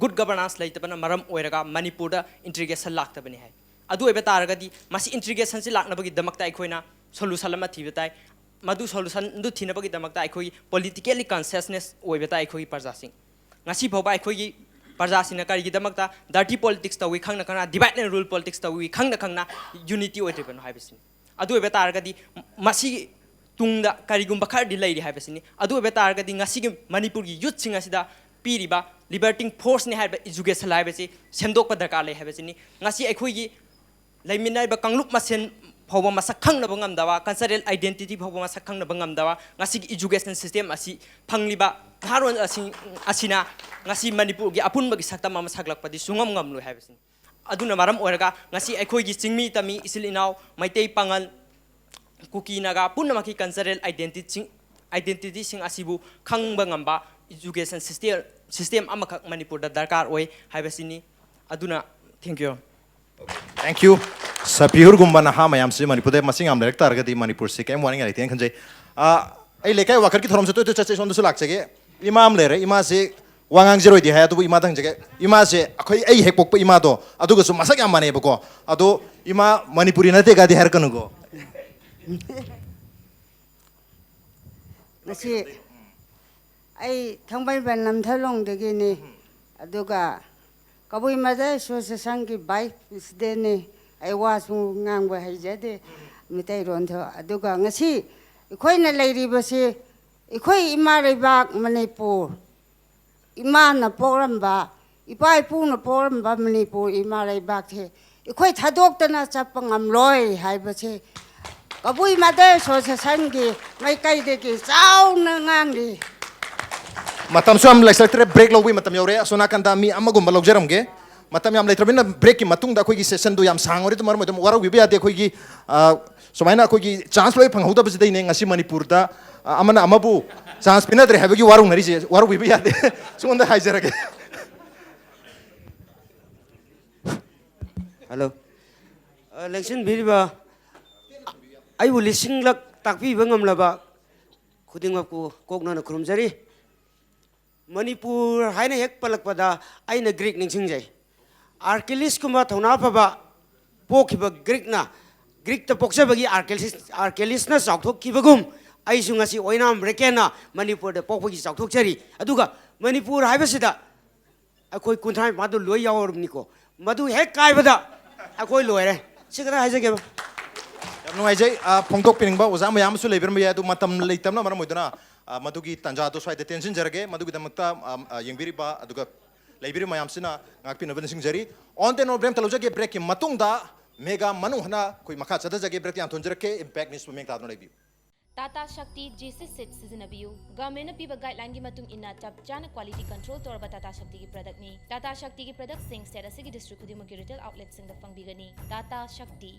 ꯒꯨꯗ ꯒꯕꯔꯅꯥꯟꯁ ꯂꯩꯇꯕꯅ ꯃꯔꯝ ꯑꯣꯏꯔꯒ ꯃꯅꯤꯄꯨꯔꯗ ꯏꯟꯇꯤꯒ꯭ꯔꯦꯁꯟ ꯂꯥꯛꯇꯕꯅꯤ ꯍꯥꯏ꯫ ꯑꯗꯨ ꯑꯣꯏꯕ ꯇꯥꯔꯒꯗꯤ ꯃꯁꯤ ꯏꯟꯇꯤꯒ꯭ꯔꯦꯁꯟꯁꯤ ꯂꯥꯛꯅꯕꯒꯤꯗꯃꯛꯇ ꯑꯩꯈꯣꯏꯅ ꯁꯣꯂꯨꯁꯟ ꯑꯃ ꯊꯤꯕ ꯇꯥꯏ꯫ ꯃꯗꯨ ꯁꯣꯂꯨꯁꯟꯗꯨ ꯊꯤꯅꯕꯒꯤꯗꯃꯛꯇ ꯑꯩꯈꯣꯏꯒꯤ ꯄꯣꯂꯤꯇꯤꯀꯦꯜꯂꯤ ꯀꯟꯁꯤꯌꯁꯅꯦꯁ ꯑꯣꯏꯕ ꯇꯥꯏ ꯑꯩꯈꯣꯏꯒꯤ ꯄ꯭ꯔꯖꯥꯁꯤꯡ꯫ ꯉꯁꯤ ꯐꯥꯎꯕ ꯑꯩꯈꯣꯏꯒꯤ ꯄ꯭ꯔꯖꯥꯁꯤꯡꯅ ꯀꯔꯤꯒꯤꯗꯃꯛꯇ ꯗꯔꯇꯤ ꯄꯣꯂꯤꯇꯤꯛꯁ ꯇꯧꯏ ꯈꯪꯅ ꯈꯪꯅ, ꯗꯤꯚꯥꯏꯠ ꯑꯦꯟ ꯔꯨꯜ ꯄꯣꯂꯤꯇꯤꯛꯁ ꯇꯧꯏ ꯈꯪꯅ ꯈꯪꯅ ꯌꯨꯅꯤꯇꯤ ꯑꯣꯏꯗ꯭ꯔꯤꯕꯅꯣ ꯍꯥꯏꯕꯁꯤꯅꯤ꯫ ꯑꯗꯨ ꯑꯣꯏꯕ ꯇꯥꯔꯒꯗꯤ ꯃꯁꯤꯒꯤ ꯇꯨꯡꯗ ꯀꯔꯤꯒꯨꯝꯕ ꯈꯔꯗꯤ ꯂꯩꯔꯤ ꯍꯥꯏꯕꯁꯤꯅꯤ꯫ ꯑꯗꯨ ꯑꯣꯏꯕ ꯇꯥꯔꯒꯗꯤ ꯉꯁꯤꯒꯤ ꯃꯅꯤꯄꯨꯔꯒꯤ ꯌꯨꯠꯁꯤꯡ ꯑꯁꯤꯗ ꯄꯤꯔꯤꯕ ꯂꯤꯕꯔꯇꯤꯡ ꯐꯣꯔꯁꯅꯤ ꯍꯥꯏꯕ ꯏꯖꯨꯀꯦꯁꯟ ꯍꯥꯏꯕꯁꯤ ꯁꯦꯝꯗꯣꯛꯄ ꯗꯔꯀꯥꯔ ꯂꯩ ꯍꯥꯏꯕꯁꯤꯅꯤ꯫ ꯉꯁꯤ ꯑꯩꯈꯣꯏꯒꯤ ꯂꯩꯃꯤꯟꯅꯔꯤꯕ ꯀꯥꯡꯂꯨꯞ ꯃꯁꯦꯟ ꯐꯥꯎꯕ ꯃꯁꯛ ꯈꯪꯅꯕ ꯉꯝꯗꯕ, ꯀꯜꯆꯔꯦꯜ ꯑꯥꯏꯗꯦꯟꯇꯤꯇꯤ ꯐꯥꯎꯕ ꯃꯁꯛ ꯈꯪꯅꯕ ꯉꯝꯗꯕ ꯉꯁꯤꯒꯤ ꯏꯖꯨꯀꯦꯁꯟ ꯁꯤꯁꯇꯦꯝ ꯑꯁꯤ ꯐꯪꯂꯤꯕ ꯅꯍꯥꯔꯣꯜ ꯑꯁꯤ, ꯑꯁꯤꯅ ꯉꯁꯤ ꯃꯅꯤꯄꯨꯔꯒꯤ ꯑꯄꯨꯟꯕꯒꯤ ꯁꯛꯇꯝ ꯑꯃ ꯁꯥꯒꯠꯂꯛꯄꯗꯤ ꯁꯨꯡꯉꯝ ꯉꯝꯂꯣꯏ ꯍꯥꯏꯕꯁꯤꯅꯤ꯫ ꯑꯗꯨꯅ ꯃꯔꯝ ꯑꯣꯏꯔꯒ ꯉꯁꯤ ꯑꯩꯈꯣꯏꯒꯤ ꯆꯤꯡꯃꯤ ꯇꯝꯃꯤ ꯏꯆꯤꯜ ꯏꯅꯥꯎ, ꯃꯩꯇꯩ ꯄꯥꯉꯜ, ꯀꯨꯀꯤ ꯅꯥꯒꯥ ꯄꯨꯝꯅꯃꯛꯀꯤ ꯀꯜꯆꯔꯦꯜ ꯑꯥꯏꯗꯦꯟꯇꯤꯇꯤꯁꯤꯡ ꯑꯥꯏꯗꯦꯟꯇꯤꯇꯤꯁꯤꯡ ꯑꯁꯤꯕꯨ ꯈꯪꯕ ꯉꯝꯕ ꯏꯖꯨꯀꯦꯁꯟ ꯁꯤꯁꯇꯦꯝ ꯁꯤꯁꯇꯦꯝ ꯑꯃꯈꯛ ꯃꯅꯤꯄꯨꯔꯗ ꯗꯔꯀꯥꯔ ꯑꯣꯏ ꯍꯥꯏꯕꯁꯤꯅꯤ꯫ ꯑꯗꯨꯅ, thank you꯫ Thank you꯫ ꯁꯄꯤꯍꯨꯔꯒꯨꯝꯕ ꯅꯍꯥ ꯃꯌꯥꯝꯁꯤ ꯃꯅꯤꯄꯨꯔꯗ ꯃꯁꯤꯡ ꯌꯥꯝ ꯂꯩꯔꯛ ꯇꯥꯔꯒꯗꯤ ꯃꯅꯤꯄꯨꯔꯁꯤ ꯀꯔꯤꯝ ꯋꯥꯅꯤꯡꯉꯥꯏ ꯂꯩꯇꯦꯅ ꯈꯟꯖꯩ꯫ ꯑꯥ, ꯑꯩ ꯂꯩꯀꯥꯏ ꯋꯥꯀꯠꯀꯤ ꯊꯧꯔꯝꯁꯦ ꯇꯣꯏ ꯇꯣꯏ ꯆꯠꯆꯩ, ꯁꯣꯝꯗꯁꯨ ꯂꯥꯛꯆꯒꯦ꯫ ꯏꯃꯥ ꯑꯃ ꯂꯩꯔꯦ, ꯏꯃꯥꯁꯤ ꯋꯥ ꯉꯥꯡꯖꯔꯣꯏꯗꯤ ꯍꯥꯏ, ꯑꯗꯨꯕꯨ ꯏꯃꯥꯗ ꯍꯪꯖꯒꯦ꯫ ꯏꯃꯥꯁꯦ ꯑꯩꯈꯣꯏ, ꯑꯩ ꯍꯦꯛ ꯄꯣꯛꯄ ꯏꯃꯥꯗꯣ ꯑꯗꯨꯒꯁꯨ ꯃꯁꯛ ꯌꯥꯝ ꯃꯥꯟꯅꯩꯕꯀꯣ꯫ ꯑꯗꯣ ꯏꯃꯥ ꯃꯅꯤꯄꯨꯔꯤ ꯅꯠꯇꯦꯒꯗꯤ ꯍꯥꯏꯔꯛꯀꯅꯨꯀꯣ꯫ ꯉꯁꯤ ꯑꯩ ꯊꯥꯡꯃꯩꯕꯟ ꯅꯝꯊꯂꯣꯡꯗꯒꯤꯅꯤ꯫ ꯑꯗꯨꯒ ꯀꯕꯨꯏ ꯃꯗꯔ ꯑꯦꯁꯣꯁꯤꯌꯦꯁꯟꯒꯤ ꯚꯥꯏꯁ ꯄ꯭ꯔꯦꯁꯤꯗꯦꯟꯅꯤ꯫ ꯑꯩ ꯋꯥꯁꯨ ꯉꯥꯡꯕ ꯍꯩꯖꯗꯦ ꯃꯤꯇꯩꯔꯣꯟꯗꯣ꯫ ꯑꯗꯨꯒ ꯉꯁꯤ ꯑꯩꯈꯣꯏꯅ ꯂꯩꯔꯤꯕꯁꯤ ꯑꯩꯈꯣꯏ ꯏꯃꯥ ꯂꯩꯕꯥꯛ ꯃꯅꯤꯄꯨꯔ, ꯏꯃꯥꯅ ꯄꯣꯛꯂꯝꯕ, ꯏꯄꯥ ꯏꯄꯨꯅ ꯄꯣꯛꯂꯝꯕ ꯃꯅꯤꯄꯨꯔ ꯏꯃꯥ ꯂꯩꯕꯥꯛꯁꯦ ꯑꯩꯈꯣꯏ ꯊꯥꯗꯣꯛꯇꯅ ꯆꯠꯄ ꯉꯝꯂꯣꯏ ꯍꯥꯏꯕꯁꯦ ꯀꯕꯨꯏ ꯃꯗꯔ ꯑꯦꯁꯣꯁꯤꯌꯦꯁꯟꯒꯤ ꯃꯥꯏꯀꯩꯗꯒꯤ ꯆꯥꯎꯅ ꯉꯥꯡꯂꯤ꯫ ꯃꯇꯝꯁꯨ ꯌꯥꯝ ꯂꯩꯁꯤꯜꯂꯛꯇ꯭ꯔꯦ, ꯕ꯭ꯔꯦꯛ ꯂꯧꯕꯒꯤ ꯃꯇꯝ ꯌꯧꯔꯦ꯫ ꯑꯁꯣꯝ ꯅꯥꯀꯟꯗ ꯃꯤ ꯑꯃꯒꯨꯝꯕ ꯂꯧꯖꯔꯝꯒꯦ꯫ ꯃꯇꯝ ꯌꯥꯝ ꯂꯩꯇ꯭ꯔꯕꯅꯤꯅ ꯕ꯭ꯔꯦꯛꯀꯤ ꯃꯇꯨꯡꯗ ꯑꯩꯈꯣꯏꯒꯤ ꯁꯦꯁꯟꯗꯣ ꯌꯥꯝ ꯁꯥꯡꯉꯨꯔꯦ, ꯑꯗꯨ ꯃꯔꯝ ꯑꯣꯏꯗꯅ ꯋꯥꯔꯧꯕꯤꯕ ꯌꯥꯗꯦ꯫ ꯑꯩꯈꯣꯏꯒꯤ, ꯑ, ꯁꯨꯃꯥꯏꯅ ꯑꯩꯈꯣꯏꯒꯤ ꯆꯥꯟꯁ ꯂꯣꯏ ꯐꯪꯍꯧꯗꯕꯁꯤꯗꯩꯅꯦ ꯉꯁꯤ ꯃꯅꯤꯄꯨꯔꯗ, ꯑ, ꯑꯃꯅ ꯑꯃꯕꯨ ꯆꯥꯟꯁ ꯄꯤꯅꯗ꯭ꯔꯦ ꯍꯥꯏꯕꯒꯤ ꯋꯥꯔꯧꯅꯔꯤꯁꯦ꯫ ꯋꯥꯔꯧꯕꯤꯕ ꯌꯥꯗꯦ꯫ ꯁꯣꯝꯗ ꯍꯥꯏꯖꯔꯒꯦ꯫ ꯍꯜꯂꯣ꯫ ꯑ, ꯂꯦꯡꯁꯤꯟꯕꯤꯔꯤꯕ, ꯑꯩꯕꯨ ꯂꯤꯁꯤꯡꯂꯛ ꯇꯥꯛꯄꯤꯕ ꯉꯝꯂꯕ ꯈꯨꯗꯤꯡꯃꯛꯄꯨ ꯀꯣꯛꯅꯅ ꯈꯨꯔꯨꯝꯖꯔꯤ꯫ ꯃꯅꯤꯄꯨꯔ ꯍꯥꯏꯅ ꯍꯦꯛ ꯄꯜꯂꯛꯄꯗ ꯑꯩꯅ ꯒ꯭ꯔꯤꯛ ꯅꯤꯡꯁꯤꯡꯖꯩ꯫ ꯑꯥꯔꯀꯤꯂꯤꯁꯀꯨꯝꯕ ꯊꯧꯅꯥ ꯐꯕ ꯄꯣꯛꯈꯤꯕ ꯒ꯭ꯔꯤꯛꯅ, ꯒ꯭ꯔꯤꯛꯇ ꯄꯣꯛꯆꯕꯒꯤ ꯑꯥꯔꯀꯤꯂꯤꯁ, ꯑꯥꯔꯀꯤꯂꯤꯁꯅ ꯆꯥꯎꯊꯣꯛꯈꯤꯕꯒꯨꯝ, ꯑꯩꯁꯨ ꯉꯁꯤ ꯑꯣꯏꯅꯥꯝ ꯔꯦꯀꯦꯟꯅ ꯃꯅꯤꯄꯨꯔꯗ ꯄꯣꯛꯄꯒꯤ ꯆꯥꯎꯊꯣꯛꯆꯔꯤ꯫ ꯑꯗꯨꯒ ꯃꯅꯤꯄꯨꯔ ꯍꯥꯏꯕꯁꯤꯗ ꯑꯩꯈꯣꯏ ꯀꯨꯟꯊ꯭ꯔꯥ ꯅꯤꯄꯥꯟꯗꯣ ꯂꯣꯏ ꯌꯥꯎꯔꯕꯅꯤꯀꯣ꯫ ꯃꯗꯨ ꯍꯦꯛ ꯀꯥꯏꯕꯗ ꯑꯩꯈꯣꯏ ꯂꯣꯏꯔꯦ꯫ ꯁꯤ ꯈꯛꯇ ꯍꯥꯏꯖꯒꯦꯕ꯫ ꯌꯥꯝ ꯅꯨꯡꯉꯥꯏꯖꯩ꯫ ꯑ, ꯐꯣꯡꯗꯣꯛꯄꯤꯅꯤꯡꯕ ꯑꯣꯖꯥ ꯃꯌꯥꯝ ꯑꯃꯁꯨ ꯂꯩꯕꯤꯔꯝꯕ ꯌꯥꯏ, ꯑꯗꯨ ꯃꯇꯝ ꯂꯩꯇꯕꯅ ꯃꯔꯝ ꯑꯣꯏꯗꯨꯅ, ꯑ, ꯃꯗꯨꯒꯤ ꯇꯥꯟꯖꯥꯗꯣ ꯁ꯭ꯋꯥꯏꯗ ꯇꯦꯟꯁꯤꯟꯖꯔꯒꯦ꯫ ꯃꯗꯨꯒꯤꯗꯃꯛꯇ, ꯑ, ꯑ, ꯌꯦꯡꯕꯤꯔꯤꯕ ꯑꯗꯨꯒ ꯂꯩꯕꯤꯔꯤꯕ ꯃꯌꯥꯝꯁꯤꯅ ꯉꯥꯛꯄꯤꯅꯕ ꯅꯤꯡꯁꯤꯡꯖꯔꯤ꯫ ꯑꯣꯟ ꯇꯦꯟ ꯑꯣꯟ ꯕ꯭ꯔꯦꯛ ꯑꯝꯇ ꯂꯧꯖꯒꯦ꯫ ꯕ꯭ꯔꯦꯛꯀꯤ ꯃꯇꯨꯡꯗ ꯃꯦꯒꯥ ꯃꯅꯨꯡ ꯍꯟꯅ ꯑꯩꯈꯣꯏ ꯃꯈꯥ ꯆꯠꯊꯖꯒꯦ꯫ ꯕ꯭ꯔꯦꯛꯇ ꯌꯥꯝ ꯊꯣꯟꯖꯔꯛꯀꯦ꯫ ꯏꯝꯄꯦꯛ ꯅ꯭ꯌꯨꯁꯄꯨ ꯃꯤꯠꯌꯦꯡ ꯇꯥꯗꯨꯅ ꯂꯩꯕꯤꯌꯨ꯫ ꯇꯥꯇꯥ ꯁꯛꯇꯤ ꯖꯤ ꯁꯤ ꯁꯤꯠ ꯁꯤꯖꯤꯟꯅꯕꯤꯌꯨ꯫ ꯒꯚꯔꯟꯃꯦꯟꯠꯅ ꯄꯤꯕ ꯒꯥꯏꯗꯂꯥꯏꯟꯒꯤ ꯃꯇꯨꯡ ꯏꯟꯅ ꯆꯞ ꯆꯥꯅ ꯀ꯭ꯋꯥꯂꯤꯇꯤ ꯀꯟꯇ꯭ꯔꯣꯜ ꯇꯧꯔꯕ ꯇꯥꯇꯥ ꯁꯛꯇꯤꯒꯤ ꯄ꯭ꯔꯗꯛꯅꯤ꯫ ꯇꯥꯇꯥ ꯁꯛꯇꯤꯒꯤ ꯄ꯭ꯔꯗꯛꯁꯤꯡ ꯁ꯭ꯇꯦꯠ ꯑꯁꯤꯒꯤ ꯗꯤꯁꯇ꯭ꯔꯤꯛ ꯈꯨꯗꯤꯡꯃꯛꯀꯤ ꯔꯤꯇꯦꯜ ꯑꯥꯎꯠꯂꯦꯠꯁꯤꯡꯗ ꯐꯪꯕꯤꯒꯅꯤ꯫ ꯇꯥꯇꯥ ꯁꯛꯇꯤ꯫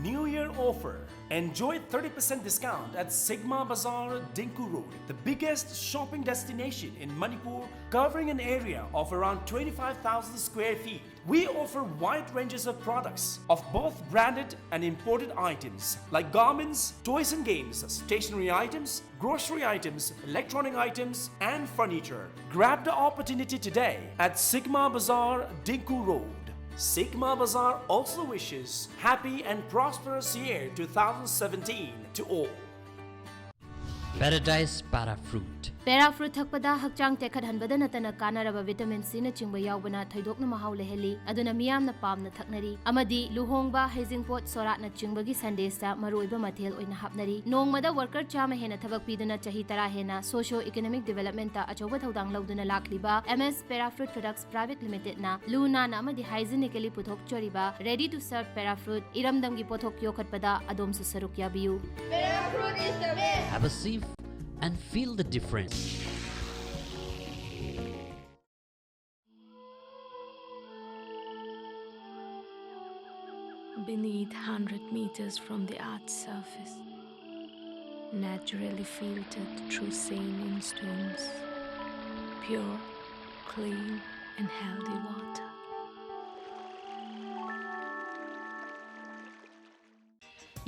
New Year offer. Enjoy thirty percent discount at Sigma Bazaar, Dinku Road, the biggest shopping destination in Manipur, covering an area of around twenty-five thousand square feet. We offer wide ranges of products of both branded and imported items like garments, toys and games, stationery items, grocery items, electronic items, and furniture. Grab the opportunity today at Sigma Bazaar, Dinku Road. Sigma Bazaar also wishes happy and prosperous year two thousand seventeen to all. Paradise Para Fruit. Para Fruit ꯊꯛꯄꯗ ꯍꯛꯆꯥꯡ ꯇꯦꯛꯈꯠꯍꯟꯕꯗ ꯅꯠꯇꯅ ꯀꯥꯟꯅꯔꯕ vitamin C ꯅꯆꯤꯡꯕ ꯌꯥꯎꯕꯅ ꯊꯣꯏꯗꯣꯛꯅ ꯃꯍꯥꯎ ꯂꯩꯍꯜꯂꯤ, ꯑꯗꯨꯅ ꯃꯤꯌꯥꯝꯅ ꯄꯥꯝꯅ ꯊꯛꯅꯔꯤ꯫ ꯑꯃꯗꯤ ꯂꯨꯍꯣꯡꯕ, ꯍꯩꯖꯤꯡꯄꯣꯠ, ꯁꯣꯔꯥꯠꯅꯆꯤꯡꯕꯒꯤ ꯁꯟꯗꯦꯁꯇ ꯃꯔꯨꯑꯣꯏꯕ ꯃꯊꯦꯜ ꯑꯣꯏꯅ ꯍꯥꯞꯅꯔꯤ꯫ ꯅꯣꯡꯃꯗ worker ꯆꯥꯝꯃ ꯍꯦꯟꯅ ꯊꯕꯛ ꯄꯤꯗꯨꯅ ꯆꯍꯤ ꯇꯔꯥ ꯍꯦꯟꯅ socio economic developmentꯇ ꯑꯆꯧꯕ ꯊꯧꯗꯥꯡ ꯂꯧꯗꯨꯅ ꯂꯥꯛꯂꯤꯕ M S Para Fruit Products Private Limitedꯅ ꯂꯨ ꯅꯥꯟꯅ ꯑꯃꯗꯤ hygienically ꯄꯨꯊꯣꯛꯆꯔꯤꯕ ready to serve Para Fruit ꯏꯔꯝꯗꯝꯒꯤ ꯄꯣꯠꯊꯣꯛ ꯌꯣꯛꯈꯠꯄꯗ ꯑꯗꯣꯝꯁꯨ ꯁꯔꯨꯛ ꯌꯥꯕꯤꯌꯨ꯫ Para Fruit is the best. Have a sip and feel the difference. Beneath hundred meters from the earth's surface, naturally filtered through saline stones, pure, clean, and healthy water.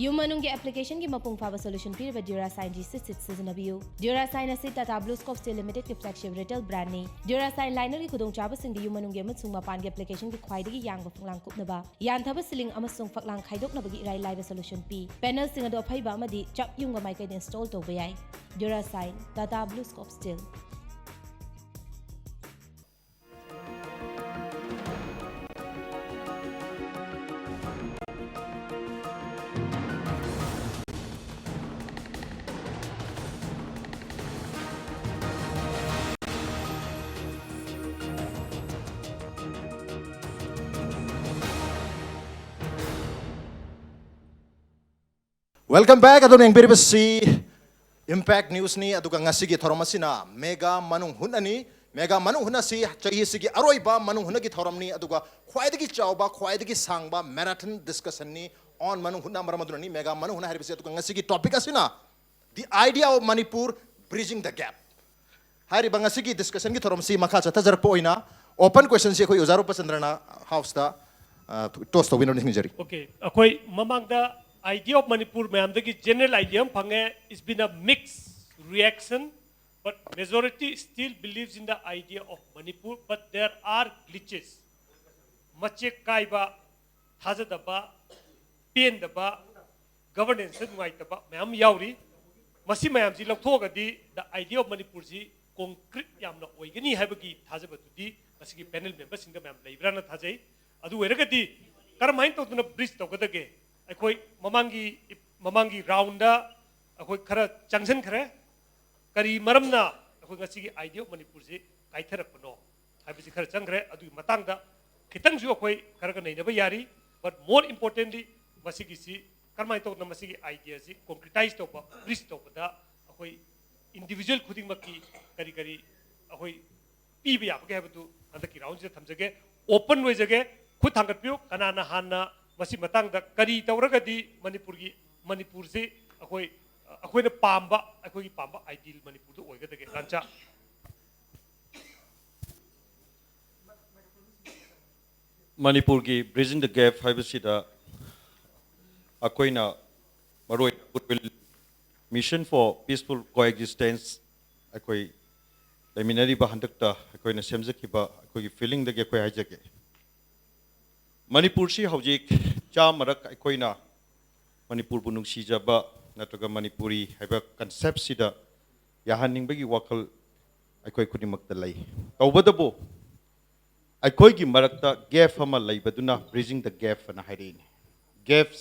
ꯌꯨꯝ ꯃꯅꯨꯡꯒꯤ applicationꯒꯤ ꯃꯄꯨꯡ ꯐꯥꯕ solution ꯄꯤꯔꯤꯕ Durasine G six six ꯁꯤꯖꯤꯟꯅꯕꯤꯌꯨ꯫ Durasine ꯑꯁꯤ Tata Blue Scope Steel Limitedꯀꯤ flagship retail brandꯅꯤ꯫ Durasine linerꯒꯤ ꯈꯨꯗꯣꯡꯆꯥꯕꯁꯤꯡꯗꯤ ꯌꯨꯝ ꯃꯅꯨꯡꯒꯤ ꯑꯃꯁꯨꯡ ꯃꯄꯥꯟꯒꯤ applicationꯒꯤ ꯈ꯭ꯋꯥꯏꯗꯒꯤ ꯌꯥꯡꯕ ꯐꯛꯂꯥꯡ ꯀꯨꯞꯅꯕ, ꯌꯥꯟꯊꯕ ceiling ꯑꯃꯁꯨꯡ ꯐꯛꯂꯥꯡ ꯈꯥꯏꯗꯣꯛꯅꯕꯒꯤ ꯏꯔꯥꯏ ꯂꯥꯏꯕ solution ꯄꯤ꯫ Panelꯁꯤꯡ ꯑꯗꯨ ꯑꯐꯩꯕ ꯑꯃꯗꯤ ꯆꯞ ꯌꯨꯡꯕ ꯃꯥꯏꯀꯩꯗ install ꯇꯧꯕ ꯌꯥꯏ꯫ Durasine, Tata Blue Scope Steel. Welcome back. ꯑꯗꯨꯝ ꯌꯦꯡꯕꯤꯔꯤꯕꯁꯤ Impact Newsꯅꯤ꯫ ꯑꯗꯨꯒ ꯉꯁꯤꯒꯤ ꯊꯧꯔꯝ ꯑꯁꯤꯅ mega ꯃꯅꯨꯡ ꯍꯨꯠꯅꯅꯤ꯫ Mega ꯃꯅꯨꯡ ꯍꯨꯠꯅ ꯑꯁꯤ ꯆꯍꯤ ꯑꯁꯤꯒꯤ ꯑꯔꯣꯏꯕ ꯃꯅꯨꯡ ꯍꯨꯠꯅꯒꯤ ꯊꯧꯔꯝꯅꯤ꯫ ꯑꯗꯨꯒ ꯈ꯭ꯋꯥꯏꯗꯒꯤ ꯆꯥꯎꯕ, ꯈ꯭ꯋꯥꯏꯗꯒꯤ ꯁꯥꯡꯕ marathon discussionꯅꯤ꯫ ꯑꯣꯟ ꯃꯅꯨꯡ ꯍꯨꯠꯅ ꯃꯔꯝ ꯑꯗꯨꯅꯅꯤ ꯃꯦꯒꯥ ꯃꯅꯨꯡ ꯍꯨꯠꯅ ꯍꯥꯏꯔꯤꯕꯁꯤ꯫ ꯑꯗꯨꯒ ꯉꯁꯤꯒꯤ ꯇꯣꯄꯤꯛ ꯑꯁꯤꯅ the idea of Manipur bridging the gap ꯍꯥꯏꯔꯤꯕ ꯉꯁꯤꯒꯤ ꯗꯤꯁꯀꯁꯟꯒꯤ ꯊꯧꯔꯝꯁꯤ ꯃꯈꯥ ꯆꯠꯊꯖꯔꯛꯄ ꯑꯣꯏꯅ ꯑꯣꯄꯟ ꯀ꯭ꯋꯦꯁꯟꯁꯤ ꯑꯩꯈꯣꯏ ꯑꯣꯖꯥ ꯔꯨꯄꯆꯟꯗ꯭ꯔꯅ ꯍꯥꯎꯁꯇ ꯇꯣꯁ ꯇꯧꯕꯤꯅꯕ ꯅꯤꯡꯁꯤꯡꯖꯔꯤ꯫ Okay, ꯑꯩꯈꯣꯏ ꯃꯃꯥꯡꯗ idea of Manipur ꯃꯌꯥꯝꯗꯒꯤ general idea ꯑꯃ ꯐꯪꯉꯦ. It's been a mixed reaction, but majority still believes in the idea of Manipur, but there are glitches. ꯃꯆꯦꯛ ꯀꯥꯏꯕ, ꯊꯥꯖꯗꯕ, ꯄꯦꯟꯗꯕ, ꯒꯚꯔꯅꯦꯟꯁꯇ ꯅꯨꯡꯉꯥꯏꯇꯕ ꯃꯌꯥꯝ ꯌꯥꯎꯔꯤ꯫ ꯃꯁꯤ ꯃꯌꯥꯝꯁꯤ ꯂꯧꯊꯣꯛꯑꯒꯗꯤ the idea of ꯃꯅꯤꯄꯨꯔꯁꯤ ꯀꯣꯡꯀ꯭ꯔꯤꯠ ꯌꯥꯝꯅ ꯑꯣꯏꯒꯅꯤ ꯍꯥꯏꯕꯒꯤ ꯊꯥꯖꯕꯗꯨꯗꯤ ꯉꯁꯤꯒꯤ ꯄꯦꯅꯦꯜ ꯃꯦꯝꯕꯔꯁꯤꯡꯗ ꯃꯌꯥꯝ ꯂꯩꯕ꯭ꯔꯥꯅ ꯊꯥꯖꯩ꯫ ꯑꯗꯨ ꯑꯣꯏꯔꯒꯗꯤ ꯀꯔꯝꯍꯥꯏꯅ ꯇꯧꯗꯅ ꯕ꯭ꯔꯤꯖ ꯇꯧꯒꯗꯒꯦ? ꯑꯩꯈꯣꯏ ꯃꯃꯥꯡꯒꯤ ꯃꯃꯥꯡꯒꯤ ꯔꯥꯎꯟꯗ ꯑꯩꯈꯣꯏ ꯈꯔ ꯆꯪꯁꯤꯟꯈ꯭ꯔꯦ꯫ ꯀꯔꯤ ꯃꯔꯝꯅ ꯑꯩꯈꯣꯏ ꯉꯁꯤꯒꯤ idea of ꯃꯅꯤꯄꯨꯔꯁꯤ ꯀꯥꯏꯊꯔꯛꯄꯅꯣ ꯍꯥꯏꯕꯁꯤ ꯈꯔ ꯆꯪꯈ꯭ꯔꯦ꯫ ꯑꯗꯨꯒꯤ ꯃꯇꯥꯡꯗ ꯈꯤꯇꯪꯁꯨ ꯑꯩꯈꯣꯏ ꯈꯔꯒ ꯅꯩꯅꯕ ꯌꯥꯔꯤ꯫ But more importantly, ꯃꯁꯤꯒꯤꯁꯤ ꯀꯔꯝꯍꯥꯏꯅ ꯇꯧꯗꯅ ꯃꯁꯤꯒꯤ idea ꯁꯤ concretize ꯇꯧꯕ, ꯕ꯭ꯔꯤꯖ ꯇꯧꯕꯗ ꯑꯩꯈꯣꯏ individual ꯈꯨꯗꯤꯡꯃꯛꯀꯤ ꯀꯔꯤ ꯀꯔꯤ ꯑꯩꯈꯣꯏ ꯄꯤꯕ ꯌꯥꯕꯒꯦ ꯍꯥꯏꯕꯗꯨ ꯍꯟꯗꯛꯀꯤ ꯔꯥꯎꯟꯁꯤꯗ ꯊꯝꯖꯒꯦ꯫ ꯑꯣꯄꯟ ꯑꯣꯏꯖꯒꯦ꯫ ꯈꯨꯠ ꯊꯥꯡꯒꯠꯄꯤꯌꯨ꯫ ꯀꯅꯥꯅ ꯍꯥꯟꯅ ꯃꯁꯤ ꯃꯇꯥꯡꯗ ꯀꯔꯤ ꯇꯧꯔꯒꯗꯤ ꯃꯅꯤꯄꯨꯔꯒꯤ, ꯃꯅꯤꯄꯨꯔꯁꯤ ꯑꯩꯈꯣꯏ, ꯑꯩꯈꯣꯏꯅ ꯄꯥꯝꯕ, ꯑꯩꯈꯣꯏꯒꯤ ꯄꯥꯝꯕ ideal ꯃꯅꯤꯄꯨꯔꯗ ꯑꯣꯏꯒꯗꯒꯦ? ꯂꯥꯟꯆꯥ꯫ ꯃꯅꯤꯄꯨꯔꯒꯤ Bridging the Gap ꯍꯥꯏꯕꯁꯤꯗ ꯑꯩꯈꯣꯏꯅ ꯃꯔꯨꯑꯣꯏꯅ Goodwill Mission for Peaceful Coexistence ꯑꯩꯈꯣꯏ ꯂꯩꯃꯤꯟꯅꯔꯤꯕ ꯍꯟꯗꯛꯇ ꯑꯩꯈꯣꯏꯅ ꯁꯦꯝꯖꯈꯤꯕ ꯑꯩꯈꯣꯏꯒꯤ feelingꯗꯒꯤ ꯑꯩꯈꯣꯏ ꯍꯥꯏꯖꯒꯦ꯫ ꯃꯅꯤꯄꯨꯔꯁꯤ ꯍꯧꯖꯤꯛ ꯆꯥꯝꯃꯔꯛ ꯑꯩꯈꯣꯏꯅ ꯃꯅꯤꯄꯨꯔꯕꯨ ꯅꯨꯡꯁꯤꯖꯕ ꯅꯠꯇ꯭ꯔꯒ ꯃꯅꯤꯄꯨꯔꯤ ꯍꯥꯏꯕ conceptꯁꯤꯗ ꯌꯥꯍꯟꯅꯤꯡꯕꯒꯤ ꯋꯥꯈꯜ ꯑꯩꯈꯣꯏ ꯈꯨꯗꯤꯡꯃꯛꯇ ꯂꯩ꯫ ꯇꯧꯕꯇꯕꯨ ꯑꯩꯈꯣꯏꯒꯤ ꯃꯔꯛꯇ gap ꯑꯃ ꯂꯩꯕꯗꯨꯅ Bridging the Gap ꯑꯅ ꯍꯥꯏꯔꯛꯏꯅꯤ꯫ Gap